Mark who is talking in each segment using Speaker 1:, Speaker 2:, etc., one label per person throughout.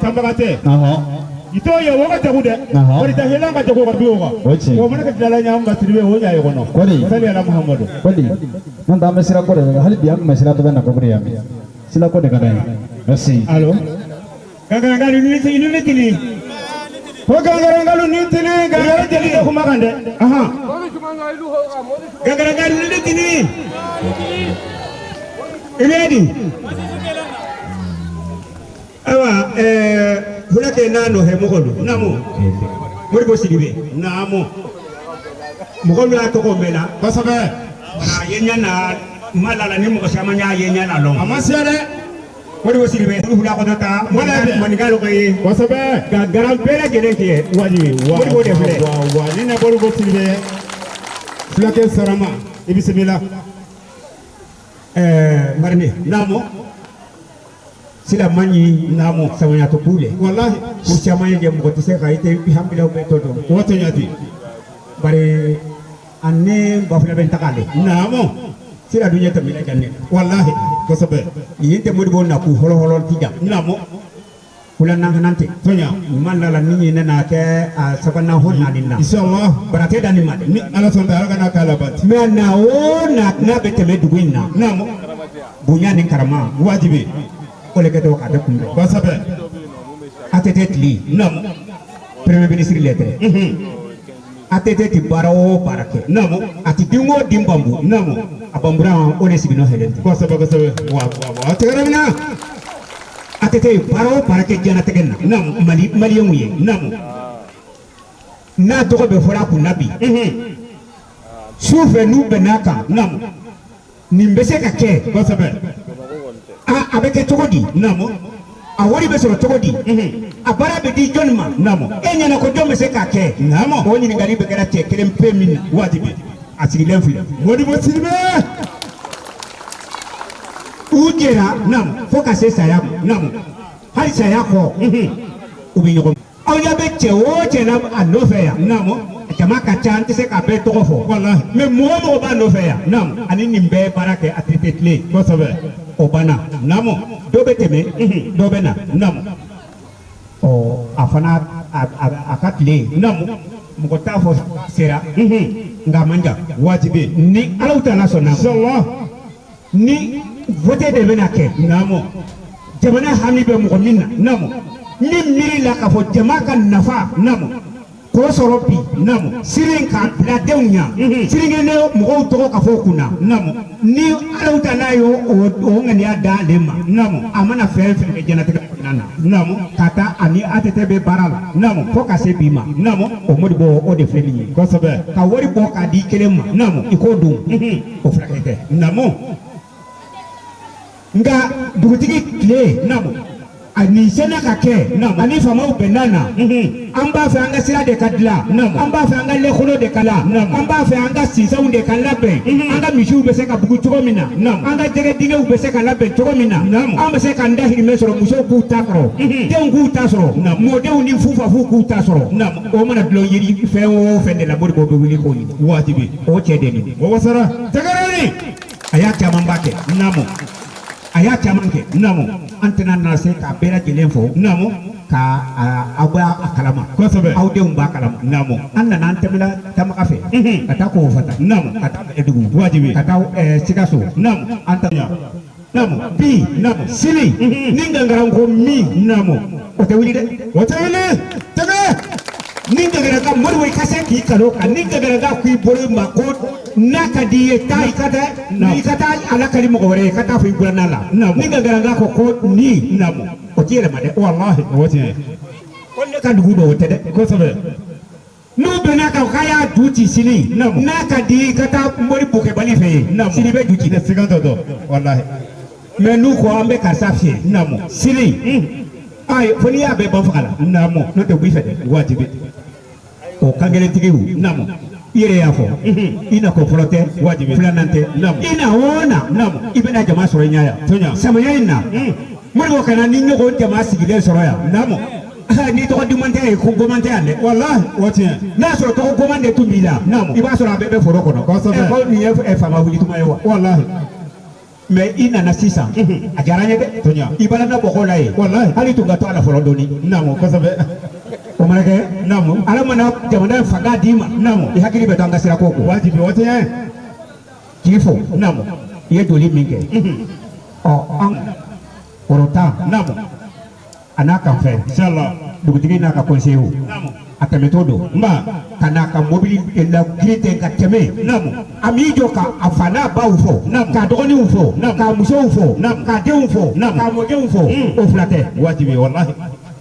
Speaker 1: Tanbaga tɛ. I t'o ye o ka jago dɛ. Bari da hela ka jago ka bi o kan.
Speaker 2: O tiɲɛ.
Speaker 1: O mana kɛ dilala ɲa ka Sidibe o ɲa ye kɔnɔ.
Speaker 2: Kɔni.
Speaker 1: Sali ala Muhammadu.
Speaker 2: Kɔni. N'o tɛ an bɛ sira ko de la hali bi an tun bɛ sira dɔ bɛ na kɔkɔrɔ yan bi. Sira ko de ka d'an ye. Merci.
Speaker 1: Allo. Gangarangalu ni ti ni tili. Ko gangarangalu ni tili gangara jeli ko kuma kan dɛ. Ahan. Gangarangalu ni tili. Ibedi.
Speaker 3: Ayiwa fulakɛ n'a nɔfɛ mɔgɔ don.
Speaker 1: Naamu.
Speaker 3: Modibo Sidibe.
Speaker 1: Naamu.
Speaker 3: Mɔgɔ min y'a tɔgɔ mɛn na.
Speaker 1: Kosɛbɛ.
Speaker 3: A ye ɲɛ na ma la ni mɔgɔ caman y'a ye ɲɛ na lɔn.
Speaker 1: A ma siya dɛ.
Speaker 3: Modibo Sidibe fula kɔtɔ ta.
Speaker 1: Wala bɛ.
Speaker 3: Maninka lɔgɔ ye.
Speaker 1: Kosɛbɛ.
Speaker 3: Ka garan bɛɛ lajɛlen tigɛ.
Speaker 1: Wajibi. Wa
Speaker 3: Modibo de filɛ.
Speaker 1: wa wa ni ne Modibo Sidibe. Fulakɛ sarama i bisimila.
Speaker 3: Marine.
Speaker 1: Naamu.
Speaker 3: Sila man ɲi.
Speaker 1: Naamu.
Speaker 3: Samaɲatɔ k'u le.
Speaker 1: Wallahi.
Speaker 3: Ko caman ye kɛ mɔgɔ tɛ se ka i tɛ i hamilaw bɛɛ tɔ dɔn.
Speaker 1: O tɛ ɲa ten.
Speaker 3: Bari a ne ba fila bɛ taga le.
Speaker 1: Naamu.
Speaker 3: Sila dun ɲɛ tɛmɛ jan ne.
Speaker 1: Wallahi. Kosɛbɛ.
Speaker 3: Yen tɛ Modibo na k'u fɔlɔ fɔlɔ ti jan.
Speaker 1: Naamu.
Speaker 3: Kula nankanan tɛ.
Speaker 1: Tɔɲa.
Speaker 3: Man la la ni ye ne n'a kɛ a sabanan fo naani na.
Speaker 1: Inshallah.
Speaker 3: Bara tɛ dan nin ma dɛ.
Speaker 1: Ni Ala sɔnna Ala kana k'a laban.
Speaker 3: Mɛ na o na n'a bɛ tɛmɛ dugu in na.
Speaker 1: Naamu.
Speaker 3: Bonya ni karama.
Speaker 1: Wajibi.
Speaker 3: O le kɛtɔ k'a bɛ kunbɛn.
Speaker 1: Kosɛbɛ.
Speaker 3: ATT tile.
Speaker 1: Naamu.
Speaker 3: Premier ministre lettre. ATT ti baara o baara kɛ.
Speaker 1: Naamu.
Speaker 3: A ti den o den bambu.
Speaker 1: Naamu.
Speaker 3: A bamburan o de siginɔ hɛrɛ tɛ.
Speaker 1: Kosɛbɛ kosɛbɛ. Wa wa wa. Tɛgɛrɛ minɛ.
Speaker 3: ATT ye baara o baara kɛ diɲɛlatigɛ na.
Speaker 1: Naamu.
Speaker 3: Mali maliyɛnw ye.
Speaker 1: Naamu.
Speaker 3: N'a tɔgɔ bɛ fɔra a kun na bi. Su fɛ n'u bɛnn'a kan.
Speaker 1: Naamu.
Speaker 3: Nin bɛ se ka kɛ.
Speaker 1: Kosɛbɛ.
Speaker 3: A bɛ kɛ cogo di?
Speaker 1: Naamu.
Speaker 3: A wari bɛ sɔrɔ cogo di? A baara bɛ di jɔnni ma?
Speaker 1: Naamu.
Speaker 3: E ɲɛna ko jɔn bɛ se k'a kɛ?
Speaker 1: Naamu.
Speaker 3: O ɲininkali bɛ kɛra cɛ kelen pe min na.
Speaker 1: Wajibi.
Speaker 3: A sigilen filɛ.
Speaker 1: Modibo Sidibe.
Speaker 3: U jɛra.
Speaker 1: Naamu.
Speaker 3: Fo ka se saya ma.
Speaker 1: Naamu.
Speaker 3: Hali saya kɔ. U bɛ ɲɔgɔn. Aw ɲɛ bɛ cɛ o cɛ la a nɔfɛ yan.
Speaker 1: Naamu.
Speaker 3: Jama ka ca an tɛ se k'a bɛɛ tɔgɔ fɔ.
Speaker 1: Walahi.
Speaker 3: Mɛ mɔgɔ o mɔgɔ b'a nɔfɛ yan.
Speaker 1: Naamu.
Speaker 3: Ani nin bɛɛ baara kɛ a tɛ tile.
Speaker 1: Kosɛbɛ.
Speaker 3: O banna.
Speaker 1: Naamu.
Speaker 3: Dɔ bɛ tɛmɛ. Dɔ bɛ na.
Speaker 1: Naamu.
Speaker 3: Ɔ a fana a ka tile.
Speaker 1: Naamu.
Speaker 3: Mɔgɔ t'a fɔ sera. Nka a man jan.
Speaker 1: Wajibi.
Speaker 3: Ni Alahu taala sɔnna ma.
Speaker 1: Inshallah.
Speaker 3: Ni vote de bɛna kɛ.
Speaker 1: Naamu.
Speaker 3: Jamana hami bɛ mɔgɔ min na.
Speaker 1: Naamu.
Speaker 3: Min miiri la k'a fɔ jama ka nafa.
Speaker 1: Naamu.
Speaker 3: K'o sɔrɔ bi.
Speaker 1: Naamu.
Speaker 3: Sini k'a bila denw ɲɛ. Sinikɛnɛ mɔgɔw tɔgɔ ka fɔ o kunna.
Speaker 1: Naamu.
Speaker 3: Ni Alahu taala y'o o ŋaniya d'ale ma.
Speaker 1: Naamu.
Speaker 3: A mana fɛn fɛn kɛ diɲɛlatigɛ kɔnɔna na.
Speaker 1: Naamu.
Speaker 3: Ka taa ani ATT bɛ baara la.
Speaker 1: Naamu.
Speaker 3: Fo ka se bi ma.
Speaker 1: Naamu.
Speaker 3: O Modibo o de filɛ nin ye.
Speaker 1: Kosɛbɛ.
Speaker 3: Ka wari bɔ k'a di kelen ma.
Speaker 1: Naamu.
Speaker 3: I k'o dun. O furakɛ tɛ.
Speaker 1: Naamu.
Speaker 3: Nka dugutigi tile.
Speaker 1: Naamu.
Speaker 3: A nin sena ka kɛ.
Speaker 1: Naamu.
Speaker 3: Ani faamaw bɛnna na. An b'a fɛ an ka sira de ka dilan.
Speaker 1: Naamu.
Speaker 3: An b'a fɛ an ka lɛkolo de ka la.
Speaker 1: Naamu.
Speaker 3: An b'a fɛ an ka sinsanw de ka labɛn. An ka misiw bɛ se ka bugu cogo min na.
Speaker 1: Naamu.
Speaker 3: An ka jɛgɛ dingɛw bɛ se ka labɛn cogo min na.
Speaker 1: Naamu.
Speaker 3: An bɛ se k'an dahirimɛ sɔrɔ musow k'u ta sɔrɔ. Denw k'u ta sɔrɔ.
Speaker 1: Naamu.
Speaker 3: Mɔdenw ni fufafuw k'u ta sɔrɔ.
Speaker 1: Naamu.
Speaker 3: O mana dulon yiri fɛn o fɛn de la Modibo bɛ wuli k'o ɲini.
Speaker 1: Wajibi.
Speaker 3: O cɛ de nin.
Speaker 1: O wasara. Tɛgɛrɛ
Speaker 3: A y'a camanba kɛ.
Speaker 1: Naamu.
Speaker 3: A y'a caman kɛ.
Speaker 1: Naamu.
Speaker 3: An tɛna na se k'a bɛɛ lajɛlen fɔ.
Speaker 1: Naamu.
Speaker 3: Ka aw b'a a kalama.
Speaker 1: Kosɛbɛ.
Speaker 3: Aw denw b'a kalama.
Speaker 1: Naamu.
Speaker 3: An nana an tɛmɛna Tamaga fɛ. Ka taa Kofata.
Speaker 1: Naamu.
Speaker 3: Ka taa Bɛlɛdugu.
Speaker 1: Wajibi.
Speaker 3: Ka taa Sikaso.
Speaker 1: Naamu.
Speaker 3: An ta.
Speaker 1: Naamu.
Speaker 3: Bi.
Speaker 1: Naamu.
Speaker 3: Sini. Ni gangaran ko min.
Speaker 1: Naamu.
Speaker 3: O tɛ wuli dɛ.
Speaker 1: O tɛ wuli. Tɛgɛ.
Speaker 3: Ni gangaran Modibo i ka se k'i kalo kan ni gangaran k'i bolo ma ko n'a ka di i ye taa i ka taa i ka taa a lakali mɔgɔ wɛrɛ ye i ka taa fɔ i buranna la.
Speaker 1: Naamu.
Speaker 3: Ni gangaran ko nin.
Speaker 1: Naamu.
Speaker 3: O ti yɛlɛma dɛ.
Speaker 1: Walahi. O tiɲɛ.
Speaker 3: Ko ne ka dugu don o tɛ dɛ.
Speaker 1: Kosɛbɛ.
Speaker 3: N'u bɛnna kan k'a y'a ju ci sini.
Speaker 1: Naamu.
Speaker 3: N'a ka di i ka taa mori bokɛbali fɛ yen.
Speaker 1: Naamu.
Speaker 3: Sini bɛ ju ci dɛ.
Speaker 1: Siga t'o dɔn. Walahi.
Speaker 3: Mɛ n'u ko an bɛ karisa fiyɛ.
Speaker 1: Naamu.
Speaker 3: Sini. Ayi fo n'i y'a bɛɛ ban faga la.
Speaker 1: Naamu.
Speaker 3: N'o tɛ u b'i fɛ dɛ.
Speaker 1: Wajibi.
Speaker 3: O kan kelentigiw.
Speaker 1: Naamu.
Speaker 3: I yɛrɛ y'a fɔ. I na ko fɔlɔ tɛ.
Speaker 1: Wajibi.
Speaker 3: Filanan tɛ.
Speaker 1: Naamu.
Speaker 3: I na o na.
Speaker 1: Naamu.
Speaker 3: I bɛna jama sɔrɔ i ɲɛ yan.
Speaker 1: Toɲa.
Speaker 3: Samiya in na. Modibo ka na ni ɲɔgɔn jama sigilen sɔrɔ yan.
Speaker 1: Naamu.
Speaker 3: Ni tɔgɔ duman tɛ yen ko goman tɛ yan dɛ.
Speaker 1: Walahi. O tiɲɛ.
Speaker 3: N'a sɔrɔ tɔgɔ goman de tun b'i la.
Speaker 1: Naamu.
Speaker 3: I b'a sɔrɔ a bɛɛ bɛ foro kɔnɔ.
Speaker 1: Kosɛbɛ.
Speaker 3: Ko nin ye faama wuli tuma ye wa.
Speaker 1: Walahi.
Speaker 3: Mais i nana sisan, a diyara n ye dɛ.
Speaker 1: Toɲa.
Speaker 3: I bala na bɔgɔ la ye.
Speaker 1: Walahi.
Speaker 3: Hali tun ka to a la fɔlɔ dɔɔni.
Speaker 1: Naamu, kosɛbɛ.
Speaker 3: O mana kɛ.
Speaker 1: Naamu.
Speaker 3: Ala mana jamana in fanga d'i ma.
Speaker 1: Naamu.
Speaker 3: I hakili bɛ to an ka sira ko kɔ.
Speaker 1: Wajibi o tɛ ɲɛ.
Speaker 3: K'i fo.
Speaker 1: Naamu.
Speaker 3: I ye joli min kɛ. Ɔ, an kɔrɔtan.
Speaker 1: Naamu.
Speaker 3: A n'a kanfɛn.
Speaker 1: Inshallah.
Speaker 3: Dugutigi n'a ka conseiller.
Speaker 1: Naamu.
Speaker 3: A tɛmɛtɔ don.
Speaker 1: Nba.
Speaker 3: Ka n'a ka mobili la girin ten ka tɛmɛ.
Speaker 1: Naamu.
Speaker 3: A m'i jɔ ka a fa n'a baw fɔ.
Speaker 1: Naamu.
Speaker 3: K'a dɔgɔninw fɔ.
Speaker 1: Naamu.
Speaker 3: K'a musow fɔ.
Speaker 1: Naamu.
Speaker 3: K'a denw fɔ.
Speaker 1: Naamu.
Speaker 3: K'a mɔdenw fɔ. O fila tɛ.
Speaker 1: Wajibi walahi.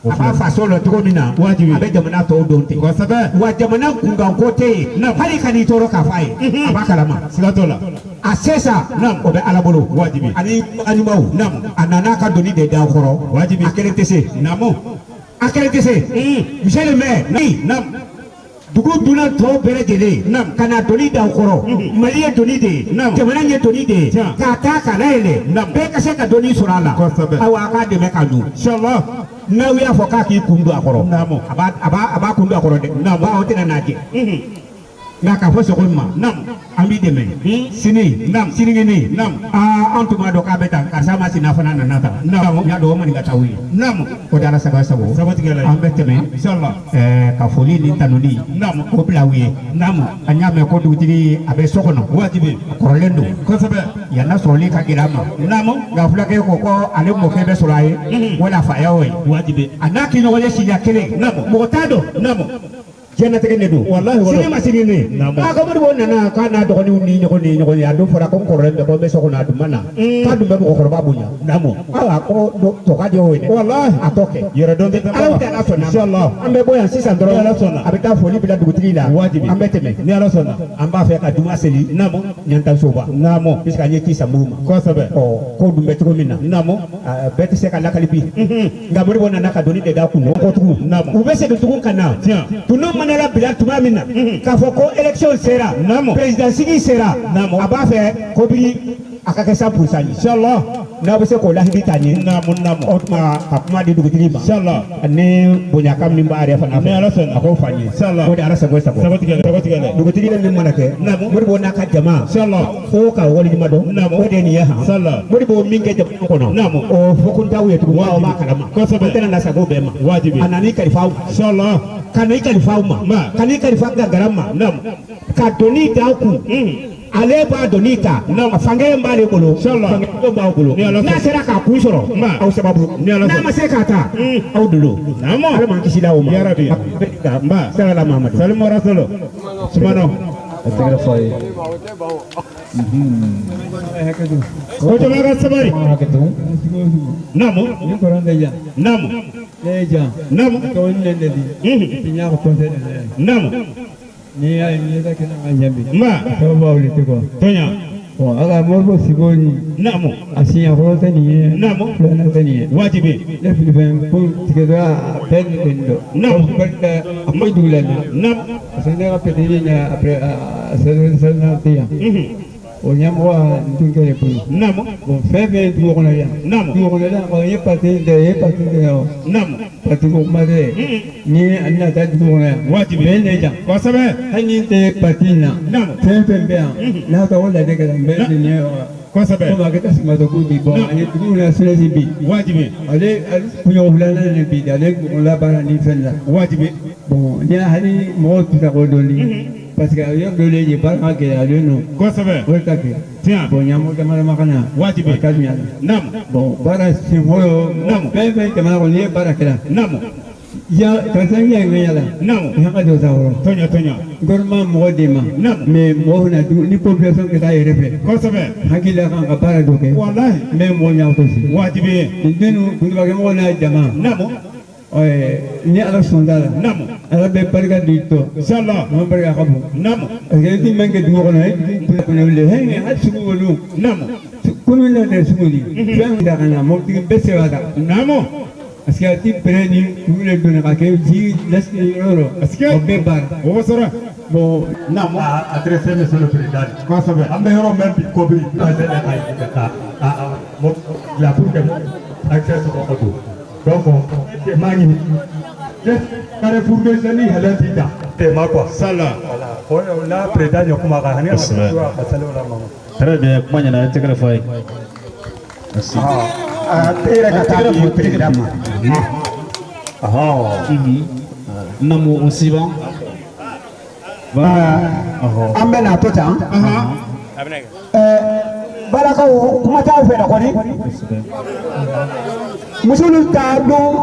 Speaker 3: A b'a faso lɔ cogo min na.
Speaker 1: Wajibi.
Speaker 3: A bɛ jamana tɔw dɔn ten.
Speaker 1: Kosɛbɛ.
Speaker 3: Wa jamana kunkanko tɛ yen.
Speaker 1: Naamu.
Speaker 3: Hali ka n'i tɔɔrɔ k'a fɔ a ye. A b'a kalama.
Speaker 1: Siga t'o la.
Speaker 3: A se sa.
Speaker 1: Naamu.
Speaker 3: O bɛ Ala bolo.
Speaker 1: Wajibi.
Speaker 3: Ani bagan ɲumanw.
Speaker 1: Naamu.
Speaker 3: A nana ka doni de da kɔrɔ.
Speaker 1: Wajibi.
Speaker 3: A kelen tɛ se.
Speaker 1: Naamu.
Speaker 3: A kelen tɛ se. Monsieur le maire.
Speaker 1: Naamu.
Speaker 3: Dugu dunan tɔw bɛɛ lajɛlen.
Speaker 1: Naamu.
Speaker 3: Ka na doni da kɔrɔ. Mali ye doni de ye.
Speaker 1: Naamu.
Speaker 3: Jamana ye doni de ye.
Speaker 1: Tiɲɛ.
Speaker 3: K'a ta k'a layɛlɛ.
Speaker 1: Naamu.
Speaker 3: Bɛɛ ka se ka doni sɔrɔ a la.
Speaker 1: Kosɛbɛ.
Speaker 3: Ayiwa, a k'a dɛmɛ k'a dun.
Speaker 1: Inshallah.
Speaker 3: N'aw y'a fɔ k'a k'i kun don a kɔrɔ.
Speaker 1: Naamu.
Speaker 3: A b'a kun don a kɔrɔ dɛ.
Speaker 1: Naamu.
Speaker 3: Bawo tɛna n'a jɛ. Nka k'a fɔ sogo in ma.
Speaker 1: Naamu.
Speaker 3: An b'i dɛmɛ. Sini.
Speaker 1: Naamu.
Speaker 3: Sinikɛnɛ.
Speaker 1: Naamu.
Speaker 3: Aa, an tun b'a dɔn k'a bɛ tan, karisa ma sina fana nana tan.
Speaker 1: Naamu.
Speaker 3: N y'a dɔn o maninka t'aw ye.
Speaker 1: Naamu.
Speaker 3: O de Ala sago sago.
Speaker 1: Sabati kɛla ye.
Speaker 3: An bɛ tɛmɛ.
Speaker 1: Inshallah.
Speaker 3: Ka foli ni tanuni.
Speaker 1: Naamu.
Speaker 3: K'o bila aw ye.
Speaker 1: Naamu.
Speaker 3: An y'a mɛn ko dugutigi a bɛ so kɔnɔ.
Speaker 1: Wajibi.
Speaker 3: A kɔrɔlen don.
Speaker 1: Kosɛbɛ.
Speaker 3: Yanna sɔrɔli ka gɛlɛn a ma.
Speaker 1: Naamu.
Speaker 3: Nka fulakɛ ko ale mɔkɛ bɛ sɔrɔ a ye. Wala fa y'o ye.
Speaker 1: Wajibi.
Speaker 3: A n'a k'i ɲɔgɔn ye siɲɛ kelen.
Speaker 1: Naamu.
Speaker 3: Mɔgɔ t'a dɔn.
Speaker 1: Naamu.
Speaker 3: Diɲɛlatigɛ de don.
Speaker 1: Walahi, walahi.
Speaker 3: Sini ma sini ne.
Speaker 1: Naamu.
Speaker 3: Aa, ko Modibo nana k'a n'a dɔgɔninw ni ɲɔgɔn ye, a don fɔra ko n kɔrɔlen bɛ, ko n bɛ so kɔnɔ, a dun ma na. K'a dun bɛ mɔgɔkɔrɔba bonya.
Speaker 1: Naamu.
Speaker 3: Ayiwa, ko tɔ ka di o ye dɛ.
Speaker 1: Walahi.
Speaker 3: A tɔ kɛ.
Speaker 1: Yɛrɛ dɔn tɛ tɛmɛ.
Speaker 3: Ala tɛ Ala sɔnna.
Speaker 1: Inshallah.
Speaker 3: An bɛ bɔ yan sisan dɔrɔn.
Speaker 1: Ni Ala sɔnna.
Speaker 3: A bɛ taa foli bila dugutigi la.
Speaker 1: Wajibi.
Speaker 3: An bɛ tɛmɛ.
Speaker 1: Ni Ala sɔnna.
Speaker 3: An b'a fɛ ka juma seli.
Speaker 1: Naamu.
Speaker 3: Ɲantansoba.
Speaker 1: Naamu.
Speaker 3: Puisque an ye ci san ma.
Speaker 1: Kosɛbɛ.
Speaker 3: Ɔ, ko dun bɛ cogo min na.
Speaker 1: Naamu.
Speaker 3: Aa, bɛɛ tɛ se ka lakali bi. Nka Modibo nana ka doni de da kun kɔ tugun.
Speaker 1: Naamu.
Speaker 3: U bɛ segin tugun ka na.
Speaker 1: Tiɲɛ.
Speaker 3: Tunu mana labila tuma min na. K'a fɔ ko élection sera.
Speaker 1: Naamu.
Speaker 3: Président sigi sera.
Speaker 1: Naamu.
Speaker 3: A b'a fɛ ko bi a ka kɛ 100% ye.
Speaker 1: Inshallah.
Speaker 3: N'aw bɛ se k'o lahidi ta ɲɛ.
Speaker 1: Naamu, naamu.
Speaker 3: O tuma ka kuma di dugutigi ma.
Speaker 1: Inshallah.
Speaker 3: Ni bonyakan min b'a yɛrɛ fana fɛ.
Speaker 1: Ni Ala sɔnna.
Speaker 3: A k'o fɔ an ye.
Speaker 1: Inshallah.
Speaker 3: O de Ala sago sago.
Speaker 1: Sabati kɛlɛ. Sabati kɛlɛ.
Speaker 3: Dugutigi ye min mana kɛ.
Speaker 1: Naamu.
Speaker 3: Modibo n'a ka jama.
Speaker 1: Inshallah.
Speaker 3: Fo ka waleɲuman dɔn.
Speaker 1: Naamu.
Speaker 3: O de ye nin ye han.
Speaker 1: Inshallah.
Speaker 3: Modibo min kɛ jamana kɔnɔ.
Speaker 1: Naamu.
Speaker 3: O fɔ kun t'aw ye tugun. Aw b'a kalama.
Speaker 1: Kosɛbɛ.
Speaker 3: An tɛna na sago bɛɛ ma.
Speaker 1: Wajibi.
Speaker 3: A nana i kalifa aw ma.
Speaker 1: Inshallah.
Speaker 3: Ka na i kalifa aw ma.
Speaker 1: Ma.
Speaker 3: Ka n'i kalifa gangara ma.
Speaker 1: Naamu.
Speaker 3: Ka doni da aw kun. Ale b'a doni ta.
Speaker 1: Naamu.
Speaker 3: A fankelen b'ale bolo.
Speaker 1: Inshallah.
Speaker 3: Fankelen b'aw bolo.
Speaker 1: Ni Ala sɔnna.
Speaker 3: N'a sera k'a kun sɔrɔ.
Speaker 1: Ma.
Speaker 3: Aw sababu.
Speaker 1: Ni Ala
Speaker 3: N'a
Speaker 1: sɔnna.
Speaker 3: ma se k'a ta. Aw dolo.
Speaker 1: Naamu.
Speaker 3: Ala m'an kisi la o ma.
Speaker 1: Ya Rabbi. Nba.
Speaker 3: Salala Mahamadu.
Speaker 1: Salimu rasulu. Sumano.
Speaker 2: A tɛgɛrɛ fɔ a ye.
Speaker 1: Ko jama ka sabari.
Speaker 2: Kuma hakɛ to.
Speaker 1: Naamu.
Speaker 4: Ni kɔrɔn tɛ jan.
Speaker 1: Naamu.
Speaker 4: Ne ye jan.
Speaker 1: Naamu.
Speaker 4: Ka o nɛ de di. I ɲa ka conseil de la.
Speaker 1: Naamu.
Speaker 4: Ni y'a ye ni ka kɛnɛ ka ɲɛ bi.
Speaker 1: Ma.
Speaker 4: Sababu b'aw de tɛ quoi.
Speaker 1: Toɲa.
Speaker 4: Bon, ala Modibo siko ni
Speaker 1: Naamu.
Speaker 4: a siɲɛ fɔlɔ tɛ nin ye.
Speaker 1: Naamu.
Speaker 4: Filanan tɛ nin ye.
Speaker 1: Wajibi.
Speaker 4: Ne filifɛn ko tigɛtɔ a bɛɛ de nin dɔn.
Speaker 1: Naamu.
Speaker 4: Barika a ma dugu la nin.
Speaker 1: Naamu.
Speaker 4: Parce que ne ka petini na après a sɛbɛn tɛ yan. O ɲɛmɔgɔ n tun kɛ de bolo.
Speaker 1: Naamu.
Speaker 4: Bon, fɛn fɛn ye dugu kɔnɔ yan.
Speaker 1: Naamu.
Speaker 4: Dugu kɔnɔ yan kɔni, n ye parti tɛ, n ye parti tɛ o.
Speaker 1: Naamu.
Speaker 4: Parti ko kuma tɛ. Ni a bɛna taa dugu kɔnɔ yan.
Speaker 1: Wajibi.
Speaker 4: Bɛn de jan.
Speaker 1: Kosɛbɛ.
Speaker 4: Hali ni n tɛ parti in na.
Speaker 1: Naamu.
Speaker 4: Fɛn fɛn bɛ yan. N'a tɔgɔ lajɛ kɛra n bɛɛ de ɲɛ wa.
Speaker 1: Kosɛbɛ.
Speaker 4: Komi a kɛ tasuma ko bi bɔn ani dugu na sɛnɛsi bi.
Speaker 1: Wajibi.
Speaker 4: Ale kunɲɔgɔn filanan de bi ale labaara ni fɛn la.
Speaker 1: Wajibi.
Speaker 4: Bon, ni hali mɔgɔw tɛ se k'o dɔn parce que yɔrɔ dɔ le ye baara ka gɛlɛyalen don.
Speaker 1: Kosɛbɛ.
Speaker 4: O de ta kɛ.
Speaker 1: Tiɲɛ.
Speaker 4: Bon, ɲɛmɔgɔ dama dama ka na.
Speaker 1: Wajibi.
Speaker 4: A ka ɲa la.
Speaker 1: Naamu.
Speaker 4: Bon, baara sen fɔlɔ.
Speaker 1: Naamu.
Speaker 4: Fɛn fɛn jamana kɔnɔ n'i ye baara kɛra.
Speaker 1: Naamu.
Speaker 4: Ya karisa ń yà ń yàrá.
Speaker 1: Naamu.
Speaker 4: I ka dɔ ta yɔrɔ.
Speaker 1: Toɲa toɲa.
Speaker 4: Gouvernement mɔgɔ de ma.
Speaker 1: Naamu.
Speaker 4: Mais mɔgɔ fana du ni population kɛ taa yɛrɛ fɛ.
Speaker 1: Kosɛbɛ.
Speaker 4: Hakili la kan ka baara dɔ kɛ.
Speaker 1: Walahi.
Speaker 4: N bɛ mɔgɔ ɲa to si.
Speaker 1: Wajibi.
Speaker 4: Nin den ninnu kundubakɛmɔgɔw n'a jama.
Speaker 1: Naamu.
Speaker 4: Ɛɛ, ni Ala sɔnna la.
Speaker 1: Naamu.
Speaker 4: Ala bɛ barika di tɔ.
Speaker 1: Inshallah.
Speaker 4: Mɔgɔ barika ka bon.
Speaker 1: Naamu.
Speaker 4: Parce que i ti min kɛ dugu kɔnɔ, e dugu kɔnɔ wuli hɛn hali sugu wolo.
Speaker 1: Naamu.
Speaker 4: Komi ne tɛ sugu di. Fɛn min ta ka na mɔbilitigi bɛɛ se b'a ta.
Speaker 1: Naamu.
Speaker 4: Parce que a ti bɛrɛ ni kuru de donna ka kɛ ji lasigi yɔrɔ yɔrɔ.
Speaker 1: Parce que
Speaker 4: O bɛɛ baara.
Speaker 1: O bɛ sɔrɔ.
Speaker 4: Bon.
Speaker 1: Naamu.
Speaker 5: A adressé monsieur le président.
Speaker 1: Kosɛbɛ.
Speaker 5: An bɛ yɔrɔ min bi Kobiri ka a la pour que accès sɔrɔ ka don. Donc maa ɲini Carrefour de jeunes hɛlɛ ti ta tema quoi.
Speaker 1: Sala.
Speaker 5: Voilà. Bon, la président ye kuma kan hani
Speaker 2: Kosɛbɛ.
Speaker 5: a ka sali o la ma.
Speaker 2: Très bien, kuma ɲɛna, i tɛgɛrɛ fɔ a ye.
Speaker 3: E yɛrɛ ka taa di président ma.
Speaker 2: Namu on suivant.
Speaker 3: An bɛ na to tan. Balakaw kuma t'aw fɛ kɔni. Musolu t'a dɔn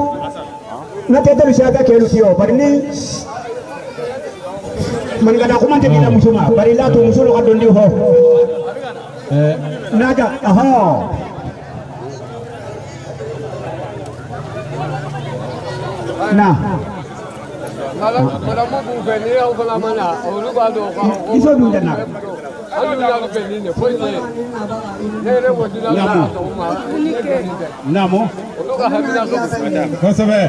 Speaker 3: n'o tɛ tɛmɛ sira tɛ kɛlu si o bari ni maninkada kuma tɛ di la muso ma bari i l'a to musolu ka dɔn di hɔ. N'a ja na.
Speaker 4: Madame b'u fɛ ni aw fana ma na olu b'a dɔn ko
Speaker 3: Iso dun tɛ na.
Speaker 4: An dun y'a fɛ nin de foyi tɛ ne yɛrɛ ko dila la ma ne dɔnni tɛ.
Speaker 1: Naamu.
Speaker 4: Olu ka hakilina dɔn.
Speaker 1: Kosɛbɛ.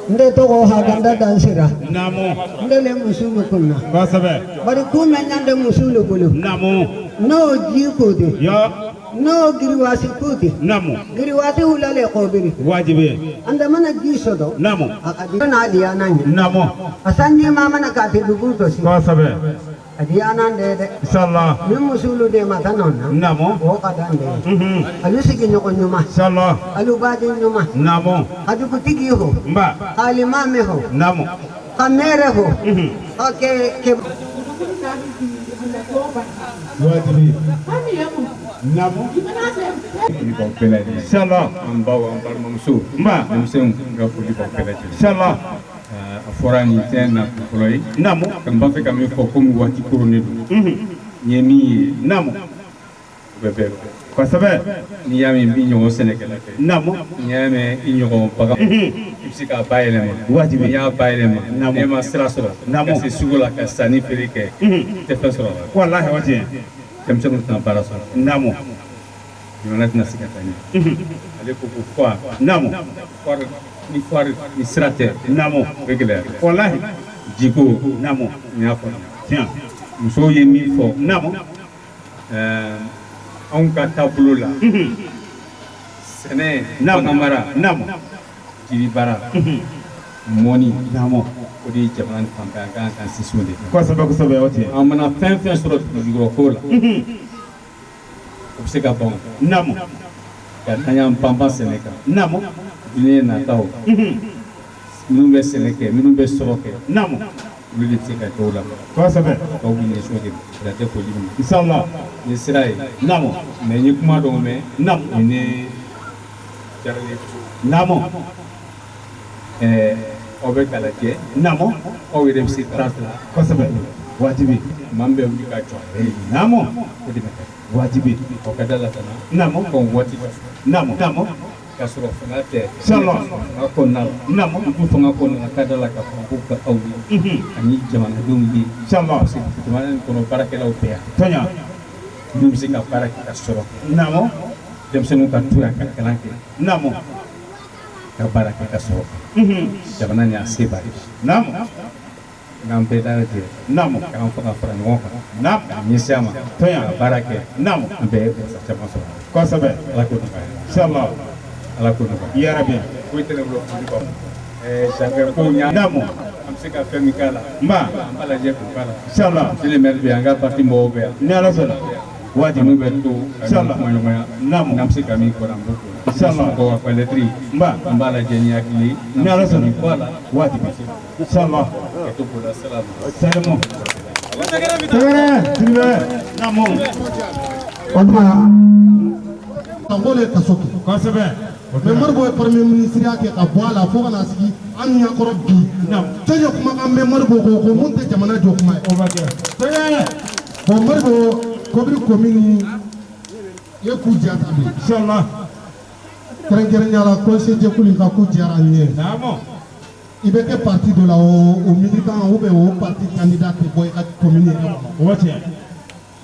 Speaker 6: N de tɔgɔ Haganda Dansira.
Speaker 1: Naamu.
Speaker 6: N de le muso bɛ kunna.
Speaker 1: Kosɛbɛ.
Speaker 6: Bari kun bɛ ɲan de muso le bolo.
Speaker 1: Naamu.
Speaker 6: N'o ji ko de.
Speaker 1: Yo.
Speaker 6: N'o giriwaasi ko de.
Speaker 1: Naamu.
Speaker 6: Giriwaasi wula le kɔbiri.
Speaker 1: Wajibi.
Speaker 6: An da mana ji sɔrɔ.
Speaker 1: Naamu.
Speaker 6: A ka di n'a diya n'an ye.
Speaker 1: Naamu.
Speaker 6: A sanji ma mana k'a tɛ dugu jɔsi.
Speaker 1: Kosɛbɛ.
Speaker 6: A diya n'an de ye dɛ.
Speaker 1: Inshallah.
Speaker 6: Ni musolu de ma taa nɔ na.
Speaker 1: Naamu.
Speaker 6: O ka d'an de ye. Alu sigiɲɔgɔn ɲuman.
Speaker 1: Inshallah.
Speaker 6: Alu baden ɲuman.
Speaker 1: Naamu.
Speaker 6: Ka dugutigi ho.
Speaker 1: Nba.
Speaker 6: Ka alimami ho.
Speaker 1: Naamu.
Speaker 6: Ka mɛrɛ ho. Ka kɛ kɛ.
Speaker 1: Wajibi. Naamu.
Speaker 7: Foli b'aw bɛɛ lajɛlen.
Speaker 1: Inshallah.
Speaker 7: An baw an balimamusow.
Speaker 1: Nba.
Speaker 7: Denmisɛnw n ka foli b'aw bɛɛ lajɛlen.
Speaker 1: Inshallah.
Speaker 7: A fɔra nin tɛ na kun fɔlɔ ye.
Speaker 1: Naamu.
Speaker 7: N b'a fɛ ka min fɔ komi waati koronnen don. N ye min ye.
Speaker 1: Naamu.
Speaker 7: O bɛ bɛɛ bɔ.
Speaker 1: Kosɛbɛ.
Speaker 7: N'i y'a mɛn n b'i ɲɔgɔn sɛnɛkɛla tɛ.
Speaker 1: Naamu.
Speaker 7: N'i y'a mɛn i ɲɔgɔn bagan. I bɛ se k'a bayɛlɛma.
Speaker 1: Wajibi.
Speaker 7: N'i y'a bayɛlɛma.
Speaker 1: Naamu.
Speaker 7: N'e ma sira sɔrɔ.
Speaker 1: Naamu.
Speaker 7: Ka se sugu la ka sanni feere kɛ. I tɛ fɛn sɔrɔ a la.
Speaker 1: Walahi o tiɲɛ.
Speaker 7: Denmisɛnninw tɛna baara sɔrɔ.
Speaker 1: Naamu.
Speaker 7: Jamana tɛna se ka taa ɲɛ. Ale ko ko foire.
Speaker 1: Naamu.
Speaker 7: Foire ni foire ni sira tɛ.
Speaker 1: Naamu.
Speaker 7: O bɛ gɛlɛya.
Speaker 1: Walahi.
Speaker 7: Jiko.
Speaker 1: Naamu.
Speaker 7: N y'a faamuya.
Speaker 1: Tiɲɛ.
Speaker 7: Musow ye min fɔ.
Speaker 1: Naamu.
Speaker 7: Anw ka taabolo la. Sɛnɛ.
Speaker 1: Naamu.
Speaker 7: Baganmara.
Speaker 1: Naamu.
Speaker 7: Jiribaara. Mɔni.
Speaker 1: Naamu.
Speaker 7: O de ye jamana ni fanba ye an kan k'an sinsin o de kan.
Speaker 1: Kosɛbɛ kosɛbɛ o tiɲɛ.
Speaker 7: An mana fɛn fɛn sɔrɔ dugujukɔrɔ ko la. O bɛ se ka ban.
Speaker 1: Naamu.
Speaker 7: Ka taɲa banban sɛnɛ kan.
Speaker 1: Naamu.
Speaker 7: Diinɛ nataw. Minnu bɛ sɛnɛ kɛ minnu bɛ sɔrɔ kɛ.
Speaker 1: Naamu.
Speaker 7: Olu de bɛ se ka dɔw la.
Speaker 1: Kosɛbɛ.
Speaker 7: Dɔw bɛ ɲɛsin o de ma. Dan tɛ foli min na.
Speaker 1: Inshallah.
Speaker 7: Ni sira ye.
Speaker 1: Naamu.
Speaker 7: Mais n ye kuma dɔw mɛn.
Speaker 1: Naamu.
Speaker 7: Nin ne diyara ne ye kosɛbɛ.
Speaker 1: Naamu.
Speaker 7: Aw bɛ k'a lajɛ.
Speaker 1: Naamu.
Speaker 7: Aw yɛrɛ bɛ se trace la.
Speaker 1: Kosɛbɛ. Wajibi.
Speaker 7: Maa min bɛ wuli ka jɔ a yɛrɛ ye.
Speaker 1: Naamu.
Speaker 7: O de bɛ kɛ.
Speaker 1: Wajibi.
Speaker 7: Aw ka da la fana.
Speaker 1: Naamu.
Speaker 7: Kɔn waati ka sɔrɔ.
Speaker 1: Naamu. Naamu.
Speaker 7: K'a sɔrɔ fanga tɛ.
Speaker 1: Inshallah.
Speaker 7: Fanga kɔnɔna la.
Speaker 1: Naamu.
Speaker 7: An to fanga kɔnɔna la ka da la k'a fɔ ko ka aw ye. Ani jamanadenw ye.
Speaker 1: Inshallah.
Speaker 7: Parce que jamana in kɔnɔ baarakɛlaw bɛ yan.
Speaker 1: Tɔɲa.
Speaker 7: Minnu bɛ se ka baara kɛ ka sɔrɔ.
Speaker 1: Naamu.
Speaker 7: Denmisɛnninw ka to yan ka kalan kɛ.
Speaker 1: Naamu.
Speaker 7: Ka baara kɛ ka sɔrɔ. Jamana nin a se b'a ye.
Speaker 1: Naamu.
Speaker 7: N'an bɛɛ da jɛ.
Speaker 1: Naamu.
Speaker 7: K'an fanga fara ɲɔgɔn kan.
Speaker 1: Naamu.
Speaker 7: K'a ɲɛsin a ma.
Speaker 1: Tɔɲa.
Speaker 7: Ka baara kɛ.
Speaker 1: Naamu.
Speaker 7: An bɛɛ wasa caman sɔrɔ.
Speaker 1: Kosɛbɛ.
Speaker 7: Ala k'o nɔgɔya.
Speaker 1: Inshallah.
Speaker 7: Ala k'o nɔgɔya.
Speaker 1: Ya Rabbi.
Speaker 7: Foyi tɛ ne bolo foli kɔ. Jardin ko ɲa.
Speaker 1: Naamu.
Speaker 7: An bɛ se ka fɛn min k'a la.
Speaker 1: Nba.
Speaker 7: An b'a lajɛ k'o k'a la.
Speaker 1: Inshallah.
Speaker 7: Monsieur le maire bɛ yan, an ka parti mɔgɔw bɛ yan.
Speaker 1: Ni Ala sɔnna. Wajibi.
Speaker 7: N'u bɛ to ka
Speaker 1: Inshallah.
Speaker 7: ɲɔgɔn kumaɲɔgɔnya.
Speaker 1: Naamu.
Speaker 7: N'an bɛ se ka min k'o la, an b'o k'o la.
Speaker 1: Inshallah.
Speaker 7: Mɔgɔw ka lɛtiri.
Speaker 1: Nba.
Speaker 7: An b'a lajɛ ni hakili ye.
Speaker 1: Ni Ala sɔnna.
Speaker 7: Min k'o la.
Speaker 1: Wajibi. Inshallah.
Speaker 7: Ka to k'o la salamu.
Speaker 1: Salamu. Tɛgɛrɛ. Sidibe. Naamu.
Speaker 8: O tuma sanko le kaso kɛ.
Speaker 1: Kosɛbɛ.
Speaker 8: Mais Modibo ye premier ministre ya kɛ ka bɔ a la fo ka na sigi an ɲɛkɔrɔ bi. Jɔn ye kumakan mɛn Modibo ko ko mun tɛ jamana jɔ kuma ye.
Speaker 1: O b'a kɛ. Tɛgɛrɛ.
Speaker 8: Bon Modibo Kobiri commune ye k'u diya ta bi.
Speaker 1: Inshallah.
Speaker 8: Kɛrɛnkɛrɛnnenya la conseil jɛkulu in ka ko diyara n ye.
Speaker 1: Naamu.
Speaker 8: I bɛ kɛ parti dɔ la o militant ou bien o parti candidat tɛ bɔ i ka commune yɛrɛ kɔnɔ.
Speaker 1: O b'a tiɲɛ.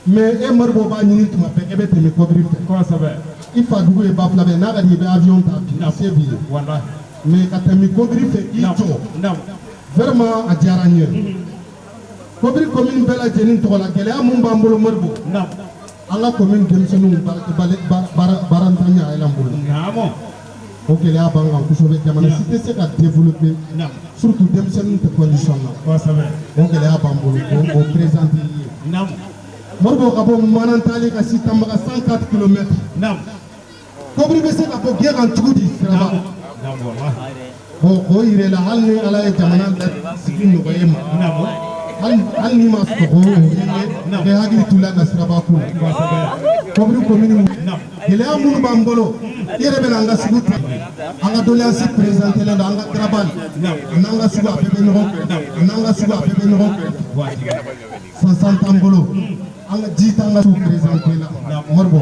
Speaker 8: Mais e Modibo b'a ɲini tuma bɛɛ e bɛ tɛmɛ Kobiri fɛ.
Speaker 1: Kosɛbɛ.
Speaker 8: I fa dugu ye Bafulabe n'a ka di i bɛ avion ta bi a se b'i ye.
Speaker 1: Walahi.
Speaker 8: Mais ka tɛmɛ Kobiri fɛ k'i jɔ.
Speaker 1: Naamu.
Speaker 8: Vraiment a diyara n ye. Kobiri commune bɛɛ lajɛlen tɔgɔ la gɛlɛya mun b'an bolo Modibo.
Speaker 1: Naamu.
Speaker 8: An ka commune denmisɛnninw baarantanya a y'an bolo.
Speaker 1: Naamu.
Speaker 8: O gɛlɛya b'an kan kosɛbɛ jamana si tɛ se ka développer.
Speaker 1: Naamu.
Speaker 8: Surtout denmisɛnninw tɛ condition na.
Speaker 1: Kosɛbɛ.
Speaker 8: O gɛlɛya b'an bolo k'o présenter i ye.
Speaker 1: Naamu.
Speaker 8: Modibo ka bɔ Manantali ka si Tanbaga 104 kilomètres.
Speaker 1: Naamu.
Speaker 8: Kobiri bɛ se ka bɔ diɲɛ kan cogo di Siraba? Bon, k'o yir'e la, hali ni Ala ye jamana sigi nɔgɔya e ma, hali n'i ma sɔgɔ o ye, bɛɛ hakili t'u la ka Siraba ko la. Kobiri commune, gɛlɛya minnu b'an bolo, i yɛrɛ bɛna an ka sugu ta, an ka doléance présenté len don, an ka garabali n'an ka sugu, a bɛɛ bɛ ɲɔgɔn fɛ, n'an ka sugu, a bɛɛ bɛ ɲɔgɔn fɛ. Sansan t'an bolo, an ka ji t'an ka sugu présenté la. Moribo,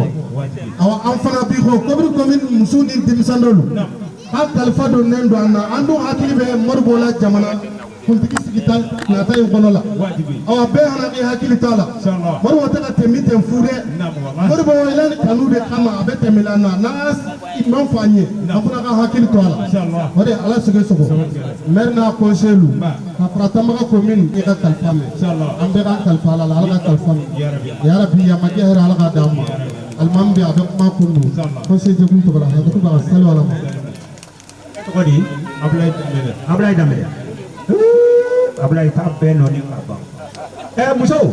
Speaker 8: awa, an fana bi ko Kobiri commune musow ni denmisɛnninw k'a kalifa donnen don an na. An dun hakili bɛ Moribo la jamana kuntigi sigita nata in kɔnɔ la. Awa, bɛɛ hana k'i hakili t'a la. Moribo tɛ ka tɛmɛ ten fu dɛ. Moribo ila ni kanu de kama a bɛ tɛmɛ la na n'an y'a min fɔ an ye, an fana ka hakili to a la. O de Ala sogo sogo maire n'a conseil lu ka fara Tanbaga commune, i ka kalifa mɛn, an bɛɛ k'an kalifa Ala la, Ala ka kalifa mɛn yarabi. Yamakɛ hɛrɛ, Ala k'a d'an ma. Alimami bɛ a bɛ kuma kun don conseil jɛkulu tɔgɔ la, hakɛto b'a ka sali Ala ma.
Speaker 3: Tɔgɔ di?
Speaker 5: Abulaye Danbele.
Speaker 3: Abulaye Danbele. Abulaye k'a bɛɛ nɔɔni ka ban. Musow,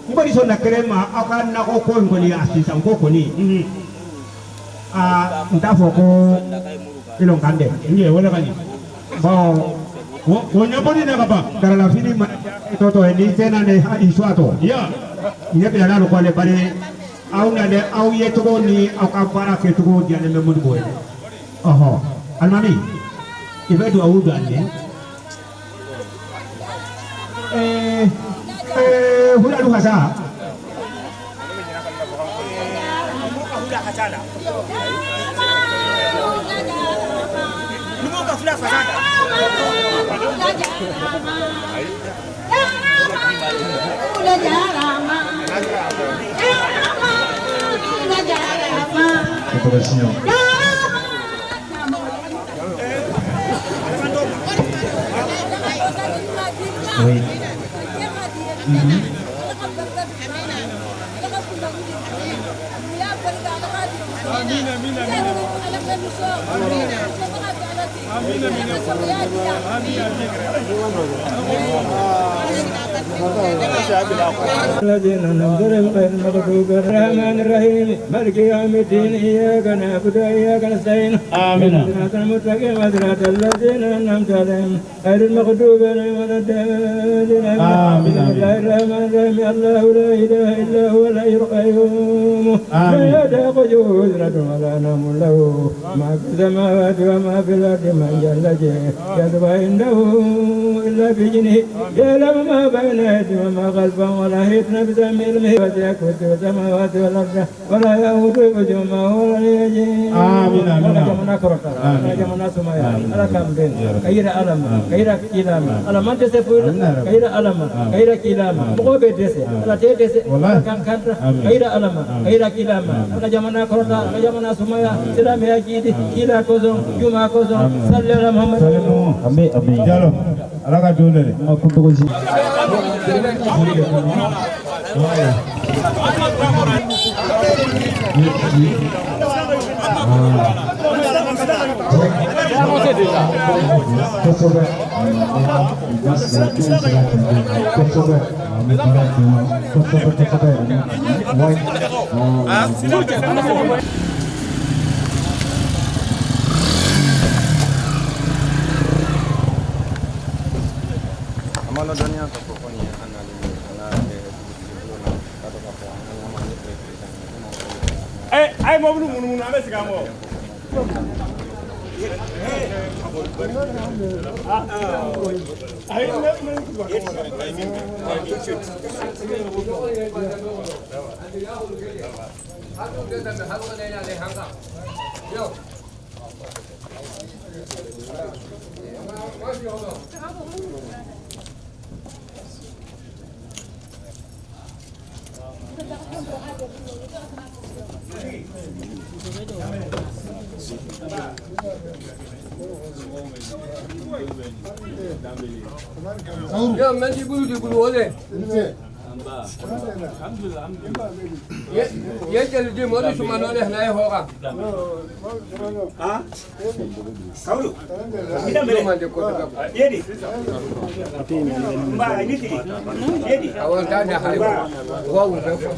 Speaker 3: n kɔni sɔnna kelen ma, aw ka nakɔ ko in kɔni, a sisan ko kɔni, aa, n t'a fɔ ko ilon kan dɛ.
Speaker 5: N wala ka ɲi.
Speaker 3: Bon,
Speaker 5: o ɲɛfɔli ne ka ban.
Speaker 3: Garalafini ma tɔtɔ ye ni fɛn na ne i suwa tɔ.
Speaker 5: Ya.
Speaker 3: Ɲɛ bila n'ale kɔ le, bari aw nalen, aw ye cogo ni aw ka baara kɛcogo diyalen bɛ Modibo ye. Ɔhɔ, alimami, i bɛ duwawu don an ye. Hulalu hasa.
Speaker 2: Autorisation. Oui.
Speaker 4: الذين أنعمت عليهم غير المغضوب الرحمن الرحيم مالك يوم الدين إياك نعبد وإياك نستعين.
Speaker 1: آمين.
Speaker 4: صراط المستقيم صراط الذين أنعمت عليهم غير المغضوب عليهم ولا الضالين.
Speaker 1: آمين.
Speaker 4: بسم الله الرحمن الرحيم. الله لا إله إلا هو الحي القيوم لا تأخذه سنة ولا نوم له ما في السماوات وما في الأرض من ذا الذي يشفع عنده إلا بإذنه يعلم ما بين أيديهم وما خلفهم ولا يحيطون بشيء من علمه وسع كرسيه السماوات والأرض ولا يؤوده حفظهما وهو العلي العظيم.
Speaker 1: آمين. آمين.
Speaker 4: Ala jamana kɔrɔta, ala jamana sumaya, Ala k'an bɛn, ka yira Ala ma, ka yira kila ma, Ala man dɛsɛ foyi la, ka yira Ala ma, ka yira kila ma, mɔgɔw bɛ dɛsɛ, Ala tɛ dɛsɛ, Ala k'an kanta, ka yira Ala ma, ka yira kila ma, Ala jamana kɔrɔta, ala jamana sumaya, silamɛya jiidi, kila kosɔn, juma kosɔn, salli ala Muhammad.
Speaker 2: Amin, amin.
Speaker 1: Jalo, Ala ka don dɛ.
Speaker 2: Ma kuntogo si. Kosɛbɛ. Kosɛbɛ. Kosɛbɛ, kosɛbɛ. Wayi.
Speaker 9: A ma ladɔnniya k'a fɔ ko nin ye an nalen ye an ka dugutigi bulon na k'a dɔn k'a fɔ an ka ɲɛmaa ni o ye président ye ne ma.
Speaker 1: A ye mobili munumunu, an bɛ segin an kɔ.
Speaker 4: Yo, mɛnti bulu di bulu o de. Ye jeli di mɔdi sumano le hana ye hɔra.
Speaker 3: Ah? Kawulu. I Danbele. Yedi. Nba, i ni tile. Yedi.
Speaker 4: Awɔ, n t'a ɲɛ hali. Wa wun fɛ fɔ.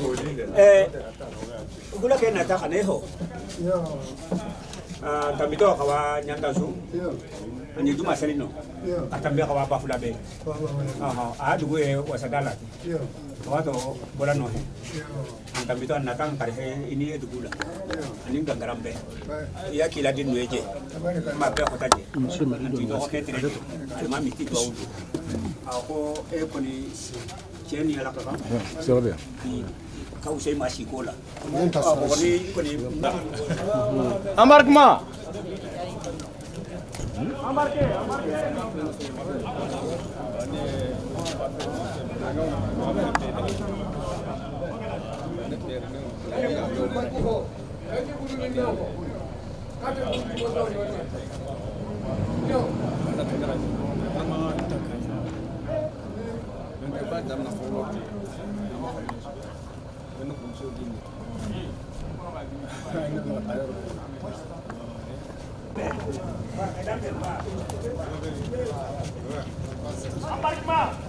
Speaker 3: Gula kɛ nata ka na e hɔ. Tambitɔ ka wa ɲantasu ani juma seli nɔ a tanbe ka wa Bafulabe a dugu ye wasada la o b'a tɔ bɔla nɔfɛ an tambitɔ a nata karise i ni ye dugu la ani gangaran bɛɛ i y'a k'i la den ye jɛ n b'a bɛɛ kɔta jɛ an t'i dɔgɔkɛ tere alimami t'i duwawu don a ko e kɔni cɛ ni Ala ka kan ka wusa i ma si ko la kɔni
Speaker 7: Embarquement.
Speaker 1: Embarqué, embarqué. Embarquement.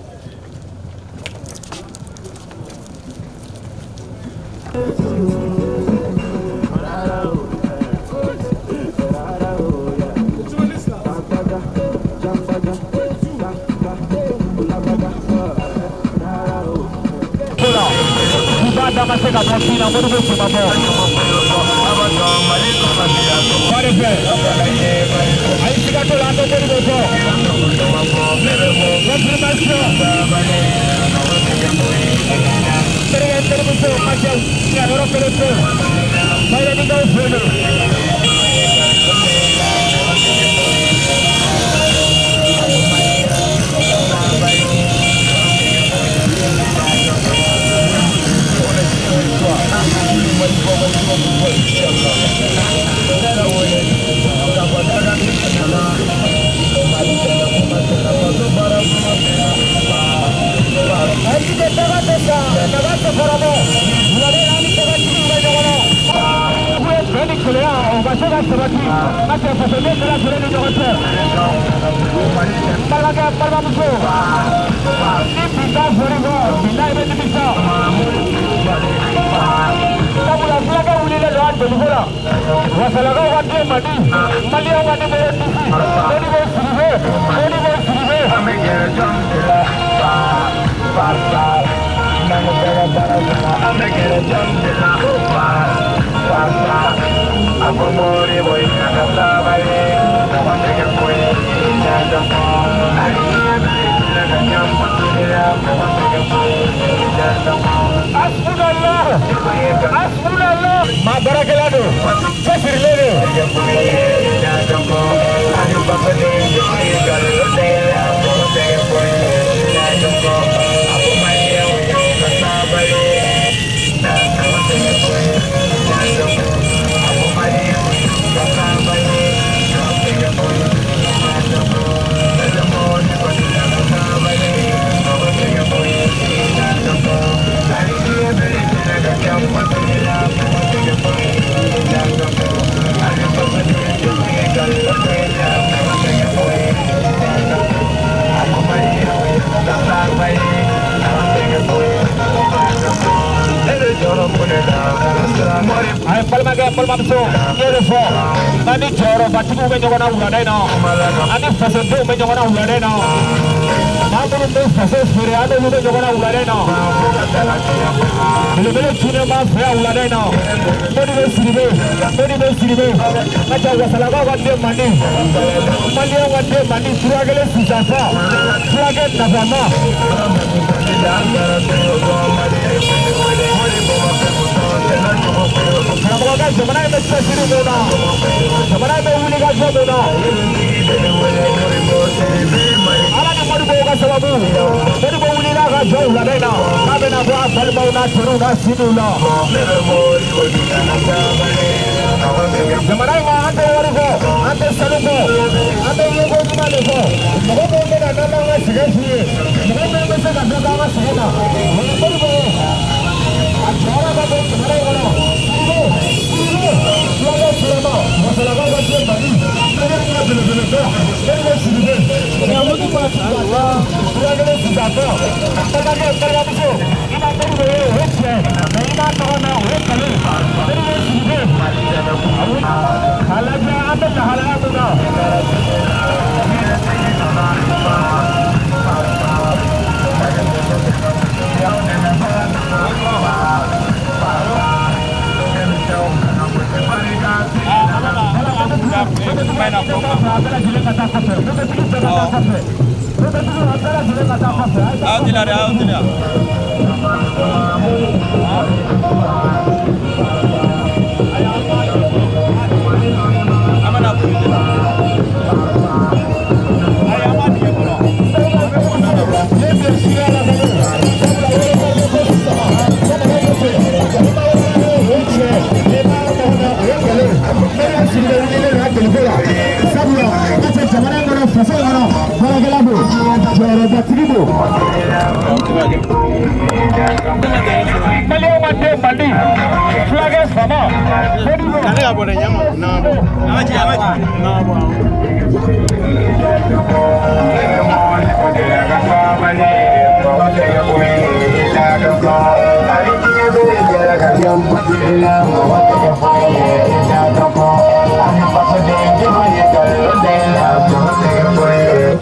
Speaker 1: A lajɛ an bɛ lahalaya min na.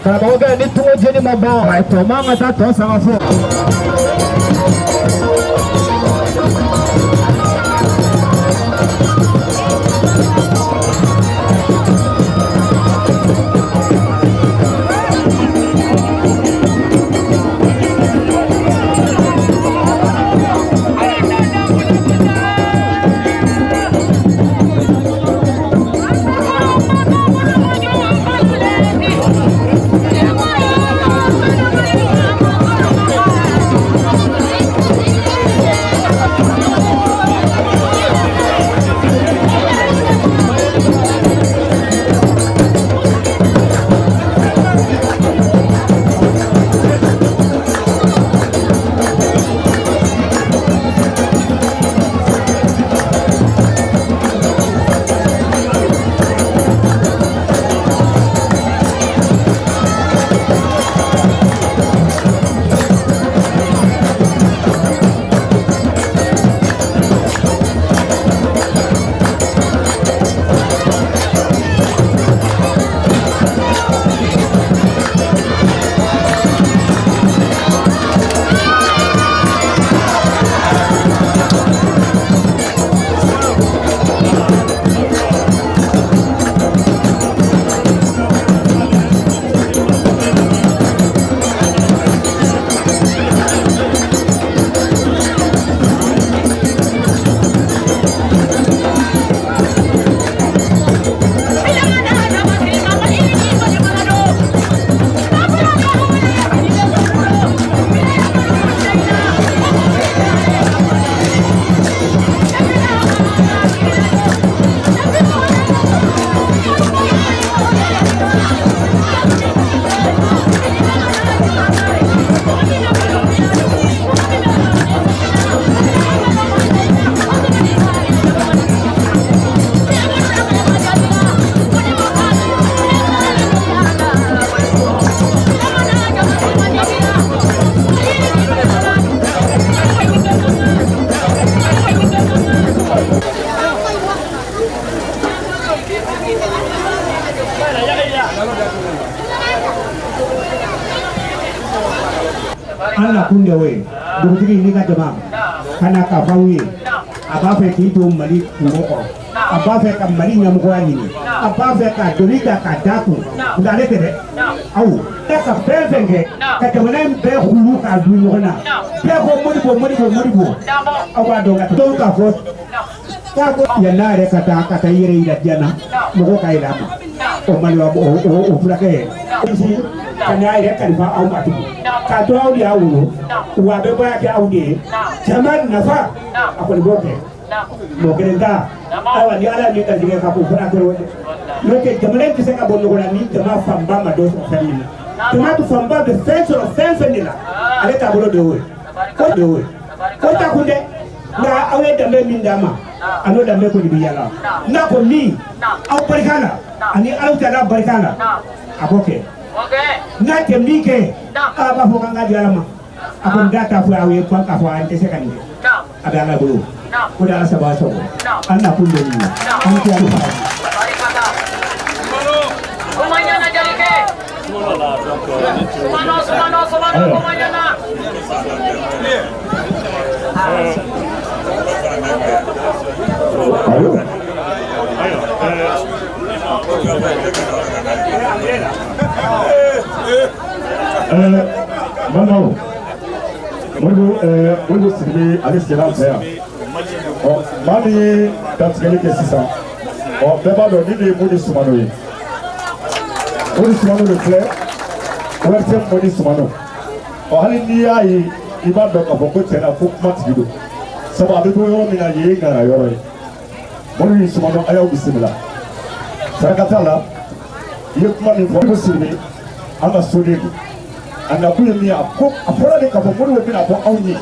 Speaker 1: Karamɔgɔkɛ ni tungo jeni ma ban tɔ man ka taa tɔ sanga fɔ. An nakun de y'o ye dugutigi n'i ka jama ka na k'a fɔ aw ye a b'a fɛ k'i to Mali kungo kɔrɔ a b'a fɛ ka Mali ɲɛmɔgɔya ɲini a b'a fɛ ka doni ta k'a d'a kun nka ale tɛ dɛ aw e ka fɛn fɛn kɛ ka jamana in bɛɛ kuru k'a dun ɲɔgɔn na bɛɛ ko Modibo Modibo Modibo aw b'a dɔn ka dɔn k'a fɔ k'a ko yann'a yɛrɛ ka taa i yɛrɛ yira diɲɛ na mɔgɔw ka yɛlɛ a ma o maloya o furakɛ ye ka n'a yɛrɛ kalifa aw ma tugun k'a to aw de y'a wolo wa a bɛ baara kɛ aw de ye jama nafa a kɔni b'o kɛ mɔgɔ kelen ta ayiwa ni ala ye min garijɛgɛ ka k'o fana kɛ o ye n'o tɛ jamana in tɛ se ka bɔ nɔgɔ la ni jama fanba ma dɔ sɔrɔ fɛn min na jama fanba bɛ fɛn sɔrɔ fɛn fɛn de la ale taabolo de y'o ye ko de y'o ye ko ta kun dɛ nka aw ye danbe min d'a ma a n'o danbe kɔni bɛ yaala n'a ko min aw barika la ani aw ta barika la a b'o kɛ n'a tɛ min kɛ a b'a fɔ k'an ka di ala ma a kɔni da t'a fɔ aw ye k'a fɔ an tɛ se ka nin kɛ a bɛ ala bolo. O de ala saba sɔgɔ an na kun de nin ye an tɛ yan fa.
Speaker 5: Balimaw, Modibo Sidibe ale sera an fɛ yan. Ɔ maa min ye dantigɛli kɛ sisan, ɔ bɛɛ b'a dɔn nin de ye Modi Sumano ye. Modi Sumano de filɛ, ORTM Modi Sumano. Ɔ hali n'i y'a ye, i b'a dɔn k'a fɔ ko tiɲɛna ko kuma tigi don. Sabu a bɛ bɔ yɔrɔ min na yen ye ŋana yɔrɔ ye. Modi Sumano, a y'aw bisimila. Saraka t'a la, i ye kuma min fɔ, Modibo Sidibe an ka soden don. A nakun ye min ye, a ko a fɔra de k'a fɔ Modibo bɛna bɔ anw ye,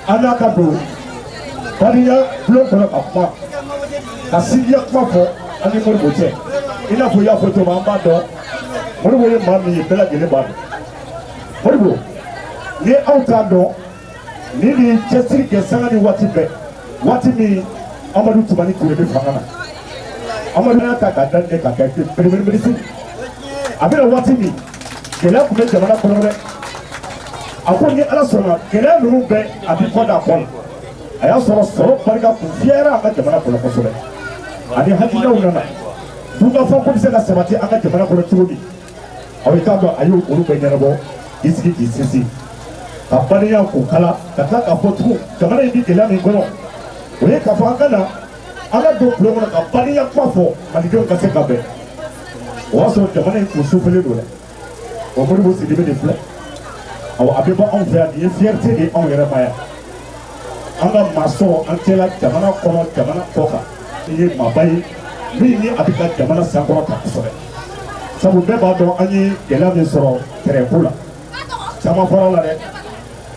Speaker 5: an n'a ka don badenya bulon kɔnɔ ka kuma, ka sinjiya kuma fɔ an ni Modibo cɛ. I n'a fɔ i y'a fɔ cogo min, an b'a dɔn Modibo ye maa min ye, bɛɛ lajɛlen b'a dɔn. Modibo, ni aw t'a dɔn, nin de ye cɛsiri kɛ sanga ni waati bɛɛ, waati min Amadu Tumani Ture bɛ fanga na. Amadu y'a ta k'a daminɛ ka kɛ premier ministre. A bɛna waati min, gɛlɛya tun bɛ jamana kɔnɔ dɛ. A ko ni Ala sɔnna, gɛlɛya ninnu bɛɛ a bɛ kɔ da kɔ la. A y'a sɔrɔ sɔrɔ barika kun fiyɛra an ka jamana kɔnɔ kosɛbɛ. Ani hakilinaw nana. Dunkafa ko bɛ se ka sabati an ka jamana kɔnɔ cogo min. Aw k'a dɔn a y'o olu bɛɛ ɲɛnabɔ k'i sigi k'i sinsin. Ka badenya k'o kala ka tila k'a fɔ tugun jamana in bɛ gɛlɛya min kɔnɔ. O ye k'a fɔ an ka na an ka don bulon kɔnɔ ka badenya kuma fɔ malidenw ka se ka bɛn. O y'a sɔrɔ jamana in kun sufɛlen don dɛ. O Modibo Sidibe de filɛ. Awɔ, a bɛ bɔ anw fɛ yan, nin ye fierté de ye anw yɛrɛ ma yan. An ka maa sɔrɔ an cɛla jamana kɔnɔ, jamana kɔ kan. Nin ye maaba ye min ni a bɛ ka jamana sankɔrɔta kosɛbɛ. Sabu bɛɛ b'a dɔn an ye gɛlɛya min sɔrɔ tɛrɛnko la. Caman fɔra la dɛ.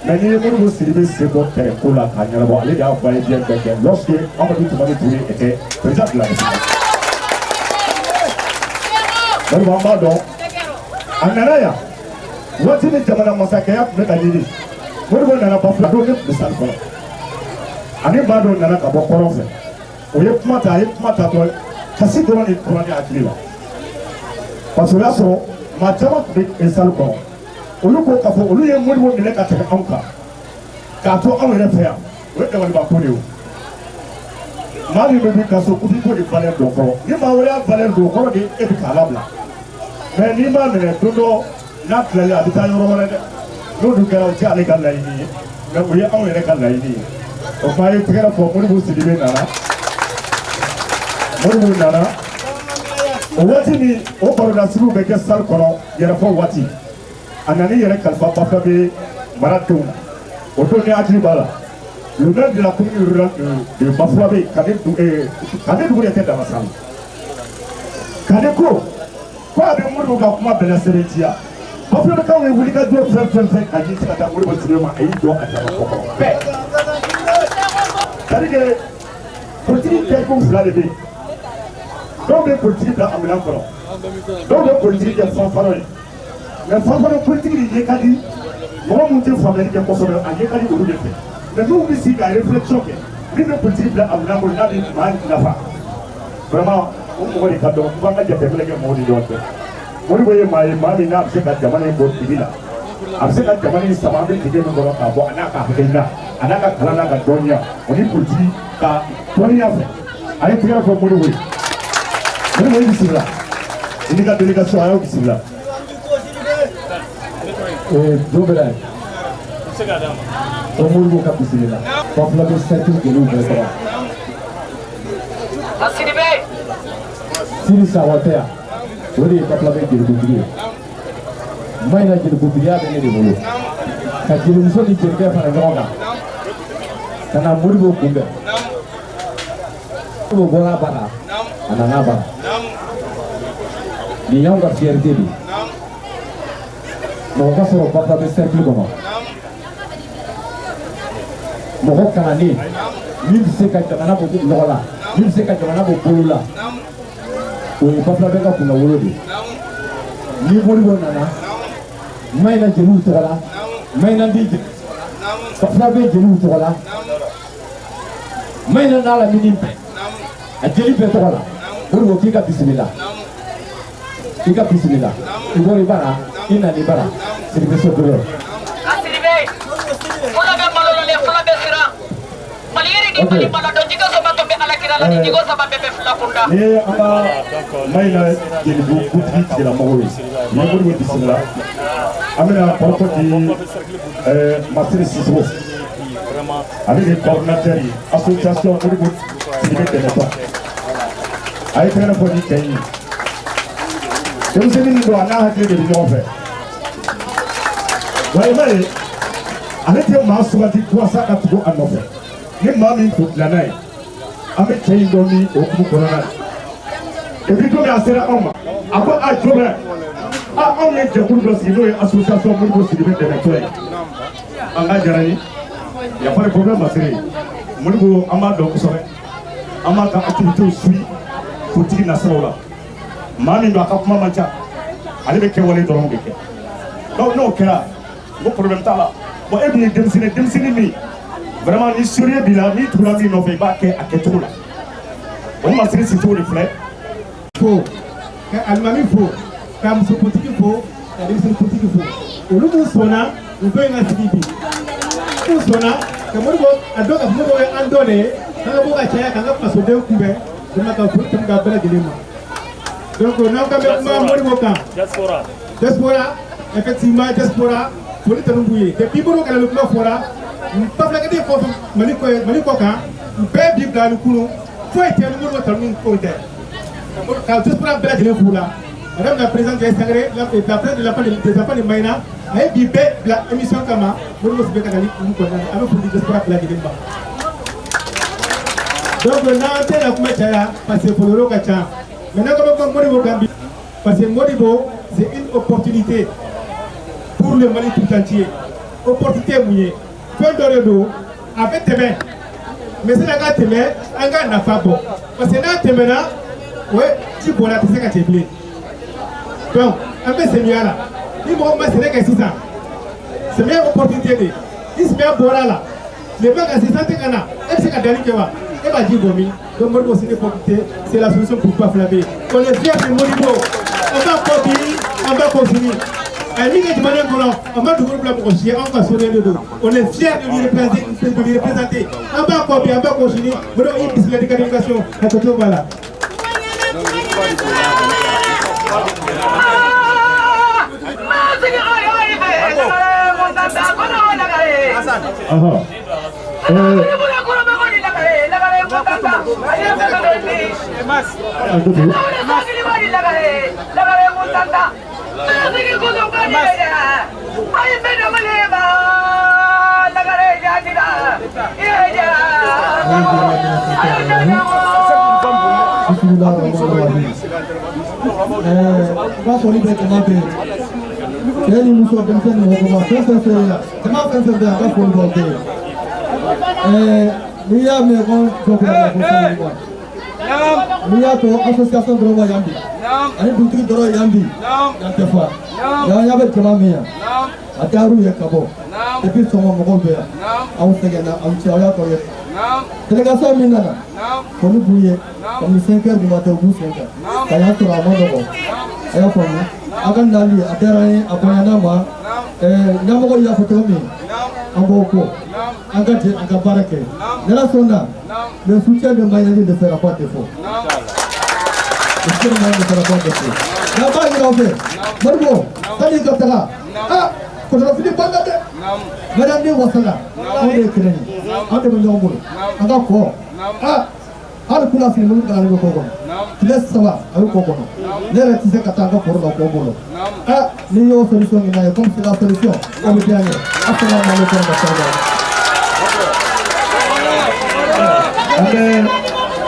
Speaker 5: Mais n'i ye Modibo Sidibe sen bɔ tɛrɛnko la k'a ɲɛnabɔ, ale de y'a fɔ a ye diɲɛ bɛɛ kɛ lorsque Amadou Toumani Touré était président de la République. Modibo, an b'a dɔn a nana yan waati min jamana masakɛya tun bɛ ka ɲini. Modibo nana Bafula don, ne tun bɛ salle kɔnɔ. Ani maa dɔw nana ka bɔ kɔrɔn fɛ. O ye kuma ta, a ye kuma ta dɔrɔn, kasi dɔrɔn de tora ne hakili la. Parce que o y'a sɔrɔ maa caman tun bɛ salle kɔnɔ. Olu ko k'a fɔ olu ye Modibo minɛ ka tɛmɛ anw kan. K'a to anw yɛrɛ fɛ yan, o ye dabalibanko de ye o. Maa min bɛ b'i ka so ko f'i k'o de valeur dɔn fɔlɔ. Ni maa wɛrɛ y'a valeur dɔn, o kɔrɔ de e bɛ k'a labila. Mais n'i m'a minɛ don dɔ n'a tilalen a bɛ taa yɔrɔ wɛrɛ dɛ. N'o dun kɛra o tɛ ale ka laɲini ye. Mais o ye anw yɛrɛ ka laɲini ye. O kuma ye tɛgɛrɛ fɔ Modibo Sidibe nana. Modibo nana. O waati min o barodasigiw bɛ kɛ salle kɔnɔ yɛrɛfɔ waati. A nana i yɛrɛ kalifa Bafulabe maradenw na. O don ne hakili b'a la. Le maire de la commune rurale de Bafulabe, Kane dugu de tɛ dans la salle. Kane ko a bɛ Modibo ka kuma bɛɛ sɛbɛntiya. Bafulabekaw ye wulikajɔ fɛn fɛn fɛn ka ɲɛsin ka taa Modibo Sidibe ma, a y'i jɔ a jama kɔ kɔrɔ bɛɛ. C'est-à-dire que politique kɛcogo fila de bɛ yen. Dɔw bɛ politique bila a minɛn kɔnɔ, dɔw bɛ politique kɛ fanfalon ye. Mais fanfalon politique de ye ka di mɔgɔ minnu tɛ faamuyali kɛ kosɛbɛ, a ye ka di olu de fɛ. Mais n'u bɛ sigi ka réflexion kɛ, min bɛ politique bila a minɛn kɔnɔ n'a bɛ maa nafa, vraiment o mɔgɔ de ka dɔgɔ. F'an ka jateminɛ kɛ mɔgɔw ni ɲɔgɔn cɛ. Modibo ye maa ye, maa min n'a bɛ se ka jamana in bɔ dibi la, a bɛ se ka jamana in sama an bɛ dingɛ min kɔnɔ k'a bɔ, a n'a ka hakilina, a n'a ka kalan n'a ka dɔnniya, o ni politique ka dɔnniya fɛ. A ye tɛgɛrɛ fɔ Modibo ye. Modibo, i bisimila. I n'i ka délégation, a y'aw bisimila.
Speaker 2: Don bɛɛ o Modibo ka bisimila. Bafulabe cercle jeliw bɛɛ sɔrɔ. Sini Sakɔ tɛ yan, o de ye Bafulabe jelikuntigi ye. Mayina jelikuntigiya bɛ ne de bolo. Ka jelimuso ni jelikɛ fara ɲɔgɔn kan ka na Modibo kunbɛn. Modibo bɔra a bara, a nana a bara. Nin y'anw ka fierté de ye. Mɔgɔ ka sɔrɔ Bafulabe cercle kɔnɔ, mɔgɔ kalannen min bɛ se ka jamana bɔ nɔgɔ la, min bɛ se ka jamana bɔ bolo la, o ye Bafulabe ka kunnawolo de ye. Ni Modibo nana Mayina jeliw tɔgɔ la, Mayina den Bafulabe jeliw tɔgɔ la. Mayina n'a lamini bɛɛ a jeli bɛɛ tɔgɔ la Modibo k'i ka bisimila i ka bisimila i bɔra i bara i nana i bara Sidibe so dɔrɔn.
Speaker 10: Sidibe fɔlɔ bɛ malo la fɔlɔ bɛ siran Mali yiri ni Mali mana dɔn jiko saba tun bɛ Ala kira la ni jiko saba bɛɛ bɛ fila kunda.
Speaker 5: Ni ye an ka Mayina jelibu kuntigi tigilamɔgɔw ye ni ye Modibo bisimila an bɛna kɔrɔfɔ di Masiri Sisoko ale de ye coordinateur ye association Modibo Sidibe dɛmɛtɔ a ye tɛgɛrɛ fɔ ni cɛ in ye denmisɛnnin min don a n'a hakili de bɛ ɲɔgɔn fɛ wa i b'a ye ale tɛ maa suganti walasa ka tugu a nɔfɛ ni maa min tun dilanna ye an bɛ cɛ in dɔn ni o hukumu kɔnɔna na et puis komi a sera anw ma a ko a jɔ bɛ a anw ye jɛkulu dɔ sigi n'o ye association Modibo Sidibe dɛmɛtɔ ye an ka diyara n ye y a pas de problème Masiri Modibo an b'a dɔn kosɛbɛ an b'a ka activités suit politique nasiraw la maa min don a ka kuma man ca ale bɛ kɛwale dɔrɔn de kɛ donc n'o kɛra n ko problème t'a la bon e dun ye denmisɛnnin denmisɛnnin min vraiment ni sérieux b'i la n'i tugura min nɔfɛ i b'a kɛ a kɛcogo la o Masiri Sisoko de filɛ.
Speaker 8: Fo ka alimami fo ka musokuntigi fo ka denmisɛnninkuntigi fo olu mun sɔnna muso in ka sigi bi mun sɔnna ka Modibo a dɔn ka Modibo ye an dɔ de ye k'an ka bɔ ka caya k'an ka fasoden kunbɛn vraiment ka foli tɛmɛ ka bɛɛ lajɛlen ma donc n'aw kan bɛ kuma Modibo kan diaspora diaspora effectivement diaspora foli tanu b'u ye depuis Modibo kana kuma fɔra bafulakɛden fɛn o fɛn Mali kɔ Mali kɔ kan u bɛɛ bi bila ni kunu foyi tɛ ni Modibo tanu ko tɛ ka diaspora bɛɛ lajɛlen f'u la. Madame la présidente Gaye Sangaré, la présidente de l'enfant des enfants de Maïna, a ye bi bɛɛ bila émission kama Modibo Sidibe ka nali hukumu kɔnɔna na an bɛ foli di diaspora bɛɛ lajɛlen ma. Donc n'an tɛna kuma caya parce que foloro ka ca mais n'an ko bɛ kuma Modibo kan bi parce que Modibo c'est une opportunité pour le Mali tout entier. Opportunité ye mun ye fɛn dɔ de don a bɛ tɛmɛ mais sani a ka tɛmɛ an ka nafa bɔ parce que n'a tɛmɛna o ye ji bɔra a tɛ se ka cɛ bilen. Donc an bɛ samiya la ni mɔgɔ ma sɛnɛ kɛ sisan samiya ye opportunité de ye ni samiya bɔra a la tilema ka se san tɛ ka na e bɛ se ka danni kɛ wa e b'a ji bɔ min. Donc Modibo c'est une opportunité, c'est la solution pour Bafulabé. On est fiers de Modibo, an b'a fɔ bi an b'a fɔ sini a ye min kɛ jamana in kɔnɔ a ma dugukolo bila mɔgɔ si ye anw ka soniya de don. On est fiers de lui représenter, de lui représenter. An b'a fɔ bi an b'a fɔ sini Modibo i bisimila i ka délégation hakɛto b'a la.
Speaker 11: N ka foli bɛ jama bɛɛ ye cɛ ni muso denmisɛnnin mɔgɔkɔrɔba fɛn fɛn fɛ yan jama fɛn fɛn bɛ yan a ka foli b'aw bɛɛ ye n'i y'a mɛn ko dɔ kɛra ko fɛn ma n'i y'a to association dɔrɔn ma yan bi ani dugutigi dɔrɔn yan bi yan tɛ fa yan y'a bɛ jama min yan a diyar'u ye ka bɔ depuis sɔgɔma mɔgɔw bɛ yan aw sɛgɛnna aw cɛ aw y'a tɔ ye délégation min nana foli b'u ye kabini 5 heures du matin u b'u sen kan ka yan sɔrɔ a ma nɔgɔn a y'a faamu a ka nali a diyara an ye a bonyana ma ɲɛmɔgɔ y'a fɔ cogo min an b'o kɔ an ka jɛ an ka baara kɛ n'Ala sɔnna le soutien de Mayina ne fera pas défaut, le soutien de Mayina ne fera pas défaut. N'an b'a ɲini aw fɛ Modibo sani i ka taga aa kɔnɔfili banna dɛ madame ni wasala anw de ye kelen ye anw de bɛ ɲɔgɔn bolo an ka kɔ aa hali kunna fini minnu kalan bɛ kɔ kɔnɔ tile 3 a bɛ kɔ kɔnɔ ne yɛrɛ tɛ se ka taa an ka foro la kɔ bolo aa n'i y'o solution ɲini a ye comme c'est la solution o bɛ diya n ye asalamu aleykum wa rahmatulah.
Speaker 5: An bɛ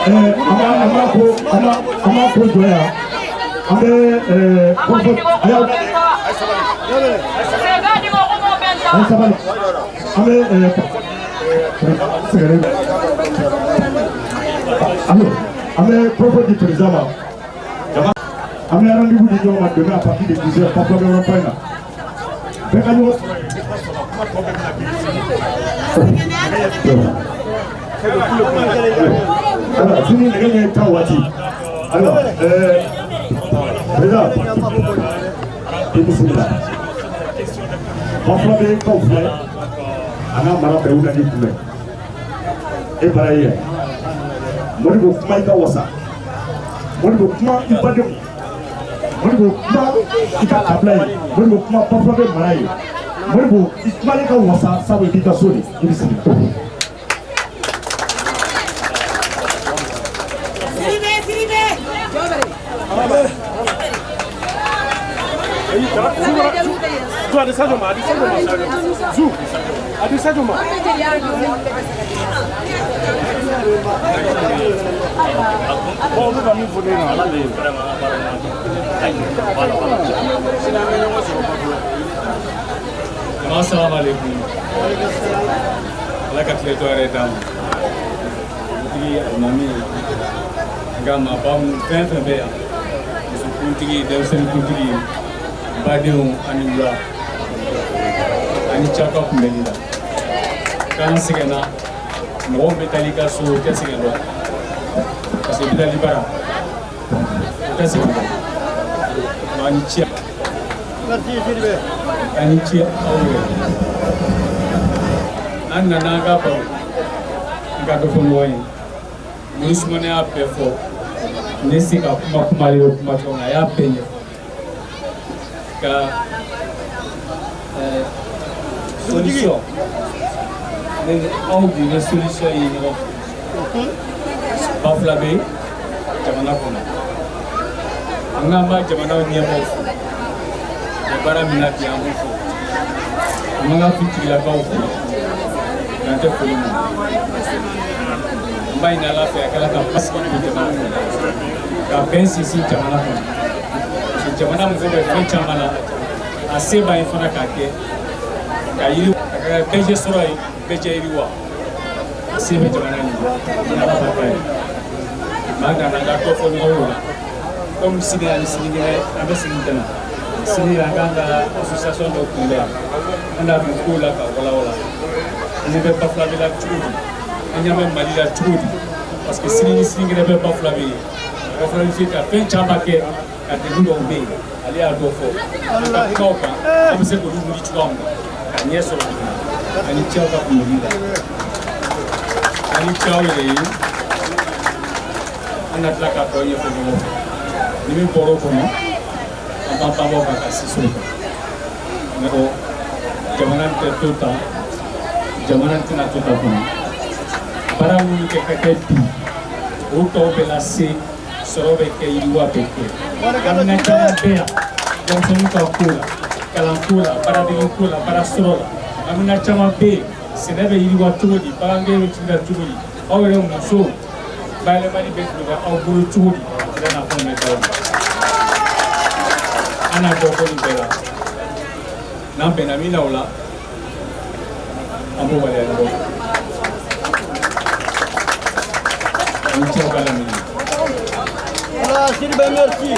Speaker 5: an b'a ko an b'a ko jɔ yan an bɛ kɔfɛ a y'aw a ye sabali an bɛ sɛgɛrɛ allo an bɛ kɔfɛ di président ma jama an bɛ rendez-vous di ɲɔgɔn ma demain à partir de 10 heures Bafulabɛ rond-point na bɛɛ ka ɲɔgɔn sɔrɔ yen kuma tɔ bɛɛ bɛna kɛ.
Speaker 2: Ayiwa, sini nɛgɛ ɲɛ 10 waati. Ayiwa, président, i bisimila. Bafulabe kaw filɛ, a n'a mara bɛɛ wula ni kunbɛn. E bara ye yan. Modibo, kuma i ka wasa. Modibo, kuma i badenw. Modibo, kuma i ka kabila ye. Modibo, kuma Bafulabe mara ye. Modibo, i kumalen ka wasa, sabu i b'i ka so de. I bisimila.
Speaker 7: Jama, assalamu alaikum. Ala ka tile tɔ yɛrɛ d'an ma. Dugutigi, alimami, nka maaba minnu fɛn fɛn bɛ yan, musokuntigi, denmisɛnninkuntigi, badenw ani wula ani caka kunbɛnni la. K'an sɛgɛnna, mɔgɔw bɛ taa i ka so, o tɛ sɛgɛn dɔn, parce que i bɛ taa bara, o tɛ sɛgɛn dɔn. Nka ani ce, ani ce aw yɛrɛ. An nana an ka baro, n ka dɔ fɔ ɲɔgɔn ye. Ni Sumana y'a bɛɛ fɔ, ne se ka kuma kumalen o kuma cogo min na, a y'a bɛɛ ɲɛfɔ. Ka solution, ne ni aw de bɛ solution ye ɲɔgɔn fɛ. Bafulabe jamana kɔnɔ, an k'an b'a jamanaw ɲɛmɔgɔw fo. U bɛ baara min na bi, an b'u fo. An b'an ka finitigilakaw fo, dan tɛ foli min na. An b'a ɲini Ala fɛ, a kɛla ka basigi don jamana kɔnɔ, ka bɛn sinsin jamana kɔnɔ. Parce que jamana mago bɛ fɛn caman na, a se b'an ye fana k'a kɛ, ka yiri a ka kɛ bɛɛ sɔrɔ ye, bɛɛ jɛ yiriwa. A se bɛ jamana nin ye, ni Ala barika ye. Maa nana an ka dɔ fɔ ɲɔgɔn ye o la. Komi sini ani sinikɛnɛ an bɛ segin ka na. Sini an k'an ka association dɔ kunbɛn yan. An na don kow la ka walawala. An ɲɛ bɛ Bafulabe la cogo di? An ɲɛ bɛ Mali la cogo di? Parce que sini ni sinikɛnɛ bɛ Bafulabe ye. Bafulabe bɛ se ka fɛn caman kɛ, ka degun dɔw bɛ yen. Ale y'a dɔ fɔ. An ka kumaw kan, an bɛ se k'olu wuli cogoya min na, ka ɲɛ sɔrɔ. Ani cɛw ka kunbɛnni la. Ani cɛw yɛrɛ ye. An na tila k'a tɔ ɲɛfɔ ɲɔgɔn fɛ. Ni min bɔra o kɔnɔ, an b'an banbaw kan ka sinsin o kan. Ne ko jamana tɛ to tan, jamana tɛna to tan fana. Baara minnu kɛ ka kɛ bi, o tɔw bɛ lase, sɔrɔ bɛ kɛ, yiriwa bɛ kɛ. Amina caman bɛ yan, denmisɛnninw ka ko la, kalanko la, baaradege ko la, baara sɔrɔ la. Amina caman bɛ yen, sɛnɛ bɛ yiriwa cogo di, bagangɛn bɛ yiriwa cogo di, aw yɛrɛ musow bayɛlɛmali bɛ nɔgɔya aw bolo cogo di, o n'a fɛnw bɛ d'aw ma. An n'a dɔ ko nin bɛɛ la, n'an bɛnna min na o la, an b'o waleya ɲɔgɔn fɛ. Ani cɛw ka lamini.
Speaker 11: Voilà, Sylvain, merci.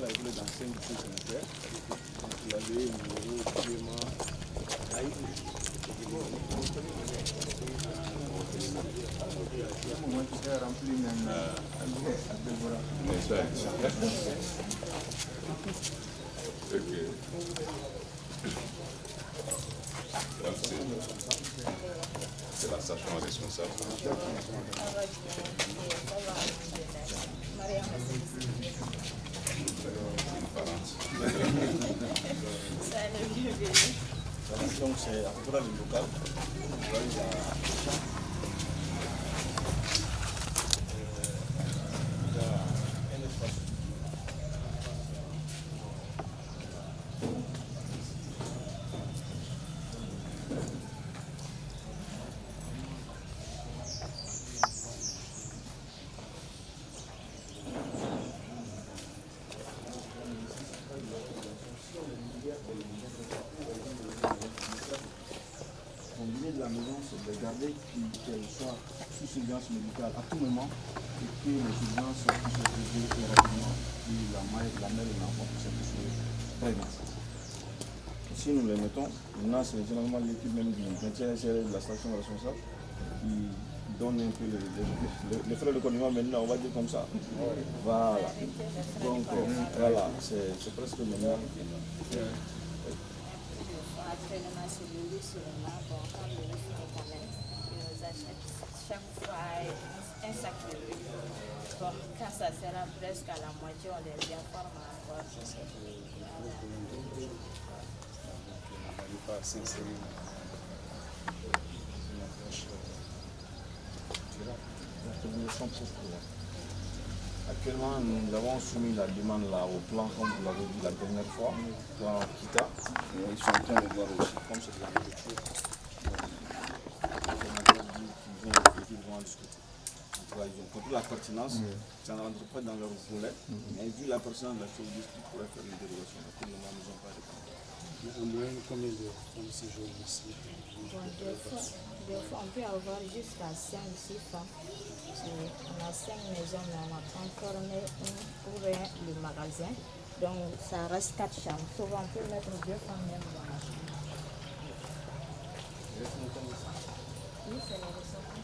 Speaker 12: calculé dans 5 districts sanitaires. Donc l'Alé, Nioro, Diéma, Aïe.
Speaker 13: Ok. C'est la sage-femme responsable. C'est une parente.
Speaker 12: Donc c'est à peu près le local. Là, il y a un espace. L'idée de la maison, c'est de garder qu'elle soit sous surveillance médicale à tout moment et que les urgences puissent être réglées rapidement, et la mère et l'enfant puissent être sauvés. Très bien. Si nous les mettons, maintenant c'est généralement l'équipe même du médecin de la station responsable qui donne un peu les frais de conduite maintenant, on va dire comme ça. Voilà. Donc voilà, c'est presque maintenant.
Speaker 14: Actuellement, c'est le riz seulement. Bon, quand le riz finit quand même, ils nous achètent chaque fois un sac de riz. Bon, quand ça sera presque à la moitié, on les informe encore.
Speaker 9: C'est ça que le gros problème de l'eau. Donc, on n'arrive pas à s'insérer dans une approche durable.
Speaker 12: Actuellement, nous avons soumis la demande là, au plan, comme vous l'avez dit la dernière fois, plan Kita. Et ils sont en train de voir aussi, comme c'est de la nourriture. Ils vont en discuter. En tout cas, ils ont compris la pertinence, ça ne rentre pas dans leur volet, mais vu la pertinence de la chose, ils disent qu'ils pourraient faire une dérogation. Mais pour le moment, nous n'ont pas répondu.
Speaker 9: En moyenne, combien de femmes séjournent ici?
Speaker 14: Bon, des fois, on peut avoir jusqu'à 5, 6 femmes. On a 5 maisons, mais on a encore une pour le magasin. Donc, ça reste 4 chambres. Souvent, on peut mettre 2 femmes même dans la chambre. Oui, c'est la restaurant.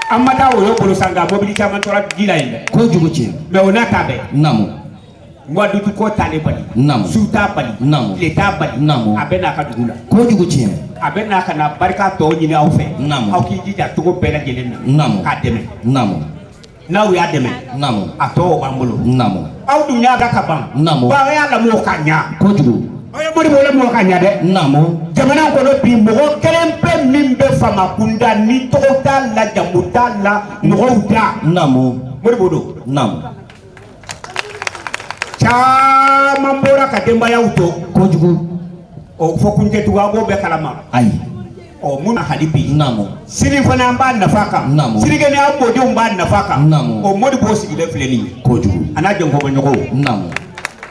Speaker 1: An ma taa woyo bolo san nka mobili caman tora ji la yen dɛ.
Speaker 15: Kojugu tiɲɛ.
Speaker 1: Mais o n'a ta bɛɛ.
Speaker 15: Naamu.
Speaker 1: Mois d'août ko t'ale bali.
Speaker 15: Naamu.
Speaker 1: Su t'a bali.
Speaker 15: Naamu.
Speaker 1: Tile t'a bali.
Speaker 15: Naamu.
Speaker 1: A bɛ n'a ka dugu la.
Speaker 15: Kojugu tiɲɛ.
Speaker 1: A bɛ n'a ka na barika tɔ ɲini aw fɛ.
Speaker 15: Naamu.
Speaker 1: Aw k'i jija cogo bɛɛ lajɛlen na.
Speaker 15: Naamu.
Speaker 1: K'a dɛmɛ.
Speaker 15: Naamu.
Speaker 1: N'aw y'a dɛmɛ.
Speaker 15: Naamu.
Speaker 1: A tɔ o b'an bolo.
Speaker 15: Naamu.
Speaker 1: Aw dun y'a da ka ban.
Speaker 15: Naamu.
Speaker 1: Wa aw y'a lamɔ ka ɲa.
Speaker 15: Kojugu.
Speaker 1: Aw ye Modibo lamɔ ka ɲa dɛ.
Speaker 15: Naamu.
Speaker 1: Jamana kɔnɔ bi mɔgɔ kelen pe min bɛ faama kunda ni tɔgɔ t'a la jamu t'a la mɔgɔw da.
Speaker 15: Naamu.
Speaker 1: Modibo don.
Speaker 15: Naamu.
Speaker 1: Caman bɔra ka denbayaw to.
Speaker 15: Kojugu.
Speaker 1: O fɔ kun tɛ tugun an b'o bɛɛ kalama.
Speaker 15: Ayi.
Speaker 1: Ɔ mun na hali bi.
Speaker 15: Naamu.
Speaker 1: Sini fana an b'a nafa kan.
Speaker 15: Naamu.
Speaker 1: Sinikɛnɛ an mɔdenw b'a nafa kan.
Speaker 15: Naamu.
Speaker 1: O Modibo sigilen filɛ nin ye.
Speaker 15: Kojugu.
Speaker 1: A n'a jɛnkɔmɔɲɔgɔnw.
Speaker 15: Naamu.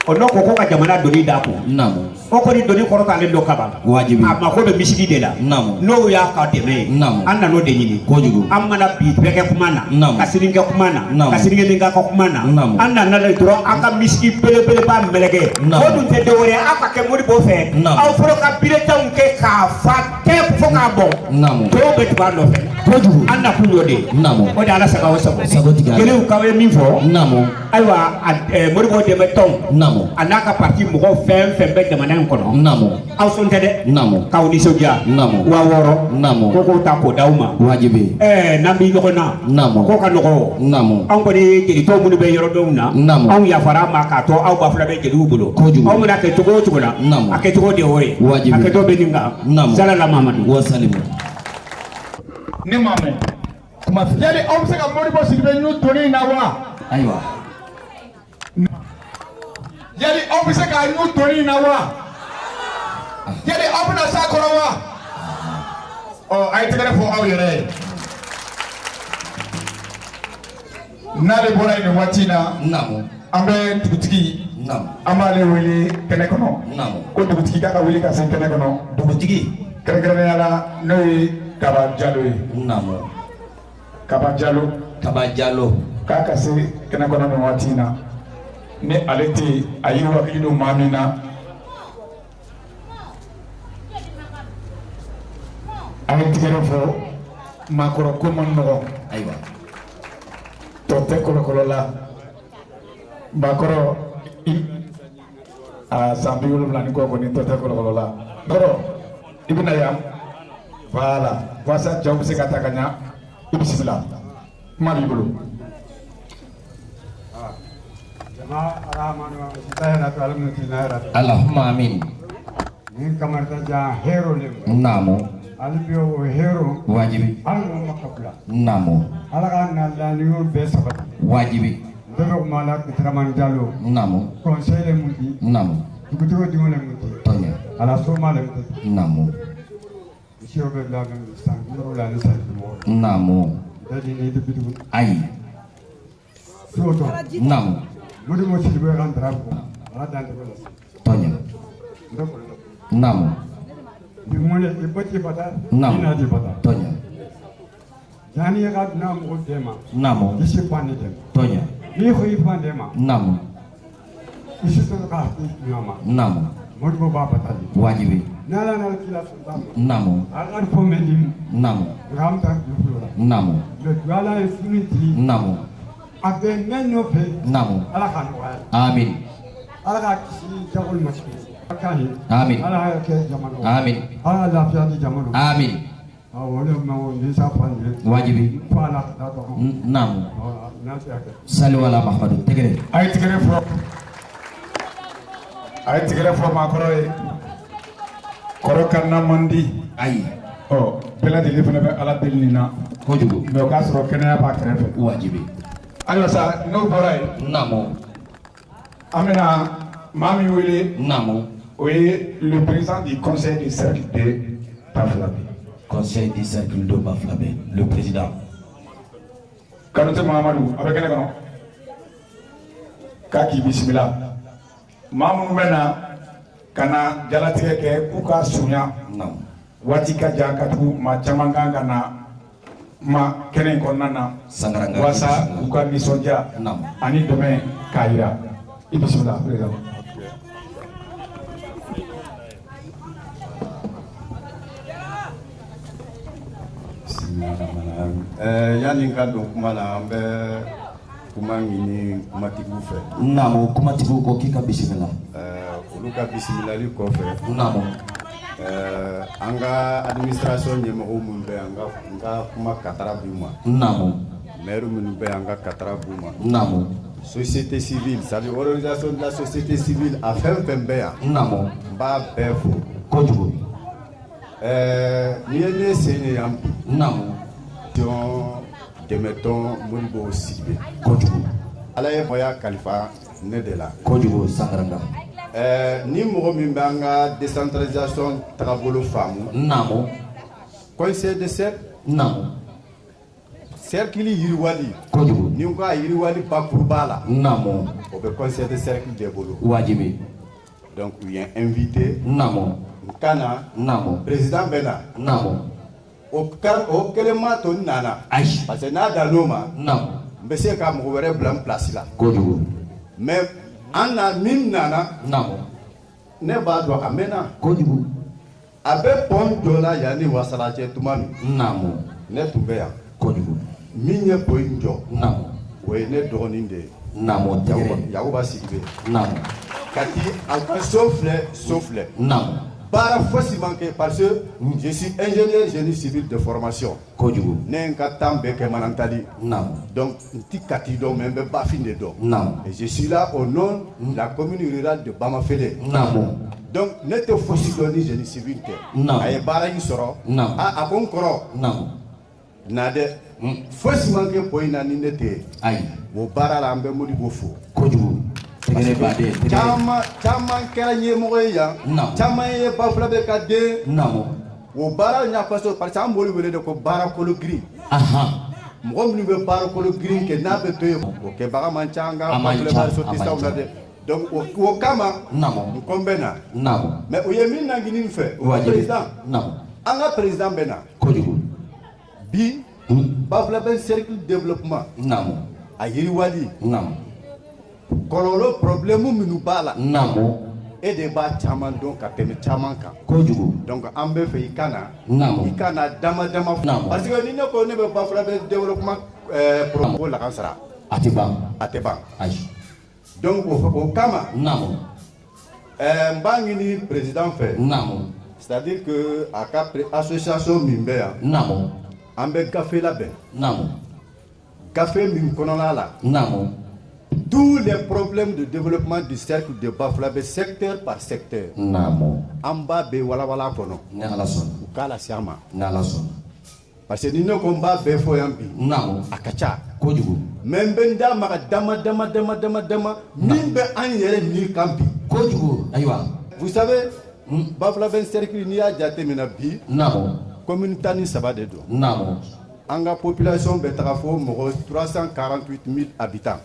Speaker 1: Ɔ n'o ko ko ka jamana doni d'a kun.
Speaker 15: Naamu.
Speaker 1: O kɔni doni kɔrɔtalen don kaban.
Speaker 15: Wajibi.
Speaker 1: A mako bɛ misidi de la.
Speaker 15: Naamu.
Speaker 1: N'o y'a ka dɛmɛ ye.
Speaker 15: Naamu.
Speaker 1: An nan'o de ɲini.
Speaker 15: Kojugu.
Speaker 1: An mana bi bɛɛ kɛ kuma na.
Speaker 15: Naamu.
Speaker 1: Ka sini kɛ kuma na.
Speaker 15: Naamu.
Speaker 1: Ka sinikɛnɛ kɛ kuma na.
Speaker 15: Naamu.
Speaker 1: An nana le dɔrɔn an ka misidi belebeleba meleke.
Speaker 15: Naamu.
Speaker 1: O dun tɛ dɔwɛrɛ ye aw ka kɛ Modibo fɛ.
Speaker 15: Naamu.
Speaker 1: Aw fɔlɔ ka bulletinw kɛ k'a fa tɛ fo k'a bɔn.
Speaker 15: Naamu.
Speaker 1: Tɔw bɛ tugu an nɔfɛ.
Speaker 15: Kojugu.
Speaker 1: An nakun y'o de ye.
Speaker 15: Naamu.
Speaker 1: O de ala sago aw sago.
Speaker 15: Sago tigi ala.
Speaker 1: Jeliw k'aw ye min fɔ.
Speaker 15: Naamu.
Speaker 1: Ayiwa a Modibo dɛmɛ tɔnw.
Speaker 15: Naamu.
Speaker 1: A n'a ka parti mɔgɔw fɛn fɛn bɛ jamana in kɔnɔ.
Speaker 15: Naamu.
Speaker 1: Aw sɔn tɛ dɛ.
Speaker 15: Naamu.
Speaker 1: K'aw nisɔndiya.
Speaker 15: Naamu.
Speaker 1: 6000.
Speaker 15: Naamu.
Speaker 1: Ko k'o ta k'o d'aw ma.
Speaker 15: Wajibi.
Speaker 1: N'an bɛ ɲɔgɔn na.
Speaker 15: Naamu.
Speaker 1: Ko ka nɔgɔ.
Speaker 15: Naamu.
Speaker 1: Anw kɔni jelitɔn minnu bɛ yɔrɔ dɔw na.
Speaker 15: Naamu.
Speaker 1: Anw yafara a ma k'a to aw Bafulabɛ jeliw bolo.
Speaker 15: Kojugu.
Speaker 1: Aw mana kɛ cogo o cogo la.
Speaker 15: Naamu.
Speaker 1: A kɛcogo de y'o ye.
Speaker 15: Wajibi.
Speaker 1: A kɛcogo bɛ nin kan.
Speaker 15: Naamu.
Speaker 1: Salala Mamadu.
Speaker 15: Wasalimu.
Speaker 16: Ne m'a mɛn.
Speaker 15: Kuma filɛ.
Speaker 16: Yali aw bɛ se ka Modibo Sidibe ɲu doni in na wa?
Speaker 15: Ayiwa.
Speaker 16: Yali aw bɛ se k'a ɲu doni in na wa? Yali aw bɛna s'a kɔrɔ wa? Ɔ a ye tɛgɛrɛ fɔ aw yɛrɛ ye. N'ale bɔra yen nin waati in na.
Speaker 15: Naamu.
Speaker 16: An bɛ dugutigi.
Speaker 15: Naamu.
Speaker 16: An b'ale wele kɛnɛ kɔnɔ.
Speaker 15: Naamu.
Speaker 16: Ko dugutigi k'a ka wuli ka se kɛnɛ kɔnɔ.
Speaker 15: Dugutigi.
Speaker 16: Kɛrɛnkɛrɛnnenya la n'o ye Kaba Jalo ye.
Speaker 15: Naamu.
Speaker 16: Kaba Jalo.
Speaker 15: Kaba Jalo.
Speaker 16: K'a ka se kɛnɛ kɔnɔ nin waati in na. Ni ale tɛ yen, a y'i hakili don maa min na. A ye tigɛrɛ fɔ maakɔrɔ ko man nɔgɔn.
Speaker 15: Ayiwa.
Speaker 16: Tɔ tɛ kɔlɔkɔlɔ la. Maakɔrɔ i a san 70 ni kɔ kɔni tɔ tɛ kɔlɔkɔlɔ la. Kɔrɔ i bɛna yan. Voilà walasa jaw bɛ se ka ta ka ɲa. I bisimila. Kuma b'i bolo.
Speaker 15: Allahumma amin.
Speaker 4: Ni kamarta ja hero le.
Speaker 15: Naamu.
Speaker 4: Ali bi o hero.
Speaker 15: Wajibi.
Speaker 4: Ala mo makabla.
Speaker 15: Naamu.
Speaker 4: Ala ka na laniyo bɛɛ sabati.
Speaker 15: Wajibi.
Speaker 4: Dɔw kuma la Dramane Diallo.
Speaker 15: Naamu.
Speaker 4: Conseil le mun di.
Speaker 15: Naamu.
Speaker 4: Dugutigiw denw le mun di.
Speaker 15: Tɔɲɛ.
Speaker 4: Ala soma le mun di.
Speaker 15: Naamu.
Speaker 4: Misiw bɛ bila min san 70 ni san 60.
Speaker 15: Naamu.
Speaker 4: Dadi ni tɛ bitugu.
Speaker 15: Ayi.
Speaker 4: Suo tɔ.
Speaker 15: Naamu.
Speaker 4: Modibo Sidibe ka dara bɔ. Ala dan tɛgɛ la.
Speaker 15: Tɔɲɛ.
Speaker 4: N tɛ kɔlɔlɔ.
Speaker 15: Naamu.
Speaker 4: Bi mun i bɔ ti bata.
Speaker 15: Naamu.
Speaker 4: I na ti bata.
Speaker 15: Tɔɲɛ.
Speaker 4: Yanni i ka dunan mɔgɔ bɛɛ ma.
Speaker 15: Naamu.
Speaker 4: I si fan ne dɛmɛ.
Speaker 15: Tɔɲɛ.
Speaker 4: N'i ko i fan dɛmɛ ma.
Speaker 15: Naamu.
Speaker 4: I si tɛ ka hakili ɲuman ma.
Speaker 15: Naamu.
Speaker 4: Modibo b'a bata de.
Speaker 15: Wajibi.
Speaker 4: N'Ala n'a kila sɔrɔ ma.
Speaker 15: Naamu.
Speaker 4: A ka fɔ mɛ di.
Speaker 15: Naamu.
Speaker 4: Nka an bɛ taa dugu la.
Speaker 15: Naamu.
Speaker 4: Mɛ Ala ye sunu di.
Speaker 15: Naamu.
Speaker 4: A bɛ mɛn nɔfɛ.
Speaker 15: Naamu.
Speaker 4: Ala k'a nɔgɔya.
Speaker 15: Amin.
Speaker 4: Ala k'a kisi jago ma sigi.
Speaker 15: Amin.
Speaker 4: Ala y'a kɛ jamana.
Speaker 15: Amin.
Speaker 4: Ala ka lafiya di jamana.
Speaker 15: Amin.
Speaker 4: Awɔ, o de ma o ni sa fan ye.
Speaker 15: Wajibi.
Speaker 4: Fo ala ka taa dɔgɔ.
Speaker 15: Naamu.
Speaker 4: N'a se ka kɛ.
Speaker 15: Sali wala Mahamadu tɛgɛrɛ.
Speaker 16: A ye tigɛrɛ fɔ. A ye tigɛrɛ fɔ maakɔrɔ ye. Kɔrɔ ka na man di.
Speaker 15: Ayi.
Speaker 16: Ɔ bɛɛ lajɛlen fana bɛ Ala deli nin na.
Speaker 15: Kojugu.
Speaker 16: Mɛ o k'a sɔrɔ kɛnɛya b'a kɛrɛfɛ.
Speaker 15: Wajibi.
Speaker 16: Ayiwa sa n'o bɔra yen.
Speaker 15: Naamu.
Speaker 16: An bɛna maa min wele.
Speaker 15: Naamu.
Speaker 16: O ye le président du conseil du cercle de Bafulabe.
Speaker 15: Conseil du cercle de Bafulabe, le président.
Speaker 16: Kanute Mahamadu a bɛ kɛnɛ kɔnɔ. K'a k'i bisimila. Maa minnu bɛ na ka na jalatigɛ kɛ k'u ka surunya.
Speaker 15: Naamu.
Speaker 16: Waati ka jan ka tugu maa caman kan ka na kuma kɛnɛ in kɔnɔna na.
Speaker 15: Sangaranga.
Speaker 16: Walasa u ka nisɔndiya.
Speaker 15: Naamu.
Speaker 16: Ani dɛmɛ k'a jira. I bisimila président.
Speaker 17: Yanni n ka don kuma la, an bɛ kuma ɲini kumatigiw fɛ.
Speaker 15: Naamu, kumatigiw ko k'i ka bisimila.
Speaker 17: Olu ka bisimilali kɔfɛ, an ka administration ɲɛmɔgɔw minnu bɛ yan, n ka kuma katara b'u ma. Maire minnu bɛ yan, an ka katara b'u ma. Société civile, c'est à dire organisation de la société civile, a fɛn fɛn bɛ yan, n b'a bɛɛ fo.
Speaker 15: Kojugu.
Speaker 17: N'i ye ne sen ye yan bi, jɔn dɛmɛtɔn Modibo Sidibe.
Speaker 15: Kojugu.
Speaker 17: Ala ye mɔgɔya kalifa ne de la.
Speaker 15: Kojugu, Sangaranga.
Speaker 17: Ni mɔgɔ min bɛ an ka décentralisation tagabolo faamu, conseil de cercle, cercle yiriwali.
Speaker 15: Kojugu.
Speaker 17: Ni n ko a yiriwali bakuruba la, o bɛ conseil de cercle de bolo.
Speaker 15: Wajibi.
Speaker 17: Donc u ye n invité. N ka na. Président bɛ na. O o kelen ma to n nana.
Speaker 15: Ayi.
Speaker 17: Parce que n'a dan'o ma, n bɛ se ka mɔgɔ wɛrɛ bila n place la.
Speaker 15: Kojugu.
Speaker 17: Mais an na min nana, ne b'a dɔn a mɛnna.
Speaker 15: Kojugu.
Speaker 17: A bɛ pont jɔ la yan ni Wasala cɛ tuma min, ne tun bɛ yan.
Speaker 15: Kojugu.
Speaker 17: Min ye pont in jɔ, o ye ne dɔgɔnin de ye.
Speaker 15: Tɛgɛrɛ.
Speaker 17: Yakuba Sidibe. Kati a ka so filɛ, so filɛ. Baara fosi man kɛ parce que je suis ingénieur génie civil de formation.
Speaker 15: Kojugu.
Speaker 17: Ne ye n ka temps bɛɛ kɛ Manantali. Donc n ti Kati dɔn, mais n bɛ Bafin de dɔn. Et je suis là au nom de la commune rurale de Bamafele. Donc ne tɛ fosi dɔn ni génie civil tɛ. A ye baara in sɔrɔ. A ko n kɔrɔ. Na dɛ. Fosi man kɛ pont in na ni ne tɛ yen.
Speaker 15: Ayi.
Speaker 17: O baara la, an bɛ Modibo fo.
Speaker 15: Kojugu. Tɛgɛrɛ baden. Tɛgɛrɛ.
Speaker 17: Caman caman kɛra ɲɛmɔgɔ ye yan. Caman ye Bafulabɛ ka den. O baara ɲa kosɛbɛ parce que an b'olu wele de ko baarakolo girin. Mɔgɔ minnu bɛ baarakolo girin kɛ n'a bɛ to yen, o kɛbaga man ca an ka
Speaker 15: A man
Speaker 17: Bafulabɛ
Speaker 15: ca, a
Speaker 17: ressortissants
Speaker 15: man
Speaker 17: la
Speaker 15: ca.
Speaker 17: dɛ. Donc o kama, n ko n bɛ na. Mais u ye min laɲini n fɛ, o président, an ka président bɛ na.
Speaker 15: Kojugu.
Speaker 17: Bi Bafulabɛ cercle développement, a yiriwali, kɔlɔlɔ problème minnu b'a la, e de b'a caman dɔn ka tɛmɛ caman kan.
Speaker 15: Kojugu.
Speaker 17: Donc an bɛ fɛ i ka na. I ka na dama dama. Parce que ni ne ko ne bɛ Bafulabɛ développement ko lakansara,
Speaker 15: A tɛ ban.
Speaker 17: A tɛ ban.
Speaker 15: Ayi.
Speaker 17: Donc o kama, n b'a ɲini président fɛ. C'est à dire que a ka association min bɛ yan, an bɛ gafe labɛn. Gafe min kɔnɔna la, tous les problèmes de développement du cercle de Bafulabɛ, secteur par secteur, an b'a bɛɛ walawala kɔnɔ.
Speaker 15: Ni Ala sɔnna.
Speaker 17: U k'a lase an ma.
Speaker 15: Ni Ala sɔnna.
Speaker 17: Parce que ni ne ko n b'a bɛɛ fɔ yan bi, a ka ca.
Speaker 15: Kojugu.
Speaker 17: Mais n bɛ n da maga dama dama dama dama dama min bɛ an yɛrɛ ni kan bi.
Speaker 15: Kojugu. Ayiwa.
Speaker 17: Vous savez, Bafulabɛ cercle, n'i y'a jateminɛ bi, commune 13 de don. An ka population bɛ taga fo mɔgɔ 348 000 habitants.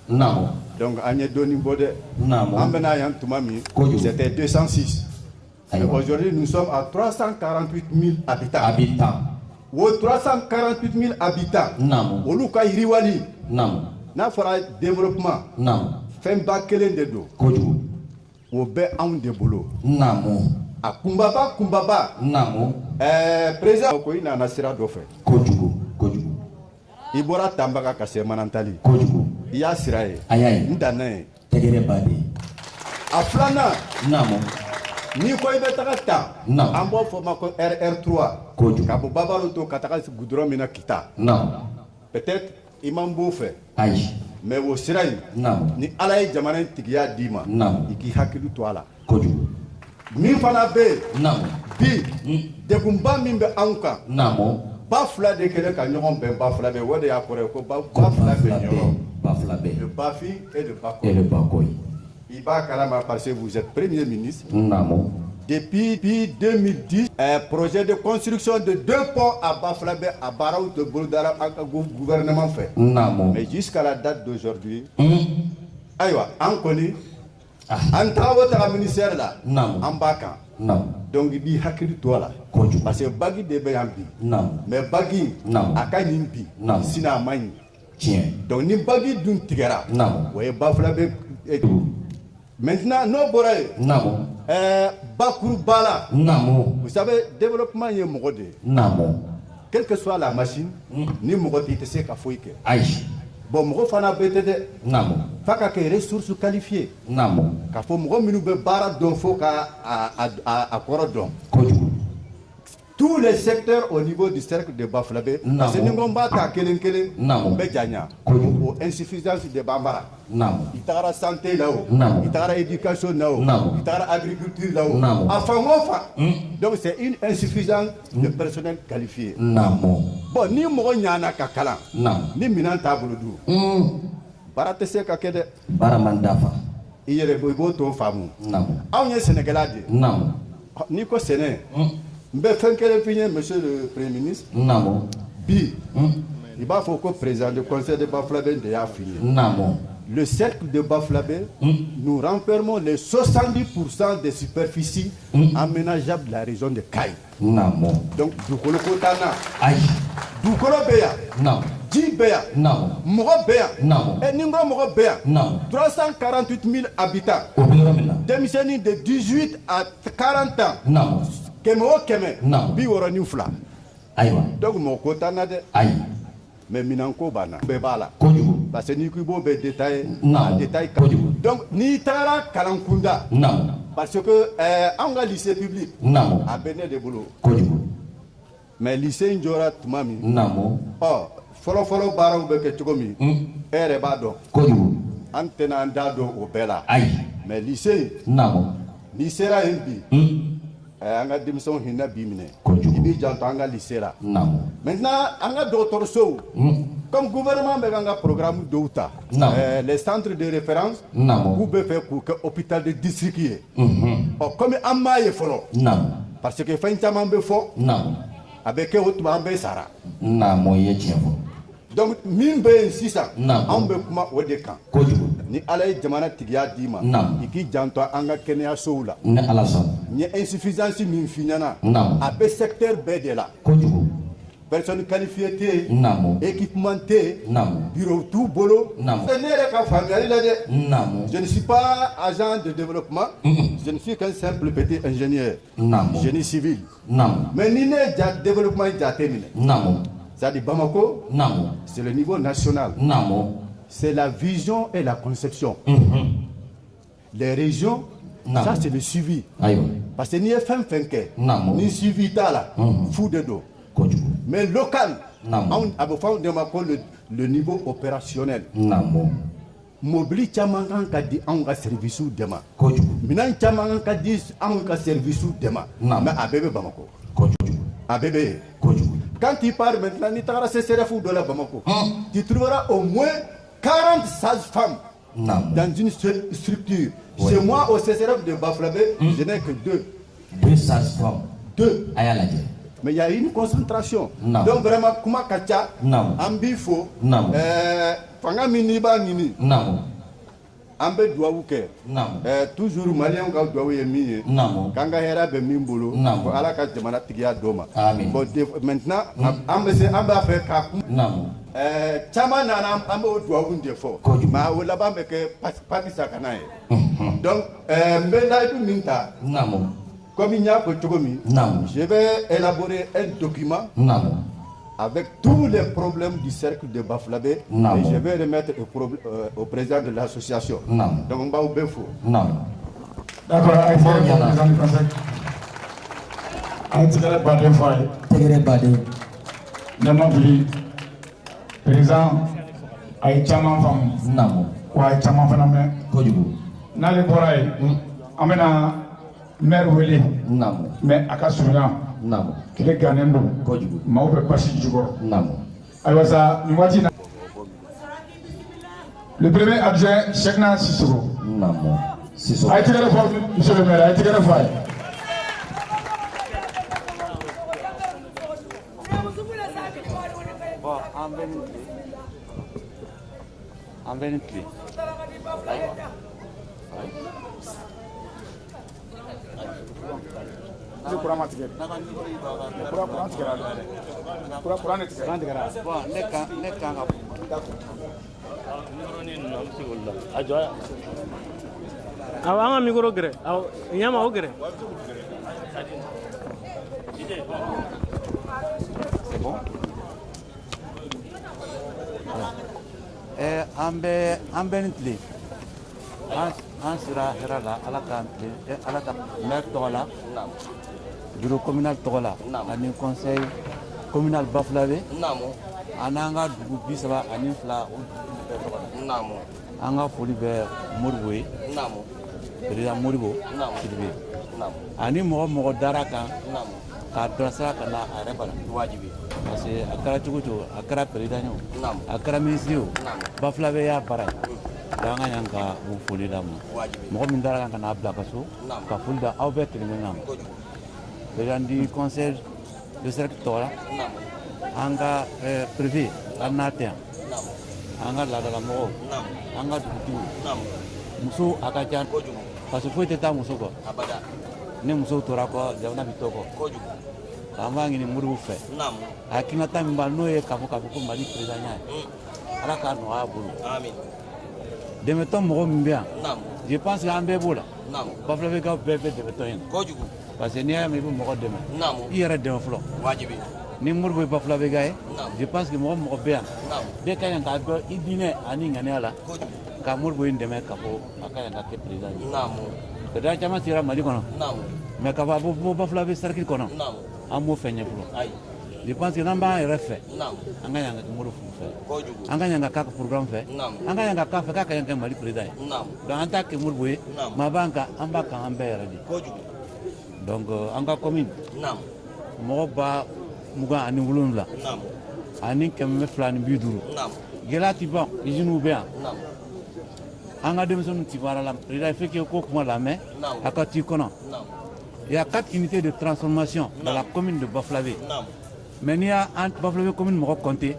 Speaker 17: Donc an ye dɔɔnin bɔ dɛ. An bɛna yan tuma min,
Speaker 15: Kojugu.
Speaker 17: c'était 206. Mais aujourd'hui, nous sommes à 348 000 habitants.
Speaker 15: Habitants.
Speaker 17: O 348 000 habitants, olu ka yiriwali, n'a fɔra développement, fɛnba kelen de don.
Speaker 15: Kojugu.
Speaker 17: O bɛ anw de bolo. A kunbaba kunbaba, président ko i nana sira dɔ fɛ.
Speaker 15: Kojugu. Kojugu.
Speaker 17: I bɔra Tanbaga ka se Manantali.
Speaker 15: Kojugu.
Speaker 17: I y'a sira ye.
Speaker 15: A y'a ye.
Speaker 17: N danna ye.
Speaker 15: Tɛgɛrɛ baden.
Speaker 17: A filanan, n'i ko i bɛ taga tan, an b'o fɔ ma ko RR3.
Speaker 15: Kojugu.
Speaker 17: Ka bɔ Babaro to ka taga goudron min na Kita. Peut-être i man b'o fɛ.
Speaker 15: Ayi.
Speaker 17: Mais o sira in, ni Ala ye jamana in tigiya d'i ma, i k'i hakili to a la.
Speaker 15: Kojugu.
Speaker 17: Min fana bɛ yen, bi degunba min bɛ anw kan, ba fila de kɛlen ka ɲɔgɔn bɛn Bafulabɛ, o de y'a kɔrɔ ye ko ba fila bɛ ɲɔgɔn.
Speaker 15: Bafulabɛ.
Speaker 17: Le Bafi et le Bakoy.
Speaker 15: Et le Bakoy.
Speaker 17: I b'a kalama parce que vous êtes premier ministre. Depuis 2010, un projet de construction de deux ponts à Bafulabɛ a baaraw de bolodara an ka gouvernement fɛ. Mais jusqu'à la date d'aujourd'hui, ayiwa, an kɔni an taga o taga ministère la, an b'a kan. Donc i b'i hakili to a la. Parce que bague de bɛ yan bi. Mais bague in, a ka ɲi bi, sini a ma ɲi.
Speaker 15: Tiɲɛ.
Speaker 17: Donc ni bague dun tigɛra, o ye Bafulabɛ. Maintenant n'o bɔra yen, bakuruba la, vous savez, développement ye mɔgɔ de ye. Quelle que soit la machine, ni mɔgɔ tɛ, i tɛ se ka foyi kɛ.
Speaker 15: Ayi.
Speaker 17: Bon, mɔgɔ fana bɛɛ tɛ dɛ. F'a ka kɛ ressource qualifiée. K'a fɔ mɔgɔ minnu bɛ baara dɔn fo ka a kɔrɔ dɔn.
Speaker 15: Kojugu.
Speaker 17: Tous les secteurs au niveau du cercle de Bafulabé, parce que ni ko n b'a ta kelen kelen, n bɛ janya. O insuffisance de b'an bara. I tagara santé la o, i tagara éducation na o, i tagara agriculture la o, a fan o fan. Donc c'est une insuffisance de personnel qualifié. Bon, ni mɔgɔ ɲana ka kalan, ni minɛn t'a bolo dun, baara tɛ se ka kɛ dɛ.
Speaker 15: Baara man dafa.
Speaker 17: I yɛrɛ i b'o t'o faamu. Anw ye sɛnɛkɛla de ye. N'i ko sɛnɛ, n bɛ fɛn kelen f'i ye, monsieur le premier ministre. Bi, i b'a fɔ ko président du conseil de Bafulabé de y'a f'i ye. Le cercle de Bafulabé, nous renfermons les 70% des superficies aménageables de la région de Kayes. Donc dugukolo ko t'an na.
Speaker 15: Ayi.
Speaker 17: Dugukolo bɛ yan. Ji bɛ yan. Mɔgɔ bɛ yan. Ɛ, ni n ko mɔgɔ bɛ yan. 348 000 habitants.
Speaker 15: O bɛ yɔrɔ min na.
Speaker 17: Denmisɛnnin de 18 à 40 ans. 100 o 100. 62.
Speaker 15: Ayiwa.
Speaker 17: Donc mɔgɔ ko t'an na dɛ.
Speaker 15: Ayi.
Speaker 17: Mais minɛnko b'an na. Bɛɛ b'a la.
Speaker 15: Kojugu.
Speaker 17: Parce que n'i ko i b'o bɛɛ détaillé. A détail ka.
Speaker 15: Kojugu.
Speaker 17: Donc n'i tagara kalan kunda. Parce que anw ka lycée public. A bɛ ne de bolo.
Speaker 15: Kojugu.
Speaker 17: Mais lycée in jɔra tuma min. Ɔ, fɔlɔ fɔlɔ baaraw bɛ kɛ cogo min. E yɛrɛ b'a dɔn.
Speaker 15: Kojugu.
Speaker 17: An tɛna an da don o bɛɛ la.
Speaker 15: Ayi.
Speaker 17: Mais lycée in. N'i sera yen bi. An ka denmisɛnw hinɛ b'i minɛ. I b'i janto an ka lycée la. Maintenant an ka dɔgɔtɔrɔsow. Comme gouvernement bɛ k'an ka programme dɔw ta. Les centres de référence. K'u bɛ fɛ k'u kɛ hôpital de district ye. Ɔ, comme an m'a ye fɔlɔ. Parce que fɛn caman bɛ fɔ. A bɛ kɛ o tuma an bɛɛ sara.
Speaker 15: Naamu, i ye tiɲɛ fɔ.
Speaker 17: Donc min bɛ yen sisan. Anw bɛ kuma o de kan.
Speaker 15: Kojugu.
Speaker 17: Ni Ala ye jamana tigiya d'i ma. I k'i janto an ka kɛnɛyasow la.
Speaker 15: Ni Ala sɔnna.
Speaker 17: N ye insuffisance min f'i ɲɛna. A bɛ secteur bɛɛ de la.
Speaker 15: Kojugu.
Speaker 17: Personne qualifiée tɛ yen. Équipement tɛ yen. Bureau t'u bolo. Ne yɛrɛ ka faamuyali la dɛ. Je ne suis pas agent de développement. Je ne suis qu'un simple petit ingénieur. Génie civil. Mais ni ne ye ja développement jate minɛ. C'est-à-dire Bamako. C'est le niveau national. C'est la vision et la conception. Les régions, ça c'est le suivi.
Speaker 15: Ayiwa.
Speaker 17: Parce que n'i ye fɛn fɛn kɛ. Ni suivi t'a la. Fu de don.
Speaker 15: Kojugu.
Speaker 17: Mais local. Anw a bɛ fɔ anw de ma ko le niveau opérationnel. Mobili caman kan ka di anw ka service de ma.
Speaker 15: Kojugu.
Speaker 17: Minɛn caman kan ka di anw ka service de ma. Mais a bɛɛ bɛ Bamako.
Speaker 15: Kojugu.
Speaker 17: A bɛɛ bɛ yen.
Speaker 15: Kojugu.
Speaker 17: Quand tu pars maintenant, n'i tagara CCRF dɔ la Bamako, tu trouveras au moins 40 sages-femmes dans une seule structure. Chez moi, au CCRF de Bafulabé, je n'ai que deux.
Speaker 15: Deux sages-femmes.
Speaker 17: Deux.
Speaker 15: A y'a lajɛ.
Speaker 17: Mais il y a une concentration. Donc vraiment, kuma ka ca. An b'i fo. Fanga min n'i b'a ɲini. An bɛ duwawu kɛ. Toujours maliyɛnw ka duwawu ye min ye. K'an ka hɛrɛ bɛ min bolo. Ko Ala ka jamana tigiya d'o ma. Bon, maintenant, an bɛ se an b'a fɛ ka caman nana, an b'o duwawu de fɔ. Mais o laban bɛ kɛ paki sakana ye. Donc n bɛ layidu min ta. Comme n y'a fɔ cogo min. Je vais élaborer un document. Avec tous les problèmes du cercle de Bafulabé. Et je vais remettre au président de l'association. Donc n b'aw bɛɛ fo.
Speaker 16: D'accord, a ye tɛgɛrɛ fɔ président du conseil. A ye tɛgɛrɛ baden fɔ a ye.
Speaker 15: Tɛgɛrɛ baden.
Speaker 16: Ne ma fili, président a ye caman faamu. Wa a ye caman fana mɛn.
Speaker 15: Kojugu.
Speaker 16: N'ale bɔra yen, an bɛna maire wele. Mais a ka surunya. Tile gannen don.
Speaker 15: Kojugu.
Speaker 16: Maaw bɛ basi jukɔrɔ. Ayiwa sa, nin waati in na. Le premier adjoint, Cheikhna Sissoko.
Speaker 15: Sissoko.
Speaker 16: A ye tɛgɛrɛ fɔ monsieur le maire, a ye tɛgɛrɛ fɔ a ye.
Speaker 18: Bon, an bɛ nin tile. An bɛ nin tile.
Speaker 16: Ni courant ma tigɛ. Courant tigɛra. Courant de tigɛra. Courant tigɛra.
Speaker 18: Bon, ne kan ka.
Speaker 19: A jɔ yan. Awɔ, an ka micro gɛrɛ. Awɔ, ɲama o gɛrɛ.
Speaker 18: C'est bon. An bɛ nin tile, an sera hɛrɛ la. Ala k'an tile, Ala ka maire tɔgɔ la, bureau communal tɔgɔ la, ani conseil communal Bafulabe, an n'an ka dugu 32, o dugu bɛɛ tɔgɔ la, an ka foli bɛ Modibo ye, président Modibo Sidibe, ani mɔgɔ mɔgɔ dara kan k'a bilasira ka na a yɛrɛ bara. Parce que a kɛra cogo cogo, a kɛra président ye o, a kɛra ministre ye o, Bafulabe y'a baara ye. Donc an ka ɲan ka o foli d'a ma. Mɔgɔ min dara kan ka n'a bila ka so, ka foli da aw bɛɛ kelen kelenna ma, président du conseil de cercle tɔgɔ la, an ka préfet, an n'a tɛ yan, an ka laadalamɔgɔw, an ka dugutigiw. Muso a ka ca, parce que foyi tɛ taa muso kɔ. Ni musow tora kɔ, jamana bɛ to kɔ. An b'a ɲini Modibo fɛ, a hakilinata min b'a n'o ye k'a fɔ ko Mali président ye, Ala k'a nɔgɔya a bolo. Dɛmɛtɔn mɔgɔ min bɛ yan, je pense que an bɛɛ b'o la. Bafulabekaw bɛɛ bɛ dɛmɛtɔn in na, parce que n'i y'a mɛn i bɛ mɔgɔ dɛmɛ, i yɛrɛ dɛmɛ fɔlɔ. Ni Modibo ye Bafulabeka ye, je pense que mɔgɔ mɔgɔ bɛ yan, bɛɛ ka ɲi k'a dɔn i diinɛ ani ŋaniya la ka Modibo in dɛmɛ k'a fɔ a ka ɲi ka kɛ président ye. Président caman sera Mali kɔnɔ, mais k'a fɔ a bɔ bɔ Bafulabe cercle kɔnɔ, an m'o fɛn ɲɛ fɔlɔ. Je pense que n'an b'an yɛrɛ fɛ, an ka ɲi ka kɛ Modibo fɛ, an ka ɲi ka k'a ka programme fɛ, an ka ɲi ka k'a fɛ k'a ka ɲi kɛ Mali président ye. Donc an t'a kɛ Modibo ye, maa b'an kan, an b'a kan an bɛɛ yɛrɛ de. Donc an ka commune mɔgɔ 27,250. Gɛlɛya ti ban, usines bɛ yan, an ka denmisɛnninw ti baara la. Président, il faut que ko kuma lamɛn a ka t'i kɔnɔ. Il y a quatre unités de transformation dans la commune de Bafulabe. Mais n'i y'a an Bafulabe commune mɔgɔ compter,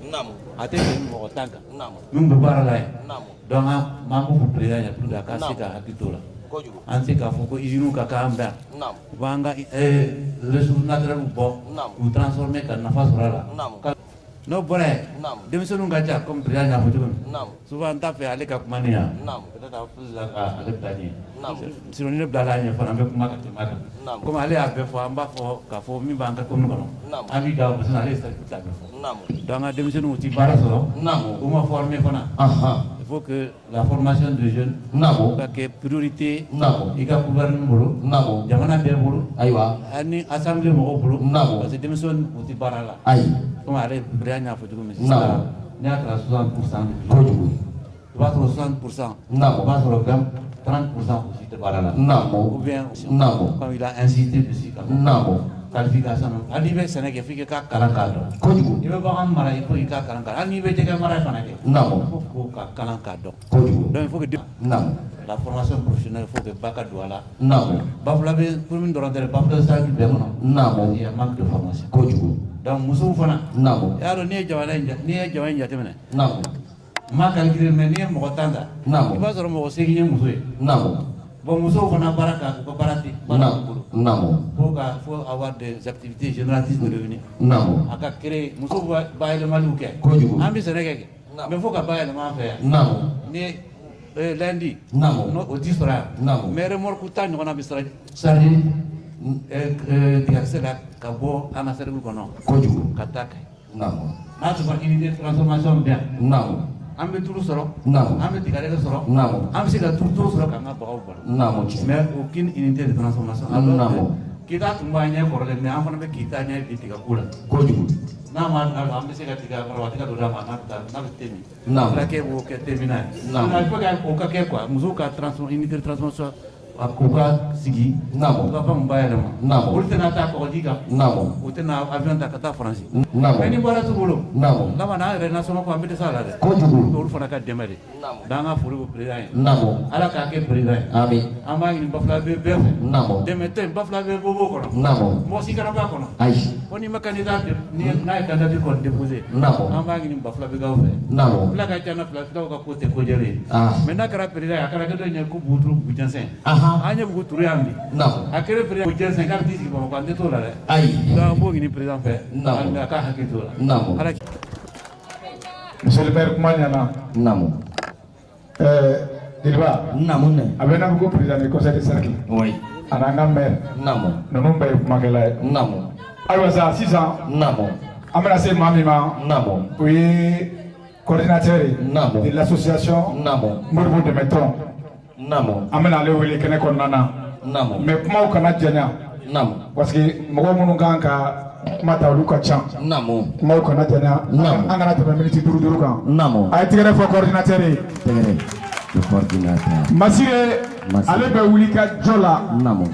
Speaker 18: a tɛ tɛmɛ mɔgɔ 10 kan min bɛ baara la yen. Donc an b'o fɔ président ye pour que a ka se ka hakili t'o la. An se k'a fɔ ko usines ka k'an bɛɛ yan, u b'an ka ressources naturelles bɔ k'u transformer ka nafa sɔrɔ a la. N'o bɔra yen, denmisɛnninw ka ca, comme président y'a fɔ cogo min. Souvent n t'a fɛ ale ka kuma ni yan, peut-être a filila ka ale bila ɲɛ. Sinon ni ne bilala ɲɛ fana, an bɛ kuma ka tɛmɛ a kan. Comme ale y'a bɛɛ fɔ, an b'a fɔ k'a fɔ min b'an ka commune kɔnɔ, an b'i da o, ale ye cercle ta bɛɛ fɔ. Donc an ka denmisɛnninw ti baara sɔrɔ, u ma former fana. Il faut que la formation de jeunes ka kɛ priorité i ka gouvernement bolo, jamana bɛɛ bolo, ani assemblée mɔgɔw bolo, parce que denmisɛnninw u ti baara la. Comme ale président y'a fɔ cogo min sisan, n'i y'a ta 60 %, i b'a sɔrɔ 60 %, i b'a sɔrɔ 20, 30 % aussi tɛ baara la. Ou bien comme il a insisté dessus, qualification, hali n'i bɛ sɛnɛ kɛ, f'i ka kalan k'a dɔn. I bɛ bagan mara, il faut i ka kalan k'a dɔn. Hali n'i bɛ jɛgɛ mara fana kɛ, il faut k'o ka kalan k'a dɔn. Donc il faut que la formation professionnelle, il faut que ba ka don a la. Bafulabe commune dɔrɔn tɛ dɛ, Bafulabe cercle bɛɛ kɔnɔ, il y a manque de formation. Donc musow fana, i y'a dɔn, n'i ye jamana in jateminɛ, n m'a calculer, mais n'i ye mɔgɔ 10 ta, i b'a sɔrɔ mɔgɔ 8 ye muso ye. Bon, musow fana baara ka u ka baara tɛ baara b'u bolo. Faut ka faut avoir des activités génératrices de revenus. A ka créer, musow bɛ bayɛlɛmaliw kɛ. An bɛ sɛnɛ kɛ, mais faut ka bayɛlɛma an fɛ yan. Ni lundi n'o o ti sɔrɔ yan, mais remorque ta ɲɔgɔnna bɛ charger tigakisɛ la ka bɔ an ka cercle kɔnɔ ka taa Kayi. N'a sɔrɔ unité de transformation bɛ yan, an bɛ tulu sɔrɔ, an bɛ tigadɛgɛ sɔrɔ, an bɛ se ka tulu sɔrɔ k'an ka bagaw balo. Mais aucune unité de transformation. Alors que Kita tun b'an ɲɛ kɔrɔlen, mais an fana bɛ Kita ɲɛ bi tigako la. N'a ma an bɛ se ka tiga kɔrɔ, a tɛ ka don d'a ma, n'a bɛ taa n'a bɛ te min. Fulakɛ b'o kɛ te min na ye. Il faut que o ka kɛ quoi, musow ka unité de transformation k'u ka sigi, u ka fɛnw bayɛlɛma. Olu tɛna taa kɔgɔji kan, u tɛna avion ta ka taa Faransi. Mais ni baara t'u bolo, laban n'an yɛrɛ nasɔngɔ ko an bɛ dɛsɛ a la dɛ. Olu fana ka dɛmɛ de. Donc an ka foli bɛ président ye. Ala k'a kɛ président ye. An b'a ɲini Bafulabe bɛɛ fɛ. Dɛmɛ tɛ yen, Bafulabe bobo kɔnɔ. Mɔgɔ si kana bɔ a kɔnɔ. Fo n'i ma candidat, n'a ye candidature kɔni déposé. An b'a ɲini Bafulabekaw fɛ. Fula ka ca na fila, filaw ka ko tɛ ko jɛlen ye. Mais n'a kɛra président ye, a kɛra kɛ dɔ ɲɛ ko Buguturu Bugujɛnsɛn. An ye Buguturu yan bi. A kɛra président Bugujɛnsɛn k'a bɛ t'i sigi Bamakɔ, an tɛ t'o la dɛ. Donc an b'o ɲini président fɛ. A ka hakili t'o la. Ala.
Speaker 16: Monsieur le maire, kuma ɲɛna. Jeliba.
Speaker 15: Naamu ne.
Speaker 16: A bɛ n'a fɔ ko président du conseil de cercle. A n'an ka maire. Ninnu bɛɛ ye kumakɛla ye. Ayiwa sa, sisan. An bɛna se maa min ma,
Speaker 15: Naamu.
Speaker 16: o ye coordinateur ye
Speaker 15: Naamu.
Speaker 16: de l'association
Speaker 15: Naamu.
Speaker 16: Modibo Dɛmɛtɔn.
Speaker 15: Naamu.
Speaker 16: An bɛna ale wele kɛnɛ kɔnɔna na.
Speaker 15: Naamu.
Speaker 16: Mais kumaw kana janya.
Speaker 15: Naamu.
Speaker 16: Parce que mɔgɔ minnu kan ka kuma ta, olu ka ca.
Speaker 15: Naamu.
Speaker 16: Kumaw kana janya.
Speaker 15: Naamu.
Speaker 16: An kana tɛmɛ miniti duuru duuru kan.
Speaker 15: Naamu.
Speaker 16: A ye tɛgɛrɛ fɔ coordinateur ye.
Speaker 15: Tɛgɛrɛ. Le coordinateur.
Speaker 16: Masire,
Speaker 15: Masire.
Speaker 16: ale bɛ wuli ka jɔ la
Speaker 15: Naamu.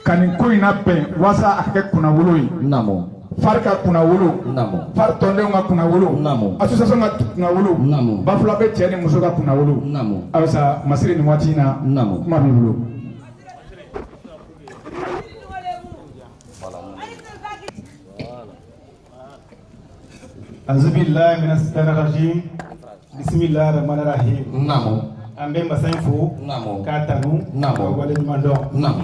Speaker 16: ka nin ko in labɛn walasa a ka kɛ kunnawolo ye.
Speaker 15: Naamu.
Speaker 16: FARE ka kunnawolo.
Speaker 15: Naamu.
Speaker 16: FARE tɔndenw ka kunnawolo.
Speaker 15: Naamu.
Speaker 16: Association ka kunnawolo.
Speaker 15: Naamu.
Speaker 16: Bafulabe cɛ ni muso ka kunnawolo.
Speaker 15: Naamu.
Speaker 16: Ayisa Masire, nin waati in na.
Speaker 15: Naamu.
Speaker 16: Kuma b'i bolo.
Speaker 20: Azubillahi mina sitani rajim. Bisimilahi rahmani rahim.
Speaker 15: Naamu.
Speaker 20: An bɛ masa in fo.
Speaker 15: Naamu.
Speaker 20: K'a tanu.
Speaker 15: Naamu.
Speaker 20: K'a waleɲuman dɔn.
Speaker 15: Naamu.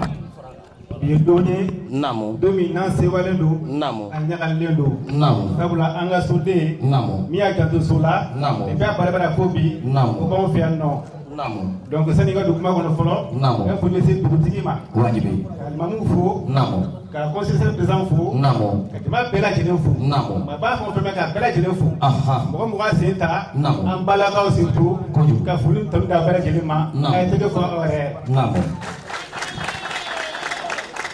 Speaker 20: Bi ye don ye.
Speaker 15: Naamu.
Speaker 20: Don min n'an sewalen don.
Speaker 15: Naamu.
Speaker 20: An ɲagalilen don.
Speaker 15: Naamu.
Speaker 20: Sabula an ka soden.
Speaker 15: Naamu.
Speaker 20: Min y'a janto so la.
Speaker 15: Naamu.
Speaker 20: Depuis a baara fo bi.
Speaker 15: Naamu.
Speaker 20: O b'anw fɛ yan nɔ.
Speaker 15: Naamu.
Speaker 20: Donc sani n ka don kuma kɔnɔ fɔlɔ.
Speaker 15: Naamu.
Speaker 20: N bɛ foli lase dugutigi ma.
Speaker 15: Wajibi.
Speaker 20: Ka alimamuw fo.
Speaker 15: Naamu.
Speaker 20: Ka conseiller président fo.
Speaker 15: Naamu.
Speaker 20: Ka jama bɛɛ lajɛlen fo.
Speaker 15: Naamu.
Speaker 20: Maa b'a fɔ fɛn bɛ ka bɛɛ lajɛlen fo.
Speaker 15: Aha.
Speaker 20: Mɔgɔ mɔgɔ sen ta.
Speaker 15: Naamu.
Speaker 20: An balakaw surtout.
Speaker 15: Kojugu.
Speaker 20: Ka foli tanu d'a bɛɛ lajɛlen ma.
Speaker 15: Naamu.
Speaker 20: A ye tɛgɛ fɔ aw yɛrɛ ye.
Speaker 15: Naamu.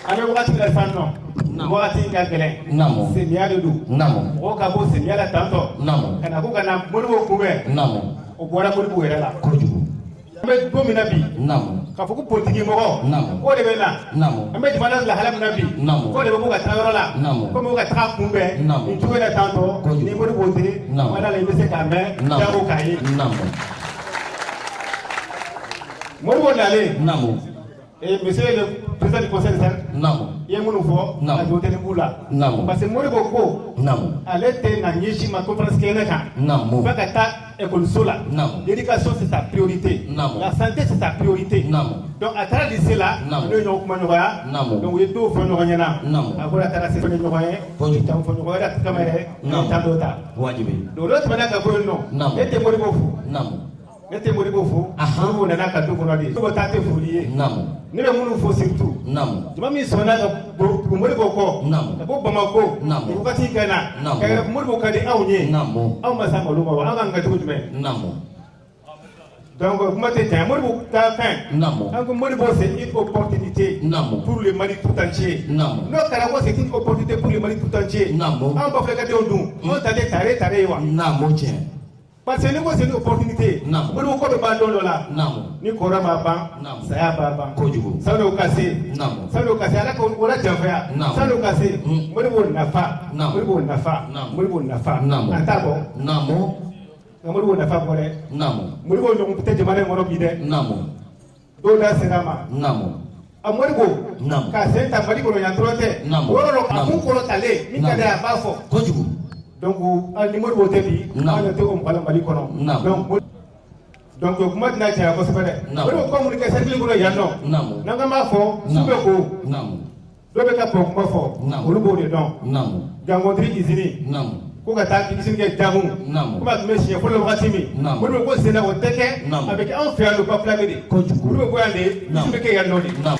Speaker 20: An bɛ wagati min na sisan nɔ. Wagati in ka gɛlɛn.
Speaker 15: Naamu.
Speaker 20: Samiya de don.
Speaker 15: Naamu.
Speaker 20: Mɔgɔw ka bɔ samiya la tantɔ.
Speaker 15: Naamu.
Speaker 20: Ka na ko ka na Modibo kunbɛn.
Speaker 15: Naamu.
Speaker 20: O bɔra Modibo yɛrɛ la.
Speaker 15: Kojugu.
Speaker 20: An bɛ don min na bi.
Speaker 15: Naamu.
Speaker 20: K'a fɔ ko politiki mɔgɔ.
Speaker 15: Naamu.
Speaker 20: K'o de bɛ na.
Speaker 15: Naamu.
Speaker 20: An bɛ jamana lahala min na bi.
Speaker 15: Naamu.
Speaker 20: K'o de bɛ bɔ ka taa yɔrɔ la.
Speaker 15: Naamu.
Speaker 20: Ko mɔgɔw ka taga kunbɛn.
Speaker 15: Naamu.
Speaker 20: Nin cogo in na tantɔ.
Speaker 15: Kojugu.
Speaker 20: Ni Modibo tɛ.
Speaker 15: Naamu.
Speaker 20: Wala la i bɛ se k'a mɛn.
Speaker 15: Naamu.
Speaker 20: Jago k'a ye.
Speaker 15: Naamu.
Speaker 20: Modibo nalen.
Speaker 15: Naamu.
Speaker 20: Et monsieur le président du conseil de cercle.
Speaker 15: Naamu.
Speaker 20: I ye minnu fɔ.
Speaker 15: Naamu.
Speaker 20: A jo tɛ ni b'u la.
Speaker 15: Naamu.
Speaker 20: Parce que Modibo ko.
Speaker 15: Naamu.
Speaker 20: Ale tɛ na ɲɛsin ma conférence kɛnɛ kan.
Speaker 15: Naamu.
Speaker 20: F'a ka taa école la.
Speaker 15: Naamu.
Speaker 20: L'éducation, c'est sa priorité.
Speaker 15: Naamu.
Speaker 20: La santé, c'est sa priorité.
Speaker 15: Naamu.
Speaker 20: Donc a taara lycée la.
Speaker 15: Naamu.
Speaker 20: N'o ye ɲɔgɔn kuma ɲɔgɔnya.
Speaker 15: Naamu.
Speaker 20: Donc u ye dɔw fɔ ɲɔgɔn ɲɛna.
Speaker 15: Naamu.
Speaker 20: A ko a taara se fɔ ɲɔgɔn ye.
Speaker 15: Kojugu.
Speaker 20: Caman fɔ ɲɔgɔn ye, o de kama yɛrɛ.
Speaker 15: Naamu.
Speaker 20: Tan dɔw ta.
Speaker 15: Wajibi.
Speaker 20: Donc n'o tɛmɛna ka bɔ yen nɔ.
Speaker 15: Naamu.
Speaker 20: Ne tɛ Modibo fo.
Speaker 15: Naamu.
Speaker 20: Ne tɛ Modibo fo. Modibo nana ka du kɔnɔ de. Modibo ta tɛ foli ye.
Speaker 15: Naamu.
Speaker 20: Ne bɛ minnu fo surtout.
Speaker 15: Naamu.
Speaker 20: Jama min sɔnna ka tugu Modibo kɔ.
Speaker 15: Naamu.
Speaker 20: Ka bɔ Bamako.
Speaker 15: Naamu.
Speaker 20: Nin wagati in ka na.
Speaker 15: Naamu.
Speaker 20: Ka yɛrɛ Modibo ka di anw ye.
Speaker 15: Naamu.
Speaker 20: Anw ma s'a malo ma wa an kan ka cogo jumɛn.
Speaker 15: Naamu.
Speaker 20: Donc kuma tɛ janya, Modibo ta fɛn.
Speaker 15: Naamu.
Speaker 20: An ko Modibo, c'est une opportunité.
Speaker 15: Naamu.
Speaker 20: Pour le Mali tout entier.
Speaker 15: Naamu.
Speaker 20: N'o kɛra ko c'est une opportunité pour le Mali tout entier.
Speaker 15: Naamu.
Speaker 20: Anw Bafulakadenw dun. Anw ta tɛ tare tare ye wa.
Speaker 15: Naamu tiɲɛ.
Speaker 20: Parce que ni ko c'est une opportunité.
Speaker 15: Naamu.
Speaker 20: Modibo ko bɛ ban don dɔ la.
Speaker 15: Naamu.
Speaker 20: Ni kɔrɔ ma ban.
Speaker 15: Naamu.
Speaker 20: Saya b'a ban.
Speaker 15: Kojugu.
Speaker 20: Sani o ka se.
Speaker 15: Naamu.
Speaker 20: Sani o ka se, Ala ka o la janfaya.
Speaker 15: Naamu.
Speaker 20: Sani o ka se. Modibo nafa.
Speaker 15: Naamu.
Speaker 20: Modibo nafa.
Speaker 15: Naamu.
Speaker 20: Modibo nafa.
Speaker 15: Naamu.
Speaker 20: An t'a bɔ.
Speaker 15: Naamu.
Speaker 20: Nka Modibo nafa bɔ dɛ.
Speaker 15: Naamu.
Speaker 20: Modibo ɲɔgɔn tɛ jamana in kɔnɔ bi dɛ.
Speaker 15: Naamu.
Speaker 20: Dɔw da sera a ma.
Speaker 15: Naamu.
Speaker 20: A Modibo.
Speaker 15: Naamu.
Speaker 20: K'a sen ta Mali kɔnɔ yan dɔrɔn tɛ.
Speaker 15: Naamu.
Speaker 20: O yɔrɔ dɔ a
Speaker 15: Naamu.
Speaker 20: kun kɔrɔtalen min ka d'a ye, a b'a fɔ.
Speaker 15: Kojugu.
Speaker 20: Donc hali ni Modibo tɛ bi.
Speaker 15: Naamu.
Speaker 20: Anw ɲɛ tɛ o mɔgɔ la Mali kɔnɔ.
Speaker 15: Naamu.
Speaker 20: Donc kuma tɛna caya kosɛbɛ dɛ.
Speaker 15: Naamu.
Speaker 20: Modibo ko minnu kɛ cercle kɔnɔ yan nɔ.
Speaker 15: Naamu.
Speaker 20: N'an k'an b'a fɔ su bɛ ko.
Speaker 15: Naamu.
Speaker 20: Dɔw bɛ ka pɔn kuma fɔ.
Speaker 15: Naamu.
Speaker 20: Olu b'o de dɔn.
Speaker 15: Naamu.
Speaker 20: Gangɔntiri usine.
Speaker 15: Naamu.
Speaker 20: Ko ka taa usine kɛ Jagun.
Speaker 15: Naamu.
Speaker 20: Komi a tun bɛ siɲɛ fɔlɔ wagati min.
Speaker 15: Naamu.
Speaker 20: Modibo ko senna o tɛ kɛ.
Speaker 15: Naamu.
Speaker 20: A bɛ kɛ anw fɛ yan nɔ Bafulabe de.
Speaker 15: Kojugu.
Speaker 20: Olu bɛ bɔ yan de.
Speaker 15: Naamu.
Speaker 20: Usine bɛ kɛ yan nɔ de.
Speaker 15: Naamu.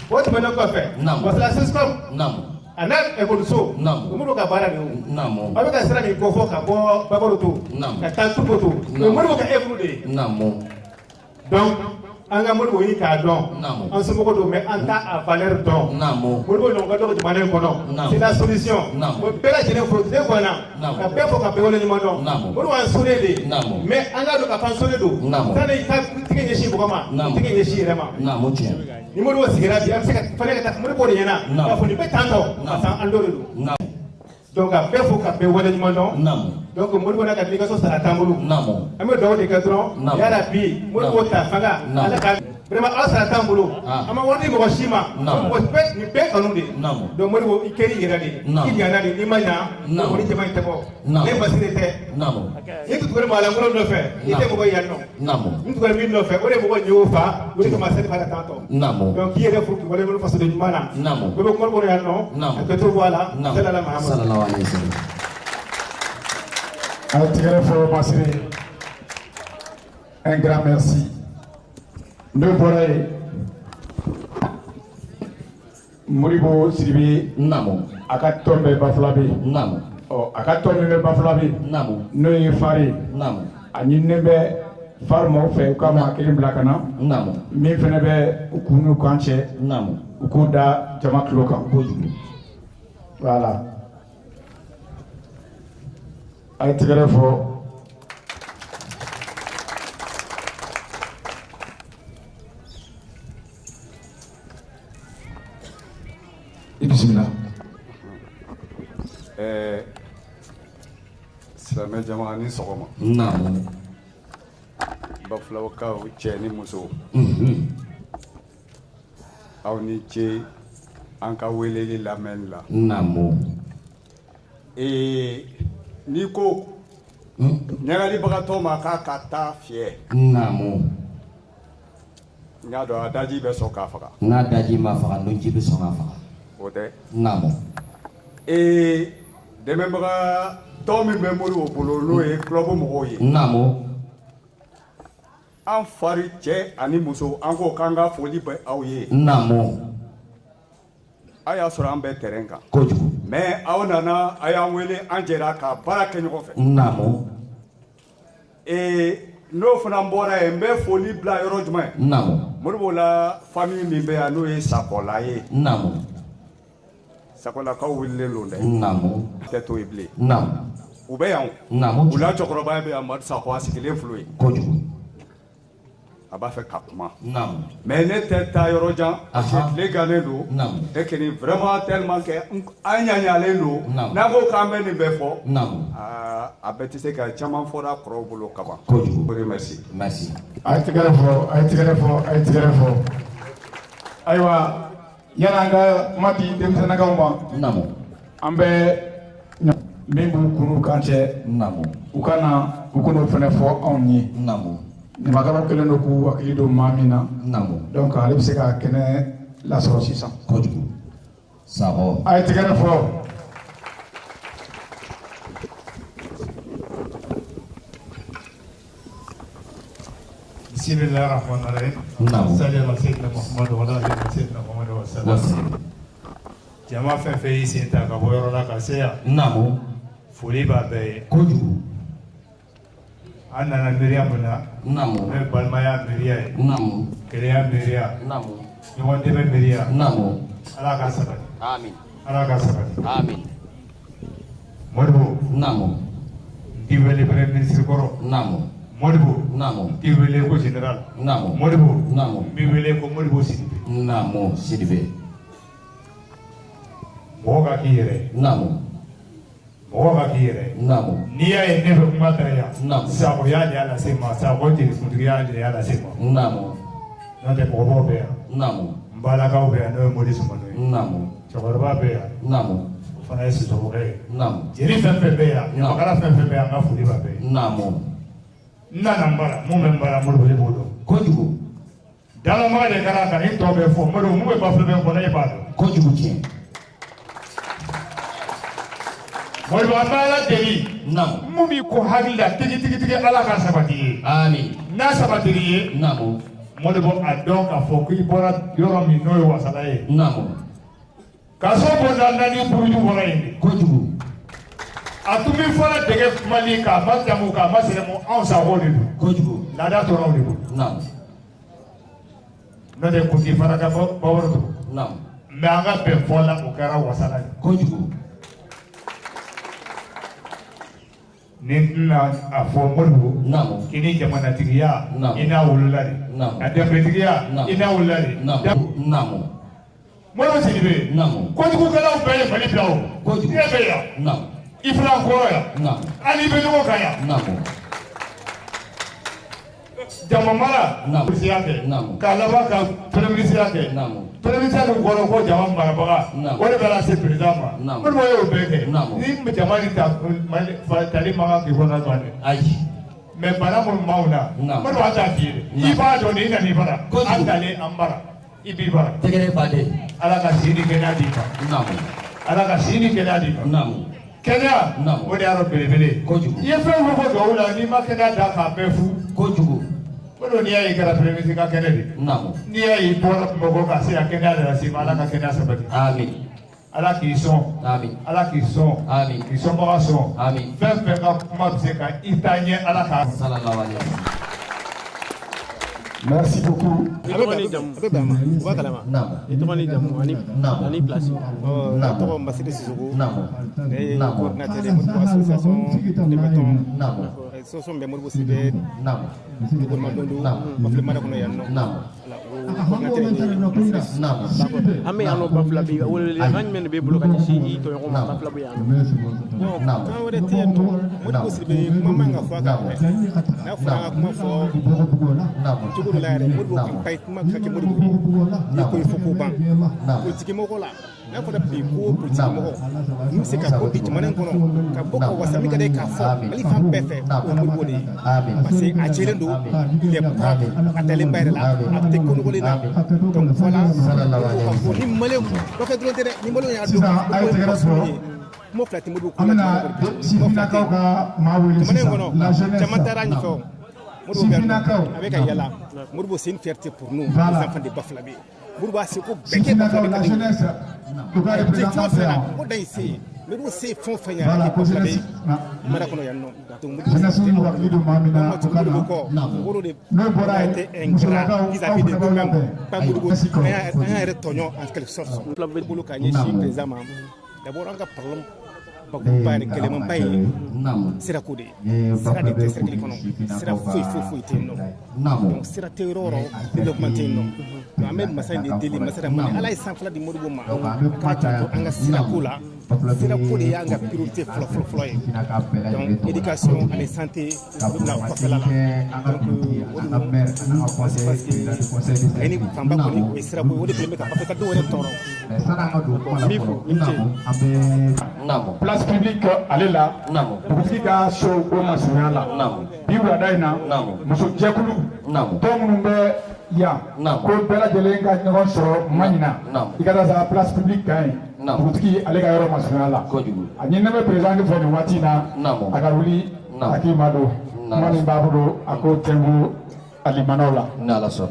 Speaker 20: O tɛmɛnen kɔfɛ.
Speaker 15: Naamu.
Speaker 20: Wasala CSCOM.
Speaker 15: Naamu.
Speaker 20: A n'a ekɔliso.
Speaker 15: Naamu.
Speaker 20: O Modibo ka baara de ye o.
Speaker 15: Naamu.
Speaker 20: A bɛ ka sira min kofɔ ka bɔ Babaroto.
Speaker 15: Naamu.
Speaker 20: Ka taa Tukoto. O ye Modibo ka œuvre de ye.
Speaker 15: Naamu.
Speaker 20: Donc an ka Modibo ɲini k'a dɔn.
Speaker 15: Naamu.
Speaker 20: An somɔgɔw don, mais an t'a a valeur dɔn.
Speaker 15: Naamu.
Speaker 20: Modibo ɲɔgɔn ka dɔgɔ jamana in kɔnɔ.
Speaker 15: Naamu.
Speaker 20: C'est la solution.
Speaker 15: Naamu.
Speaker 20: O bɛɛ lajɛlen fo tile kɔnɔ.
Speaker 15: Naamu.
Speaker 20: Ka bɛɛ fo ka bɛɛ waleɲuman dɔn.
Speaker 15: Naamu.
Speaker 20: Modibo an sonnen de.
Speaker 15: Naamu.
Speaker 20: Mais an k'a dɔn k'a fɔ an sonnen don.
Speaker 15: Naamu.
Speaker 20: Sani i ka tigɛ ɲɛsin mɔgɔ ma.
Speaker 15: Naamu.
Speaker 20: I tigɛ ɲɛsin i yɛrɛ ma.
Speaker 15: Naamu tiɲɛ.
Speaker 20: Ni Modibo sigira bi, an bɛ se ka fana ka taa Modibo de ɲɛna.
Speaker 15: Naamu.
Speaker 20: K'a fɔ nin bɛ tan tɔ. Parce que an dɔ de don.
Speaker 15: Naamu.
Speaker 20: Donc ka bɛɛ fo ka bɛɛ waleɲuman dɔn.
Speaker 15: Naamu.
Speaker 20: Donc Modibo n'a ka délégation sara t'an bolo.
Speaker 15: Naamu.
Speaker 20: An bɛ dugawu de kɛ dɔrɔn.
Speaker 15: Naamu.
Speaker 20: Yarabi Modibo ta fanga.
Speaker 15: Naamu.
Speaker 20: Ala ka vraiment aw sara t'an bolo.
Speaker 15: Ah.
Speaker 20: An ma wari di mɔgɔ si ma.
Speaker 15: Naamu.
Speaker 20: Mɔgɔ bɛɛ nin bɛɛ kanu de.
Speaker 15: Naamu.
Speaker 20: Donc Modibo i kɛr'i yɛrɛ de.
Speaker 15: Naamu.
Speaker 20: I ɲana de, n'i ma ɲa.
Speaker 15: Naamu.
Speaker 20: O ni jama in tɛ bɔ.
Speaker 15: Naamu.
Speaker 20: Ne Masire tɛ.
Speaker 15: Naamu.
Speaker 20: Ni tugura maa lankolon nɔfɛ, i tɛ mɔgɔ yan nɔ.
Speaker 15: Naamu.
Speaker 20: N tugura min nɔfɛ, o de mɔgɔ ɲɛ o fa, o de kama seli fana t'an tɔ.
Speaker 15: Naamu.
Speaker 20: Donc k'i yɛrɛ fo k'i waleɲuman fasoden ɲuman na.
Speaker 15: Naamu.
Speaker 20: Bɛɛ bɛ kuma kɔnɔ yan nɔ.
Speaker 15: Naamu.
Speaker 20: A kɛcogo bɔ a la.
Speaker 15: Naamu.
Speaker 20: Salala Mahamadu.
Speaker 15: Sallallahu alayhi wa sallam.
Speaker 16: A ye tɛgɛrɛ fɔ Masire. Un grand merci. N'o bɔra yen, Modibo Sidibe.
Speaker 15: Naamu.
Speaker 16: A ka tɔn bɛɛ Bafulabe.
Speaker 15: Naamu.
Speaker 16: Ɔ Ɔ, a ka tɔn min bɛ Bafulabe, n'o ye FARE ye, a ɲininen bɛ FARE maaw fɛ u ka maa kelen bila ka na, min fana bɛ u kun n'u kan cɛ, u k'u da jama tulo kan. Voilà, a ye tɛgɛrɛ fɔ. I bisimila.
Speaker 17: Ɛɛ, silamɛ jama, ni sɔgɔma. Bafulabɛkaw cɛ ni muso, aw ni ce an ka weleli lamɛnni la. Ee, n'i ko ɲagalibagatɔ ma k'a ka taa fiyɛ, n y'a dɔn a daji bɛ sɔn k'a faga.
Speaker 15: N'a daji ma faga, nunji bɛ sɔn k'a faga.
Speaker 17: O tɛ?
Speaker 15: Naamu.
Speaker 17: Ee, dɛmɛbaga tɔn min bɛ Modibo bolo, n'o ye club mɔgɔw ye, an fari cɛ ani muso, an ko k'an ka foli bɛ aw ye. Aw y'a sɔrɔ an bɛ terrain kan. Mais aw nana, a y'an wele, an jɛra ka baara kɛ ɲɔgɔn fɛ. Ee, n'o fana bɔra yen, n bɛ foli bila yɔrɔ jumɛn? Modibo la famille min bɛ yan, n'o ye Sakɔla ye, Sakɔlakaw wulilen don dɛ. Tɛ to yen bilen. U bɛ yan. U la cɛkɔrɔba bɛ yan, Madu Sakɔ, a sigilen filɛ ye. A b'a fɛ ka kuma, mais ne tɛ taa yɔrɔ jan parce que tile gannen don. E kɔni, vraiment, tellement que an ɲaɲalen don, n'an ko k'an bɛ nin bɛɛ fɔ, aa, a bɛɛ tɛ se ka caman fɔra kɔrɔw bolo kaban. Merci.
Speaker 15: Merci.
Speaker 16: A ye tɛgɛrɛ fɔ, a ye tɛgɛrɛ fɔ, a ye tɛgɛrɛ fɔ. Ayiwa, yan'an ka kuma di denmisɛnninkaw ma, an bɛ min b'u kun n'u kan cɛ, u ka na u kan'o fana fɔ anw ye. Ɲamakalaw kɛlen don k'u hakili don maa min na, donc ale bɛ se ka kɛnɛ lasɔrɔ sisan.
Speaker 15: Kojugu. Sakɔ.
Speaker 16: A ye tɛgɛrɛ fɔ.
Speaker 20: بسم الله الرحمن الرحيم. صلى على سيدنا محمد وعلى آله سيدنا محمد وسلم. Jama fɛn fɛn y'i sen ta ka bɔ yɔrɔ la ka se yan, foli b'a bɛɛ ye. An nana miiriya mun na, n'o ye balimaya miiriya ye, kelenya miiriya, ɲɔgɔn dɛmɛ miiriya, Ala ka sabati. Ala ka sabati. Modibo, n t'i wele premier ministre kɔrɔ. Modibo, n t'i wele ko général. Modibo, n b'i wele ko Modibo Sidibe.
Speaker 15: Naamu, Sidibe.
Speaker 20: Mɔgɔ ka k'i yɛrɛ ye. Mɔgɔ ka k'i yɛrɛ ye. N'i y'a ye ne bɛ kuma ta yan, Sakɔya de y'a lase n ma, Sakɔ jelikuntigiya de y'a lase n ma. N'o tɛ, mɔgɔbaw bɛ yan. N balakaw bɛ yan, n'o ye Modi Sumano ye. Cɛkɔrɔba bɛ yan. O fana ye Sisɔkɔkɛ ye. Jeli fɛn fɛn bɛ yan, ɲamakala fɛn fɛn bɛ yan, n ka foli b'a bɛɛ ye. N nana n bara, mun bɛ n bara, Modibo, e b'o dɔn. Dalamaga de kɛra ka nin tɔ bɛɛ fɔ. Modibo, mun bɛ Bafulabɛ kɔnɔ, e b'a dɔn.
Speaker 15: Kojugu tiɲɛ.
Speaker 20: Modibo, an bɛ Ala deli. Mun b'i ko hakili la tigi tigi tigi, Ala ka sabati i ye. N'a sabatira i ye. Modibo, a dɔn k'a fɔ k'i bɔra yɔrɔ min, n'o ye wasala ye. Kaso bonda naani buruju bɔra yen de. A tun bɛ fɔlɔ dɛgɛ kumali k'a ma jamu k'a ma sɛnɛmu, anw Sakɔ de don. Laada tora anw de bolo. N'o tɛ kuntigi fana ka bawari don. Mais an ka bɛn fɔ la, o kɛra wasala ye. Ni n tɛna a fɔ Modibo, k'i ni jamanatigiya, i n'a wolola de. A danbetigiya, i n'a wolola de. Modibo Sidibe, kojugukɛlaw bɛɛ ye Mali bila o. E bɛ yan. I filan kɔrɔ yan. Hali i bɛ ɲɔgɔn kan yan. Jama mara ministeriya kɛ, k'a laban ka premier ministeriya kɛ. Premier ministeriya dun kɔrɔ ko jama marabaga, o de bɛ lase président ma. Modibo y'o bɛɛ kɛ. Ni jama ni ta Mali tali man kan k'i kɔnɔna gan dɛ. Mais bana minnu b'anw na, Modibo, an t'a f'i ye dɛ. I b'a dɔn de, i nan'i bara. An talen an bara, i b'i bara.
Speaker 15: Tɛgɛrɛ baden.
Speaker 20: Ala ka si ni kɛnɛya d'i ma. Ala ka si ni kɛnɛya d'i ma. Kɛnɛya, o de y'a dɔn belebele. I ye fɛn o fɛn fɔ dugawu la, n'i ma kɛnɛya d'a kan, a bɛɛ fu. O don, n'i y'a ye i kɛra premier ministre ka kɛnɛ de. N'i y'a ye i bɔra Bamakɔ ka se yan, kɛnɛya de lase i ma. Ala ka kɛnɛya sabati.
Speaker 16: Ala k'i sɔn.
Speaker 15: Amin.
Speaker 16: Ala k'i sɔn.
Speaker 15: Amin.
Speaker 16: K'i sɔnbaga sɔn.
Speaker 15: Amin.
Speaker 16: Fɛn fɛn ka kuma bɛ se ka i taa ɲɛ, Ala ka.
Speaker 15: Sallallahu alayhi wa sallam.
Speaker 16: Merci beaucoup.
Speaker 19: I tɔgɔ ni jamu, a bɛ bɛn a ma, u b'a kalama. I tɔgɔ ni jamu ani place. Ne tɔgɔ Masiri Sisoko. Ne ye coordinateur ye Modibo association de béton. Association bɛ Modibo Sidibe. Gouvernement Bafulabe mara kɔnɔ yan nɔ. Voilà, o coordinateur ye Masiri Sisoko. An bɛ yan nɔ Bafulabe, welewelekan jumɛn de b'e bolo ka ɲɛsin i tɔɲɔgɔnw ma Bafulabe yan nɔ? Bon, kan wɛrɛ tɛ yen nɔ. Modibo Sidibe, kuma man ka fɔ a kan. N'a fɔra an ka kuma fɔ cogo dɔ la yɛrɛ, Modibo ka kuma ka kɛ Modibo ye. N'i ko il faut k'o ban politiki mɔgɔ la, n'a fɔra bi ko politiki mɔgɔ min bɛ se ka bɔ bi jamana in kɔnɔ ka bɔ ka wasa min ka di ye k'a fɔ Mali fan bɛɛ fɛ, o ye Modibo de ye, parce que a jɛlen don, il est propre, a dalen ba yɛrɛ la, a tɛ ko nɔgɔlen na. Donc voilà, ka fɔ ni maliyɛn kɔfɛ dɔrɔn tɛ dɛ, ni maliyɛn y'a dɔn
Speaker 16: Sisan, a ye tɛgɛrɛ fɔ.
Speaker 19: Kuma fila tɛ Modibo ko
Speaker 16: An
Speaker 19: la.
Speaker 16: bɛna sifinnakaw ka maa wele
Speaker 19: Jamana in
Speaker 16: sisan,
Speaker 19: kɔnɔ
Speaker 16: la jeunesse.
Speaker 19: caman taara ɲɛfɛ. Modibo bɛ yan nɔ,
Speaker 16: Sifinnakaw.
Speaker 19: a bɛ ka yala. Modibo, c'est une fierté pour nous,
Speaker 16: Voilà.
Speaker 19: les enfants de Bafulabe. Modibo a seko bɛɛ kɛ
Speaker 16: Sifinnakaw,
Speaker 19: Bafulabe
Speaker 16: la
Speaker 19: ka di.
Speaker 16: jeunesse, u ka
Speaker 19: Fɛn
Speaker 16: représentant
Speaker 19: o fɛn
Speaker 16: fɛ
Speaker 19: na,
Speaker 16: yan.
Speaker 19: o dan ye se ye. Modibo se ye fɛn o fɛn ye,
Speaker 16: Voilà,
Speaker 19: a
Speaker 16: ko
Speaker 19: kɛ Bafulabe
Speaker 16: jeunesse
Speaker 19: mara kɔnɔ yan nɔ. Donc Modibo
Speaker 16: jeunesse y'u hakili don maa min na, u ka na.
Speaker 19: Modibo de
Speaker 16: N'o bɔra
Speaker 19: a
Speaker 16: yen,
Speaker 19: été ingrat
Speaker 16: musolakaw, aw
Speaker 19: vis-à-vis de
Speaker 16: fana b'aw
Speaker 19: nous-mêmes.
Speaker 16: labɛn.
Speaker 19: Pas Modibo,
Speaker 16: Merci.
Speaker 19: an y'a yɛrɛ tɔɲɔ en quelque sorte. Bafulabe bolo ka ɲɛsin président ma. D'abord, an ka problème bakuruba yɛrɛ gɛlɛmanba ye sirako de ye. Sira de tɛ cercle kɔnɔ, sira foyi foyi foyi tɛ yen nɔ. Donc sira tɛ yɔrɔ o yɔrɔ, développement tɛ yen nɔ. Donc an bɛ masa in de deli, masa Ramani, Ala ye sanfɛla di Modibo ma, a k'a janto an ka sirako la. Sirako de y'an ka priorité fɔlɔ fɔlɔ fɔlɔ ye. Donc éducation ani santé, o bɛ bila o kɔfɛla la. Donc o de don, parce que laɲini fanba kɔni, o ye sirako ye. O de kɛlen bɛ ka Bafulabe yɛrɛ tɔɔrɔ. N b'i fo, i ni ce.
Speaker 16: Place publique ale la, dugutigi ka so o masurunya la, bi wulada in na, muso jɛkulu tɔn minnu bɛ yan ko bɛɛ lajɛlen ka ɲɔgɔn sɔrɔ Maɲina, i ka taa sa place publique kan yen, dugutigi ale ka yɔrɔ masurunya la. A ɲininen bɛ président fɛ nin waati in na, a ka wuli a k'i ma don kuma min b'a bolo, a k'o tɛnku a limanaw la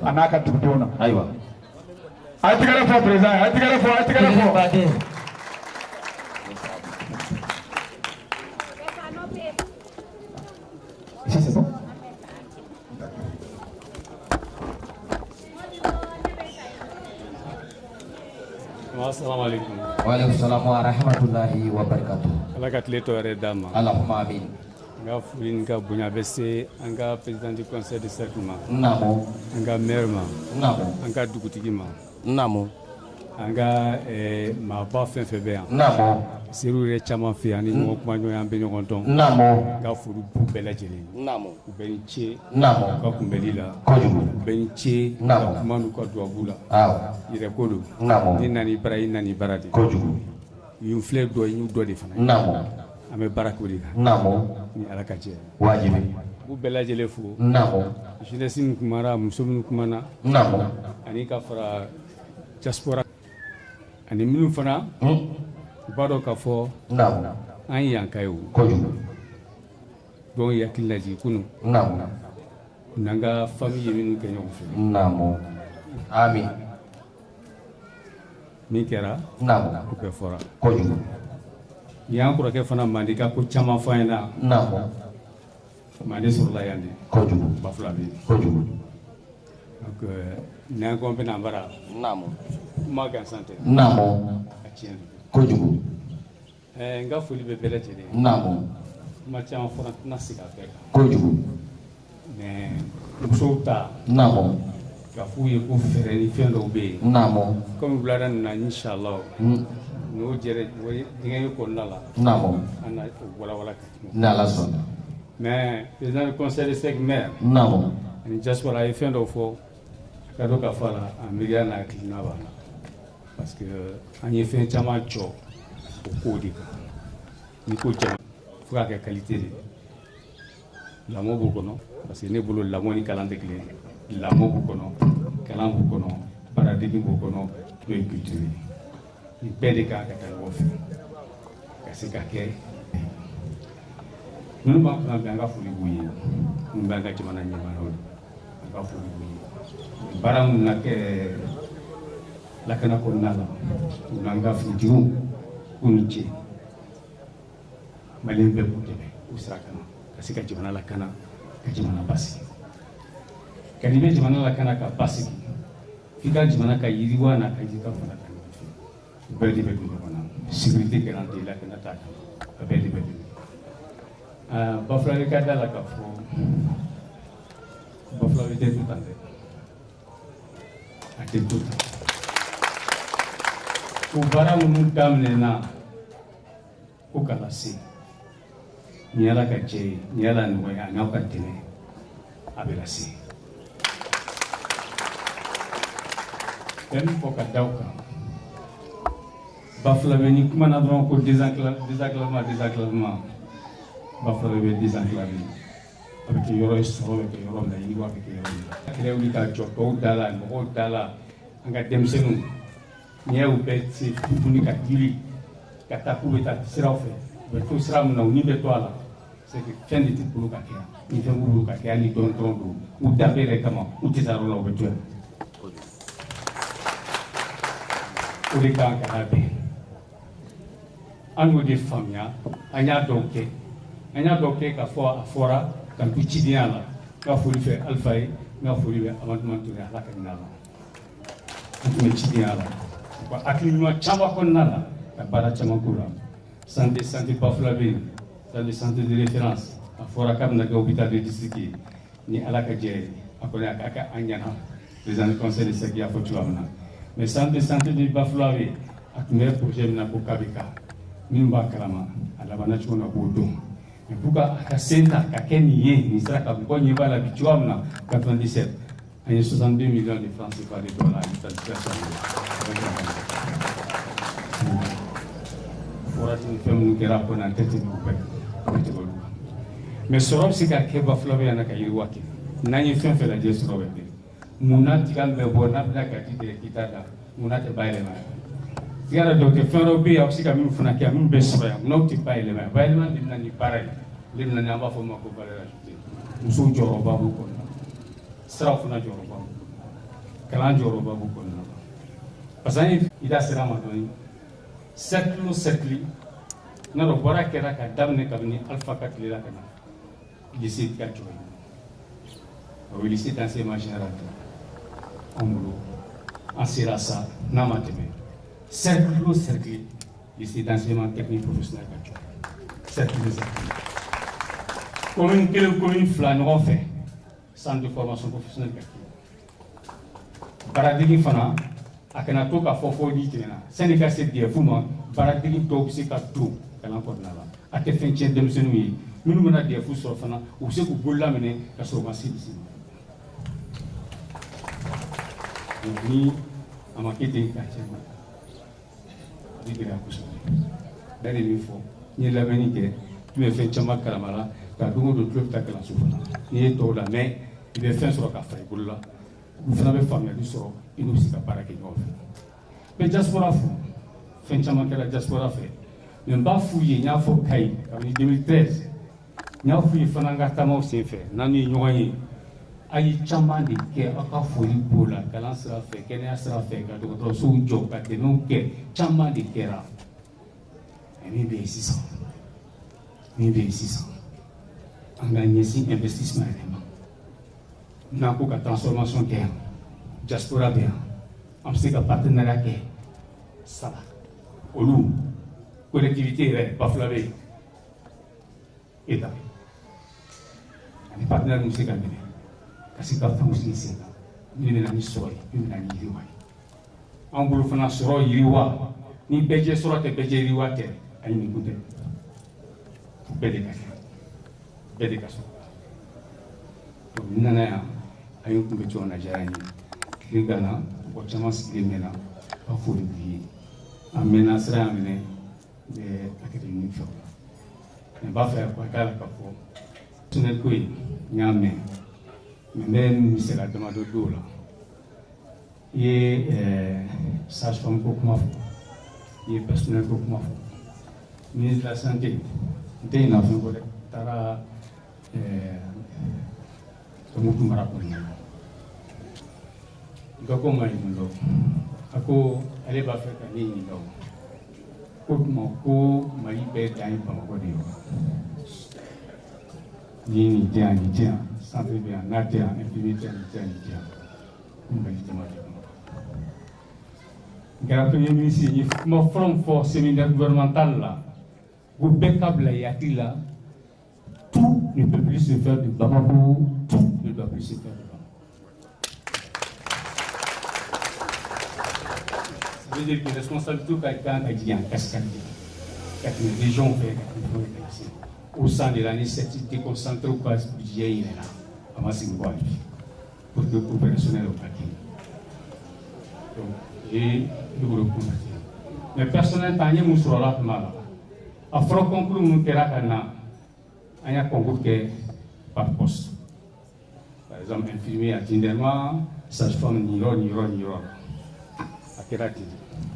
Speaker 16: a n'a ka dugudenw na.
Speaker 15: Ayiwa.
Speaker 16: A ye tɛgɛrɛ fɔ président ye, a ye tɛgɛrɛ fɔ, a ye tɛgɛrɛ fɔ. Ici, c'est bon.
Speaker 7: Assalamu alaikum.
Speaker 15: Wa alaikum salam wa rahmatullahi wa barakatuh.
Speaker 7: Ala ka tile tɔ yɛrɛ d'an ma.
Speaker 15: Allahumma amin.
Speaker 7: N ka foli ni ka bonya bɛ se an ka président du conseil de cercle ma.
Speaker 15: Naamu.
Speaker 7: An ka maire ma.
Speaker 15: Naamu.
Speaker 7: An ka dugutigi ma.
Speaker 15: Naamu.
Speaker 7: An ka maaba fɛn fɛn bɛ yan.
Speaker 15: Naamu.
Speaker 7: Seru yɛrɛ caman fɛ yan ni ɲɔgɔn kuma ɲɔgɔn, an bɛ ɲɔgɔn dɔn.
Speaker 15: Naamu.
Speaker 7: N ka foli b'u bɛɛ lajɛlen.
Speaker 15: Naamu.
Speaker 7: U bɛɛ ni ce.
Speaker 15: Naamu.
Speaker 7: U ka kunbɛli la.
Speaker 15: Kojugu.
Speaker 7: U bɛɛ ni ce.
Speaker 15: Naamu.
Speaker 7: U ka kuma n'u ka duwawu la.
Speaker 15: Awɔ.
Speaker 7: Yɛrɛ ko don.
Speaker 15: Naamu.
Speaker 7: Ni nana i bara, i nana i bara de.
Speaker 15: Kojugu.
Speaker 7: Y'u filɛ dɔ ye, y'u dɔ de fana ye.
Speaker 15: Naamu.
Speaker 7: An bɛ baara k'o de kan.
Speaker 15: Naamu.
Speaker 7: Ni Ala ka jɛ.
Speaker 15: Wajibi.
Speaker 7: N b'u bɛɛ lajɛlen fo.
Speaker 15: Naamu.
Speaker 7: Jeunesse min kumara, muso minnu kumana.
Speaker 15: Naamu.
Speaker 7: Ani ka fara diaspora ani minnu fana. U b'a dɔn k'a fɔ.
Speaker 15: Naamu.
Speaker 7: An ye yan ka ye o.
Speaker 15: Kojugu.
Speaker 7: Donc hakili lajigin kunun.
Speaker 15: Naamu.
Speaker 7: N'an ka famille ye minnu kɛ ɲɔgɔn fɛ.
Speaker 15: Naamu. Amin.
Speaker 7: Min kɛra.
Speaker 15: Naamu.
Speaker 7: O bɛɛ fɔra.
Speaker 15: Kojugu.
Speaker 7: Y'an kɔrɔkɛ fana Mande ka ko caman fɔ an ɲɛna.
Speaker 15: Naamu.
Speaker 7: Mande sɔrɔla yan de.
Speaker 15: Kojugu.
Speaker 7: Bafulabe.
Speaker 15: Kojugu.
Speaker 7: Donc n'an ko an bɛna an bara.
Speaker 15: Naamu.
Speaker 7: Kuma gansan tɛ.
Speaker 15: Naamu.
Speaker 7: A tiɲɛ don.
Speaker 15: Kojugu.
Speaker 7: N ka foli bɛ bɛɛ lajɛlen ye.
Speaker 15: Naamu.
Speaker 7: Kuma caman fɔra, n tɛna segin a bɛɛ kan.
Speaker 15: Kojugu.
Speaker 7: Mais musow ta.
Speaker 15: Naamu.
Speaker 7: Ka f'u ye ko fɛɛrɛ ni fɛn dɔw bɛ yen.
Speaker 15: Naamu.
Speaker 7: Komi wulada nin na, inshallah. N'o jɛra dingɛ kɔnɔna la.
Speaker 15: Naamu.
Speaker 7: An na o walawala ka tɛmɛ.
Speaker 15: Ni Ala sɔnna.
Speaker 7: Mais président du conseil de cercle, maire.
Speaker 15: Naamu.
Speaker 7: Ani diaspora, a ye fɛn dɔw fɔ. A ka dɔn k'a fɔ a la, a miiriya n'a hakilina b'a la. Parce que an ye fɛn caman jɔ o kow de kan. Ni ko jama fo k'a kɛ qualité de ye. Lamɔ b'o kɔnɔ, parce que ne bolo lamɔ ni kalan tɛ kelen ye. Lamɔ b'o kɔnɔ, kalan b'o kɔnɔ, baaradege b'o kɔnɔ, n'o ye culture ye. Nin bɛɛ de kan ka taa ɲɔgɔn fɛ ka se ka kɛ. Minnu b'an kunna bi, an ka foli b'u ye. Minnu b'an ka jamana ɲɛmaayaw ye, an ka foli b'u ye. Baara minnu na kɛ lakana kɔnɔna la, u n'an ka finitigiw K'u ni ce. Maliyɛn bɛɛ k'u dɛmɛ o sira kan ka se ka jamana lakana, ka jamana basigi. Ka n'i bɛ jamana lakana ka basigi, f'i ka jamana ka yiriwa n'a ka yirika fana ta ɲɔgɔn fɛ. U bɛɛ de bɛ don ɲɔgɔn na. Sécurité garantie, lakana t'a kan, a bɛɛ de bɛ don. Bafulabe ka da la k'a fɔ Bafulabe tɛ to tan dɛ, a tɛ to tan. O baara minnu daminɛna ko ka lase, ni Ala ka jɛ ye, ni Ala nɔgɔya, a n'aw ka dɛmɛ, a bɛ lase. Fɛn min fɔ ka da o kan, Bafulabe ni kumana dɔrɔn ko désenclavement, désenclavement, Bafulabe bɛ désenclavé, a bɛ kɛ yɔrɔ ye, sɔrɔ bɛ kɛ yɔrɔ min na, yiriwa bɛ kɛ yɔrɔ min na. Kɛlɛ wuli ka jɔ tɔw da la, mɔgɔw da la, an ka denmisɛnninw n'i y'u bɛɛ se tuguni ka wuli ka taa k'u bɛ taa siraw fɛ, u bɛ to sira min na, u ni bɛ to a la. C'est que fɛn de t'u bolo ka kɛ yan. Ni fɛn b'u bolo ka kɛ, hali dɔɔni dɔrɔn don, u danbe yɛrɛ kama, u tɛ taa yɔrɔ la, u bɛ to yan. O de kan ka labɛn. An y'o de faamuya, an y'a dɔw kɛ, an y'a dɔw kɛ k'a fɔ a fɔra k'an to cidenya la. N ka foli fɛ Alifa ye, n ka foli bɛ Amadu Ture, Ala ka hinɛ a la. An tun bɛ cidenya la, u ka hakili ɲuman caman kɔnɔna la, ka baara caman k'o la. Santé, santé Bafulabe yen, santé, santé de référence, a fɔra k'a bɛna kɛ hôpital de district ye. Ni Ala ka jɛ ye, a kɔni a ka kɛ an ɲɛna. Président du conseil de cercle y'a fɔ cogoya min na, mais santé, santé de Bafulabe, a tun bɛ projet min na ko KBK, minnu b'a kalama a labanna cogo min na, k'o dɔn. Mais pour que a ka sen ta ka kɛ nin ye, nin sera ka mɔgɔ ɲɛ b'a la bi cogoya min na, 97, an ye 62 millions de francs CFA de don a la planification. Forage ni fɛn minnu kɛra a kɔnɔ, an tɛ tɛmɛ o bɛɛ kan, an bɛ tɛmɛ olu kan. Mais sɔrɔ bɛ se ka kɛ Bafulabe yan na ka yiriwa kɛ. N'an ye fɛn fɛn lajɛ, sɔrɔ bɛ kɛ. Mun na tiga min bɛ bɔ n'a bɛna ka ji tigɛ k'i ta da, mun na tɛ bayɛlɛma? Tiga dɔ kɛ, fɛn wɛrɛw bɛ yen, a bɛ se ka minnu fana kɛ, minnu bɛ sɔrɔ yan, n'aw tɛ bayɛlɛma yan. Bayɛlɛma de bɛ na ni baara ye, de bɛ na ni an b'a fɔ o ma ko valeur ajoutée. Musow jɔyɔrɔba b'o kɔnɔna na, siraw fana jɔyɔrɔba b'o kɔnɔna na, kalan jɔyɔrɔba b'o kɔnɔna na. Parce que an ye i da sera a ma dɔɔni, cercle o cercle n'a dɔn baara kɛra ka daminɛ kabini Alpha ka tile la ka na lycée ka jɔ yen. O ye lycée d'enseignement général de anw bolo, an sera sa n'a ma tɛmɛ. Cercle o cercle, lycée d'enseignement technique professionnel ka jɔ cercle o cercle. Commune kelen, commune fila ɲɔgɔn fɛ, centre de formation professionnelle ka kɛ. Baaradege fana, a kana to k'a fɔ fo n'i tɛmɛna sani ka se DEF ma. Baaradege dɔw bɛ se ka don kalan kɔnɔna la, a tɛ fɛn tiɲɛ denmisɛnninw ye. Minnu bɛna DEF sɔrɔ fana, u bɛ se k'u bolola minɛ ka sɔrɔ u ma se lycée ma. Ni a ma kɛ ten k'a tiɲɛ ma, a bɛ gɛlɛya kosɛbɛ. Bɛɛ de bɛ fɔ n ye lamɛnni kɛ, tun bɛ fɛn caman kalama la ka don o don tulo bɛ taa kalanso fana. N'i ye tɔw lamɛn, i bɛ fɛn sɔrɔ ka fara i bolo la, u fana bɛ faamuyali sɔrɔ, i n'u bɛ se ka baara kɛ ɲɔgɔn fɛ. N bɛ diaspora fo, fɛn caman kɛra diaspora fɛ, mais n b'a f'u ye, n y'a fɔ Kayi kabini 2013, n y'a f'u ye fana n ka taamaw senfɛ, n'an ye ɲɔgɔn ye, a ye caman de kɛ, aw ka foli b'o la, kalan sira fɛ, kɛnɛya sira fɛ, ka dɔgɔtɔrɔsow jɔ, ka dɛmɛw kɛ, caman de kɛra. Mais min bɛ yen sisan, min bɛ yen sisan, an ka ɲɛsin investissement yɛrɛ ma. N'an ko ka transformation kɛ yan, diaspora bɛ yan, an bɛ se ka partenariat kɛ saba, olu collectivité yɛrɛ, Bafulabe yen, État ani partenaire min bɛ se ka dɛmɛ ka se ka fɛnw sigi sen kan, min bɛ na ni sɔrɔ ye, min bɛ na ni yiriwa ye. An bolo fana, sɔrɔ yiriwa ni bɛɛ jɛ sɔrɔ tɛ, bɛɛ jɛ yiriwa tɛ, ani nin kun tɛ, bɛɛ de ka kɛ, bɛɛ de ka sɔrɔ. Donc n nana yan, a ye n kunbɛ cogo min na, diyara n ye. Tile ganna, mɔgɔ caman sigilen bɛ na ka foli b'u ye. An mɛnna, sira y'an minɛ, n bɛ hakɛ ɲini fɛ o la. Mais n b'a fɛ ka k'a la k'a fɔ personnel ko in, n y'a mɛn, mais n bɛ misaliya damadɔ d'o la. I ye sage femme ko kuma fɔ, i ye personnel ko kuma fɔ. Ministre de la santé, n tɛ ɲinɛ fɛn kɔ dɛ, n taara Tɔnbukutu mara kɔnɔna na. Dɔ ko n ma yen dɔ, a ko ale b'a fɛ ka ne ɲininka o. Ko tuma ko Mali bɛɛ dan ye Bamakɔ de ye wa? Ni nin tɛ yan, nin tɛ yan, centre bɛ yan, n'a tɛ yan, infirmier tɛ yan, nin tɛ yan, nin tɛ yan. Ko Mali jama tɛ Bamakɔ. N kɛra premier ministre ye, n ye kuma fɔlɔ min fɔ séminaire gouvernemental la, ko bɛɛ ka bila i hakili la, tout ne peut plus se faire de Bamako, tout ne doit plus se faire de Bamako. Ça veut dire que responsabilité ka kan ka jigin a cascade ka tɛmɛ région fɛ, ka tɛmɛ fɛn ka se au sein de l'année 7 déconcentré ka budget yɛlɛnna, a ma segin kɔ hali bi pour que opérationnel o ka kɛ. Donc j'ai le contacté mais personnel ta, an ye mun sɔrɔ la tuma la, a fɔra concours minnu kɛra ka na, an y'a concours kɛ par poste, par exemple infirmier à Dinderma, sage-femme nin yɔrɔ, nin yɔrɔ, nin yɔrɔ la. A kɛra ten,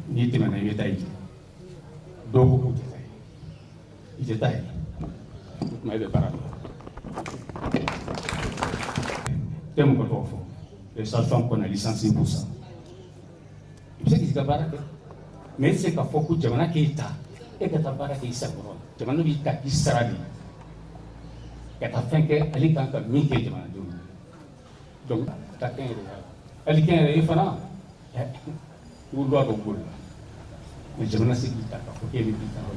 Speaker 7: n'i tɛmɛna i bɛ taa yen, dɔw ko k'u tɛ taa yen, i tɛ taa yen, o tuma e bɛ baara la. Tɛ mɔgɔ tɔgɔ fɔ, les sages-femmes qu'on a licencié pour ça. I bɛ se k'i ka baara kɛ, mais e tɛ se k'a fɔ ko jamana k'e ta, e ka taa baara kɛ i sakɔrɔ. Jamana b'i ta k'i sara de ka taa fɛn kɛ, ale kan ka min kɛ jamanadenw ye. Donc taa kɛ n yɛrɛ ye, hali kɛ n yɛrɛ ye fana, i b'o loi dɔ boli la, mais jamana se k'i ta k'a fɔ k'e bɛ k'i ta yɔrɔ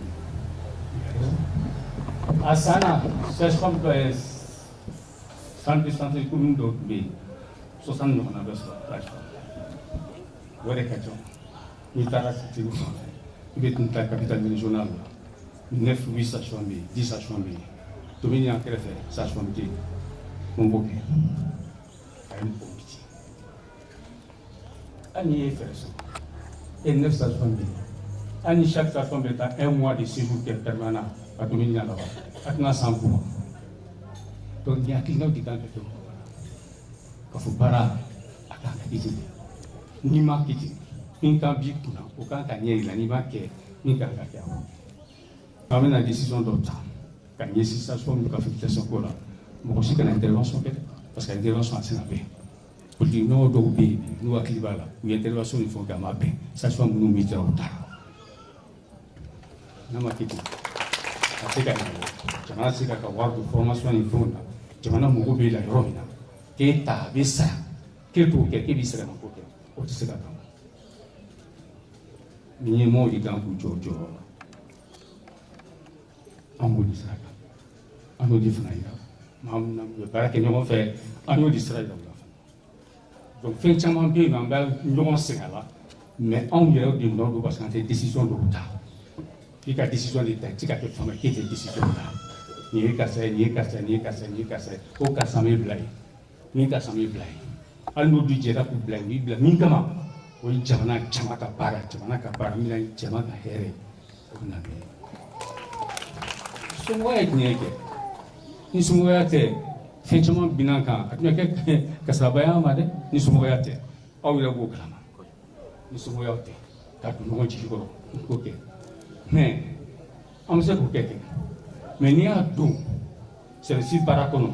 Speaker 7: min a san na. Sage-femme dɔ ye centre de santé commune dɔw tun bɛ yen, 60 ɲɔgɔnna bɛ sɔrɔ sage-femme, o de ka ca. N'i taara Segu fan fɛ, i bɛ tun taa capitale régionale la, 9, 8 sages-femmes bɛ yen, 10 sages-femmes bɛ yen. Tomini yan kɛrɛfɛ, sage-femme tɛ yen. Mun b'o kɛ? A ye mɔgɔw pitié. Hali n'i ye fɛɛrɛ sɔrɔ e 9 sages-femmes bɛ yen, hali ni chaque sage-femme bɛ taa un mois de séjour kɛ permanent ka Tomini yan laban, a tɛna san kun. Donc nin hakilinaw de kan ka kɛ mɔgɔ la k'a fɔ baara a kan ka kɛ ten de. N'i ma kɛ ten, min kan b'i kunna, o kan ka ɲɛ yira. N'i m'a kɛ, min kan ka kɛ, a b'o kɛ. An bɛna décision dɔw ta ka ɲɛsin sage-femme ka affectation ko la. Mɔgɔ si kana intervention kɛ dɛ, parce que intervention a tɛ se ka bɛn. Politique mɔgɔ dɔw bɛ yen bi, n'u hakili b'a la, u ye intervention ni fɛnw kɛ, a ma bɛn. Sage-femme minnu bɛ jara, u taara. N'a ma kɛ ten, a tɛ se ka ɲɛnabɔ. Jamana tɛ se ka wari don formation ni fɛnw na, jamana mago b'e la yɔrɔ min na, k'e ta a bɛ sara, k'e t'o kɛ, k'e b'i sɛgɛn ko kɛ, o tɛ se ka kɛ. Ni ɲɛmɔgɔw de kan k'u jɔ u jɔyɔrɔ la, an b'o de sira kan, an y'o de fana yira maa min na, u bɛ baara kɛ ɲɔgɔn fɛ, an y'o de sira yira u la fana. Donc fɛn caman bɛ yen nɔ, an bɛ ɲɔgɔn sɛgɛn a la, mais anw yɛrɛ de nɔ don, parce que an tɛ décision dɔw ta. I ka décision de ta, i tɛ se ka kɛ fanga k'e tɛ décision ta. Nin ye karisa ye, nin ye karisa ye, nin ye karisa ye, nin ye karisa ye, ko karisa bɛ bila yen, nin karisa bɛ bila yen. Hali n'u dun jɛra k'u bila yen, u b'i bila min kama, o ye jamana jama ka baara, jamana ka baara min na, jama ka hɛrɛ, o bɛ na n'o ye. Somɔgɔya ye tiɲɛ kɛ, ni somɔgɔya tɛ, fɛn caman binna kan, a tun bɛ kɛ kasaraba ye an ma dɛ. Ni somɔgɔya tɛ, aw yɛrɛ b'o kalama, ni somɔgɔyaw tɛ ka don ɲɔgɔn jigi kɔrɔ k'o kɛ, mais an bɛ se k'o kɛ ten. Mais n'i y'a don service baara kɔnɔ,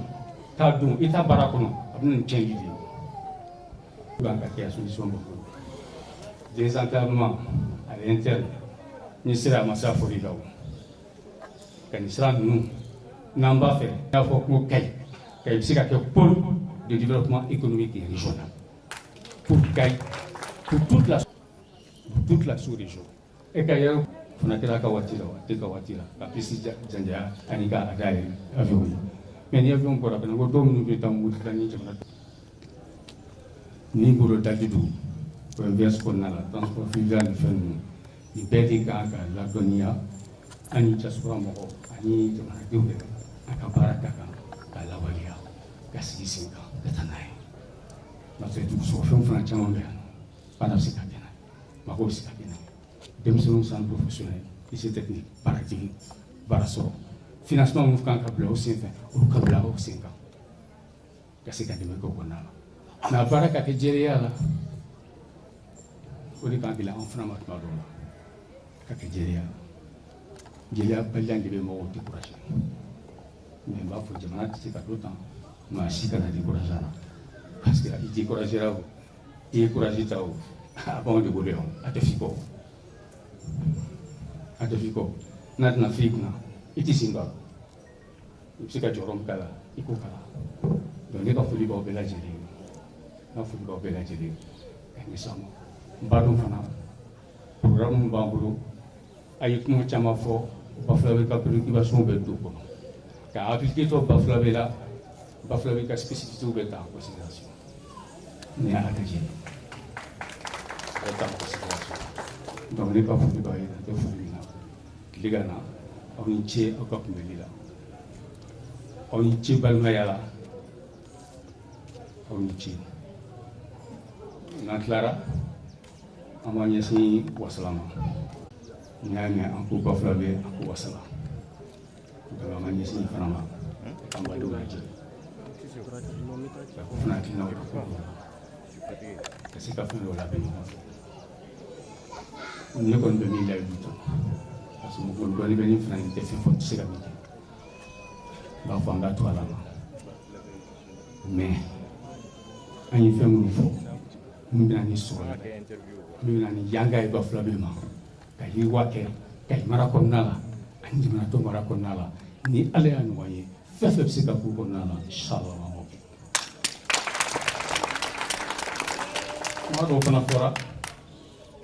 Speaker 7: k'a don état baara kɔnɔ, a bɛ na ni tiɲɛni de ye. Kan ka kɛ solution bɔ bolo, désenclavement à l'interne, ni sera a ma se a fɔli la, o ka nin sira ninnu n'an b'a fɛ, n y'a fɔ ko Kayi, Kayi bɛ se ka kɛ pôle de développement économique et régional pour Kayi, pour toute la sous-région. E ka yɛrɛ fana kɛra ka waati la, wa tɛ ka waati la ka piste janjaya ani ka a dayɛlɛ avion ye. Mais ni avion bɔra fana, ko dɔw minnu bɛ taa Mauritanie jamana ni bolo dali don OMVS kɔnɔna la, transport fluvial ni fɛn ninnu, nin bɛɛ de kan ka ladɔnniya ani diaspora mɔgɔw ani jamanadenw yɛrɛ. An ka baara ka kan ka lawaleya, ka sigi sen kan ka taa n'a ye, parce que dugusɔgɔfɛnw fana caman bɛ yan, baara bɛ se ka kɛ n'a ye, mako bɛ se ka kɛ n'a ye. Denmisɛnninw, centre professionnel, lycée technique, baaratigi, baara sɔrɔ, financement minnu kan ka bila o sen fɛ, olu ka bila o sen kan ka se ka dɛmɛ kɛ o kɔnɔna la. Mais a baara ka kɛ jɛlenya la, o de kan gɛlɛya an fana ma tuma dɔw la, ka kɛ jɛlenya la. Jɛlenya baliya de bɛ mɔgɔw décourager. Mais n b'a fɔ, jamana tɛ se ka to tan, maa si kana décourager a la, parce que i découragera o, i ye courage ta o, a b'anw de bolo yan, a tɛ f'i kɔ. A tɛ f'i kɔ, n'a tɛna f'i kunna, i t'i sen don a la. I bɛ se ka jɔyɔrɔ min k'a la, i k'o k'a la. Donc ne ka foli b'aw bɛɛ lajɛlen ye, n ka foli b'aw bɛɛ lajɛlen ye ka ɲɛsin aw ma. N b'a dɔn fana programme min b'an bolo, a ye kuma caman fɔ. Bafulabe ka préoccupation bɛ du kɔnɔ ka appliquer tɔ Bafulabe la, Bafulabe ka spécificité bɛ ta en considération. Ni Ala ka jɛ, a bɛ ta en considération. Donc ne ka foli b'aw ye, dan tɛ foli min na. Tile ka na, aw ni ce aw ka kunbɛli la, aw ni ce balimaya la, aw ni ce. N'an tilara, an b'an ɲɛsin wasala ma. N'i y'a mɛn an ko Bafulabe, an ko wasala. Donc an b'an ɲɛsin fana ma, an b'a denw lajɛ ka ko fana hakilinaw ta ko ka se ka fɛn dɔw labɛn ɲɔgɔn fɛ. Ne kɔni bɛ min layidu ta, parce que mɔgɔ dɔɔnin bɛ ni fana tɛ fɛn fɔ, tɛ se ka min kɛ, n b'a fɔ an ka to Ala ma. Mais an ye fɛn minnu fɔ, min bɛna ni sɔrɔ ye, min bɛna ni yanga ye Bafulabe ma, ka yiriwa kɛ Kayi mara kɔnɔna la ani jamana tɔ mara kɔnɔna la, ni Ala y'a ɲɔgɔn ye, fɛn fɛn bɛ se ka k'u kɔnɔna la, inshallah an b'o kɛ. Kuma dɔw fana fɔra,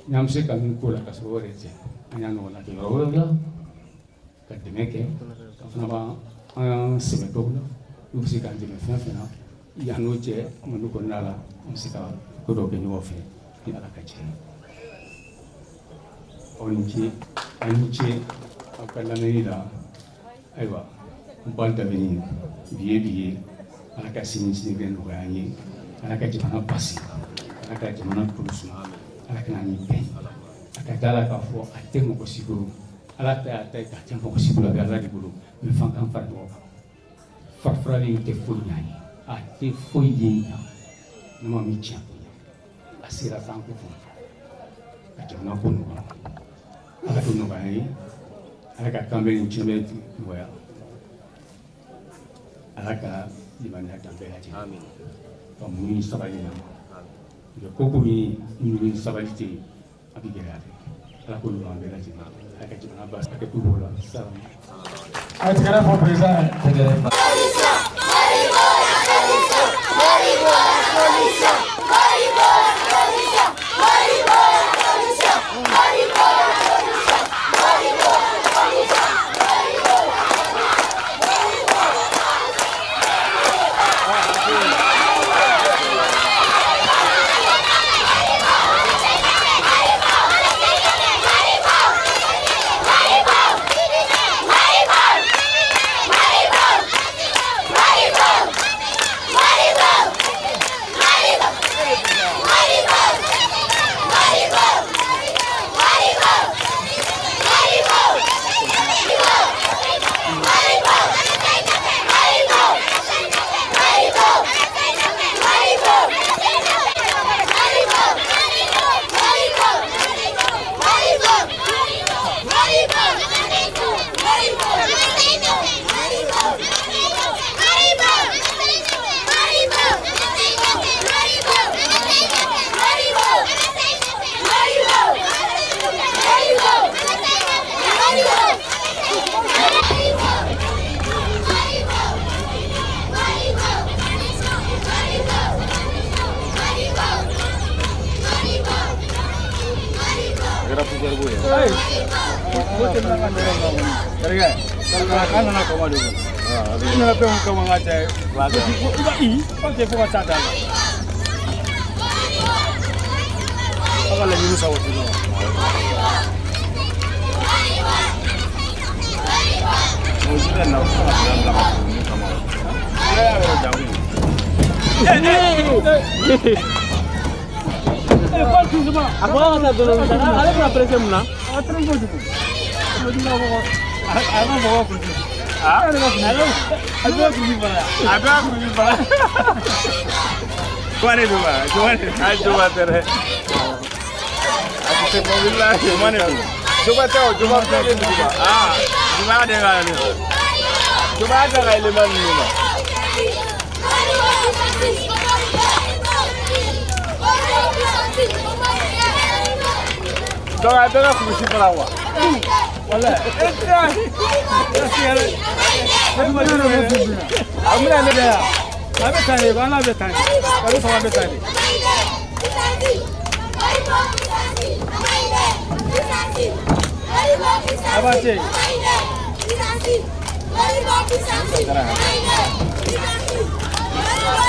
Speaker 7: n'an bɛ se ka min k'o la ka sɔrɔ o yɛrɛ tɛ, an y'a ɲɔgɔnna kɛ yɔrɔ wɛrɛw la ka dɛmɛ kɛ. An fana b'an sɛbɛ dɔw la, n'u bɛ se k'an dɛmɛ fɛn fɛn na yan n'o cɛ Mali kɔnɔna la, an bɛ se ka ko dɔw kɛ ɲɔgɔn fɛ ni Ala ka jɛ ye. Aw ni ce, aw ni ce aw ka lamɛnni la. Ayiwa, n b'an daminɛ bi ye bi ye. Ala ka sini sini bɛɛ nɔgɔya an ye. Ala ka jamana basigi, Ala ka jamana kolo suma, Ala ka na ni bɛn. A ka da la k'a fɔ a tɛ mɔgɔ si bolo, Ala ta y'a ta ye, k'a tɛ mɔgɔ si bolo, a bɛ Ala de bolo. Mais f'an k'an fara ɲɔgɔn kan. Farafarali tɛ foyi ɲɛ an ye, a tɛ foyi ye ɲa ne ma min tiɲɛ ko ɲɛ. A sera f'an ko fɔ ka jamana ko nɔgɔya. Ala k'o nɔgɔya an ye, Ala ka kan bɛɛ ni tiɲɛ bɛɛ nɔgɔya, Ala ka limaniya dan bɛɛ lajɛlen ka muɲu ni sabali na. Ko ko min muɲu ni sabali tɛ yen, a bɛ gɛlɛya dɛ. Ala k'o nɔgɔya an bɛɛ lajɛlen, Ala ka jamana basigi, hakɛ to b'o la. Salam.
Speaker 16: A ye tɛgɛrɛ fɔ président ye.
Speaker 15: Tɛgɛrɛ fɔ.
Speaker 9: Donc a bɛɛ ka kurusi fana wa.
Speaker 19: A bɛna ne bɛ yan a bɛ tan de ala bɛ tan kalo saba bɛ tan de. A b'a se.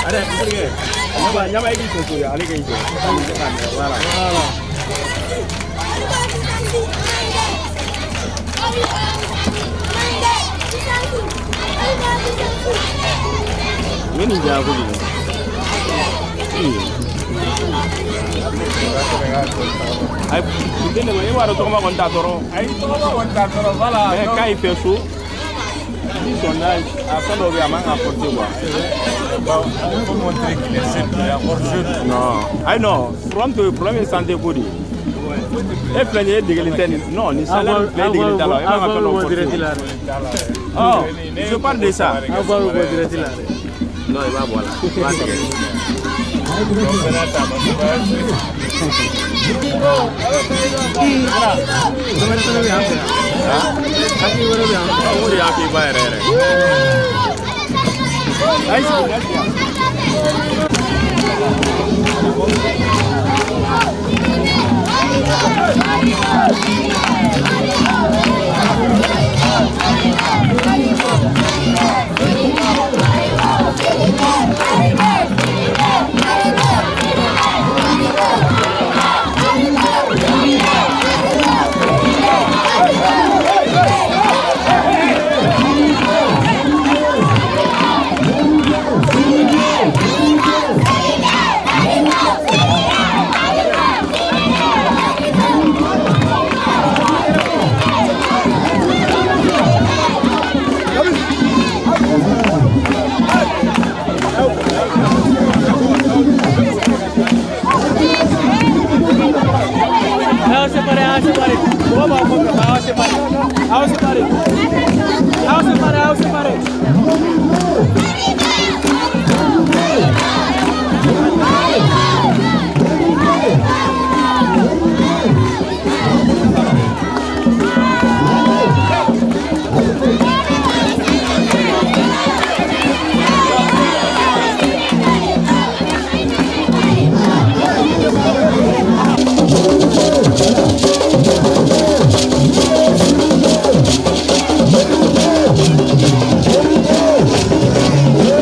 Speaker 13: Ale ɲaba ɲaba i k'i to so ale k'i jɔ. Voilà.
Speaker 19: U bɛ nin diya kojugu. Ayi den de e b'a dɔn tɔgɔma kɔni t'a tɔɔrɔ.
Speaker 7: Ayi tɔgɔma kɔni t'a tɔɔrɔ voilà.
Speaker 19: Mais quand il fait chaud, vu son âge, a fɛn dɔw bɛ yen a man kan ka porter quoi.
Speaker 13: Bon, il faut montrer qu'il est jeune, il est encore jeune.
Speaker 19: Non, ayi non, problème tɛ problème ye santé ko de ye. E filɛ nin ye e degelen tɛ nin non nin salaire filɛ e degelen t'a la e man kan ka fɛn dɔw porter. Oh, je parle de ça. Non, i b'a bɔ a la. I b'a tigɛ. O de y'a k'i ba yɛrɛ yɛrɛ. Ayi sigi, ayi sigi.
Speaker 2: Yeah.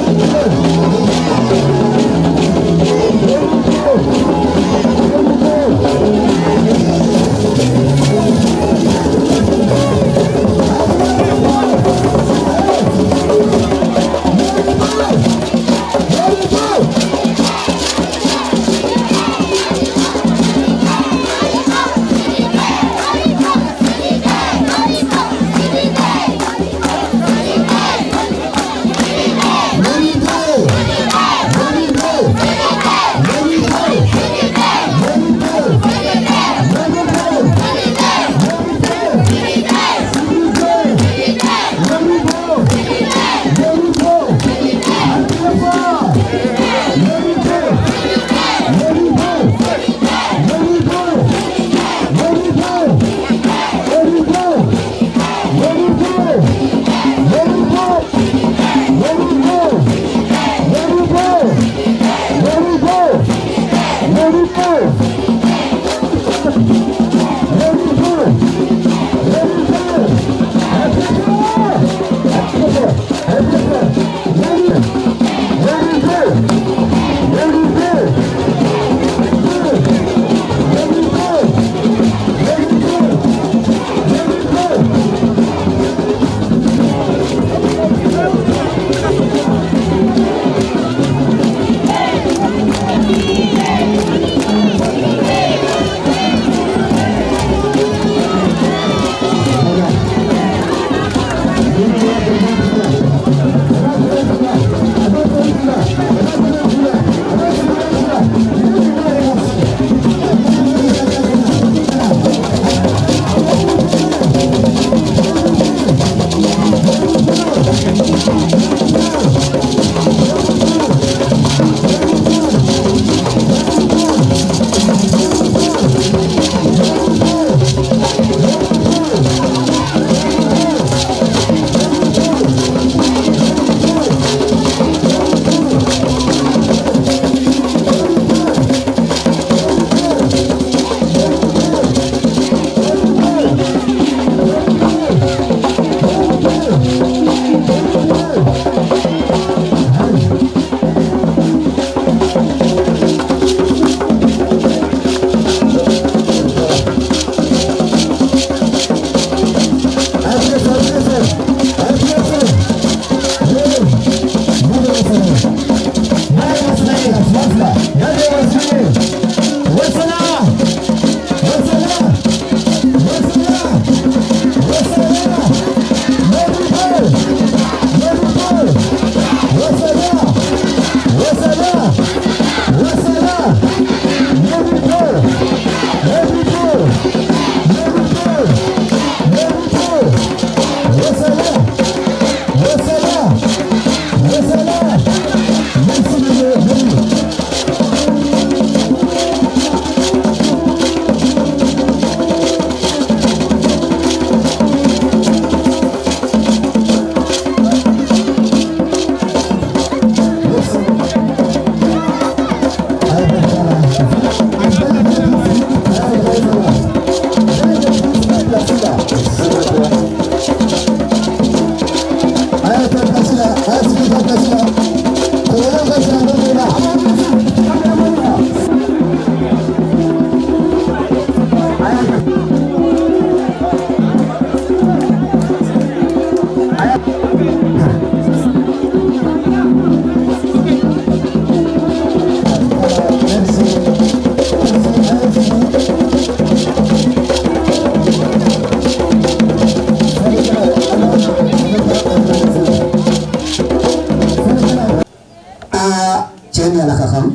Speaker 1: Cɛ ni Ala ka kan.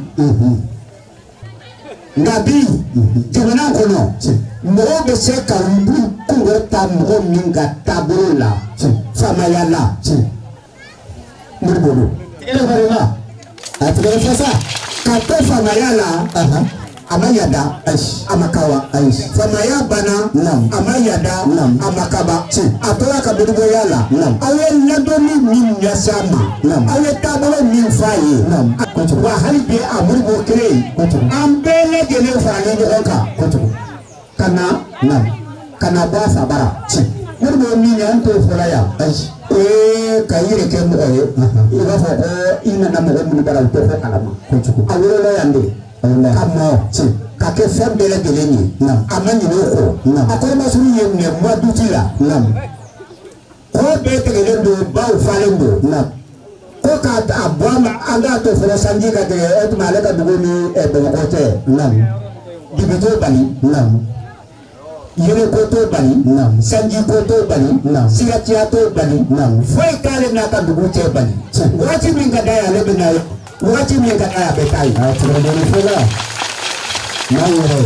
Speaker 1: Nka bi jamana kɔnɔ, mɔgɔw bɛ se ka u kunkolo ta mɔgɔ min ka taabolo la, faamaya la, Modibo don. A tigɛra fɔ sa ka to faamaya la, a ma yada, a ma kawa. Faamaya banna, a ma yada, a ma kaba. A tora ka Modiboya la. Aw ye ladonni min ɲɛsin a ma, aw ye taabolo min f'a ye, wa hali bi a Modibo kelen, an bɛɛ lajɛlen faralen ɲɔgɔn kan ka na bɔ a fa bara. Modibo min ye, an t'o fɔla yan, o ye ka i yɛrɛ kɛ mɔgɔ ye, i b'a fɔ ko i nana mɔgɔ minnu bara, u tɛ fɔ kalama. A wolola yan de ka mɔ ka kɛ fɛn bɛɛ lajɛlen ye, a ma ɲinɛ o kɔ. A kɔrɔmasuru ye mun ye? Mois d'août la, kɔ bɛɛ tigɛlen don, baw falen don, ko k'a a bɔ a ma, an k'a to fɔlɔ sanji ka tigɛ. O tuma ale ka dugu ni Bamakɔ cɛ, dibi t'o bali, yɛlɛko t'o bali, sanji ko t'o bali, siratiya t'o bali, foyi t'ale n'a ka dugu cɛ bali. Wagati min ka d'a ye, ale bɛ na ye, wagati min ka d'a ye, a bɛ taa ye.
Speaker 8: N'a yɛrɛ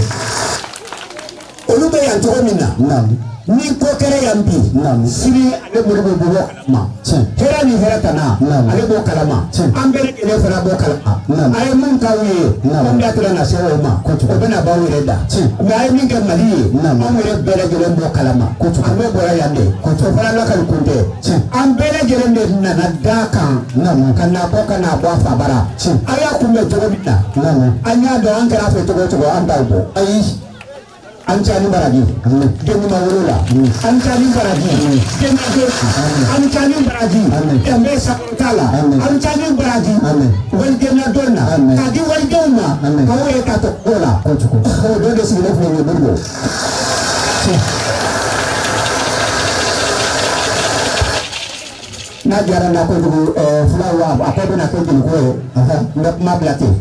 Speaker 1: Olu bɛ yan cogo min na, ni ko kɛra yan bi, sini ale Modibo bɛ bɔ kalama. Hɛrɛ ni hɛrɛ tana, ale b'o kalama, an bɛɛ lajɛlen fana b'o kalama. A ye mun k'aw ye, an da tɛna na se o ma, o bɛna b'aw yɛrɛ da. Mais a ye min kɛ Mali ye, anw yɛrɛ bɛɛ lajɛlen b'o kalama. An bɛɛ bɔra yan de, o fana lakali kun tɛ. An bɛɛ lajɛlen de nana da kan ka na bɔ, ka na bɔ a fa bara. A y'a kunbɛn cogo min na, an y'a dɔn an kɛra a fɛ cogo o cogo, an t'aw bɔ. Ayi, an ca ni baraji den ɲuman wolo la, an ca ni baraji den ɲuman, an ca ni baraji danbe sakɔrɔta la, an ca ni baraji waliden na don na k'a di walidenw ma, k'aw yɛrɛ ta to ko la. O don de sigilen filɛ nin ye, Modibo. N'a diyara n na kojugu, fulaw, a ko bɛna kɛ jeliko ye, n bɛ kuma bila ten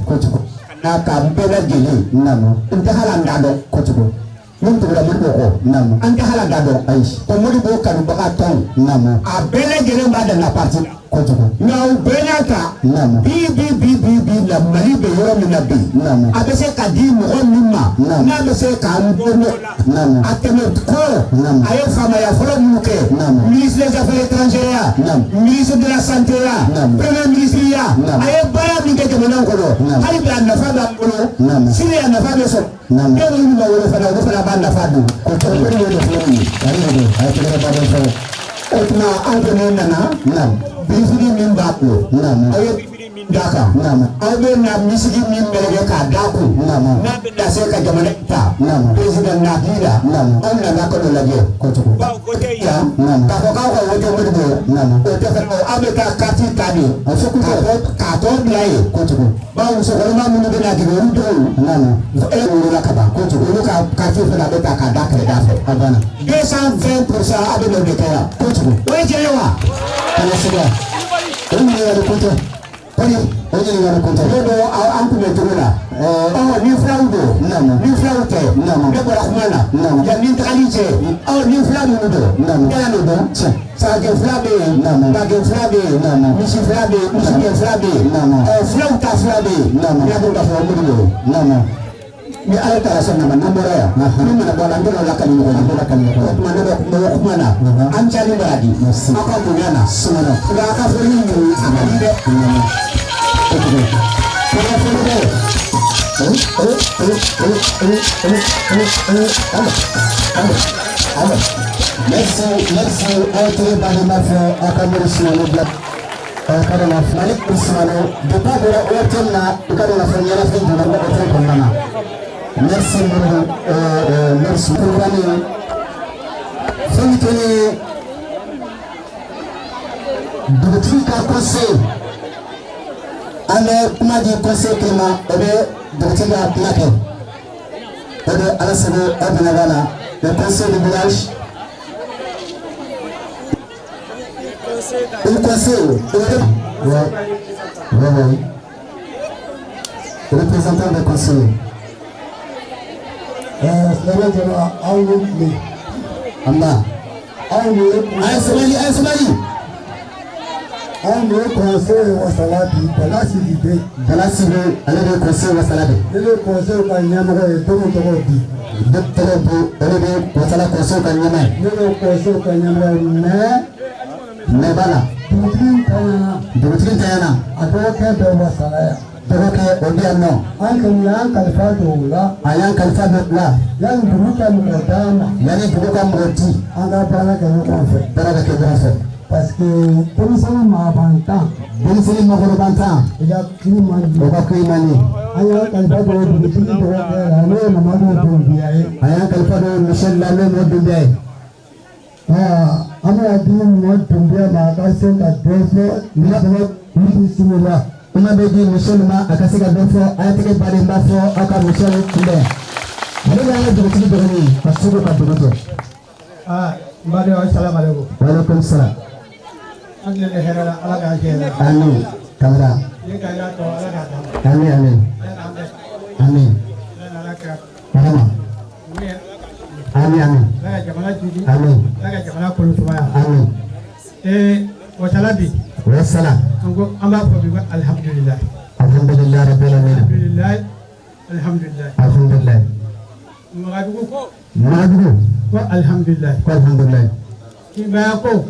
Speaker 1: n'a ka n bɛɛ lajɛlen. N tɛ hali an da dɔn kojugu min tugura Modibo kɔ, an tɛ hali an da dɔn. Ayi, ko Modibo kanubaga tɔn, a bɛɛ lajɛlen b'a danna parti la kojugu. Nka o bɛɛ n'a ta, bi bi bi bi bi la, Mali bɛ yɔrɔ min na bi, a bɛ se ka di mɔgɔ min ma, n'a bɛ se k'an bɔ nɔgɔ la, a tɛmɛ kɔ, a ye faamaya fɔlɔ minnu kɛ, ministre des Affaires étrangères ya, ministre de la Santé ya, premier ministre ya, a ye baara min kɛ jamana kɔnɔ, hali bi a nafa b'an bolo, sini a nafa bɛ sɔrɔ. Den minnu ma wolo fana, olu fana b'a nafa dun. O de y'o de filɛ nin ye. O tuma an kɔni nana birifini min b'a bolo, aw ye birifini min d'a kan, aw bɛ na misigi min meleke k'a d'a kun, n'a bɛ na se ka jamana ta président nati la, aw nana ka n'o lajɛ yan k'a fɔ k'aw ka wote Modibo, o tɛ fɛn. Aw bɛ taa carte ta de k'a tɔ bila yen, bawo musokɔrɔba minnu bɛ na jigin, olu dɔw e wolola ka ban, olu ka carte fana bɛ ta k'a da kɛrɛda fɛ. 220 %, aw bɛ n'o de kɛ yan. O ye tiɲɛ ye wa?
Speaker 8: Kana siga, o ɲininkali kun tɛ.
Speaker 1: Kɔni
Speaker 8: O ɲininkali kun tɛ.
Speaker 1: Ne ko an kun bɛ cogo la, ɔ ni filaw don, ni filaw tɛ, ne bɔra kuma na yan ni tagali cɛ. Ɔ ni fila minnu don, ne y'a dɔn, sagagɛn fila bɛ yen, bagɛn fila bɛ yen, misi fila bɛ yen, misigɛn fila bɛ yen, ɔ filaw ta fila bɛ yen. Ne y'a dɔn k'a fɔ Modibo, ni Ala taara sɔn ma, n'an bɔra yan, ni mana bɔ a la, an tɛna lakali ɲɔgɔn ye. O tuma ne bɛ kuma kuma na, an ca ni baraji, aw ka bonya na, nka a ka foli ɲini a ka di dɛ. Kɔrɔ foli bɛ.
Speaker 8: Merci, merci. Aw tɛ balima fɛ aw ka Mori Sumano bila. Aw ka dɔn Mali Sumano depuis a bɔra ORTM na, i ka dɔn k'a fɔ ɲɛnafin donna ORTM kɔnɔna na. Merci Modibo, merci. Programme fɛn min kɛlen ye dugutigi ka conseil, an bɛ kuma di conseil kelen ma, o bɛ dugutigi ka kuma kɛ. O de Ala sago aw bɛna b'a la, le conseil du village. Le conseil, ouais. Représentant des conseillers.
Speaker 11: Silamɛ jama, aw ni tile.
Speaker 8: An ba.
Speaker 11: Aw ni
Speaker 8: A ye sabali, a ye sabali.
Speaker 11: Anw de ye conseil Wasala bi, Bala Sidibe.
Speaker 21: Bala Sidibe, ale de ye conseil Wasala bi.
Speaker 11: Ne de ye conseil ka ɲɛmɔgɔ ye, dɔw tɔgɔ bi.
Speaker 21: Ne tɔgɔ bi, o de bɛ Wasala conseil ka ɲɛmaa ye.
Speaker 11: Ne de ye conseil ka ɲɛmɔgɔ ye, mais
Speaker 21: b'a la.
Speaker 11: Dugutigi ntanyana.
Speaker 21: Dugutigi ntanyana.
Speaker 11: A dɔgɔkɛ bɛ Wasala yan.
Speaker 21: Dɔgɔkɛ o bɛ yan nɔ.
Speaker 11: An kɔni y'an kalifa don o la.
Speaker 21: A y'an kalifa don o la.
Speaker 11: Yanni dugu ka mɔgɔ d'an ma.
Speaker 21: Yanni dugu ka mɔgɔ di.
Speaker 11: An ka baara kɛ ɲɔgɔn fɛ.
Speaker 21: Baara ka kɛ ɲɔgɔn fɛ.
Speaker 11: Parce que denmisɛnnin maabantan.
Speaker 21: Denmisɛnnin makɔrɔbantan.
Speaker 11: I ka kiri man di.
Speaker 21: O ka kiri man di.
Speaker 11: An y'an kalifa don dugutigi dɔgɔkɛ la, n'o ye Mamadu Dunbiya ye.
Speaker 21: A y'an kalifa don Michel la, n'o ye Mamadu Dunbiya ye.
Speaker 11: An bɛna di Mamadu Dunbiya ma, a ka se ka dɔ fɔ. Bisimila.
Speaker 21: Kuma bɛ di Michel ma, a ka se ka dɔ fɔ. A y'a tɛgɛ baden b'a fɔ aw ka Michel kunbɛn. Ale bɛ an ka dugutigi dɔgɔnin ye, ka segu ka dugu jɛ.
Speaker 4: Aa, n badenw, salamu aleykum.
Speaker 21: Waaleykum salam.
Speaker 4: An tilen hɛrɛ la, Ala k'an jɛ la.
Speaker 21: Amin. Kamara.
Speaker 4: Ni ka y'a tɔ, Ala k'a d'an ma.
Speaker 21: Amin amin.
Speaker 4: Ala k'an bɛn.
Speaker 21: Amin.
Speaker 4: Ala n'Ala kira.
Speaker 21: Barama. Amin amin.
Speaker 4: Ala ka jamana jidi.
Speaker 21: Amin.
Speaker 4: Ala ka jamana kolo sumaya.
Speaker 21: Amin.
Speaker 4: Wasala bi.
Speaker 21: Wasala.
Speaker 4: An ko an b'a fɔ bi ko alihamudulilayi.
Speaker 21: Alhamdulilayi rabbil alamin.
Speaker 4: Alhamdulilayi. Alhamdulilayi.
Speaker 21: Alhamdulilayi.
Speaker 4: Magadugu ko.
Speaker 21: Magadugu.
Speaker 4: Ko alihamudulilayi.
Speaker 21: Ko alhamdulilayi.
Speaker 4: Kinbaya ko.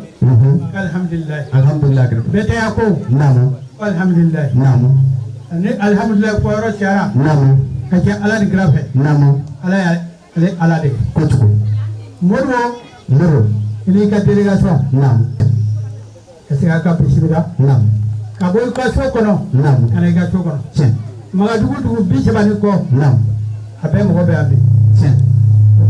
Speaker 4: Alhamdulilayi.
Speaker 21: Alhamdulilayi.
Speaker 4: Bɛtɛya ko.
Speaker 21: Naamu.
Speaker 4: Ko alhamdulilayi.
Speaker 21: Naamu.
Speaker 4: Ni alhamdulilayi ko yɔrɔ cayara.
Speaker 21: Naamu.
Speaker 4: Ka kɛ Ala ni kira fɛ.
Speaker 21: Naamu.
Speaker 4: Ala y'ale Ala de.
Speaker 21: Kojugu.
Speaker 4: Modibo.
Speaker 21: Modibo.
Speaker 4: I n'i ka délégation.
Speaker 21: Naamu.
Speaker 4: Ka se k'a ka bisimila.
Speaker 21: Naamu.
Speaker 4: Ka bɔ i ka so kɔnɔ.
Speaker 21: Naamu.
Speaker 4: Ka na i ka so kɔnɔ.
Speaker 21: Tiɲɛ.
Speaker 4: Magadugu dugu 30 ni kɔ.
Speaker 21: Naamu.
Speaker 4: A bɛɛ mɔgɔ bɛ yan bi.
Speaker 21: Tiɲɛ.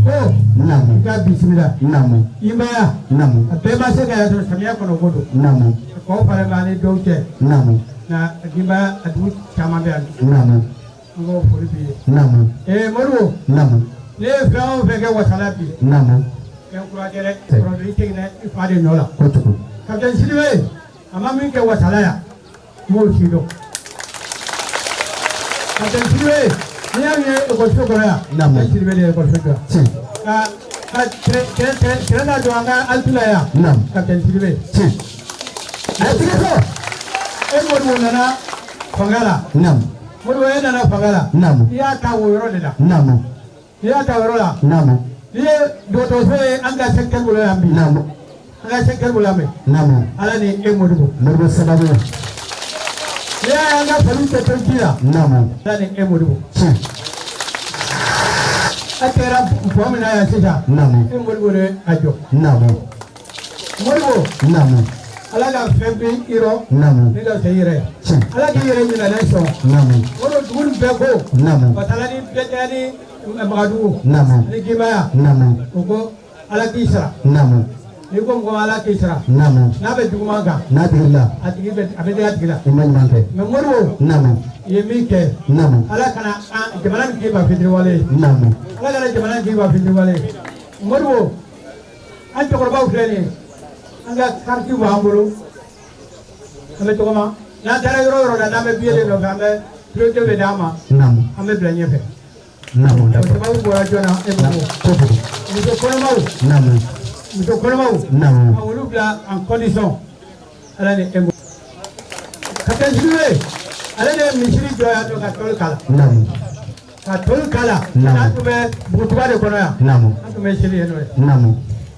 Speaker 4: Ko.
Speaker 21: Naamu.
Speaker 4: I ka bisimila.
Speaker 21: Naamu.
Speaker 4: Imaya.
Speaker 21: Naamu.
Speaker 4: A bɛɛ ma se ka yan sɔrɔ, samiya kɔnɔ ko don.
Speaker 21: Naamu.
Speaker 4: Kɔw fana b'an ni dɔw cɛ.
Speaker 21: Naamu.
Speaker 4: Nka Ginbaya a dugu caman bɛ yan bi.
Speaker 21: Naamu.
Speaker 4: An k'o foli b'i ye.
Speaker 21: Naamu.
Speaker 4: Modibo.
Speaker 21: Naamu.
Speaker 4: Ne ye fɛn o fɛn kɛ Wasala bi.
Speaker 21: Naamu.
Speaker 4: Fɛn kura tɛ dɛ. Kɔrɔdon i seginna i fa de nɔ la.
Speaker 21: Kojugu.
Speaker 4: Capitaine Sidibe, a ma min kɛ Wasala yan, n b'o si dɔn. Capitaine Sidibe, n'i y'a ye ekɔliso kɔnɔ yan.
Speaker 21: Naamu.
Speaker 4: Ne Sidibe de ye ekɔliso jɔ.
Speaker 21: Tiɲɛ.
Speaker 4: Ka terrain da jɔ an ka halte la yan.
Speaker 21: Naamu.
Speaker 4: Capitaine Sidibe.
Speaker 21: Tiɲɛ. A ye tigɛ fɔ.
Speaker 4: E Modibo nana fanga la.
Speaker 21: Naamu.
Speaker 4: Modibo, e nana fanga la.
Speaker 21: Naamu.
Speaker 4: I y'a ta o yɔrɔ de la.
Speaker 21: Naamu.
Speaker 4: I y'a ta o yɔrɔ la.
Speaker 21: Naamu.
Speaker 4: N'i ye dɔgɔtɔrɔso ye an ka secteur bolo yan bi.
Speaker 21: Naamu.
Speaker 4: An ka secteur bolo yan bi.
Speaker 21: Naamu.
Speaker 4: Ala ni e Modibo.
Speaker 21: Modibo sababu.
Speaker 4: N'i y'a ye an ka faliw tɛ to ji la.
Speaker 21: Naamu.
Speaker 4: Ala ni e Modibo.
Speaker 21: Tiɲɛ.
Speaker 4: A kɛra pont min na yan sisan.
Speaker 21: Naamu.
Speaker 4: E Modibo de a jɔ.
Speaker 21: Naamu.
Speaker 4: Modibo.
Speaker 21: Naamu.
Speaker 4: Ala ka fɛn bɛ i rɔ.
Speaker 21: Naamu.
Speaker 4: Ne ka fisa i yɛrɛ ye.
Speaker 21: Tiɲɛ.
Speaker 4: Ala k'i yɛrɛ ɲinɛnen sɔn.
Speaker 21: Naamu.
Speaker 4: Modibo, dugu nin bɛɛ ko.
Speaker 21: Naamu.
Speaker 4: Wasala ni Bɛtɛya ni Magadugu.
Speaker 21: Naamu.
Speaker 4: Ni Ginbaya.
Speaker 21: Naamu.
Speaker 4: O ko Ala k'i sara.
Speaker 21: Naamu.
Speaker 4: N'i ko mɔgɔ ma Ala k'i sara.
Speaker 21: Naamu.
Speaker 4: N'a bɛ juguman kan.
Speaker 21: N'a tigi la.
Speaker 4: A tigi bɛ a bɛ digi a tigi la.
Speaker 21: I ma ɲuman kɛ.
Speaker 4: Mais Modibo.
Speaker 21: Naamu.
Speaker 4: I ye min kɛ.
Speaker 21: Naamu.
Speaker 4: Ala kana an jamana nin k'i ma fitiriwale ye.
Speaker 21: Naamu.
Speaker 4: Ala kana jamana nin k'i ma fitiriwale ye. Modibo, an cɛkɔrɔbaw filɛ nin ye. An ka carte b'an bolo. An bɛ tɔgɔma. N'an taara yɔrɔ o yɔrɔ la, n'an bɛ billet de nɔfɛ, an bɛ priorité bɛ d'an ma.
Speaker 21: Naamu.
Speaker 4: An bɛ bila ɲɛfɛ.
Speaker 21: Naamu.
Speaker 4: O
Speaker 21: D'accord.
Speaker 4: sababu bɔra jɔn na? E Modibo.
Speaker 21: Kojugu.
Speaker 4: Muso kɔnɔmaw.
Speaker 21: Naamu.
Speaker 4: Muso kɔnɔmaw.
Speaker 21: Naamu.
Speaker 4: Ka olu bila en condition. Ala ni e Modibo. Capitaine Sidibe, ale de ye misiri jɔ yan nɔ ka tɔli k'a la.
Speaker 21: Naamu.
Speaker 4: Ka tɔli k'a la.
Speaker 21: Naamu.
Speaker 4: N'an tun bɛ bugutuba de kɔnɔ yan.
Speaker 21: Naamu.
Speaker 4: An tun bɛ seli yen nɔ de.
Speaker 21: Naamu.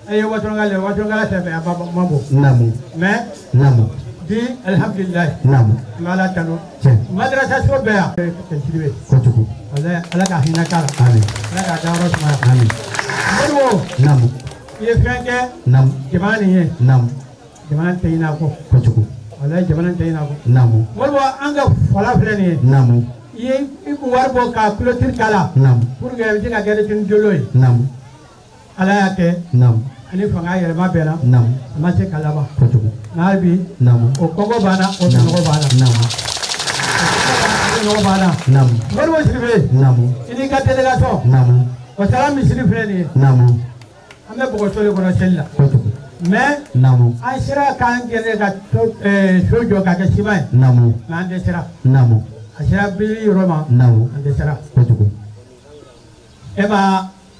Speaker 4: An ye Wasɔnka le Wasɔnkala tɛ fɛ a ma bon.
Speaker 21: Naamu.
Speaker 4: Mais
Speaker 21: Naamu.
Speaker 4: bi, alihamudulilayi.
Speaker 21: Naamu.
Speaker 4: An bɛ Ala tanu.
Speaker 21: Tiɲɛ.
Speaker 4: Madarasa so bɛɛ yan. Capitaine Sidibe.
Speaker 21: Kojugu.
Speaker 4: Walayi, Ala ka hinɛ k'a la.
Speaker 21: Amin.
Speaker 4: Ala k'a dayɔrɔ sumaya.
Speaker 21: Amin.
Speaker 4: Modibo.
Speaker 21: Naamu.
Speaker 4: I ye fɛn kɛ.
Speaker 21: Naamu.
Speaker 4: Jamana nin ye.
Speaker 21: Naamu.
Speaker 4: Jamana tɛ ɲinɛ a kɔ.
Speaker 21: Kojugu.
Speaker 4: Walayi, jamana tɛ ɲinɛ a kɔ.
Speaker 21: Naamu.
Speaker 4: Modibo, an ka fala filɛ nin ye.
Speaker 21: Naamu.
Speaker 4: I ye i kun wari bɔ ka clôture k'a la.
Speaker 21: Naamu.
Speaker 4: Pour que i bɛ se ka kɛ ni jolo ye.
Speaker 21: Naamu.
Speaker 4: Ala y'a kɛ.
Speaker 21: Naamu.
Speaker 4: Ani fanga yɛlɛma bɛnna.
Speaker 21: Naamu.
Speaker 4: A ma se ka laban.
Speaker 21: Kojugu.
Speaker 4: Nka hali bi.
Speaker 21: Naamu.
Speaker 4: O kɔngɔ b'an na, o sunɔgɔ b'an na.
Speaker 21: Naamu.
Speaker 4: O sunɔgɔ b'an na.
Speaker 21: Naamu.
Speaker 4: Modibo Sidibe.
Speaker 21: Naamu.
Speaker 4: I n'i ka délégation.
Speaker 21: Naamu.
Speaker 4: Wasala misiri filɛ nin ye.
Speaker 21: Naamu.
Speaker 4: An bɛ bɔgɔso de kɔnɔ seli la.
Speaker 21: Kojugu.
Speaker 4: Mais
Speaker 21: Naamu.
Speaker 4: an sera k'an gɛrɛ ka so jɔ k'a kɛ siman ye.
Speaker 21: Naamu.
Speaker 4: Mais an dɛsɛra.
Speaker 21: Naamu.
Speaker 4: A sera bili yɔrɔ ma.
Speaker 21: Naamu.
Speaker 4: An dɛsɛra.
Speaker 21: Kojugu.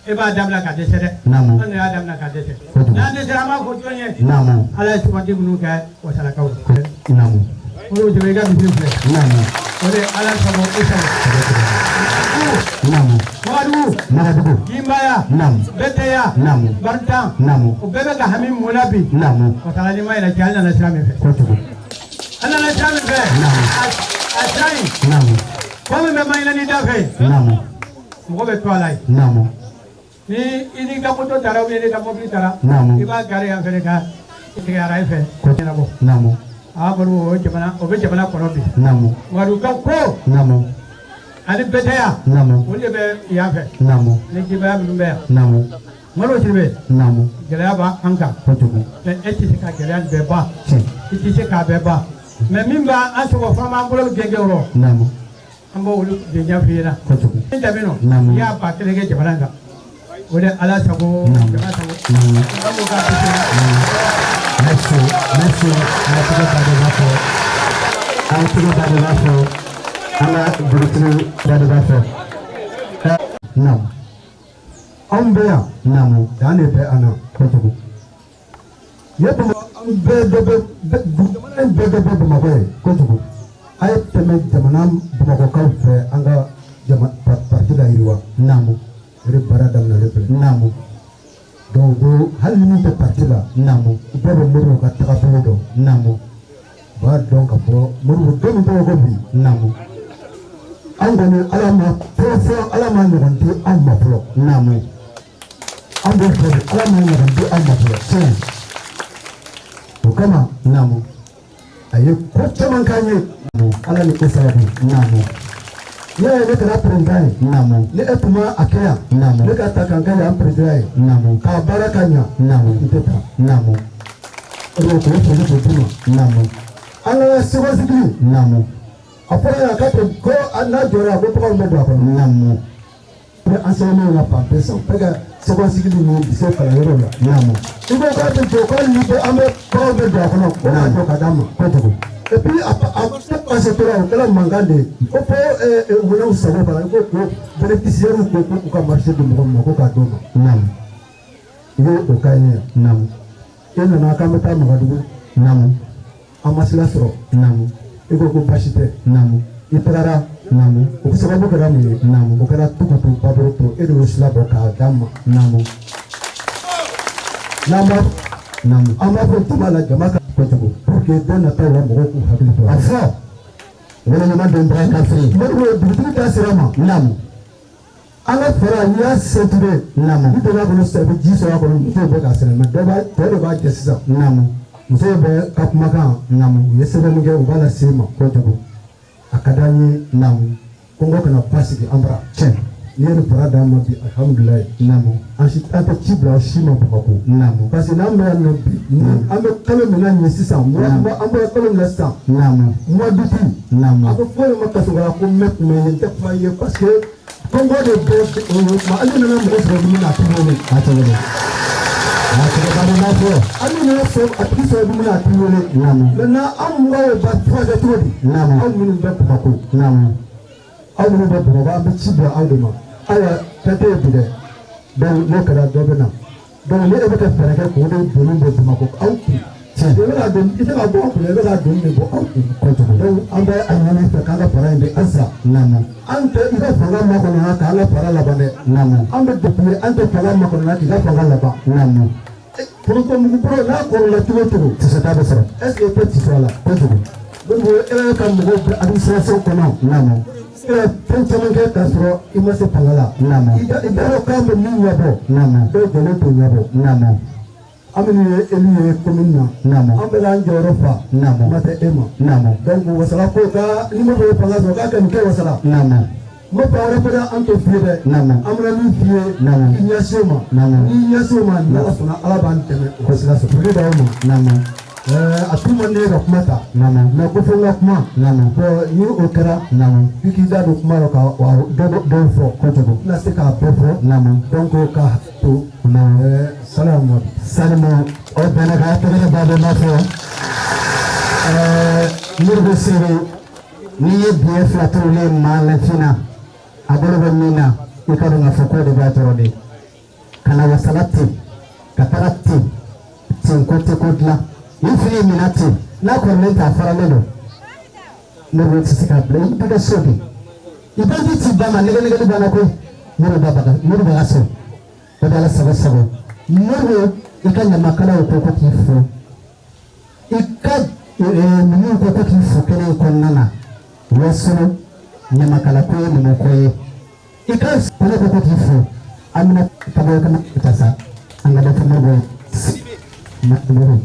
Speaker 4: E b'a daminɛ ka dɛsɛ dɛ.
Speaker 21: Naamu.
Speaker 4: An de y'a daminɛ ka dɛsɛ.
Speaker 21: Kojugu.
Speaker 4: N'an dɛsɛra, an b'a fɔ jɔn ye?
Speaker 21: Naamu.
Speaker 4: Ala ye sugandi minnu kɛ wasalakaw ye.
Speaker 21: Naamu.
Speaker 4: Modibo Sidibe, i ka misiri filɛ.
Speaker 21: Naamu.
Speaker 4: O de ye Ala sago i sago.
Speaker 21: Naamu.
Speaker 4: Wagadugu.
Speaker 21: Wagadugu.
Speaker 4: Ginbaya.
Speaker 21: Naamu.
Speaker 4: Bɛtɛya.
Speaker 21: Naamu.
Speaker 4: Baritan.
Speaker 21: Naamu.
Speaker 4: O bɛɛ bɛ ka hami mun na bi.
Speaker 21: Naamu.
Speaker 4: Wasala ni ma yɛlɛ cɛ, an nana sira min fɛ.
Speaker 21: Kojugu.
Speaker 4: An nana sira min fɛ.
Speaker 21: Naamu.
Speaker 4: A sira in.
Speaker 21: Naamu.
Speaker 4: Ko min bɛ Maɲinani da fɛ yen.
Speaker 21: Naamu.
Speaker 4: Mɔgɔ bɛ to a la yen.
Speaker 21: Naamu.
Speaker 4: Ni i n'i ka moto taara ou bien n'i ka mobili taara.
Speaker 21: Naamu.
Speaker 4: I b'a gari yan fɛnɛ ka tigɛ arayi fɛ. Ɲɛnabɔ.
Speaker 21: Naamu.
Speaker 4: Aa Modibo, o jamana o bɛ jamana kɔnɔ bi.
Speaker 21: Naamu.
Speaker 4: Wagadugukaw ko.
Speaker 21: Naamu.
Speaker 4: Ani Bɛtɛya.
Speaker 21: Naamu.
Speaker 4: Olu de bɛ yan fɛ.
Speaker 21: Naamu.
Speaker 4: Ni Ginbaya minnu bɛ yan.
Speaker 21: Naamu.
Speaker 4: Modibo Sidibe.
Speaker 21: Naamu.
Speaker 4: Gɛlɛya b'an kan.
Speaker 21: Kojugu.
Speaker 4: Mais e tɛ se ka gɛlɛya nin bɛɛ ban.
Speaker 21: Tiɲɛ.
Speaker 4: I tɛ se k'a bɛɛ ban. Mais min b'an sɔgɔ f'an b'an bolo gɛngɛn o rɔ.
Speaker 21: Naamu.
Speaker 4: An b'o olu de ɲɛf'i ɲɛna.
Speaker 21: Kojugu.
Speaker 4: Ni dabi nɔ.
Speaker 21: Naamu.
Speaker 4: I y'a 1000 kɛ jamana in kan. O de Ala sago.
Speaker 21: Naamu.
Speaker 4: Jama sago.
Speaker 21: Naamu.
Speaker 4: An b'o k'a bisimila.
Speaker 21: Merci, merci. An tɛgɛ ba de b'a fɔ. An tɛgɛ ba de b'a fɔ. An ka dugutigi ba de b'a fɔ. Naamu.
Speaker 11: Anw bɛ yan.
Speaker 21: Naamu.
Speaker 11: Dan de bɛ an na.
Speaker 21: Kojugu.
Speaker 11: Ye Bamakɔ an bɛɛ dɔ bɛ jamana in bɛɛ dɔ bɛ Bamakɔ ye.
Speaker 21: Kojugu.
Speaker 11: A ye tɛmɛ jamana Bamakɔkaw fɛ an ka jama parti la yiriwa.
Speaker 21: Naamu.
Speaker 11: O de baara daminɛlen filɛ.
Speaker 21: Naamu.
Speaker 11: Donc ko hali ni min tɛ parti la.
Speaker 21: Naamu.
Speaker 11: U bɛɛ bɛ Modibo ka tagabolo dɔn.
Speaker 21: Naamu.
Speaker 11: U b'a dɔn ka fɔ Modibo don min tɔgɔ ko bi.
Speaker 21: Naamu.
Speaker 11: An kɔni Ala ma fɔlɔ fɔlɔ Ala ma ɲɔgɔn di anw ma fɔlɔ.
Speaker 21: Naamu.
Speaker 11: An b'o fɔ de Ala ma ɲɔgɔn di anw ma fɔlɔ.
Speaker 21: Tiɲɛ.
Speaker 11: O kama.
Speaker 21: Naamu.
Speaker 11: A ye ko caman k'an ye. Ala ni o sababu.
Speaker 21: Naamu.
Speaker 11: Ne yɛrɛ ne kɛra président ye.
Speaker 21: Naamu.
Speaker 11: Ni e tun ma a kɛ yan.
Speaker 21: Naamu.
Speaker 11: Ne ka ta k'an kɛ yan président ye.
Speaker 21: Naamu.
Speaker 11: K'a baara ka ɲa.
Speaker 21: Naamu.
Speaker 11: N tɛ taa.
Speaker 21: Naamu.
Speaker 11: O de k'o foli k'o d'i ma.
Speaker 21: Naamu.
Speaker 11: An ka seconde.
Speaker 21: Naamu.
Speaker 11: A fɔra yan k'a tɛ ko n'a jɔra a ko baganw bɛ don a kɔnɔ.
Speaker 21: Naamu.
Speaker 11: Bɛ enseignement la fan bɛɛ sisan bɛɛ ka seconde cycle ni lycée kalanyɔrɔw la.
Speaker 21: Naamu.
Speaker 11: I ko k'a tɛ jɔ k'ale ni bɛ an bɛ baganw bɛ don a kɔnɔ ko k'a jɔ ka d'an ma.
Speaker 21: Kojugu.
Speaker 11: Et puis a passé tora o kɛra mankan de ye ko fo minɛnw sago b'a la i ko ko bénéficiaires ko k'u ka marché di mɔgɔ min ma ko k'a d'o ma.
Speaker 21: Naamu.
Speaker 11: I y'o o k'an ye yan.
Speaker 21: Naamu.
Speaker 11: E nana k'an bɛ taa Magadugu.
Speaker 21: Naamu.
Speaker 11: An ma sira sɔrɔ.
Speaker 21: Naamu.
Speaker 11: I ko ko baasi tɛ.
Speaker 21: Naamu.
Speaker 11: I tagara.
Speaker 21: Naamu.
Speaker 11: O sababu kɛra mun ye.
Speaker 21: Naamu.
Speaker 11: O kɛra Tukutu Baboroto e de y'o sira bɔ k'a d'an ma.
Speaker 21: Naamu.
Speaker 11: N'an b'a.
Speaker 21: Naamu.
Speaker 11: An b'a fɔ jama la jama ka.
Speaker 21: Kojugu.
Speaker 11: Pour que don nataw la mɔgɔw k'u hakili to a la.
Speaker 21: A fɔ. Woloɲuman don bagan ka fili.
Speaker 11: Modibo dugutigi da sera ma.
Speaker 21: Naamu.
Speaker 11: An ka fara n'i y'a ceinturé.
Speaker 21: Naamu.
Speaker 11: Ni donna kɔnɔ sisan i bɛ ji sɔrɔ a kɔnɔ musow bɛ k'a sɛnɛ mais dɔ b'a tɔ de b'a jɛ sisan.
Speaker 21: Naamu.
Speaker 11: Musow bɛ ka kumakan.
Speaker 21: Naamu.
Speaker 11: U ye sɛbɛnni kɛ u b'a lase ma.
Speaker 21: Kojugu.
Speaker 11: A ka d'an ye.
Speaker 21: Naamu.
Speaker 11: Kɔngɔ kana basigi an bara.
Speaker 21: Tiɲɛ.
Speaker 11: N'i ye nin fara d'an ma bi alihamudulilayi.
Speaker 21: Naamu.
Speaker 11: An si an tɛ ci bila si ma Bamakɔ.
Speaker 21: Naamu.
Speaker 11: Parce que n'an bɛ yan nɔ bi. An bɛ kalo min na nin ye sisan. An bɛ kalo min na sisan.
Speaker 21: Naamu.
Speaker 11: Mois d'août.
Speaker 21: Naamu.
Speaker 11: A bɛ fɔ o ma kasogoya ko n bɛ kun bɛ yen n tɛ kuma ye parce que kɔngɔ de bɛ o kuma hali nana mɔgɔ sɔrɔ dumuni na a t'i wele.
Speaker 21: A tɛ wele. A tɛ ba de b'a fɔ.
Speaker 11: Hali nana sɔrɔ a tigi sɔrɔ dumuni na a t'i wele.
Speaker 21: Naamu.
Speaker 11: Maintenant an mɔgɔw b'a furakɛ cogo di.
Speaker 21: Naamu.
Speaker 11: Aw minnu bɛ Bamakɔ.
Speaker 21: Naamu.
Speaker 11: Aw minnu bɛ Bamakɔ an bɛ ci bila aw de ma. Ayiwa fɛn tɛ yen bi dɛ. Donc n'o kɛra dɔ bɛ na. Donc ni e bɛ ka fɛɛrɛ kɛ k'o de doni bɔ Bamakɔ aw kun.
Speaker 21: Tiɲɛ.
Speaker 11: I bɛ ka don i tɛ ka bɔ aw kun i bɛ ka doni de bɔ aw kun.
Speaker 21: Kojugu.
Speaker 11: Donc an bɛ a ɲini i fɛ k'an ka fara in de halisa.
Speaker 21: Naamu.
Speaker 11: An tɛ i ka fanga makɔnɔ k'an ka fara laban dɛ.
Speaker 21: Naamu.
Speaker 11: An bɛ depuis an tɛ fanga makɔnɔ k'i ka fanga laban.
Speaker 21: Naamu.
Speaker 11: Foronto mugu bolo n'a kɔrɔla cogo o cogo.
Speaker 21: Tisɔta bɛ sɔrɔ.
Speaker 11: Est ce que i tɛ tisɔ la.
Speaker 21: Kojugu.
Speaker 11: Donc e ka mɔgɔw bɛ administration kɔnɔ.
Speaker 21: Naamu.
Speaker 11: E ka fɛn caman kɛ k'a sɔrɔ i ma se fanga la.
Speaker 21: Naamu.
Speaker 11: I b'a dɔn k'an bɛ min ɲɛbɔ.
Speaker 21: Naamu.
Speaker 11: Bɛɛ jɔlen t'o ɲɛbɔ.
Speaker 21: Naamu.
Speaker 11: An minnu ye élu ye commune na.
Speaker 21: Naamu.
Speaker 11: An bɛ k'an jɔyɔrɔ fa.
Speaker 21: Naamu.
Speaker 11: Kuma tɛ e ma.
Speaker 21: Naamu.
Speaker 11: Donc wasala ko ka ni ma fɔ fanga sɔrɔ k'a kɛ nin kɛ wasala.
Speaker 21: Naamu.
Speaker 11: N ma fɛn wɛrɛ fɔ dɛ an t'o f'i ye dɛ.
Speaker 21: Naamu.
Speaker 11: An bɛna min f'i ye.
Speaker 21: Naamu.
Speaker 11: I ɲɛsin o ma.
Speaker 21: Naamu.
Speaker 11: N'i ɲɛsin o ma n'Ala sɔnna Ala b'an dɛmɛ.
Speaker 21: Kosɛbɛ.
Speaker 11: Foli d'aw ma.
Speaker 21: Naamu.
Speaker 11: A tun man di ne ka kuma ta.
Speaker 21: Naamu.
Speaker 11: Mais ko fo n ka kuma.
Speaker 21: Naamu.
Speaker 11: Bon ni o kɛra.
Speaker 21: Naamu.
Speaker 11: F'i k'i da don kuma la ka dɔw fɔ.
Speaker 21: Kojugu.
Speaker 11: N tɛna se k'a bɛɛ fɔ.
Speaker 21: Naamu.
Speaker 11: Donc ka to.
Speaker 21: Naamu.
Speaker 11: Salamu.
Speaker 21: Salimu o bɛnna k'a tɛgɛ ba bɛ b'a fɔ. Modibo Sidibe n'i ye biɲɛ fila turulen maa lafin na a bolo bɛ min na i ka dɔn k'a fɔ k'o de b'a tɔɔrɔ de ka na wasala ten ka taga ten ten ko tɛ ko dilan ni fili minɛ ten N'a kɔrɔlen tɛ, a faralen don. Moribo tɛ se k'a bila i b'i ka so bi. I b'a di ci ba ma, nɛgɛ nɛgɛli banna koyi. Moribo ba Moribo ka so. O de Ala sago sago. Moribo, i ka ɲamakalaw ko ko k'i fo. I ka numuw ko ko k'i fo kɛnɛ in kɔnɔna na. Wasolo ɲamakala ko ye numu ko ye. I ka kɔnɔ ko ko k'i fo. An bɛna tabɔ kana ta sa. An ka dɔ fɔ Moribo ye. Moribo.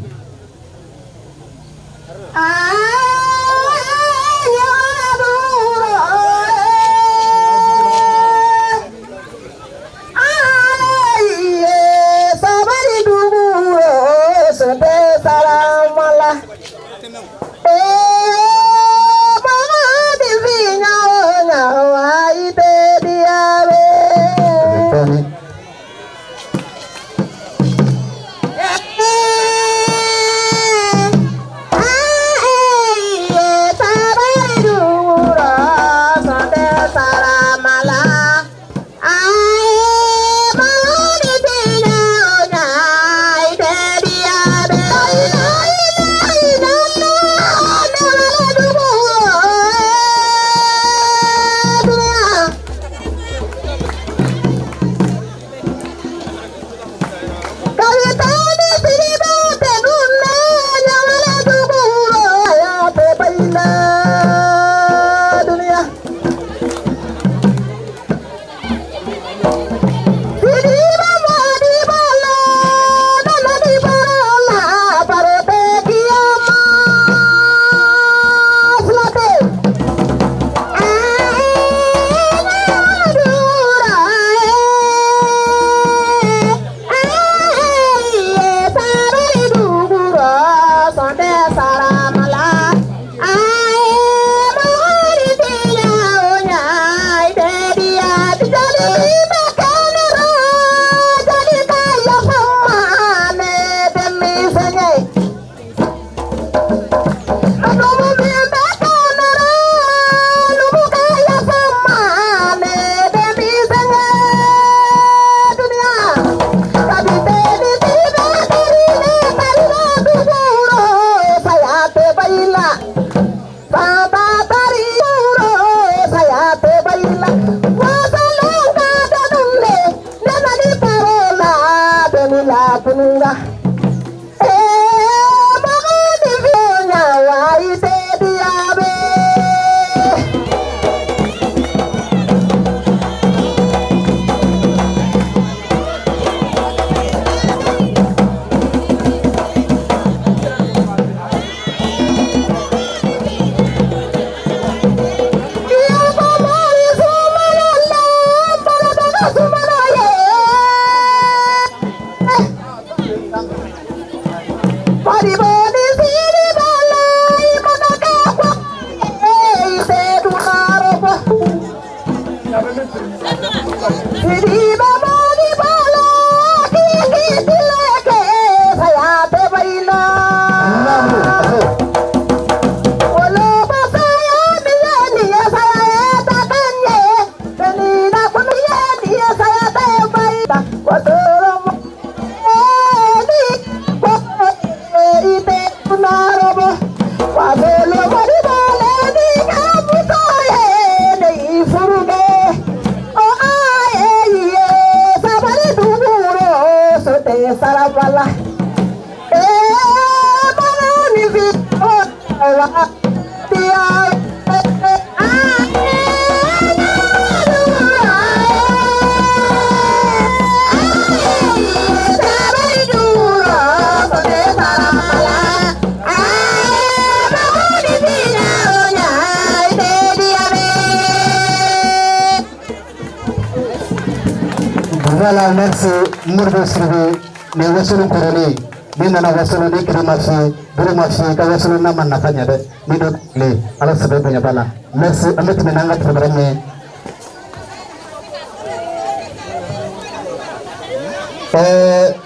Speaker 21: Voilà, merci Moribo Sidibe. Nin wasolon kɔrɔlen min nana wasolon ni kiri ma fiye bere ma fiye ka wasolon n'a ma nafa ɲɛ dɛ min dɔ tile Ala sɛbɛ bonya b'a la. Merci, an bɛ tɛmɛ n'an ka programme ye.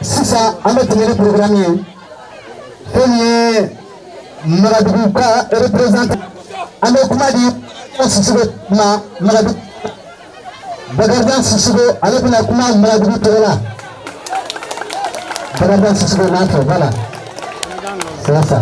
Speaker 21: Sisan an bɛ tɛmɛ ni programme ye. Fɛn min ye Maradigu ka représentant, an bɛ kuma di Sisoko ma. Maradigu Bakarijan Sisoko, ale bɛna kuma Maradigu tɔgɔ la. Bakarijan Sisoko n'a fɛ, voilà, c'est ça.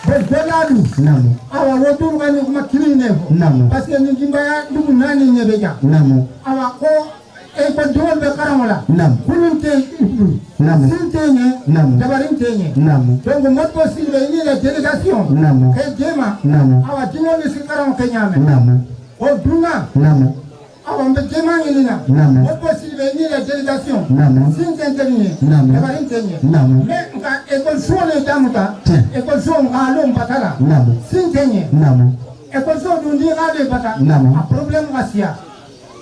Speaker 6: Bon bɛɛ dun.
Speaker 21: Naamu.
Speaker 6: Awa wo duuru ka nin kuma kelen in de fɔ.
Speaker 21: Naamu.
Speaker 6: Parce que nin denbaya dugu naani ɲɛ bɛ ja.
Speaker 21: Naamu.
Speaker 6: Awa ko ekɔlidenw bɛ kalan o la.
Speaker 21: Naamu.
Speaker 6: Kulun tɛ yen.
Speaker 21: Naamu.
Speaker 6: Sin tɛ ɲɛ.
Speaker 21: Naamu.
Speaker 6: Dabari tɛ ɲɛ.
Speaker 21: Naamu.
Speaker 6: Donc Modibo Sidibe i ni la délégation.
Speaker 21: Naamu.
Speaker 6: K'e jema.
Speaker 21: Naamu.
Speaker 6: Awa diŋo ni si kalan kɛ ɲaamɛ.
Speaker 21: Naamu.
Speaker 6: O dunna.
Speaker 21: Naamu.
Speaker 6: Awa n bɛ jɛman ɲini na.
Speaker 21: Naamu.
Speaker 6: Modibo Sidibe i ni la délégation.
Speaker 21: Naamu.
Speaker 6: Sin tɛ tɛ ɲɛ.
Speaker 21: Naamu.
Speaker 6: Dabari tɛ ɲɛ.
Speaker 21: Naamu.
Speaker 6: Mais nka ekɔliso le damuta.
Speaker 21: Tiɲɛ.
Speaker 6: Ekɔliso nka alo bata la.
Speaker 21: Naamu.
Speaker 6: Sin tɛ ɲɛ.
Speaker 21: Naamu.
Speaker 6: Ekɔliso dun n'i k'ale bata.
Speaker 21: Naamu.
Speaker 6: A problème ka siya.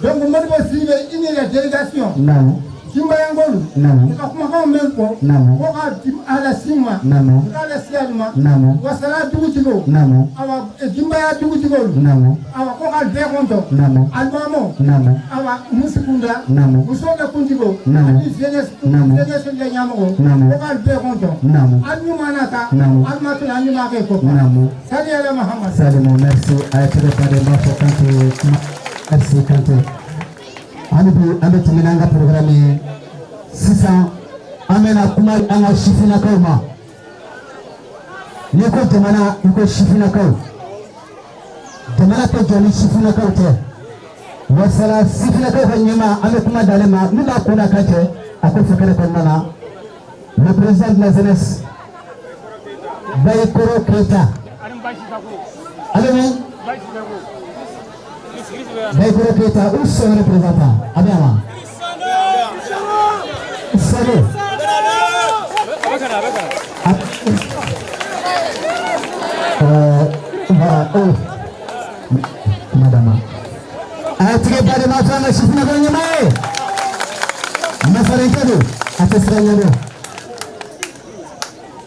Speaker 6: Donc Modibo Sidibe i ni la délégation.
Speaker 21: Naamu.
Speaker 6: Jimbayangolu.
Speaker 21: Naamu.
Speaker 6: I ka kumakanw mɛn kɔ.
Speaker 21: Naamu.
Speaker 6: Ko ka a lasi ma.
Speaker 21: Naamu.
Speaker 6: I k'a lasi alu ma.
Speaker 21: Naamu.
Speaker 6: Wasala dugutigiw.
Speaker 21: Naamu.
Speaker 6: Awa jimbaya dugutigiw.
Speaker 21: Naamu.
Speaker 6: Awa ko ka bɛɛ kɔntɔn.
Speaker 21: Naamu.
Speaker 6: Alimamo.
Speaker 21: Naamu.
Speaker 6: Awa musikunda.
Speaker 21: Naamu.
Speaker 6: Muso bɛ kuntigiw.
Speaker 21: Naamu.
Speaker 6: Ani jeunesse.
Speaker 21: Naamu.
Speaker 6: Jeunesse bɛ ɲɛmɔgɔ.
Speaker 21: Naamu.
Speaker 6: Ko ka bɛɛ kɔntɔn.
Speaker 21: Naamu.
Speaker 6: Al ɲuman na taa.
Speaker 21: Naamu.
Speaker 6: Al ma tila an ɲuman kɛ ko.
Speaker 21: Naamu.
Speaker 6: Sali ala Muhammad.
Speaker 21: Salimu, merci. A ye tɛgɛ fa de n b'a fɔ Kante kuma. Merci Kante. Hali bi an bɛ tɛmɛ n'an ka programme ye. Sisan an bɛna kuma an ka sifinnakaw ma. N'i ko jamana, i ko sifinnakaw. Jamana tɛ jɔ ni sifinnakaw tɛ. Wasala sifinnakaw ka ɲɛmaa, an bɛ kuma d'ale ma min b'a kun n'a kan cɛ, a ko fɔ kɛnɛ kɔnɔna na. Le président de la jeunesse, Bayikoro Keita. Ale min? Bayikoro Keita, ou son représentant? A bɛ yan wa? Salo. Voilà, oh. Madame. A ye tigɛ ba de ma fɔ an ka sifinnakaw ɲɛmaa ye. Masarinkɛ don, a tɛ siran ɲɛ dɔn.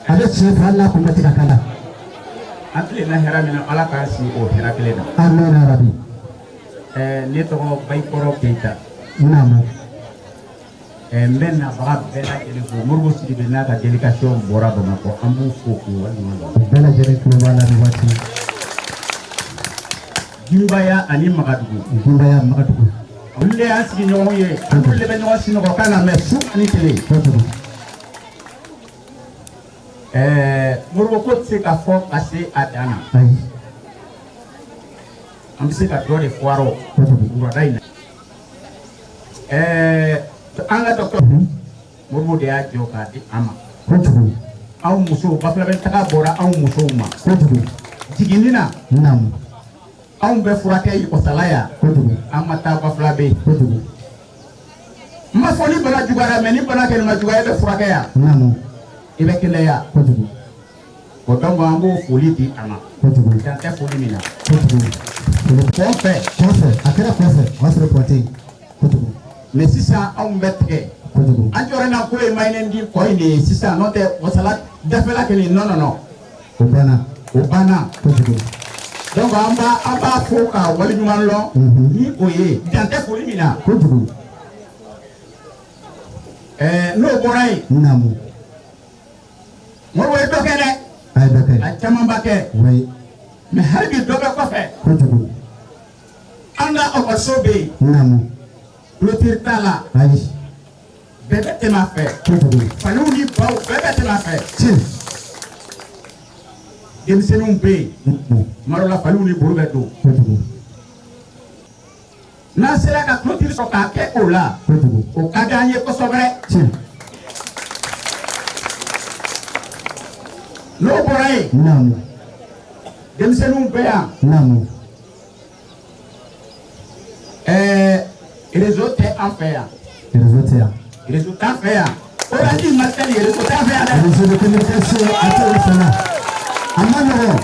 Speaker 21: A bɛ tiɲɛ fɔ hali n'a kun bɛ tigɛ a kan na.
Speaker 1: An tilenna hɛrɛ min na, Ala k'an si o hɛrɛ kelen na.
Speaker 21: Amina rabi.
Speaker 1: Ne tɔgɔ Bayikɔrɔ Keyita.
Speaker 21: Naamu.
Speaker 1: N bɛ nabaga bɛɛ lajɛlen fo. Modibo Sidibe n'a ka délégation bɔra Bamakɔ, an b'u fo k'u waleɲuman dɔn.
Speaker 21: U bɛɛ lajɛlen tulo b'a la nin waati.
Speaker 1: Jinbaya ani Magadugu.
Speaker 21: Jinbaya Magadugu.
Speaker 1: Olu de y'an sigiɲɔgɔnw ye. An n'olu de bɛ ɲɔgɔn sinɔgɔ kan na mɛ su ani tile.
Speaker 21: Kojugu.
Speaker 1: Modibo ko tɛ se ka fɔ ka se a dan na.
Speaker 21: Ayi.
Speaker 1: An bɛ se ka dɔ de fɔ a rɔ.
Speaker 21: Kojugu.
Speaker 1: Wulada in na. An ka docteur Modibo de y'a jɔ k'a di an ma.
Speaker 21: Kojugu.
Speaker 1: Anw musow, Bafulabɛ taga bɔra anw musow ma.
Speaker 21: Kojugu.
Speaker 1: Jiginni na.
Speaker 21: Naamu.
Speaker 1: Anw bɛ furakɛ Wasala yan.
Speaker 21: Kojugu.
Speaker 1: An ma taa Bafulabɛ.
Speaker 21: Kojugu.
Speaker 1: N ma fɔ ni bana juguyara, mɛ ni bana kɛlen ma juguya, e bɛ furakɛ yan.
Speaker 21: Naamu.
Speaker 1: I bɛ kɛnɛya.
Speaker 21: Kojugu.
Speaker 1: O donc an b'o foli di a ma.
Speaker 21: Kojugu.
Speaker 1: Dan tɛ foli min na.
Speaker 21: Kojugu.
Speaker 1: Kɔfɛ.
Speaker 21: Kɔfɛ, a kɛra kɔfɛ, o y'a sɔrɔ pɔn tɛ yen. Kojugu.
Speaker 1: Mais sisan anw bɛ tigɛ.
Speaker 21: Kojugu.
Speaker 1: An jɔyɔrɔ na ko ye Mayinɛndi kɔ in de ye sisan, n'o tɛ Wasala dafɛla kelen, non non non.
Speaker 21: O banna.
Speaker 1: O banna.
Speaker 21: Kojugu.
Speaker 1: Donc an b'a fo k'a waleɲuman lɔn. Ni o ye dan tɛ foli min na.
Speaker 21: Kojugu.
Speaker 1: N'o bɔra yen.
Speaker 21: Naamu.
Speaker 1: Modibo ye dɔ kɛ dɛ.
Speaker 21: A ye dɔ kɛ.
Speaker 1: A camanba kɛ.
Speaker 21: Oui.
Speaker 1: Mais hali bi dɔ bɛ kɔfɛ.
Speaker 21: Kojugu.
Speaker 1: An ka ekɔliso bɛ yen.
Speaker 21: Naamu.
Speaker 1: Clôture t'a la.
Speaker 21: Ayi.
Speaker 1: Bɛɛ bɛ tɛmɛ a fɛ.
Speaker 21: Kojugu.
Speaker 1: Faliw ni baw bɛɛ bɛ tɛmɛ a fɛ.
Speaker 21: Tiɲɛ.
Speaker 1: Denmisɛnninw bɛ yen. Tuma dɔw la faliw ni bolo bɛ don.
Speaker 21: Kojugu.
Speaker 1: N'an sera ka clôture sɔrɔ k'a kɛ o la.
Speaker 21: Kojugu.
Speaker 1: O ka di an ye kosɛbɛ.
Speaker 21: Tiɲɛ.
Speaker 1: N'o bɔra yen.
Speaker 21: Naamu.
Speaker 1: Denmisɛnninw bɛ yan.
Speaker 21: Naamu.
Speaker 1: Réseau tɛ an fɛ yan.
Speaker 21: Réseau tɛ yan.
Speaker 1: Réseau t'an fɛ yan. Orange Malitel réseau t'an fɛ yan dɛ.
Speaker 21: Réseau de communication a tɛ o fana. A ma nɔgɔn.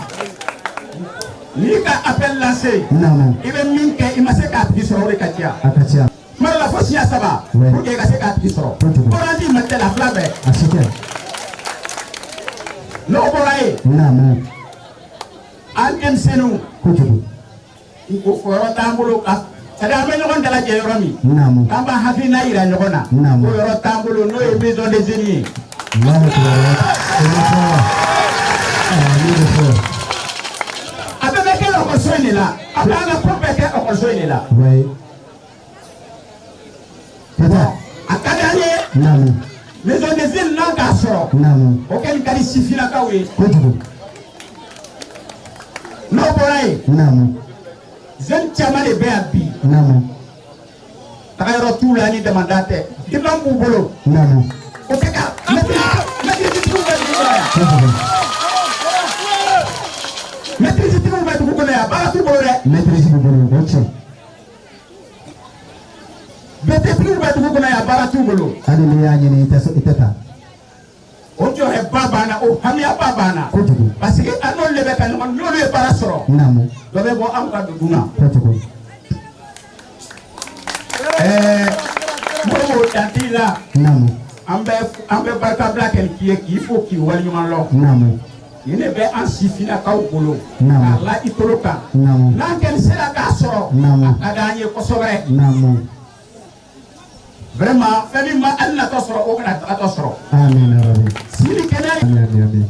Speaker 1: N'i ka appel lancé.
Speaker 21: Naamu.
Speaker 1: I bɛ min kɛ i ma se k'a tigi sɔrɔ, o de ka ca.
Speaker 21: A ka ca.
Speaker 1: Tuma dɔ la fo siɲɛ 3.
Speaker 21: Oui.
Speaker 1: Pour que i ka se k'a tigi sɔrɔ.
Speaker 21: Kojugu.
Speaker 1: Orange Malitel a fila bɛɛ.
Speaker 21: A si tɛ.
Speaker 1: N'o bɔra yen.
Speaker 21: Naamu.
Speaker 1: An denmisɛnninw.
Speaker 21: Kojugu.
Speaker 1: O yɔrɔ t'an bolo ka. C'est à dire an bɛ ɲɔgɔn dalajɛ yɔrɔ min.
Speaker 21: Naamu.
Speaker 1: K'an b'an hakilina yira ɲɔgɔn na.
Speaker 21: Naamu.
Speaker 1: O yɔrɔ t'an bolo, n'o ye maison des jeunes ye.
Speaker 21: Allahu akbar. O bɛ fɔ. Aa ne bɛ fɔ.
Speaker 1: A bɛɛ bɛ kɛ ekɔliso in de la. A bɛ an ka ko bɛɛ kɛ ekɔliso in de la.
Speaker 21: Oui. Keita.
Speaker 1: A ka di an ye.
Speaker 21: Naamu.
Speaker 1: Maison des jeunes n'an k'a sɔrɔ.
Speaker 21: Naamu.
Speaker 1: O kɛli ka di sifinnakaw ye.
Speaker 21: Kojugu.
Speaker 1: N'o bɔra yen, jeune caman de bɛ yan bi, tagayɔrɔ t'u la ni damada tɛ, diplôme b'u bolo, o tɛ ka maîtrise tigiw bɛ dugu kɔnɔ yan, maîtrise tigiw bɛ dugu kɔnɔ yan, baara t'u bolo dɛ.
Speaker 21: Maîtrise b'u bolo, o tiɲɛ.
Speaker 1: BT tigiw bɛ dugu kɔnɔ yan, baara t'u bolo.
Speaker 21: Hali n'i y'a ɲini, i tɛ i tɛ taa.
Speaker 1: O jɔyɔrɔba b'an na, o hamiyaba b'an na.
Speaker 21: Kojugu.
Speaker 1: Parce que an n'olu de bɛ ka ɲɔgɔn, n'olu ye baara sɔrɔ, dɔ bɛ bɔ anw ka dugu na.
Speaker 21: Kojugu.
Speaker 1: Moribo, dan t'i la. An bɛ barikabila kɛ k'i ye, k'i fo, k'i waleɲuman lɔn. Nin de bɛ an sifinnakaw bolo k'a la i tolo kan. N'an kɛni sera k'a sɔrɔ, a ka d'an ye kosɛbɛ. Vraiment, fɛn min ma hali natɔ sɔrɔ, o kana tagatɔ sɔrɔ.
Speaker 21: Amina rabi.
Speaker 1: Sini kɛnɛya.
Speaker 21: Ami ami ami.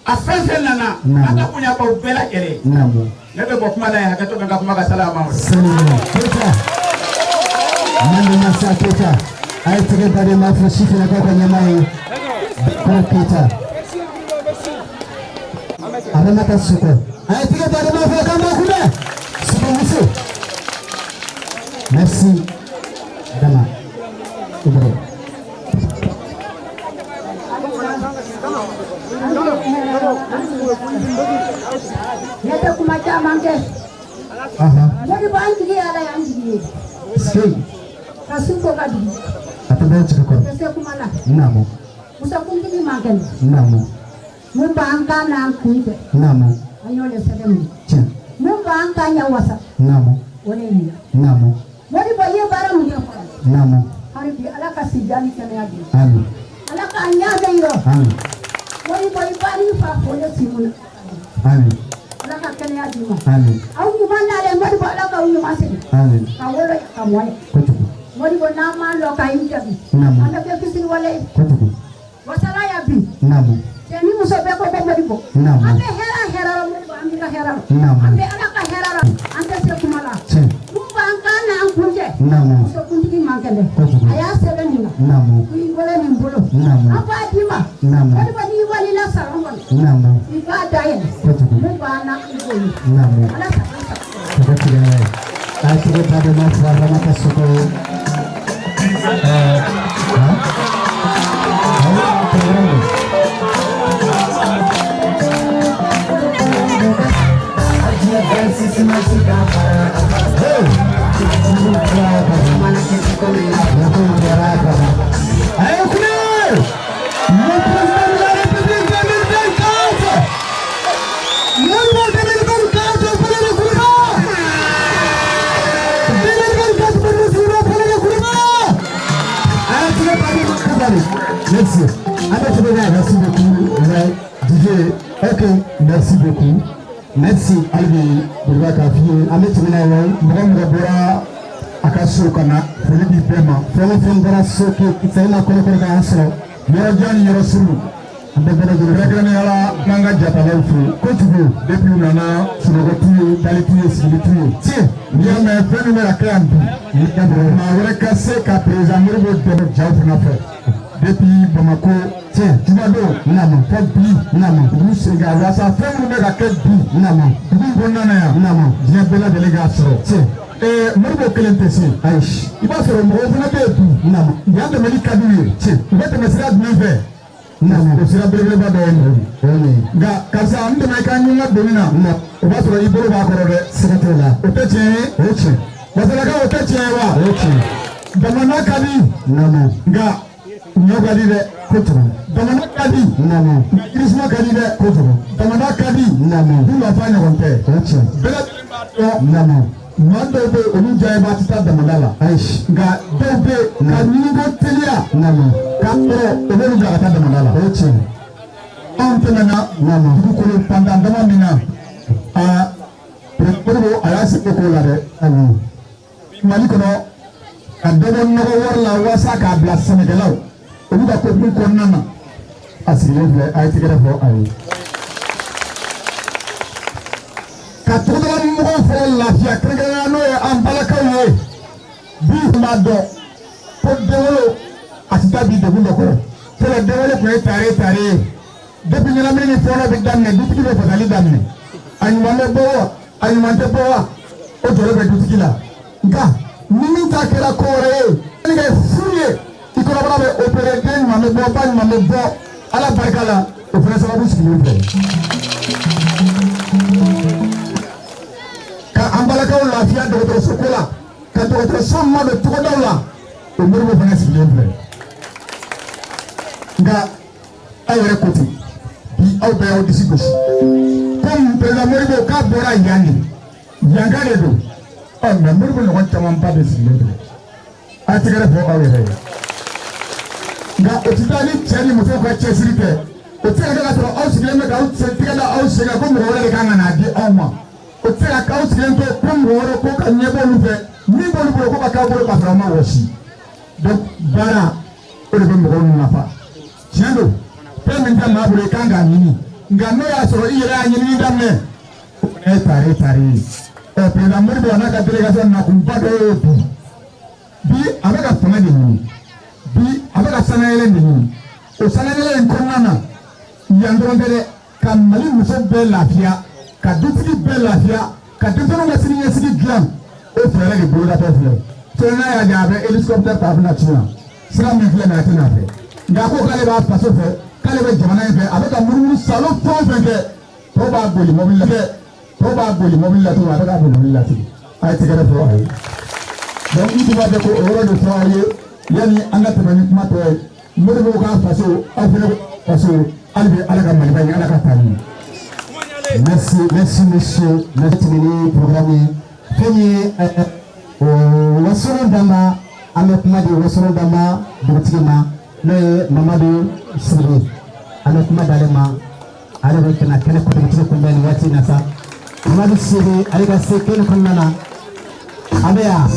Speaker 1: A fɛn fɛn nana, an ka bonya baw bɛɛ lajɛlen. Ne bɛ bɔ kuma la yen, hakɛto bɛ n ka kuma ka sala ma.
Speaker 21: Sani Keita. Mande Masa Keita. A ye tɛgɛ baden b'a fɔ sifinnakaw ka ɲɛmaa ye. Kɔrɔ Keita. Aramata Soko. A ye tɛgɛ baden b'a fɔ k'an b'a kunbɛn. Soko muso. Merci. Adama. Ibro.
Speaker 3: Ne tɛ kuma caman kɛ. Modibo, an jigi ye Ala ye, an jigi ye.
Speaker 21: Sey.
Speaker 3: Ka su ko ka dugu.
Speaker 21: A tɛ bɛɛ jigi kɔrɔ.
Speaker 3: Tɛ se kuma la. Musokuntigi man kɛnɛ. Mun b'an kan n'an kun cɛ. An y'o de sɛbɛn mun.
Speaker 21: Tiɲɛ.
Speaker 3: Mun b'an kan ɲɛ wasa. O de ye nin ye. Modibo, i ye baara min kɛ fɔlɔ. Hali bi, Ala ka si diya ni kɛnɛya di.
Speaker 21: Amin.
Speaker 3: Ala k'a ɲɛ bɛ yɔrɔ.
Speaker 21: Amin.
Speaker 3: Modibo, i ba n'i fa fo ne si mun na.
Speaker 21: Amin.
Speaker 3: Ala ka kɛnɛya d'i ma.
Speaker 21: Amin.
Speaker 3: Aw ɲuman nalen, Modibo, Ala k'aw ɲuman segin.
Speaker 21: Amin.
Speaker 3: Ka wolo ka mɔ ye.
Speaker 21: Kojugu.
Speaker 3: Modibo, n'an m'a lɔ ka i jaabi. An bɛ kɛ fisiriwale ye.
Speaker 21: Kojugu.
Speaker 3: Wasala ya bi. Cɛ ni muso bɛɛ ko ko Modibo. An bɛ hɛrɛ hɛrɛ la Modibo, an b'i ka hɛrɛ la. An bɛ Ala ka hɛrɛ la. An tɛ se kuma la.
Speaker 21: Tiɲɛ.
Speaker 3: Mun b'an kan n'an kun cɛ. Musokuntigi man kɛnɛ.
Speaker 21: Kojugu.
Speaker 3: A y'a sɛbɛn nin na. I bolo nin bolo. An b'a d'i ma. Modibo, n'i walila salon kɔnɔ. I b'a dayɛlɛ.
Speaker 21: Kojugu.
Speaker 3: Mun b'an na, i b'o ye. Ala sago i sago.
Speaker 21: Tɛgɛ tigɛ n'a ye. A ye tɛgɛ baden b'a fɔ Aramata Soko ye. Han? Awɔ, programme don. Hey! Allez, écoutez! Le président de la République 2024! Modibo 2024 au palais de Kourouba! 2024 pour le au palais de Kourouba! Allez, tu veux parler de Kourouba. Merci. Allez, tu veux merci beaucoup. Ouais, DJ, ok, merci beaucoup. Merci, hali bi Boliba k'a f'i ye, an bɛ tɛmɛ n'a ye, mɔgɔ mɔgɔ bɔra a ka so ka na, foli b'i bɛɛ ma. Fɛn o fɛn bɔra so k'e fɛn ma kɔnɔ k'an sɔrɔ, yɔrɔ jan ni yɔrɔ surun, an bɛɛ lajɛlen
Speaker 16: Kɛrɛnkɛrɛnnenya la, n'an ka jatalaw fo.
Speaker 21: Kojugu.
Speaker 16: Depuis u nana, sunɔgɔ t'u ye, dali t'u ye, sigili t'u ye.
Speaker 21: Tiɲɛ.
Speaker 16: N'i y'a mɛn fɛn min bɛ ka kɛ yan bi, maa wɛrɛ ka se ka président Modibo dɛmɛ jaw fana fɛ. Depuis Bamako,
Speaker 21: Tiɲɛ.
Speaker 16: jumadon, fɔ bi, dugu sen kan walasa fɛn minnu bɛ ka kɛ bi, dugu in kɔnɔna na yan, diɲɛ bɛɛ lajɛlen k'a sɔrɔ.
Speaker 21: Tiɲɛ.
Speaker 16: Modibo kelen tɛ se.
Speaker 21: Ayi.
Speaker 16: I b'a sɔrɔ mɔgɔw fana bɛ yen bi, yan dɛmɛli ka d'u ye.
Speaker 21: Tiɲɛ.
Speaker 16: U bɛ tɛmɛ sira jumɛn fɛ? O sira belebeleba dɔ ye nin ye.
Speaker 21: O ye nin ye.
Speaker 16: Nka karisa, n dɛmɛ i ka ɲun ka doni na, o b'a sɔrɔ i bolo b'a kɔrɔ dɛ.
Speaker 21: Siga t'o la.
Speaker 16: O tɛ tiɲɛ ye.
Speaker 21: O ye tiɲɛ.
Speaker 16: Wasalakaw, o tɛ tiɲɛ ye wa?
Speaker 21: O ye tiɲɛ.
Speaker 16: Jamana ka di. Nka ɲɔ ka di dɛ.
Speaker 21: Kojugu.
Speaker 16: Jamana ka di. Nka yirisuma ka di dɛ.
Speaker 21: Kojugu.
Speaker 16: Jamana ka di. Dun ka fa ɲɔgɔn tɛ.
Speaker 21: O ye tiɲɛ.
Speaker 16: Bɛɛ lajɛlen b'a dɔn. Maa dɔw bɛ yen, olu diya b'a tɛ taa damada la.
Speaker 21: Ayi.
Speaker 16: Nka dɔw bɛ yen, ka ɲiniko teliya. K'a sɔrɔ o b'olu bila ka taa damada la.
Speaker 21: O ye tiɲɛ.
Speaker 16: Anw tɛmɛna dugukolo pantan dama min na, aa, Modibo a y'a seko k'o la dɛ. Mali kɔnɔ, ka dɔ bɔ nɔgɔ wari la walasa k'a bila sɛnɛkɛlaw olu ka kokun kɔnɔna na,
Speaker 21: A sigilen filɛ, a ye tɛgɛrɛ fɔ a ye.
Speaker 16: Ka togodala mɔgɔw fɔlɔ lafiya, kɛrɛnkɛrɛnnenya n'o ye an balakaw ye. Bi n b'a dɔn ko denwolo a tɛ taa bi degun dɔ kɔrɔ. Fɔlɔ, denwolo tun ye tare tare ye. Depuis ɲɛnamini ni fɔlɔ bɛ daminɛ, dutigi bɛ fasali daminɛ. A
Speaker 21: A ɲuman bɛ bɔ wa, a ɲuman tɛ bɔ wa, o jɔrɔ bɛ dutigi la. Nka ni min ta kɛra ko wɛrɛ ye, ni kɛ furu ye, i kɔnɔbara bɛ opéré, den ɲuman bɛ bɔ, ba ɲuman bɛ bɔ, Ala barika la, o fana sababu sigilen filɛ. Ka an balakaw lafiya dɔgɔtɔrɔso ko la, ka dɔgɔtɔrɔso madon togodaw la, o Modibo fana sigilen filɛ. Nka aw yɛrɛ ko ten, bi aw bɛɛ y'aw disi gosi komi président Modibo k'a bɔra yan de, yanka de don. Ɔ mɛ Modibo ɲɔgɔn camanba de sigilen filɛ. A ye tɛgɛrɛ fɔ aw yɛrɛ ye. Nka o tɛ taa ni cɛ ni musow ka cɛsiri tɛ. O tɛ se ka kɛ ka sɔrɔ aw sigilen bɛ k'aw sen tɛgɛ da aw sen kan ko mɔgɔ wɛrɛ de kan ka n'a di aw ma. O tɛ se ka k'aw sigilen to ko mɔgɔ wɛrɛ ko ka ɲɛbɔ olu fɛ, min b'olu bolo ko ka k'aw bolo k'a sɔrɔ aw ma wɔsi. Donc baara, o de bɛ mɔgɔw nafa. Tiɲɛ don, fɛn min tɛ maa bolo, i kan k'a ɲini. Nka n'o y'a sɔrɔ i yɛrɛ y'a ɲinini daminɛ, o fana ye tare tare ye. Ɔ président Modibo n'a ka délégation nakunba dɔ y'o bi. Bi a bɛ ka fanga de ɲini, bi a bɛ ka sanayɛlɛ de ɲini. O sanayɛlɛ in kɔnɔna na, yan dɔrɔn tɛ dɛ, ka Mali muso bɛɛ lafiya, ka dutigi bɛɛ lafiya, ka denmisɛnninw ka siniɲɛsigi dilan, o fɛɛrɛ de bolodatɔ filɛ. Fɛn n'a y'a diya, a bɛ hélicoptère ta, a bɛna ci yan. Sira min filɛ nin ye, a tɛ n'a fɛ. Nka a ko k'ale b'a faso fɛ, k'ale bɛ jamana in fɛ, a bɛ ka munumunu salo fɛn o fɛn kɛ, tɔw b'a boli mobili la, tɔw b'a boli mobili la cogo min, a bɛ k'a boli mobili la ten. A ye tɛgɛrɛ fɔ a ye. Donc n tun b'a fɛ k'o yɔrɔ de fɔ aw ye yanni an ka tɛmɛ ni kuma tɔ ye. Modibo k'a faso, aw fana faso, hali bi Ala ka Maliba in, Ala ka taa ɲɛ.
Speaker 10: Merci, merci monsieur. Merci tɛmɛ ni programme ye. Fɛn min ye Wasolo Danba, an bɛ kuma di Wasolo Danba dugutigi ma, n'o ye Mamadu Sidibe. An bɛ kuma d'ale ma, ale bɛ ka na kɛnɛ dugutigi kunbɛn nin waati in na sa. Mamadu Sidibe, ale ka se kɛnɛ kɔnɔna na. An bɛ yan.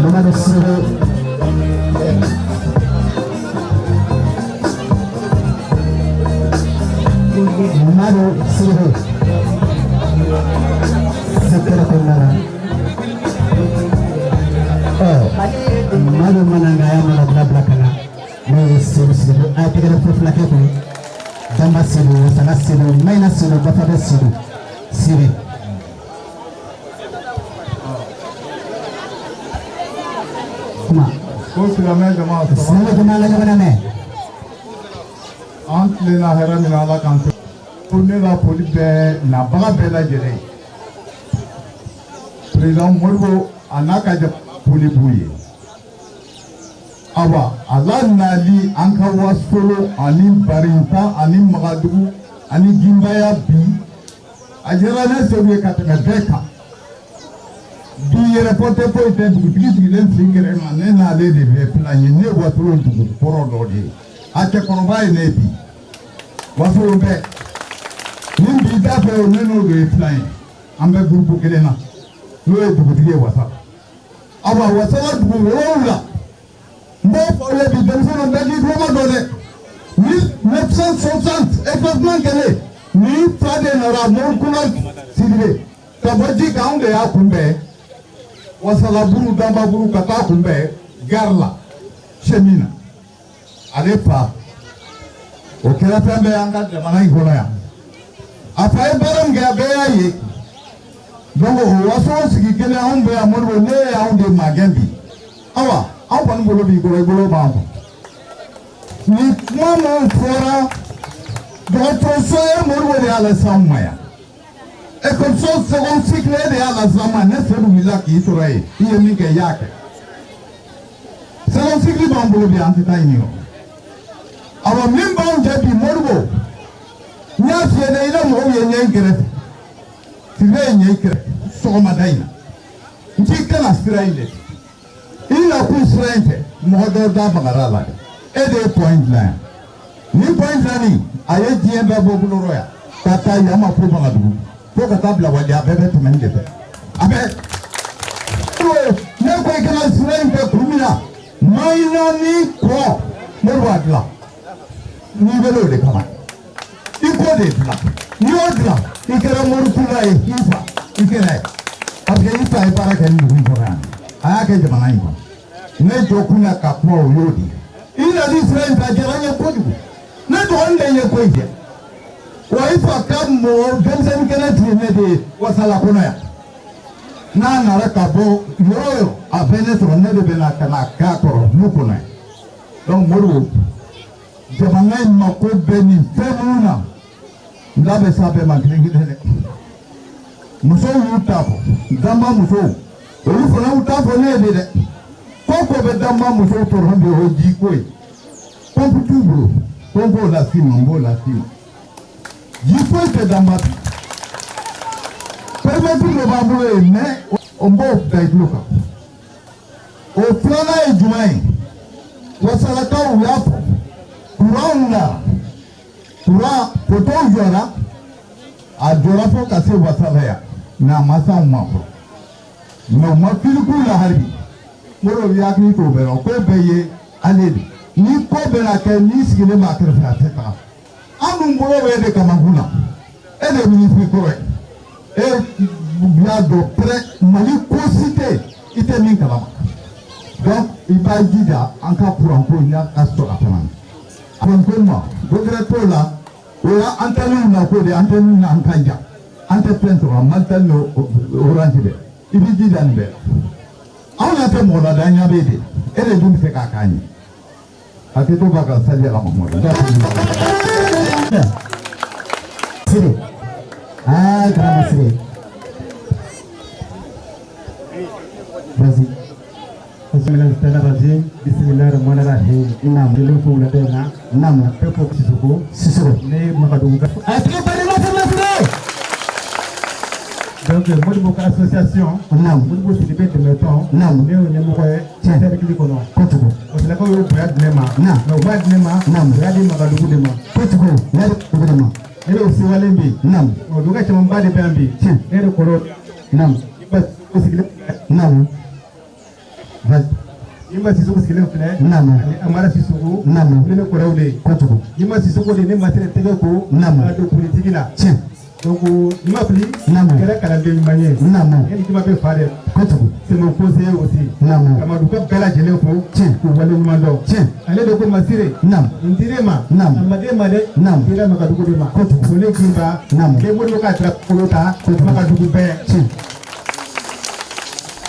Speaker 10: Mamadu Sidibe. Mamadu Sidibe. Se kɛnɛ kɔnɔna na. Ɔ Madu mana nka a y'a mana bila bila ka na, n'o ye Seydou Sidibe. A ye tɛgɛrɛ fɔ fulakɛ kun. Danba Seydou, Wasala Seydou, Mayina Seydou, Bafabɛ Seydou Sidibe. Kuma.
Speaker 16: Ko silamɛ jama.
Speaker 10: Silamɛ jama, an ka ɲɔgɔn lamɛn.
Speaker 16: An tilenna hɛrɛ min na, Ala k'an to. Ko ne ka foli bɛ nabaga bɛɛ lajɛlen ye. Président Modibo a n'a ka jama foli b'u ye. Awa a la nali an ka Wasolo ani Barintan ani Magadugu ani Ginbaya bi, a diyara ne Seydou ye ka tɛmɛ bɛɛ kan. Bi yɛrɛfɔ tɛ foyi tɛ, dugutigi sigilen sen kɛrɛ ma, ne n'ale de bɛ filan ye. Ne ye Wasolo dugu kɔrɔ dɔ de ye, a cɛkɔrɔba ye ne bi. Wasolo bɛɛ ni bi da fɛ o, ne n'o de ye filan ye, an bɛ gurupu kelen na, n'o ye dugutigi ye Wasala. Awa Wasala dugu 7, n b'o fɔ aw ye bi, denmisɛnninw bɛɛ k'i tulo ma dɔn dɛ. 1960 effacement kɛlen, ni fa de nana Morikuna Sidibe ka bɔ ji kan, anw de y'a kunbɛn Wasalaburu Danbaburu ka taa kunbɛn gare la chemin na. Ale fa o kɛra fɛn bɛɛ y'an ka jamana in kɔnɔ yan. A fa ye baara min kɛ, a bɛɛ y'a ye. Donc o Wasolo sigi kelen anw bɛ yan, Modibo, ne y'anw de magɛn bi. Awa anw kɔni bolo b'i kɔrɔ, i bolo b'an kɔ. Ni kuma min fɔra, dɔgɔtɔrɔso ye Modibo de y'a lase anw ma yan. Ekɔliso second cycle e de y'a lase an ma. Ne Seydou wulila k'i sɔrɔ yen, i ye min kɛ, i y'a kɛ. Second cycle b'an bolo bi, an tɛ taa ɲini o. Awa min b'anw cɛ bi, Modibo, n y'a f'i ye dɛ, i la mɔgɔw ye ɲɛ in kɛrɛfɛ. Sidibe ye ɲɛ i kɛrɛfɛ sɔgɔmada in na. N k'i kana sira in de i nakun sira in fɛ, mɔgɔ dɔw da magara a la dɛ. E de ye pɔn in dilan yan. Nin pɔn in dilanni, a ye diɲɛ bɛɛ bɔ bolorɔ yan ka taa yan ma fo Bagadugu, fo ka taa bila Wali, a bɛɛ bɛ tɛmɛ nin de fɛ. A bɛɛ. Ne ko i kana sira in fɛ kun min na, Mayina ni kɔ, Modibo b'a dilan. N'i bɛ o de kama, i k'o de dilan. N'i y'o dilan, i kɛra Morikuna ye, i fa i kɛra ye, parce que i fa ye baara kɛ nin dugu in kɔnɔ yan, a y'a kɛ jamana in kɔnɔ. Ne jɔ kun na ka kuma, o y'o de ye. I nali sira in fɛ, a diyara n ye kojugu. Ne dɔgɔnin de ye ko in kɛ.
Speaker 5: Wa i fa ka mɔgɔ denmisɛnnin kɛnɛ tun ye ne de ye Wasala kɔnɔ yan. N'a nana ka bɔ yɔrɔ o yɔrɔ, a bɛ ne sɔrɔ, ne de bɛ na ka na k'a kɔrɔ du kɔnɔ yan. Donc Modibo, jamana in mako bɛ nin fɛn minnu na, n da bɛ s'a bɛɛ ma kelen kelen dɛ. Musow y'u ta fɔ, Danba musow, olu fana y'u ta fɔ ne ye de dɛ. Ko ko bɛ Danba musow tɔɔrɔ bi, o ye jiko ye. Pɔnpu t'u bolo, ko n k'o las'i ma, n b'o las'i ma. Ji foyi tɛ Danba bi. Périmètre dɔ b'an bolo yen, mais n b'o da i tulo kan. O filanan ye jumɛn ye? Wasalakaw y'a fɔ, courant nana, courant poteau jɔra, a jɔra fo ka se Wasala yan, mais a ma s'anw ma fɔlɔ. Mais u ma fili k'u la hali bi. Modibo b'i hakili to o bɛɛ la, o ko bɛɛ ye ale de. Ni ko bɛna kɛ, n'i sigilen b'a kɛrɛfɛ, a tɛ taga. An dun bolo bɛ e de kamakun na, e de ye minisiri kɔrɔ ye. E y'a dɔn pɛrɛ Mali ko si tɛ yen i tɛ min kalama. Donc i b'a jija an ka courant ko in ka sɔrɔ a fana. Courant ko ma dɔ wɛrɛ t'o la, o y'an antenne na ko de ye, antenne na an ka jan. An tɛ fɛn sɔrɔ, Malitel ni Orange bɛɛ. I b'i jija nin bɛɛ la. Anw ɲɛ tɛ mɔgɔ la dɛ, an ɲɛ b'e de la. E de dun bɛ se k'a k'an ye. Hakɛto b'a ka sali ala Mamadu.
Speaker 10: Sire. Ah, grand Sire. Vas-y.
Speaker 22: Bismillahirrahmanirrahim. Bismillahirrahmanirrahim.
Speaker 10: Naam.
Speaker 22: Ne fo wulada in na.
Speaker 10: Naam.
Speaker 22: Bɛɛ fo Sisoko.
Speaker 10: Sisoko.
Speaker 22: Ne Makadugu ka.
Speaker 10: A tigi bari ma fɛn ma.
Speaker 22: Donc Modibo ka association.
Speaker 10: Naam.
Speaker 22: Modibo Sidibe dɛmɛtɔn.
Speaker 10: Naam.
Speaker 22: Ne y'o ɲɛmɔgɔ ye.
Speaker 10: Tiɲɛ.
Speaker 22: Cercle kɔnɔ.
Speaker 10: Kojugu.
Speaker 22: Wasalakaw y'o bonya di ne ma.
Speaker 10: Naam.
Speaker 22: Mais u b'a di ne ma.
Speaker 10: Naam.
Speaker 22: U y'a di Makadugu de ma.
Speaker 10: Kojugu. U y'a di Makadugu de ma.
Speaker 22: Ne de sewalen bi.
Speaker 10: Naam.
Speaker 22: O dugu camanba de bɛ yan bi.
Speaker 10: Tiɲɛ.
Speaker 22: Ne de kɔrɔ.
Speaker 10: Naam.
Speaker 22: Imba Sisoko sigilen filɛ.
Speaker 10: Naam. Vas-y.
Speaker 22: Imba Sisoko sigilen filɛ.
Speaker 10: Naam.
Speaker 22: Ani Amara Sisoko.
Speaker 10: Naam.
Speaker 22: Ne kɔrɔw de ye.
Speaker 10: Kojugu.
Speaker 22: Imba Sisoko de ne Masire tɛgɛ ko.
Speaker 10: Naam.
Speaker 22: Ka don politique la.
Speaker 10: Tiɲɛ.
Speaker 22: Donc ni ma fili.
Speaker 10: Naam.
Speaker 22: Kɛra kalanden ɲuman ye.
Speaker 10: Naam.
Speaker 22: Ne ni juma bɛ fa de la.
Speaker 10: Kojugu.
Speaker 22: C'est mon conseiller aussi.
Speaker 10: Naam.
Speaker 22: Kamadu ka bɛɛ lajɛlen fo.
Speaker 10: Tiɲɛ.
Speaker 22: K'u waleɲuman dɔn.
Speaker 10: Tiɲɛ.
Speaker 22: Ale de ko Masire.
Speaker 10: Naam.
Speaker 22: N dir'e ma.
Speaker 10: Naam.
Speaker 22: A ma d'e ma dɛ.
Speaker 10: Naam.
Speaker 22: Dira Makadugu de ma.
Speaker 10: Kojugu.
Speaker 22: Ko ne Gimba.
Speaker 10: Naam.
Speaker 22: K'e Modibo ka drapeau ta.
Speaker 10: Kojugu.
Speaker 22: Makadugu bɛɛ.
Speaker 10: Tiɲɛ.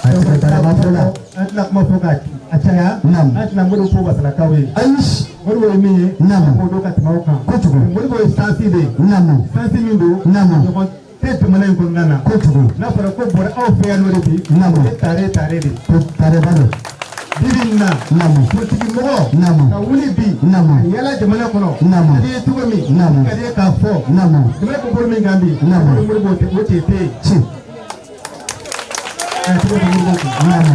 Speaker 10: A tɛ barama fo la.
Speaker 22: An tɛna kuma fɔ ka a caya.
Speaker 10: Naam.
Speaker 22: An tɛna Modibo fo Wasalakaw ye.
Speaker 10: Ayi.
Speaker 22: Modibo ye min ye.
Speaker 10: Naam.
Speaker 22: K'o dɔn ka tɛmɛ aw kan.
Speaker 10: Kojugu.
Speaker 22: Modibo ye sansi de ye.
Speaker 10: Naam.
Speaker 22: Sansi min don.
Speaker 10: Naam.
Speaker 22: Ɲɔgɔn tɛ jamana in kɔnɔna na.
Speaker 10: Kojugu.
Speaker 22: N'a fɔra ko bɔra aw fɛ yan nɔ de bi.
Speaker 10: Naam.
Speaker 22: O ye tare tare de.
Speaker 10: Ko tareba don.
Speaker 22: Bi bi in na.
Speaker 10: Naam.
Speaker 22: Politiki mɔgɔ.
Speaker 10: Naam.
Speaker 22: Ka wuli bi.
Speaker 10: Naam.
Speaker 22: Ka yala jamana kɔnɔ.
Speaker 10: Naam.
Speaker 22: Ka di ye cogo min.
Speaker 10: Naam.
Speaker 22: Ka di ye k'a fɔ.
Speaker 10: Naam.
Speaker 22: Jamana bɛ bolo min kan bi.
Speaker 10: Naam.
Speaker 22: Modibo o tɛ tɛ yen.
Speaker 10: Tiɲɛ.
Speaker 22: A tɔgɔ bɛ Modibo kun.
Speaker 10: Naam.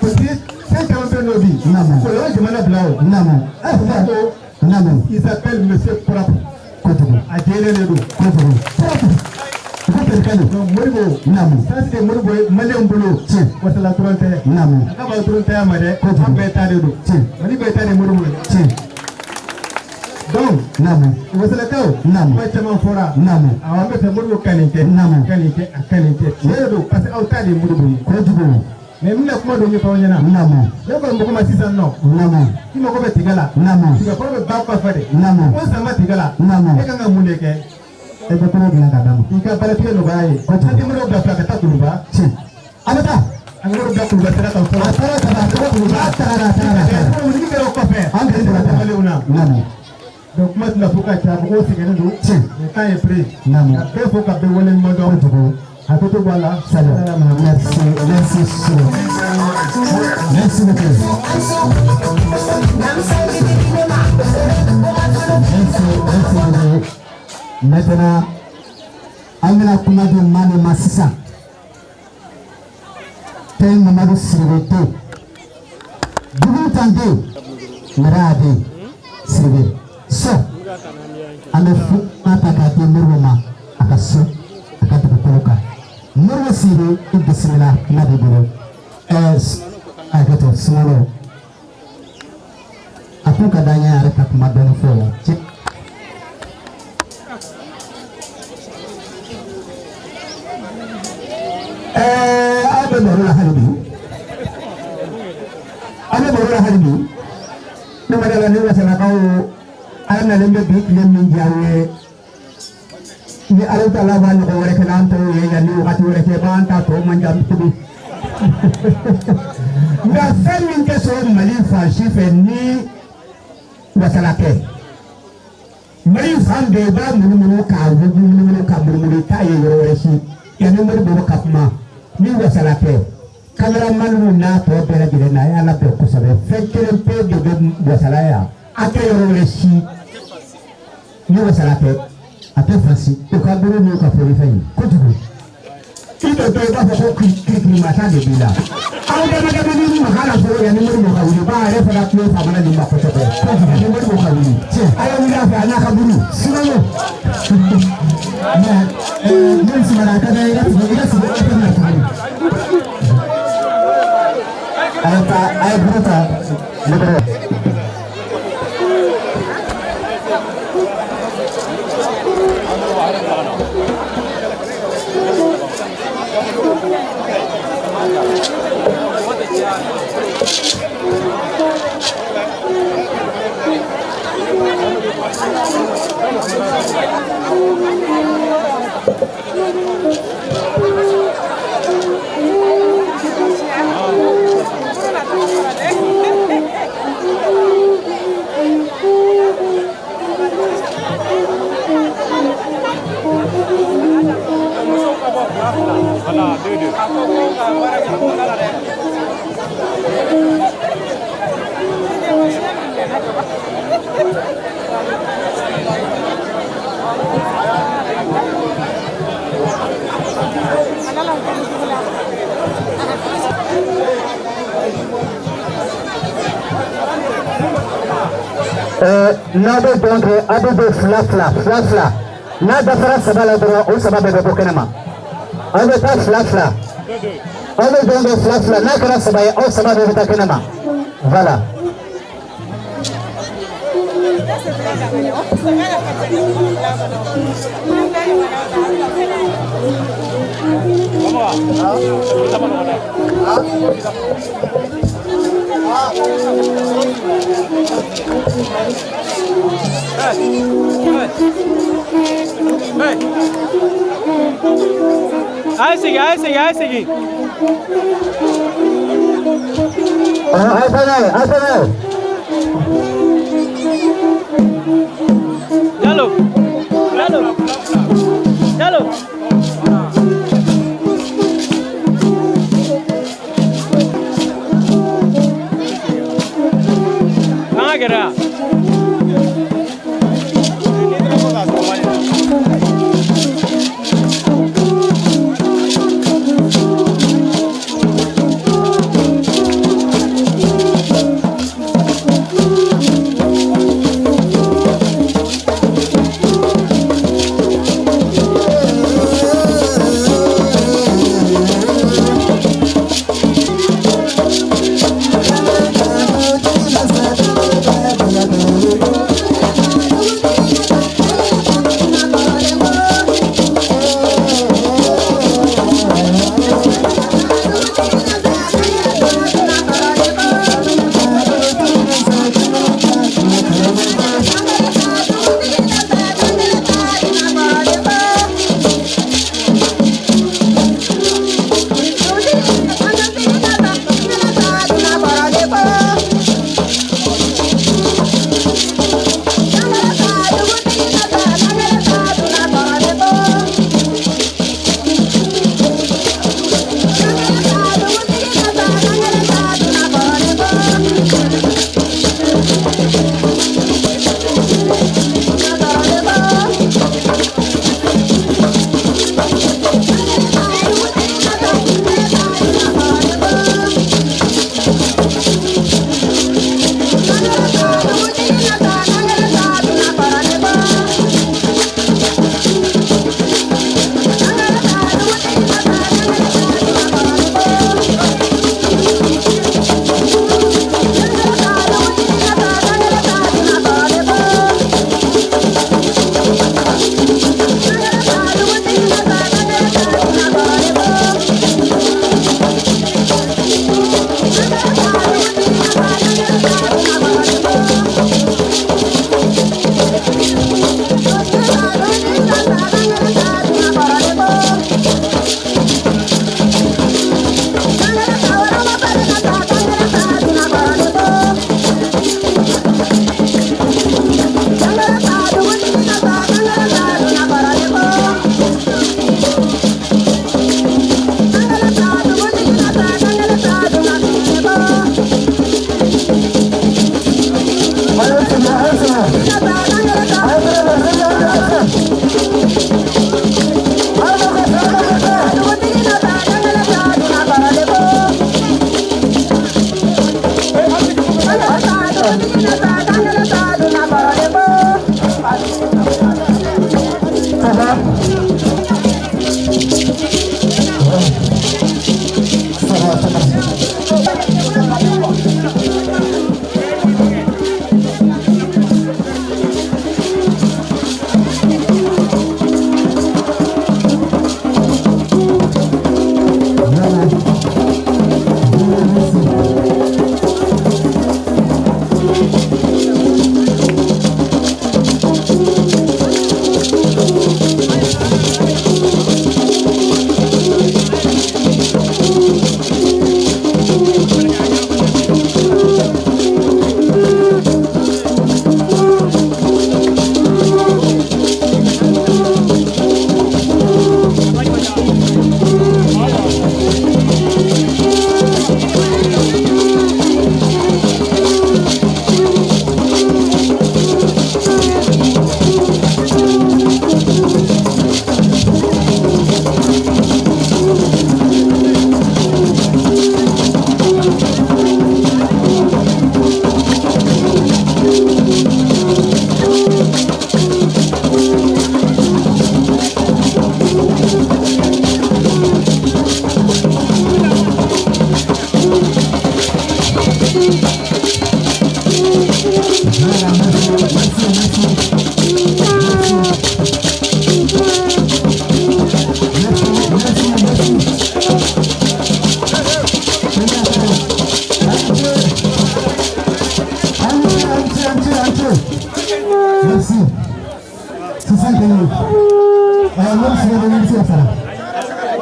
Speaker 22: Parce que fɛn caman bɛ yen nɔ bi.
Speaker 10: Naam.
Speaker 22: Kɔlɔlɔ jamana bila o.
Speaker 10: Naam.
Speaker 22: Ko
Speaker 10: Naam.
Speaker 22: il s'appelle Monsieur Propre.
Speaker 10: Kojugu.
Speaker 22: A jɛlen de don.
Speaker 10: Kojugu. Propre. Ko perikali.
Speaker 22: Donc Modibo.
Speaker 10: Naam.
Speaker 22: Ça c'est Modibo ye maliyɛnw bolo.
Speaker 10: Tiɲɛ.
Speaker 22: Wasala dɔrɔn tɛ.
Speaker 10: Naam.
Speaker 22: A ka ban dɔrɔn tɛ a ma dɛ.
Speaker 10: Kojugu.
Speaker 22: An bɛɛ ta de don.
Speaker 10: Tiɲɛ.
Speaker 22: Mali bɛɛ ta de Modibo ye.
Speaker 10: Tiɲɛ.
Speaker 22: Donc.
Speaker 10: Naam.
Speaker 22: Wasalakaw.
Speaker 10: Naam.
Speaker 22: Kuma caman fɔra.
Speaker 10: Naam.
Speaker 22: Awɔ an bɛ fɛ Modibo ka nin kɛ.
Speaker 10: Naam.
Speaker 22: Ka nin kɛ a ka nin kɛ. Tiɲɛ de don parce que aw ta de ye Modibo ye.
Speaker 10: Kojugu.
Speaker 22: Mais n bɛna kuma dɔ ɲɛfɔ aw ɲɛna.
Speaker 10: Naam.
Speaker 22: Ne kɔni mako ma sisan nɔ.
Speaker 10: Naam.
Speaker 22: I mako bɛ tiga la.
Speaker 10: Naam.
Speaker 22: Tiga kɔrɔ bɛ ba kɔfɛ de.
Speaker 10: Naam.
Speaker 22: Ko san ma tiga la.
Speaker 10: Naam.
Speaker 22: E kan ka mun de kɛ?
Speaker 10: E bɛ kɔnɔ dilan ka d'a ma.
Speaker 22: I ka baaratigɛ nɔgɔya ye.
Speaker 10: Kojugu.
Speaker 22: An tɛ Modibo bila fila ka taa Kuluba.
Speaker 10: Tiɲɛ. A bɛ taa.
Speaker 22: An bɛ Modibo bila Kuluba sira kan fɔlɔ.
Speaker 10: A taara ka ban. A taara Kuluba. A taara a taara.
Speaker 22: Ni kɛra o kɔfɛ.
Speaker 10: An kɛlen tora
Speaker 22: Maliw na.
Speaker 10: Naam.
Speaker 22: Donc kuma tɛna fɔ ka ca, mɔgɔw sɛgɛnnen don.
Speaker 10: Tiɲɛ.
Speaker 22: Le temps est pris.
Speaker 10: Naam.
Speaker 22: Ka bɛɛ fo ka bɛɛ waleɲuman dɔn.
Speaker 10: Kojugu.
Speaker 22: Hakɛto b'a la.
Speaker 10: Salut. Merci, merci Sisoko. Merci beaucoup. Merci, merci beaucoup. Maintenant, an bɛna kuma di maa min ma sisan. Fɛn Mamadu Sidibe den. Dugu tan den. Mara den. Sidibe. So. An bɛ kuma ta k'a di Modibo ma a ka so a ka dugukolo kan. Modibo Sidibe, i bisimila, kuma b'i bolo. Hakɛto sunkalo. A kun ka d'an ye yɛrɛ ka kuma dɔɔni fɔ o la. Cɛ. Aw bɛ baro la hali bi. Aw bɛ baro la hali bi. Ne ma d'a la ni wasalakaw Ala nalen bɛ bi tile min diya aw ye ni Ala taala b'a ɲɔgɔn wɛrɛ kɛ n'an tɔw ye yanni wagati wɛrɛ cɛ b'an ta tɔ man jan tugun. Nka fɛn min tɛ sɔrɔ Mali fan si fɛ ni wasala tɛ. Mali fan bɛɛ i b'a munumunu k'a munumunu k'a munumunu i t'a ye yɔrɔ wɛrɛ si yanni Modibo ka kuma ni wasala tɛ. Caméramanw n'a tɔ bɛɛ lajɛlen na a y'a labɛn kosɛbɛ fɛn kelen pe de bɛ wasala yan a tɛ yɔrɔ wɛrɛ si ni wasala tɛ a tɛ fan si u ka buru n'u ka forifɛn ye kojugu i dontɔ i b'a fɔ ko kirikirimasa de b'i la aw dama dama ni maga la fɔlɔ yanni Modibo ka wuli ba yɛrɛ fana tulo famana nin ma kosɛbɛ ni Modibo ka wuli a ye wuli a fɛ a n'a ka buru sinalo mais ne simara a ka da i ka sigi i ka sigi i ka na tuguni. A ye taa a ye buru ta ne kɔrɔ.
Speaker 13: Voilà, 2-2.
Speaker 10: N'a bɛ dɔn kɛ a bɛ don fila fila fila fila n'a dafara saba la dɔrɔn o saba bɛɛ bɛ bɔ kɛnɛ ma aw bɛ taa fila fila aw bɛ dɔn kɛ fila fila n'a kɛra saba ye aw saba bɛɛ bɛ taa kɛnɛ ma voilà.
Speaker 13: A ye segin, a ye segin, a ye segin.
Speaker 10: A ye taa n'a ye, a ye taa n'a ye.
Speaker 13: Diallo, Diallo, Diallo. An ka gɛrɛ yan.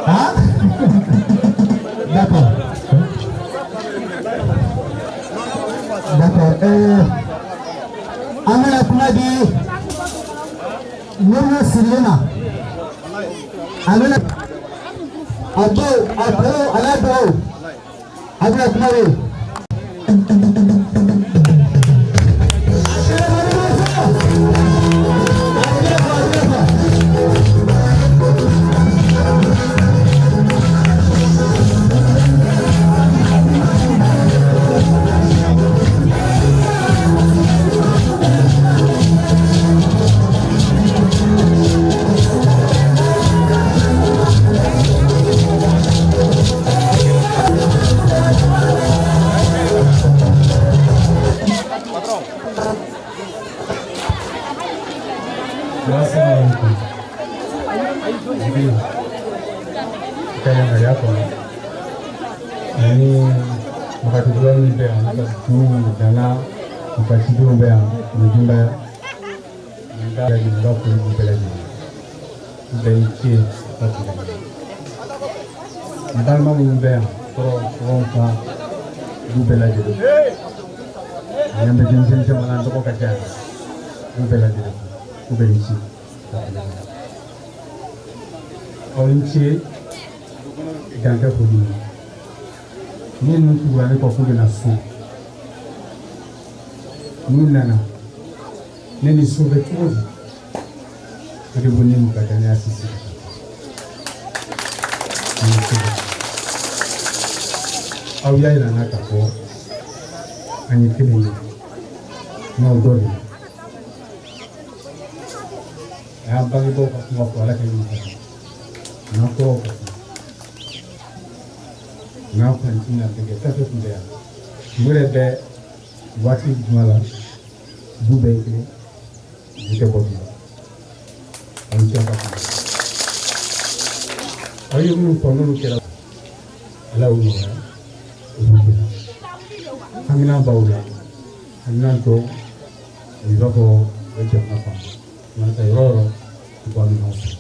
Speaker 10: Ah, d'accord. D'accord. An bɛna kuma di Moribo Sidibe ma. A bɛna a denw, a kɔrɔw, a n'a dɔgɔw, a bɛna kuma de.
Speaker 9: Ka yamaruya kɔnɔ ani wagati min bɛ yan, ka du nana, u ka cidenw bɛ yan, u denbaya n ka n ka foli b'u bɛɛ lajɛlen, u bɛɛ ni ce ka tɛmɛ. N balima minnu bɛ yan, kɔrɔ kɔrɔw ka du bɛɛ lajɛlen, ani an bɛ denmisɛnnin caman na, an tɔgɔ ka ca yan, u bɛɛ lajɛlen, u bɛɛ ni ce ka tɛmɛ. Aw ni ce, dan tɛ foli min na. Ni ninnu tugura ne kɔ k'u bɛna so, n'u nana ne ni so bɛ cogo di? O de b'o ne n'u ka danaya sinsin ka taa. Ni so aw y'a yira n na k'a fɔ an ye kelen ye, n'aw dɔ de ye. A y'an bangebaaw ka kuma fɔ, Ala ka ɲuman ka n'an kɔrɔw ka kuma n'an fanci n'a bɛɛ fɛn fɛn tun bɛ yan, u yɛrɛ bɛ waati jumɛn la, du bɛɛ ye kelen, du tɛ bɔ du la. Aw ni ce aw ka kuma. Aw ye minnu fɔ, n'olu kɛra, Ala y'u nɔgɔya, olu kɛra. Hamina b'aw la, hamina dɔw i b'a fɔ u bɛ jamana fan bɛɛ, mana taa yɔrɔ o yɔrɔ, u b'a minɛnw sɔrɔ.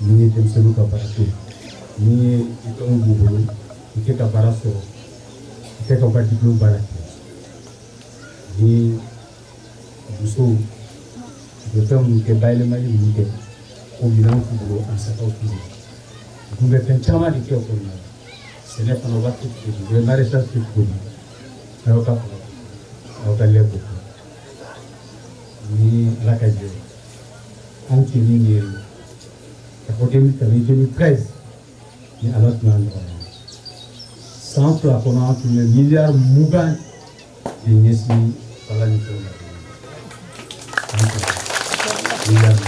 Speaker 9: Ni ye denmisɛnninw ka baara ko ye, ni ye diplôme b'u bolo, u tɛ ka baara sɔrɔ, u tɛ ka u ka diplôme baara kɛ. Ni musow u bɛ fɛn minnu kɛ, bayɛlɛmali minnu kɛ, o minɛnw t'u bolo, a musakaw t'u bolo. U tun bɛ fɛn caman de kɛ o kɔnɔna la. Sɛnɛ fana, u b'a kɛ cogo di? U bɛ maraîchage kɛ cogo di? Aw ka kɔnɔ, aw ka lɛ bɔ ni Ala ka jɛ ye. Anw tɛ min ye ka fɔ kabini 2013 ni Ala tun y'a nɔgɔya, san 2 kɔnɔ, an tun ye miliyari 20 de ɲɛsin bala ni fɛnw ma. Miliyari 20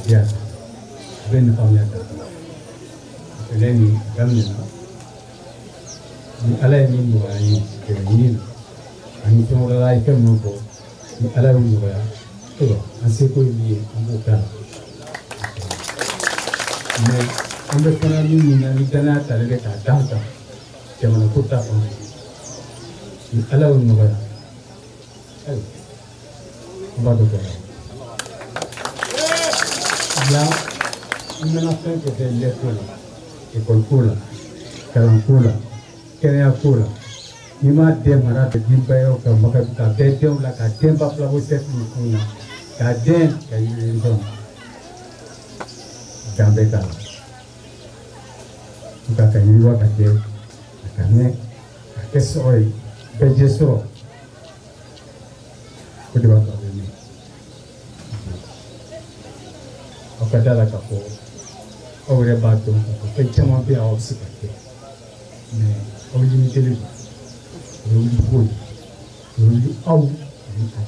Speaker 9: diya a bɛ nin faamuya ta kɛlɛ nin daminɛna. Ni Ala ye min nɔgɔya an ye dɛmɛ ɲini na ani fɛn wɛrɛ la, a ye fɛn minnu fɔ, ni Ala y'o nɔgɔya, ayiwa, an seko ye min ye, an b'o k'a la. Mais an bɛ fana min ɲini na, ni danaya talen bɛ k'a d'an kan jamana ko ta fan fɛ, ni Ala y'o nɔgɔya, ayiwa, an b'a dɔn kɛra yan. I mana fɛn fɛn kɛ, lɛ ko la, ekɔli ko la, kalan ko la, kɛnɛya ko la, n'i m'a den mara ka denbayaw ka maka ka bɛɛ denw la, ka den ba fila bɔ sɛfu ni fɛnw na, k'a den ka yiri fɛnw dan bɛɛ t'a la, nka ka yiriwa ka kɛ a ka mɛn ka kɛ sɔrɔ ye, bɛɛ jɛ sɔrɔ, o de b'a to a bɛ mɛn. Aw ka da la k'a fɔ aw yɛrɛ b'a dɔn k'a fɔ fɛn caman bɛ yan, aw bɛ se ka kɛ, mais aw limitelen don. O ye wuli ko ye, o ye wuli aw ani an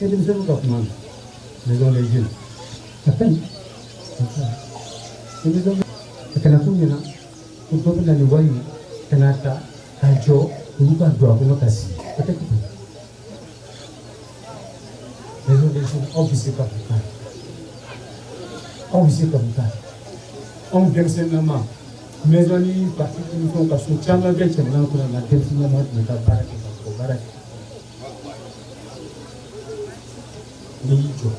Speaker 9: e denmisɛnninw ka kuma na. Maison des jeunes a ka ɲi, maison a kana k'u ɲɛna ko dɔ bɛ na nin wari in ka n'a ta k'a jɔ, olu ka don a kɔnɔ ka sigi, a tɛ kɛ ten. Maison des jeunes, aw bɛ se ka mun k'a la? Aw bɛ se ka mun k'a la? Anw denmisɛnninama, maison ni parti ni fɛnw ka so caman bɛ jamana kɔnɔ nka denmisɛnninama tun bɛ taa baara kɛ ka o baara kɛ. N'i y'i jɔ,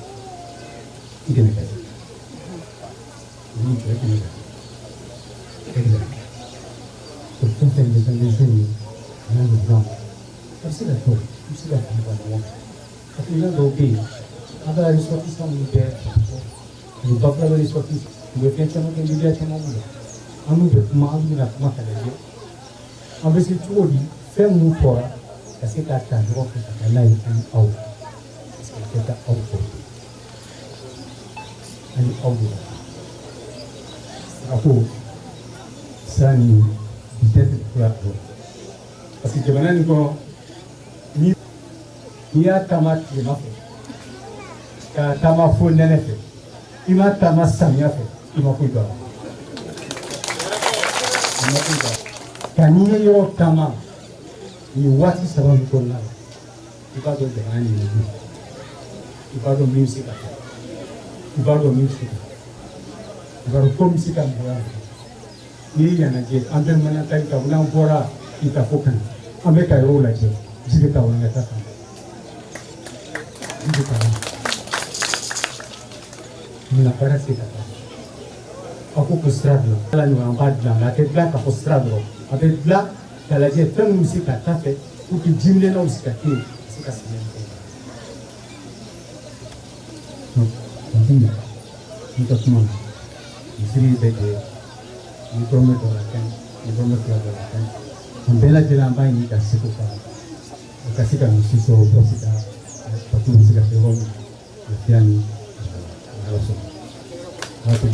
Speaker 9: i dɛmɛ ka di. Olu bɛɛ kɛnɛ kan o fɛn fɛn bɛ fɛn denmisɛnnin ye a n'a ɲɔgɔnnaw a bɛ se ka to i bɛ se ka fili ka ɲɔgɔn kan hakilina dɔw bɛ yen an ka ressortissants minnu bɛ ani Bafulabe ressortissants u bɛ fɛn caman kɛ média caman b'u la an n'u bɛ kuma an bɛna kuma ka lajɛ an bɛ se cogo di fɛn minnu fɔra ka se k'a ta ɲɔgɔn fɛ ka taa n'a ye ani aw parce que a tɛ taa aw kɔ ani aw de la sirako sira ni bi tɛ kura parce que jamana nin kɔnɔ ni n'i y'a taama tilema fɛ k'a taama fo nɛnɛ fɛ i ma taama samiya fɛ i ma foyi dɔn a la i ma foyi dɔn a la nka n'i ye yɔrɔ taama nin waati saba min kɔnɔna la i b'a dɔn jamana nin ye min i b'a dɔn min bɛ se ka kɛ i b'a dɔn min bɛ se ka kɛ i b'a dɔn ko min bɛ se ka nɔgɔya n'i ye yan lajɛ an bɛ manakali kan n'an bɔra i ka fo ka na an bɛ ka yɔrɔw lajɛ ji bɛ ka walankata kan ji bɛ ka munna baara tɛ se ka taa aw ko ko sira dilan ala ɲɔgɔn an b'a dilan nka a tɛ dilan ka fɔ sira dɔrɔn a bɛ dilan k'a lajɛ fɛn minnu bɛ se ka taa fɛ pour que jiminɛnw bɛ se ka kɛ yen ka se ka sɛnɛ kɛ donc bi n ka kuma na misiri bɛ jɛ ni dɔrɔmɛ dɔ la kan ni dɔrɔmɛ fila dɔ la kan an bɛɛ lajɛlen an b'a ɲini ka seko fara u ka se ka misi sɔrɔ u bɛ se ka bato bɛ se ka kɛ yɔrɔ min lafiya ni ala sɔrɔ ala to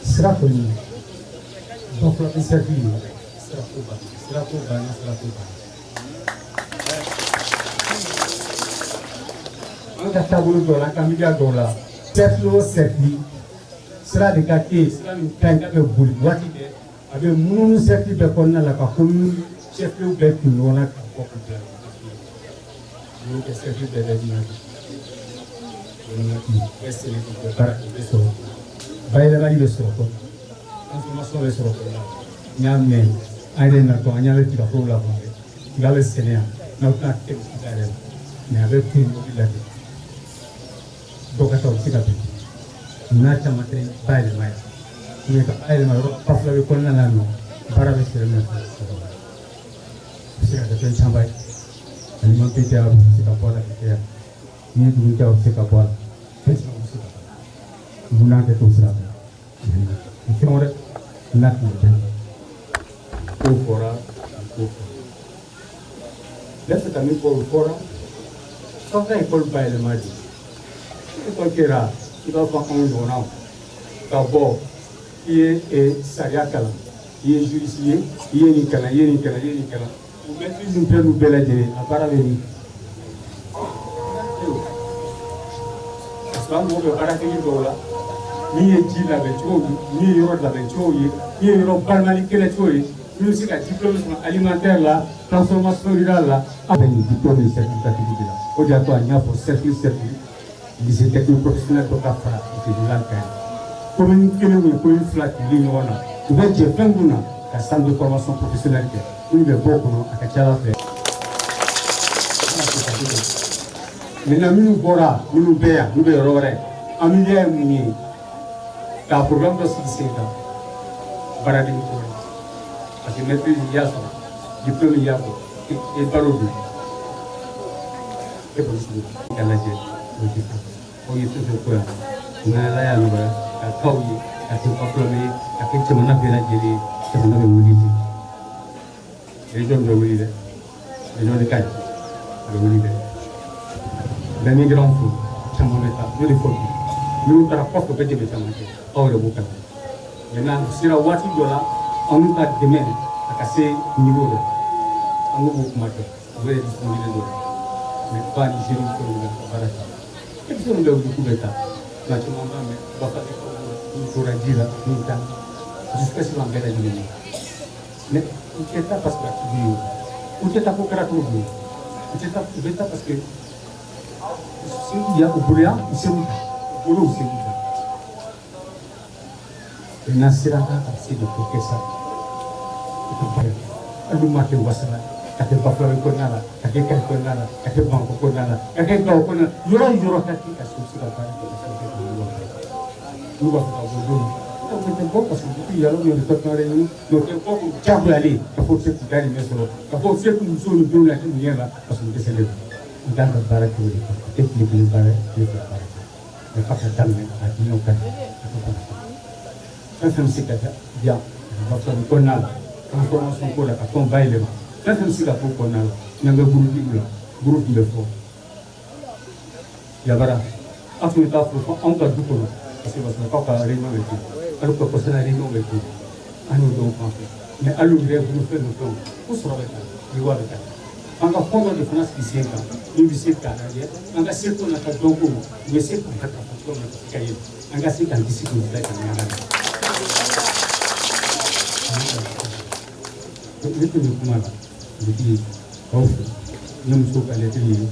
Speaker 9: sira kɔni Bafulabe cercle ye sirako banna sirako banna sirako banna an ka taabolo dɔw la an ka miiriya dɔw la cercle o cercle sira de ka kɛ yen sira min ka ɲi k'a bɛ boli waati bɛɛ a bɛ munumunu cercle bɛɛ kɔnɔna la ka commune chef-lieu bɛɛ tun ɲɔgɔn na ka bɔ k'u bila ɲɔgɔn kɛ cercle bɛɛ bɛ ɲɔgɔn bɛɛ sɛnɛ k'u bɛɛ baara kɛ u bɛ sɔrɔ bayɛlɛmali bɛ sɔrɔ kɔnɔ transformation bɛ sɔrɔ kɔnɔ n y'a mɛn an yɛrɛ natɔ an ɲɛ bɛ tigaforo la kuma bɛɛ tiga bɛ sɛnɛ yan n'aw tɛna kɛ tiga yɛrɛ la mais a bɛ to yen mobili la de dɔ ka taa u bɛ se ka bin n'a caman tɛ bayɛlɛma yan mais ka bayɛlɛma yɔrɔ Bafulabe kɔnɔna na nɔ baara bɛ sɛbɛn min na a bɛ se ka kɛ fɛn caman ye alimentaire bɛ se ka bɔ a la ka kɛ yan n'i ye dumuni kɛ a bɛ se ka bɔ a la fɛn caman bɛ se ka bɔ a la mun n'an tɛ t'o sira fɛ fɛn wɛrɛ n'a tun bɛ ko fɔra ko fɔra ne fɛ ka min fɔ o fɔra aw ka ekɔli bayɛlɛma de ekɔli kɛra i b'a fɔ anw ɲɔgɔnnaw ka bɔ i ye sariya kalan i ye juriste ye i ye nin kalan i ye nin kalan i ye nin kalan o maîtrise ni fɛn ninnu bɛɛ lajɛlen a baara bɛ min parce que an mago bɛ baarakɛli dɔw la min ye ji labɛn cogo ye min ye yɔrɔ labɛn cogo ye min ye yɔrɔ balimali kɛlɛ cogo ye min bɛ se ka diplôme sɔrɔ alimentaire la transformation rurale la an bɛ nin diplôme ni certificat de la o de y'a to an y'a fɔ cercle cercle lycée technique professionnel dɔ ka fara lycée rural kan commune kelen o commune fila tugulen ɲɔgɔn na u bɛ jɛ fɛn kun na ka centre de formation professionnelle kɛ minnu bɛ bɔ o kɔnɔ a ka ca ala fɛ maintenant minnu bɔra minnu bɛ yan n'u bɛ yɔrɔ wɛrɛ an miiriya ye mun ye ka programme dɔ sigi sen kan baaraden ko la parce que maîtrise i y'a sɔrɔ diplôme i y'a bɔ e balo don e kɔni sigi ka lajɛ o tɛ taa aw ye fɛn fɛn ko yan n'ala y'a nɔgɔya ka k'aw ye ka kɛ Bafulabe ye ka kɛ jamana bɛɛ lajɛlen ye jamana bɛ wuli ten région bɛ wuli dɛ région de ka ɲi a bɛ wuli dɛ bɛɛ migrant fo caman bɛ taa n'o de fɔ bi minnu taara kɔfɛ u bɛ dɛmɛ caman kɛ aw yɛrɛ b'o kalama maintenant u sera waati dɔ la an n'u ka dɛmɛ a ka se niveau dɔ an k'u b'o kuma kɛ u bɛ disponible dɔ mais ba ni jeunes fɛnw bɛ ka baara kɛ denmisɛnninw bɛ wuli k'u bɛ taa nka caman b'a mɛn u b'a fɔ n'u tora ji la n'u taa dusukasi b'an bɛɛ lajɛlen na mais u tɛ taa parce que a tigi ye u tɛ taa ko kɛra cogo di u tɛ taa u bɛ taa parce que ya u bolo yan u segu u bolo u segu ta maintenant sira kan ka se de ko kɛ sa i ka baara hali n'u m'a kɛ wasala Ka kɛ Bafulabe kɔnɔna la, ka kɛ Kayi kɔnɔna la, ka kɛ Bamakɔ kɔnɔna la, ka kɛ Gawo kɔnɔna la, yɔrɔ o yɔrɔ ka kɛ ka se u bɛ se ka baara kɛ ka se ka kɛ n'u b'a fɛ ka bɔ don min na, o tɛ bɔ parce que depuis yàrá yɛrɛ tɛ kuma wɛrɛ ɲini, mais o tɛ bɔ k'u diyagoyalen ka fɔ u bɛ se k'u dahirimɛ sɔrɔ, ka fɔ u bɛ se k'u musow ni denw lajɛ ɲɛ la, parce que u dɛsɛlen don. N kan ka baara kɛ o de kan. O tɛ tile kelen baara ye, tile fila baara tɛ, mais f'a ka daminɛ a hakilinaw ka ɲi, a ka baara kɛ fɛn fɛn bɛ se ka diyan Bafulabe kɔnɔna la, transformation ko la, ka fɛnw bayɛlɛma, fɛn fɛn bɛ se ka k'o kɔnɔna la. N'an bɛ groupe la, groupe bɛ fɔ yabara, an tun bɛ taa fɔ anw ka du kɔnɔ, parce que Basolakaw ka réunion bɛ kɛ, hali ka kɔsana réunion bɛ kɛ an n'u dɔw fan fɛ, mais hali u yɛrɛ bolo fɛn dɔ fɛnw ko sɔrɔ bɛ taa, yiriwa bɛ taa. An ka fɛn dɔ de fana sigi sen kan min bɛ se k'a lajɛ an ka seko n'a ka dɔnko, u bɛ se k'u ka fɔ cogo min na ka se ka yɛlɛ, an ka se k'an disi k'u bila ka ɲɛ. Ne tun bɛ kuma la dugutigi k'aw fo, ne muso ka lɛtiri ye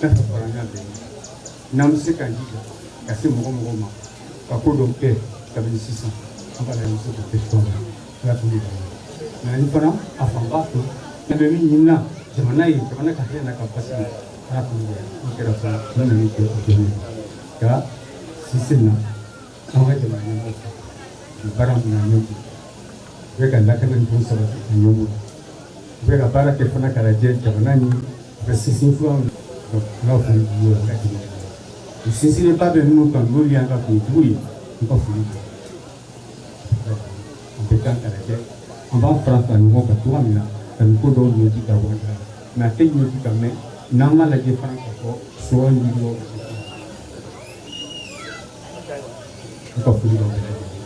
Speaker 9: fɛn fɛn fɔra, an y'a bɛɛ ye. N'an bɛ se k'an jija ka se mɔgɔ mɔgɔ ma ka ko dɔw kɛ kabini sisan, an b'a lajɛ an bɛ se k'o kɛ cogoya min na. Ala k'u yɛrɛ ye mɛ ani fana a fanba to an bɛ min ɲinina jamana ye, jamana ka hinɛ n'a ka basigi, Ala k'u yɛrɛ n'o kɛra fana, n'o nana kɛ o kɛ nka sisan na an ka jamana ɲɛmɔgɔw fɛ u bɛ baara min na ɲɛ b'u u bɛ ka lakana ni fɛnw sabati a ɲɛ b'u la, u bɛ ka baara kɛ fana k'a lajɛ jamana ni u bɛ sinsin cogoya min na. N ka foli b'u ye, ka jamana u sinsinnenba bɛ minnu kan, n'olu y'an ka kuntigiw ye, n ka foli b'u an bɛ kan k'a lajɛ an b'an fara fara ɲɔgɔn kan cogoya min na ka nin ko dɔw ɲɛji ka bɔ an da la, mais a tɛ ɲɛji ka mɛn n'an m'a lajɛ fana k'a fɔ sɔrɔ yiriwa bɛ se ka. N ka foli b'aw bɛɛ lajɛlen ye.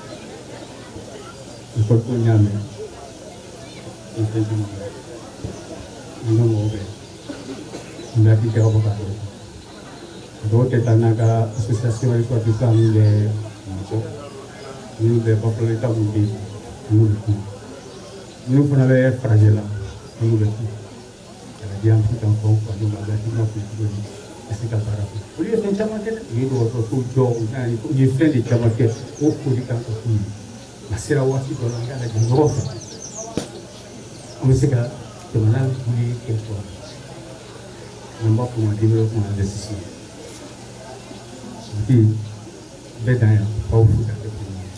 Speaker 9: École ko n y'a mɛn, n fɛn caman mɛn, an ka mɔgɔw bɛ n bɛ hakili jagabɔ ka dɔw kan. Dɔw tɛ taa n'an ka association ressortissant minnu bɛ Bamakɔ, minnu bɛ Bafulabe minnu bɛ yen, n'u bɛ kuma, minnu fana bɛ farajɛla, n'u bɛ kuma ka lajɛ an bɛ se k'an faw fa d'u ma, an bɛ hakilina f'u ye cogo di ka se ka baara kɛ. Olu ye fɛn caman kɛ dɛ, u ye dɔgɔtɔrɔsow jɔ, u nana u ye fɛn de caman kɛ, o foli kan ka k'u ye. A sera waati dɔ la, an k'a lajɛ ɲɔgɔn fɛ an bɛ se ka jamana wuli kɛ cogoya min na, n'an b'a f'o ma développement investissement. Dugutigi bɛɛ dan yan k'aw fo ka kɛ foli ye.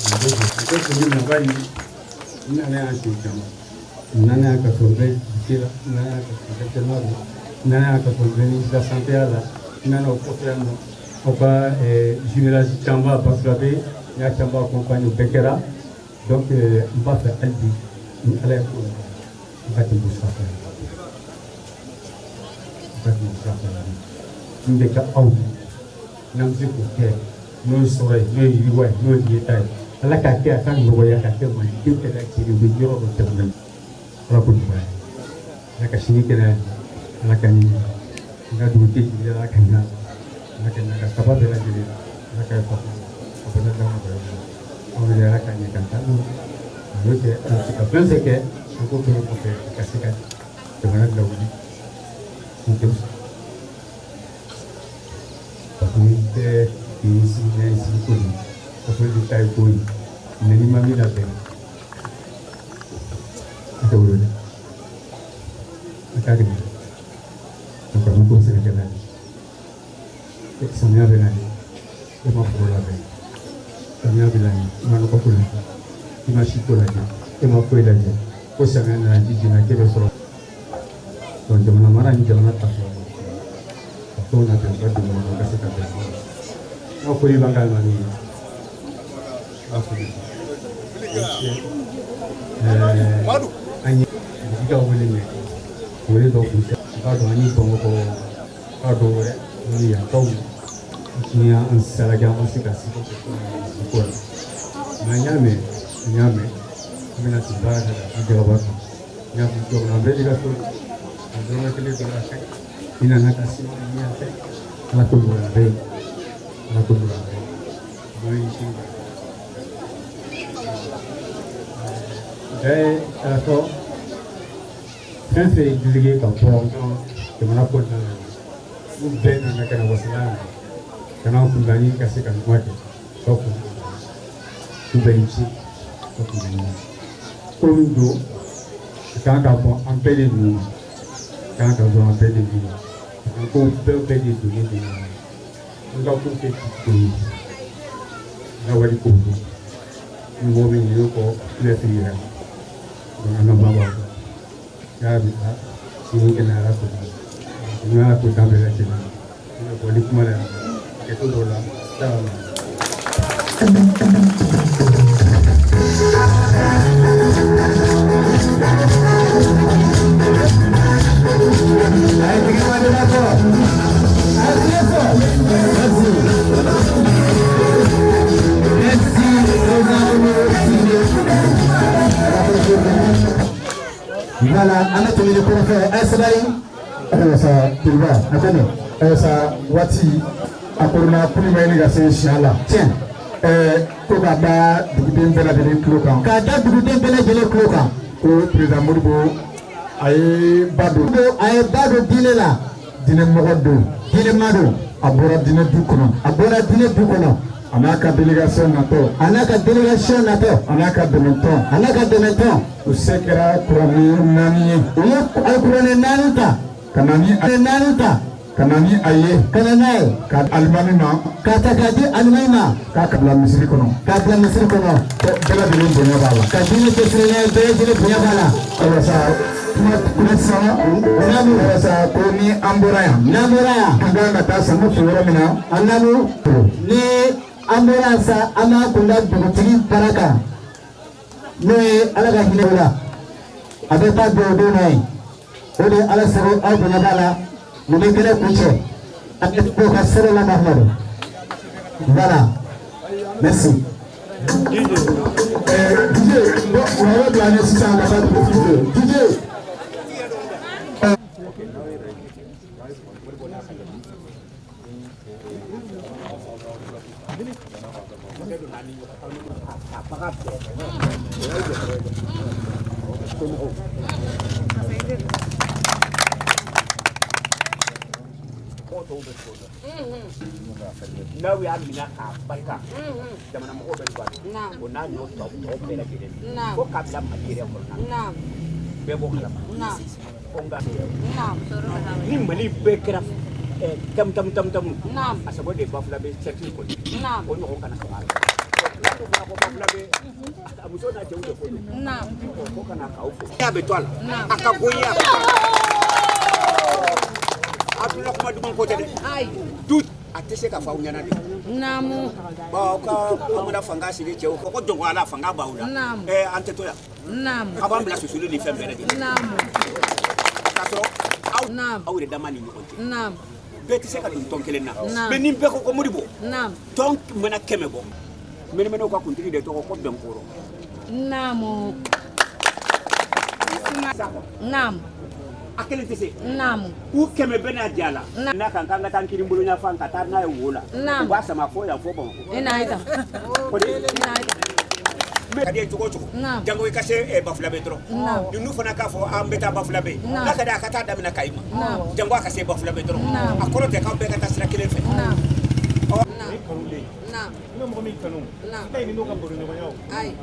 Speaker 9: N bɛ foli min na, bari n nana yan siɲɛ caman, n nana yan ka sɔrɔ n bɛ lycée la, n nana yan ka sɔrɔ n bɛ internat la, n nana yan ka sɔrɔ n bɛ ministre de la santé la, n nana o kɔfɛ yan nɔ aw ka jumelage caman Bafulabe, n y'a caman accompagné, o bɛɛ kɛra. Donc n b'a fɛ hali bi ni Ala ye ko nɔgɔya, n ka tɛmɛ o sira fɛ, n ka tɛmɛ o sira fɛ. Min bɛ kɛ aw ye, n'an bɛ se k'o kɛ, n'o ye sɔrɔ ye, n'o ye yiriwa ye, n'o ye ɲɛtaa ye, Ala k'a kɛ a ka nɔgɔya ka kɛ maliden bɛɛ lajɛlen bɛ yɔrɔ dɔ jamana in. Ala k'o nɔgɔya, Ala ka sini kɛnɛya, Ala ka ɲini n ka dugutigi jigi, Ala ka hinɛ, Ala ka hinɛ ka saba bɛɛ lajɛlen, Ala ka yafa ka bana da nɔgɔya aw yɛrɛ, Ala ka ɲɛ ka taa n'o n'o tɛ, an bɛ se ka fɛn fɛn kɛ an k'o kɛ ɲɔgɔn fɛ ka se ka jamana lawuli n tɛ parce que ni tɛ k'i sigi n'a ye sigi ko de ka fɔ de ta ye ko ye, mais n'i ma min labɛn a tɛ wolo dɛ, a t'a dɛmɛ. Donc a bɛ ko sɛnɛkɛ n'a ye, samiya bɛ nalen, e ma foro labɛn, samiya bɛ nalen, i ma nɔgɔ ko lajɛ, i ma si ko lajɛ, e ma foyi lajɛ, ko samiya nana ji jiginna k'e bɛ sɔrɔ. Donc jamana mara ni jamana ta sɔrɔ ka fɛnw labɛn u ka don ɲɔgɔn na u ka se ka bɛn. N ka foli b'an ka alimami ye, n ka foli an ye dugutigi ka wele mɛn, wele dɔ kun tɛ n k'a dɔn an ni Bamakɔ k'a dɔw wɛrɛ ni yankaw ni an saraka an ma se ka seko kɛ ko la, mais an y'a mɛn, an y'a mɛn, an bɛna sigi baara kɛ ka jagaba kan. N y'a fɔ cogo min na, an bɛɛ de ka so a dɔrɔmɛ kelen dɔrɔn a fɛ i nana ka siman ɲini yan fɛ. Ala ko nɔgɔya bɛɛ ye, Ala ko nɔgɔya bɛɛ ye. N'o ye si bɛɛ k'a fɔ fɛn fɛn ye délégué ka bɔ jamana kɔnɔna na, n'u bɛɛ nana ka na wasala yan ka na kunbɛn ni ka se ka kuma kɛ ka kun u bɛɛ ni ce ka kunbɛn ni ko min don. A kan ka bɔ an bɛɛ de nun na. A kan ka bɔ an bɛɛ de nun na. An ko bɛɛ de donnen don ɲɔgɔn na. An ka ko kɛ ko ye. An ka wali ko don. Ni mɔgɔ min ɲinɛ kɔ, i bɛ fili yɛrɛ ma. Donc an ka ba b'aw kan. Yarabi a sini kɛnɛ Ala k'o d'an ma. Ni Ala k'o d'an bɛɛ lajɛlen ma. N bɛ bɔ ni kuma la yan. Kɛcogo dɔw la, salamu.
Speaker 10: Voilà, an bɛ tɛmɛ ni kɔrɔfɔ ye. A ye sabali.
Speaker 16: Ayiwa sa Jeliba, a ko nin. Ayiwa sa waati a koronna kulu ma ɲini ka se siɲɛ la.
Speaker 10: Tiɲɛ.
Speaker 16: Ko ka da duguden bɛɛ lajɛlen tulo kan.
Speaker 10: K'a da duguden bɛɛ lajɛlen tulo kan.
Speaker 16: Ko président Modibo a ye ba don.
Speaker 10: A ye ba don diinɛ la.
Speaker 16: Diinɛ mɔgɔ don.
Speaker 10: Diinɛ ma don.
Speaker 16: A bɔra diinɛ du kɔnɔ.
Speaker 10: A bɔra diinɛ du kɔnɔ.
Speaker 16: A n'a ka délégation natɔ.
Speaker 10: A n'a ka délégation natɔ.
Speaker 16: A n'a ka dɛmɛtɔn.
Speaker 10: A n'a ka dɛmɛtɔn.
Speaker 16: U se kɛra kuranɛ 4 ye.
Speaker 10: U ye kuranɛ 4 ta.
Speaker 16: Ka na ni
Speaker 10: a 4 ta.
Speaker 16: Ka na ni a ye.
Speaker 10: Ka na n'a ye.
Speaker 16: Ka alimami ma.
Speaker 10: K'a ta k'a di alimami ma.
Speaker 16: K'a ka bila misiri kɔnɔ.
Speaker 10: K'a bila misiri kɔnɔ.
Speaker 16: Ko bɛɛ lajɛlen bonya b'a la.
Speaker 10: Ka diinɛ cɛsirilen ye bɛɛ lajɛlen bonya b'a la.
Speaker 16: Ayiwa sa kuma kuma sisan.
Speaker 10: Naamu.
Speaker 16: Ayiwa sa ko ni an bɔra yan.
Speaker 10: N'an bɔra yan.
Speaker 16: An kan ka taa sanu fo yɔrɔ min na.
Speaker 10: An naamu. Ni an bɔra yan sa, an b'an kun da dugutigi baara kan. N'o ye Ala ka hinɛ o la. A bɛ taa dugawu don n'a ye. O de ye Ala sago aw bonya b'a la. Nin bɛ kɛnɛ kuncɛ. A bɛ k'o ka sɛbɛn la Mahamadu. Voilà. Merci.
Speaker 16: DJ, bon, on va bila an ɲɛ sisan ka taa dugutigi fɛ. DJ.
Speaker 1: N'aw y'a minɛ k'a barika, jamana mɔgɔw bɛ don a la, o n'a ɲɔ tɔ bɛɛ lajɛlen, fo k'a bila Mali yɛrɛ kɔnɔ, bɛɛ b'o kalama. Ko nka ni Mali bɛɛ kɛra tamu tamu tamu tamu, a sababu de ye Bafulabe cercle kɔni, o ɲɔgɔn kana sɔrɔ a la. N'a dun fɔra ko Bafulabe, a muso n'a cɛw de ko don, ko ka na k'aw fo. A bɛ to a la, a ka go ye, a bɛ to a la. A dun la kuma duman ko tɛ dɛ. Du a tɛ se ka fɔ aw ɲɛna de.
Speaker 12: Naamu.
Speaker 1: Bon, aw ka aw mana fanga sigi cɛw kɔ ko jɔn ala fanga b'aw la.
Speaker 12: Naamu.
Speaker 1: An tɛ to yan.
Speaker 12: Naamu.
Speaker 1: Aw b'an bila susuli ni fɛn bɛɛ lajɛlen.
Speaker 12: Naamu.
Speaker 1: K'a sɔrɔ aw.
Speaker 12: Naamu.
Speaker 1: Aw yɛrɛ dama ni ɲɔgɔn cɛ.
Speaker 12: Naamu.
Speaker 1: Bɛɛ tɛ se ka don tɔn kelen na.
Speaker 12: Naamu.
Speaker 1: Mais ni bɛɛ ko ko Modibo.
Speaker 12: Naamu.
Speaker 1: Tɔn mana 100 bɔ. Mɛnɛmɛnɛw ka kuntigi de tɔgɔ ko Bɛnkɔrɔ.
Speaker 12: Naamu. Naamu.
Speaker 1: A kelen tɛ se.
Speaker 12: Naamu.
Speaker 1: U 100 bɛ n'a ja la. N'a kan k'an ka taa kirin bolo ɲɛfan ka taa n'a ye wo la.
Speaker 12: Naamu.
Speaker 1: U b'a sama fo yan fo Bamakɔ.
Speaker 12: I n'a ye tan.
Speaker 1: O de.
Speaker 12: I n'a ye tan.
Speaker 1: Mais ka di ye cogo o cogo.
Speaker 12: Naamu.
Speaker 1: Jango i ka se Bafulabe dɔrɔn.
Speaker 12: Naamu.
Speaker 1: Ninnu fana k'a fɔ an bɛ taa Bafulabe.
Speaker 12: Naamu.
Speaker 1: N'a ka di a ka taa daminɛ Kayi ma.
Speaker 12: Naamu.
Speaker 1: Jango a ka se Bafulabe dɔrɔn.
Speaker 12: Naamu.
Speaker 1: A kɔrɔ tɛ k'aw bɛɛ ka taa sira kelen fɛ.
Speaker 12: Naamu.
Speaker 1: Ɔ.
Speaker 19: O ye kanu de ye.
Speaker 12: Naamu.
Speaker 19: I bɛ mɔgɔ min kanu.
Speaker 12: Naamu.
Speaker 19: I t'a ɲini n'o ka baroɲɔgɔnya o.
Speaker 12: Ayi.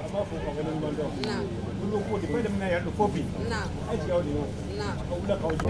Speaker 19: An b'a fo ka waleɲuman dɔn.
Speaker 12: Naamu.
Speaker 19: Olu ko depuis a daminɛ yan fo bi.
Speaker 12: Naamu.
Speaker 19: A ye jigi aw de ye o.
Speaker 12: Naamu.
Speaker 19: Ka wuli k'aw jɔ.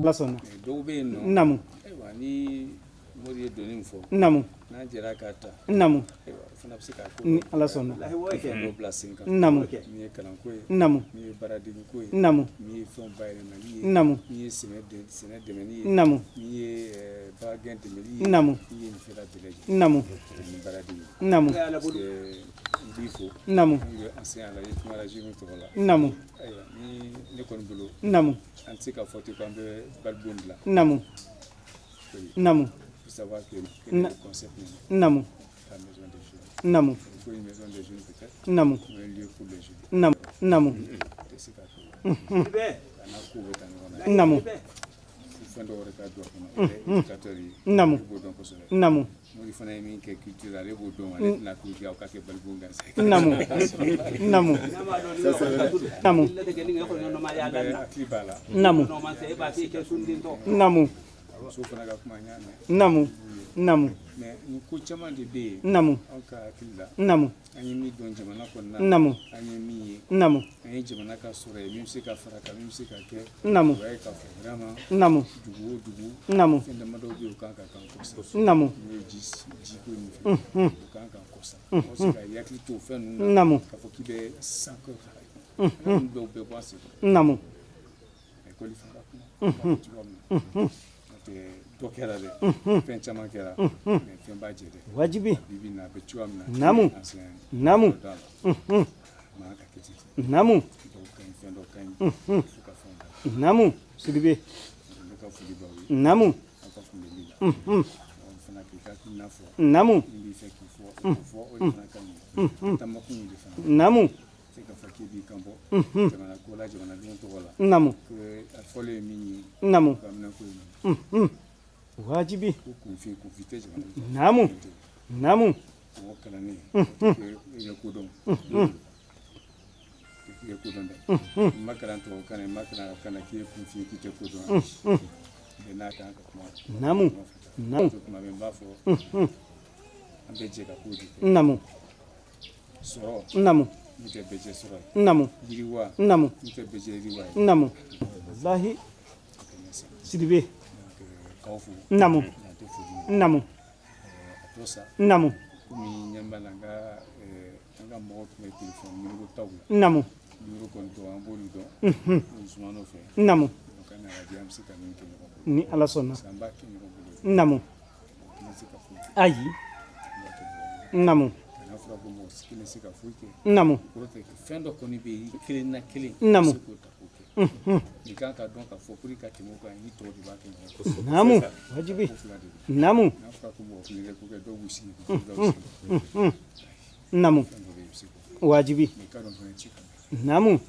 Speaker 14: Ala sɔnna.
Speaker 7: Dɔw bɛ yen nɔ.
Speaker 14: Naamu.
Speaker 7: Ayiwa ni Mori ye doni min fɔ.
Speaker 19: Naamu.
Speaker 7: N'an jɛra k'a ta.
Speaker 19: Naamu.
Speaker 7: Ayiwa, o fana bɛ se k'a ko.
Speaker 19: Ni Ala sɔnna.
Speaker 7: Fɛn dɔw bila sen kan.
Speaker 19: Naamu.
Speaker 7: Min ye kalanko ye.
Speaker 19: Naamu.
Speaker 7: Min ye baaradegeko ye.
Speaker 19: Naamu.
Speaker 7: Min ye fɛnw bayɛlɛmali ye.
Speaker 19: Naamu.
Speaker 7: Min ye sɛnɛ dɛmɛni ye.
Speaker 19: Naamu.
Speaker 7: Min ye bagangɛn dɛmɛli ye.
Speaker 19: Naamu.
Speaker 7: Min ye nin fɛn bɛɛ lajɛlen.
Speaker 19: Naamu.
Speaker 7: Ani baaradege.
Speaker 19: Naamu.
Speaker 7: Parce que n b'i fo.
Speaker 19: Naamu.
Speaker 7: N bɛ enseignant la, i kumana jeunes tɔgɔ la.
Speaker 19: Naamu.
Speaker 7: Ayiwa, ni ne kɔni bolo.
Speaker 19: Naamu.
Speaker 7: An tɛ se k'a fɔ ten k'an bɛ balibon dilan.
Speaker 19: Naamu. Naamu.
Speaker 7: Il faut savoir que le concept
Speaker 19: Naamu.
Speaker 7: la maison des jeunes.
Speaker 19: Naamu.
Speaker 7: Il faut une maison des jeunes peut-être.
Speaker 19: Naamu.
Speaker 7: Ou un lieu pour les jeunes.
Speaker 19: Naamu. Naamu.
Speaker 7: Tɛ se ka kɛ. Ka n'a ko bɛ taa ɲɔgɔn na.
Speaker 19: Naamu.
Speaker 7: Fɛn dɔw yɛrɛ ka don a kɔnɔ. E ye éducateur ye.
Speaker 19: Naamu.
Speaker 7: I b'o dɔn kosɛbɛ.
Speaker 19: Naamu.
Speaker 7: Mori fana ye min kɛ culture la, ale b'o dɔn. Ale tɛna ko kɛ aw ka kɛ balibon gansan ye.
Speaker 19: Naamu. Naamu. Naamu.
Speaker 7: An bɛ hakili b'a la.
Speaker 19: Naamu. Naamu.
Speaker 7: Muso fana ka kuma n y'a mɛn.
Speaker 19: Naamu. Naamu.
Speaker 7: Mais nin ko caman de bɛ yen.
Speaker 19: Naamu.
Speaker 7: Anw ka hakili la.
Speaker 19: Naamu.
Speaker 7: An ye min dɔn jamana kɔnɔna na.
Speaker 19: Naamu.
Speaker 7: An ye min ye.
Speaker 19: Naamu.
Speaker 7: An ye jamana ka sɔrɔ ye min bɛ se ka fara kan, min bɛ se ka kɛ.
Speaker 19: Naamu.
Speaker 7: O b'a ye k'a fɔ vraiment.
Speaker 19: Naamu.
Speaker 7: Dugu o dugu.
Speaker 19: Naamu.
Speaker 7: Fɛn damadɔ bɛ yen o kan ka k'an kɔsa.
Speaker 19: Naamu.
Speaker 7: N'o ye jiko ni fɛn. O kan k'an kɔsa. Mɔgɔ se ka hakili to o fɛn ninnu na.
Speaker 19: Naamu.
Speaker 7: K'a fɔ k'i bɛ sankɔrɔ ta. Ninnu dɔw bɛɛ bɔ an sen kɔrɔ.
Speaker 19: Naamu.
Speaker 7: École fana ka kuma. Cogoya min na. Dɔ kɛra dɛ, fɛn caman kɛra, mais fɛn b'a jɛ dɛ.
Speaker 19: Wajibi.
Speaker 7: Bi bi in na a bɛ cogoya min na.
Speaker 19: Naamu. Naamu.
Speaker 7: Maa ka kɛ ten.
Speaker 19: Naamu.
Speaker 7: Dɔw ka ɲi, fɛn dɔw ka ɲi. Fo ka fɛnw da.
Speaker 19: Naamu. Sidibe.
Speaker 7: Ne ka foli b'aw ye.
Speaker 19: Naamu.
Speaker 7: Aw ka kunbɛnli la. Aw fana k'i ka hakilina fɔ.
Speaker 19: Naamu.
Speaker 7: Min b'i fɛ k'i fɔ, o fɔ, o de fana ka ɲi. Taamakun de fana.
Speaker 19: Naamu.
Speaker 7: Se ka fɔ k'i b'i kan bɔ. Jamana ko la, jamanadenw tɔgɔ la.
Speaker 19: Naamu.
Speaker 7: A fɔlen ye min ye.
Speaker 19: Naamu.
Speaker 7: Bamananko ye min ye.
Speaker 19: Wajibi.
Speaker 7: Ko kunfin tɛ jamana.
Speaker 19: Naamu. Naamu.
Speaker 7: Mɔgɔ kalannen. I bɛ ko dɔn. I bɛ ko dɔn dɛ. I ma kalan tubabukan na, i ma kalan arabukan na k'i ye kunfin k'i tɛ ko dɔn. Bɛɛ n'a kan ka kuma.
Speaker 19: Naamu. Naamu.
Speaker 7: Tuma bɛɛ n b'a fɔ. An bɛ jɛ ka ko de kɛ.
Speaker 19: Naamu.
Speaker 7: Sɔrɔ.
Speaker 19: Naamu.
Speaker 7: N'o tɛ bɛɛ jɛ sɔrɔ ye.
Speaker 19: Naamu.
Speaker 7: Yiriwa.
Speaker 19: Naamu.
Speaker 7: N'o tɛ bɛɛ jɛ yiriwa ye.
Speaker 19: Naamu. Walahi. Sidibe.
Speaker 7: K'aw fo.
Speaker 19: Naamu.
Speaker 7: N'an tɛ foli min.
Speaker 19: Naamu.
Speaker 7: A tɔ sa.
Speaker 19: Naamu.
Speaker 7: Komi ɲɛ b'a la an ka mɔgɔw tun bɛ téléphone numéro taw la.
Speaker 19: Naamu.
Speaker 7: Numéro kɔni tɔgɔ an b'olu dɔn. N'o fɛ.
Speaker 19: Naamu.
Speaker 7: Donc an nana lajɛ an bɛ se ka min kɛ ɲɔgɔn bolo.
Speaker 19: Ni Ala sɔnna.
Speaker 7: Parce que an b'a kɛ ɲɔgɔn bolo.
Speaker 19: Naamu.
Speaker 7: Mɔgɔ kelen tɛ se ka foyi kɛ.
Speaker 19: Ayi. Naamu.
Speaker 7: N'a fɔra ko mɔgɔ kelen tɛ se ka foyi kɛ.
Speaker 19: Naamu.
Speaker 7: O kɔrɔ tɛ fɛn dɔ kɔni bɛ yen i kelen na kelen.
Speaker 19: Naamu.
Speaker 7: I bɛ se k'o ta k'o kɛ. I kan ka dɔn k'a fɔ pour que ka tɛmɛ o kan i ni tɔw de b'a kɛ ɲɔgɔn fɛ.
Speaker 19: Naamu. Wajibi.
Speaker 7: Ko fila de don.
Speaker 19: Naamu.
Speaker 7: N'a fɔra ko mɔgɔ kelen kɛ ko kɛ dɔw b'u sigi dɔw b'u sigi.
Speaker 19: Naamu.
Speaker 7: Fɛn dɔ bɛ yen i bɛ se k'o kɛ.
Speaker 19: Wajibi.
Speaker 7: Mais i k'a dɔn fana ci ka bɛn.
Speaker 19: Naamu.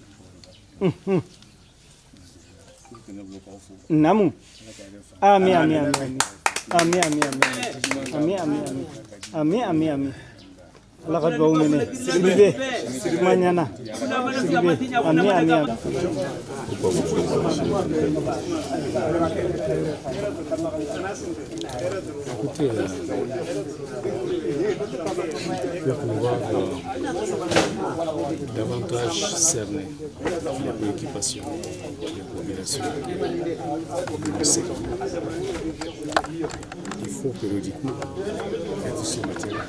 Speaker 7: Pour que ne bolo k'aw fo.
Speaker 19: Naamu.
Speaker 7: Ala ka yɛrɛ fa.
Speaker 19: Ami ami ami ami. Ami ami ami. Ami ami ami. Ami ami ami. Ala ka duwawu minɛ. Sidibe. Kuma ɲɛna. Sidibe. Ami ami ami.
Speaker 7: Écoutez, pour pouvoir davantage cerner les préoccupations des populations de nos il faut périodiquement être sur le terrain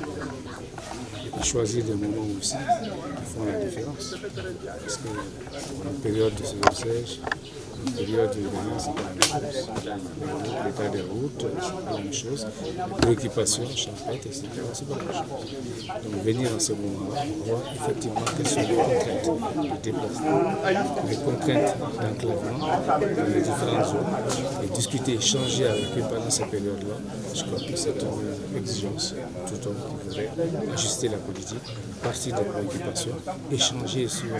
Speaker 7: et choisir des moments aussi qui font la différence. Parce qu'en période de saison sèche, en période de hivernage, c'est pas la même chose. L'état des routes, c'est pas la même chose. Les préoccupations champêtres, etc., c'est pas la même chose. Donc venir en ce moment-là, voir effectivement quelles sont les contraintes de déplacement, les contraintes d'enclavement dans les différentes zones, et discuter, échanger avec eux pendant ces périodes-là, je crois que c'est une exigence tout homme qui voudrait ajuster la politique, partir des préoccupations, échanger sur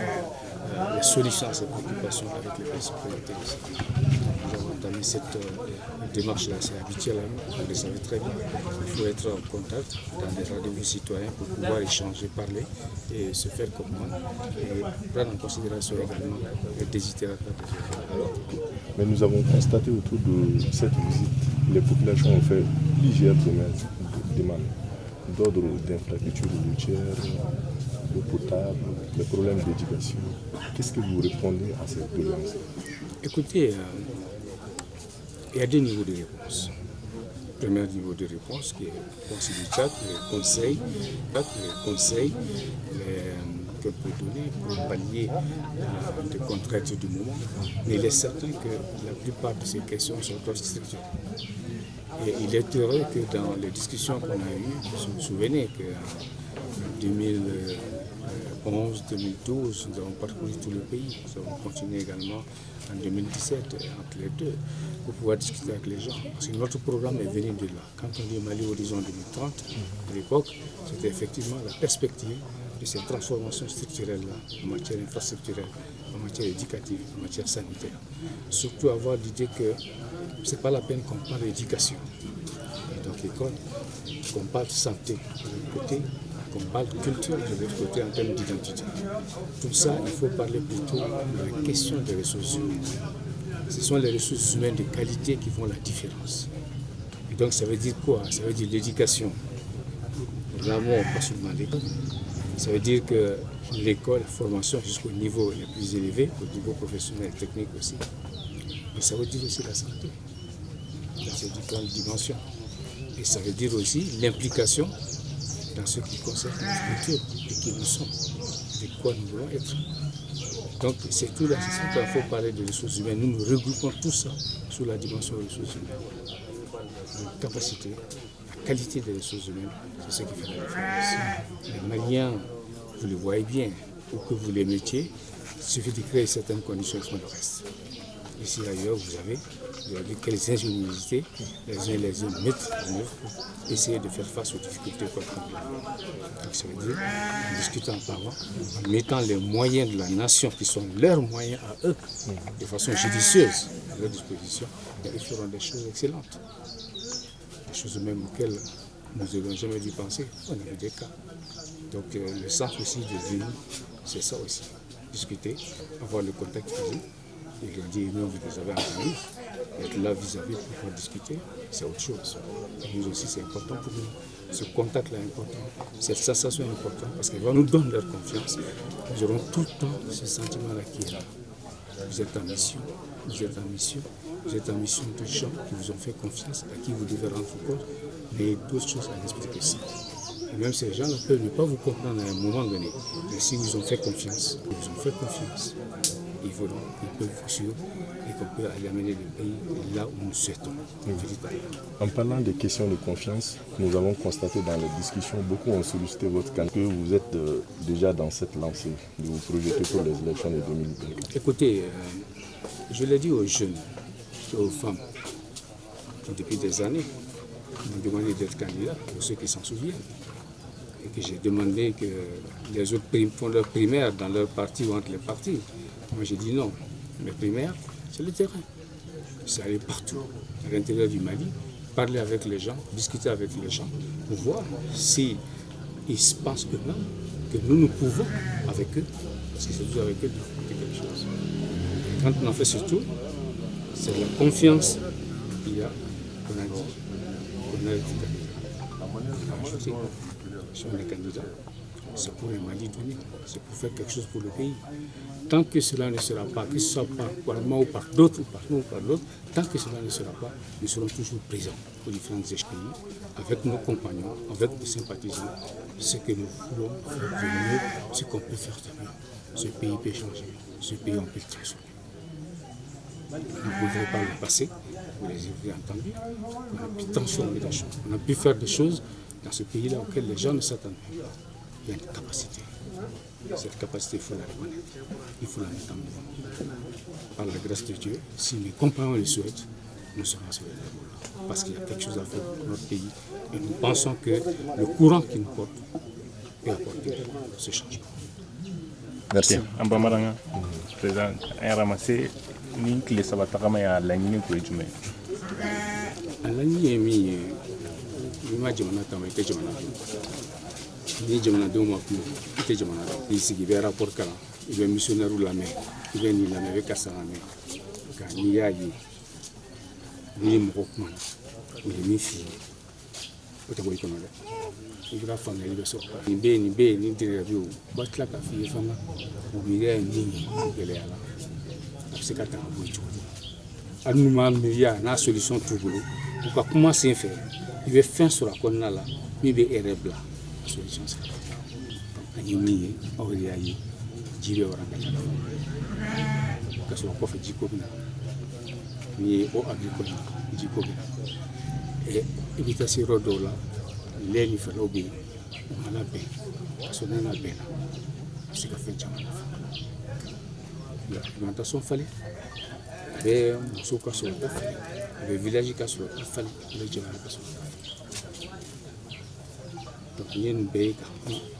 Speaker 7: les solutions à ces préoccupations avec les personnalités aussi. Nous avons entamé cette démarche-là, c'est habituel, hein, vous le savez très bien. Il faut être en contact dans des rendez-vous citoyens pour pouvoir échanger, parler et se faire comprendre et prendre en considération également les desiderata des autres.
Speaker 14: Mais nous avons constaté autour de cette visite, les populations ont fait plusieurs demandes d'ordre d'infrastructures routières, d'eau potable, les problèmes d'éducation. Qu'est-ce que vous répondez à cette doléance?
Speaker 7: Écoutez, il y a deux niveaux de réponse. Premier niveau de réponse qui est du Tchad, les conseils qu'on peut donner pour pallier des contraintes du moment. Mais il est certain que la plupart de ces questions sont d'ordre structurel. Et il est heureux que dans les discussions qu'on a eues, vous vous souvenez qu'en 2011, 2012, nous avons parcouru tout le pays. Nous avons continué également en 2017, entre les deux, pour pouvoir discuter avec les gens. Parce que notre programme est venu de là. Quand on dit Mali Horizon 2030, à l'époque, c'était effectivement la perspective de ces transformations structurelles-là, en matière infrastructurelle, en matière éducative, en matière sanitaire. Surtout avoir l'idée que ce n'est pas la peine qu'on parle d'éducation. Et donc l'école, qu'on parle santé de l'autre côté, qu'on parle culture de l'autre côté en termes d'identité. Tout ça, il faut parler plutôt de la question des ressources humaines. Ce sont les ressources humaines de qualité qui font la différence. Et donc ça veut dire quoi? Ça veut dire l'éducation. L'amont, pas seulement l'école. Ça veut dire que l'école, la formation jusqu'au niveau le plus élevé, au niveau professionnel et technique aussi. Mais ça veut dire aussi la santé, dans ses différentes dimensions. Et ça veut dire aussi l'implication dans ce qui concerne notre culture et qui nous sommes, de quoi nous voulons être. Donc c'est tout là, c'est ça qu'il faut parler de ressources humaines. Nous nous regroupons tout ça sous la dimension ressources humaines. Donc capacité, la qualité des ressources humaines, c'est ce qui fait la différence. Les Maliens, vous le voyez bien, ou que vous les mettiez, il suffit de créer certaines conditions, ils font le reste. Ici ailleurs, vous avez vu quelles ingéniosités les uns et les autres mettent en œuvre pour essayer de faire face aux difficultés qu'on rencontre. Donc ça veut dire, en discutant par avant, en mettant les moyens de la nation, qui sont leurs moyens à eux, de façon judicieuse, à leur disposition, ils feront des choses excellentes. Des choses même auxquelles nous n'aurions jamais dû penser. On a vu des cas. Donc le sens aussi de venir, c'est ça aussi. Discuter, avoir le contact physique. Et je dis, nous, vous les avez entendus, être là vis-à-vis pour pouvoir discuter, c'est autre chose. Et nous aussi, c'est important pour nous. Ce contact-là est important, cette sensation est importante, parce qu'elle va nous donner leur confiance. Nous aurons tout le temps ce sentiment-là qui est là. Vous êtes en mission, vous êtes en mission, vous êtes en mission de gens qui vous ont fait confiance, à qui vous devez rendre compte, mais d'autres choses à l'esprit que ça. Et même ces gens-là peuvent ne pas vous comprendre à un moment donné, mais si vous ont fait confiance, ils vous ont fait confiance. Ils peuvent vous suivre et qu'on peut aller amener le pays là où nous souhaitons.
Speaker 14: En parlant des questions de confiance, nous avons constaté dans les discussions, beaucoup ont sollicité votre candidat, que vous êtes déjà dans cette lancée de vous projeter pour les élections de 2024.
Speaker 7: Écoutez, je l'ai dit aux jeunes et aux femmes, depuis des années, ils m'ont demandé d'être candidat, pour ceux qui s'en souviennent. Et que j'ai demandé que les autres font leur primaire dans leur parti ou entre les partis. Moi j'ai dit non, mes primaires, c'est le terrain. C'est aller partout, à l'intérieur du Mali, parler avec les gens, discuter avec les gens, pour voir si ils pensent eux-mêmes que nous, nous pouvons avec eux, parce que c'est toujours avec eux de faire quelque chose. Et quand on en fait surtout, c'est la confiance qu'il y a, qu'on a dit, qu'on a été candidat. Si on est candidat, c'est pour le Mali donné, c'est pour faire quelque chose pour le pays. Tant que cela ne sera pas, que ce soit par moi ou par d'autres, ou par nous ou par d'autres, tant que cela ne sera pas, nous serons toujours présents aux différents pays, avec nos compagnons, avec nos sympathisants, ce que nous voulons faire de mieux, ce qu'on peut faire de mieux. Ce pays peut changer, ce pays on peut le transformer. Nous ne pouvons pas le passé, vous les avez entendus, on a pu transformer des choses, on a pu faire des choses dans ce pays-là auquel les gens ne s'attendent pas. Il y a une capacité. Cette capacité, il faut la reconnaître. Il faut la mettre en œuvre. Par la grâce de Dieu, si mes compagnons le souhaitent, nous serons sur le route. Parce qu'il y a quelque chose à faire pour notre pays. Et nous pensons que le courant qui nous porte peut apporter ce changement.
Speaker 14: Merci.
Speaker 17: En bamanankan, président, an ramassé ni tile saba tagama y'a laɲini kun ye jumɛn ye?
Speaker 7: A laɲini ye min ye, n'i ma jamana taama i tɛ jamana dɔn. Ni jamanadenw ma kuma i tɛ jamana dɔn. N'i sigi i bɛ rapport kalan, i bɛ missionnaire lamɛn, i bɛ nin lamɛn, i bɛ karisa lamɛn. Nka n'i y'a ye, n'i ye mɔgɔ kumana, u ye min f'i ye, o tɛ bɔ i kɔnɔ dɛ. I bɛ ka faamuyali bɛ sɔrɔ. Nin bɛ yen, nin bɛ yen, nin dɛrɛ bɛ yen, u b'a tila k'a f'i ye fana, u miiriya ye min ye, gɛlɛya la. A bɛ se ka ta ka bɔ yen cogo di? Hali n'u m'a miiriya n'a solution t'u bolo, U ka kuma sen fɛ, i bɛ fɛn sɔrɔ a kɔnɔna la min bɛ e yɛrɛ bila solution sira. An ye min ye, aw yɛrɛ y'a ye, ji bɛ waranka ka sɔrɔ kɔfɛ jiko bɛ na. N'i ye eau agricole, jiko bɛ na. I bɛ taa se yɔrɔ dɔw la, lɛ ni fɛlɛw bɛ yen, u ma labɛn. Ka sɔrɔ n'a labɛnna, a bɛ se ka fɛn caman nafa. Alimentation falen, a bɛ musow ka sɔrɔta falen, a bɛ village ka sɔrɔta falen, a bɛ jamana ka sɔrɔta falen. Donc n ye nin bɛɛ ye ka kuma.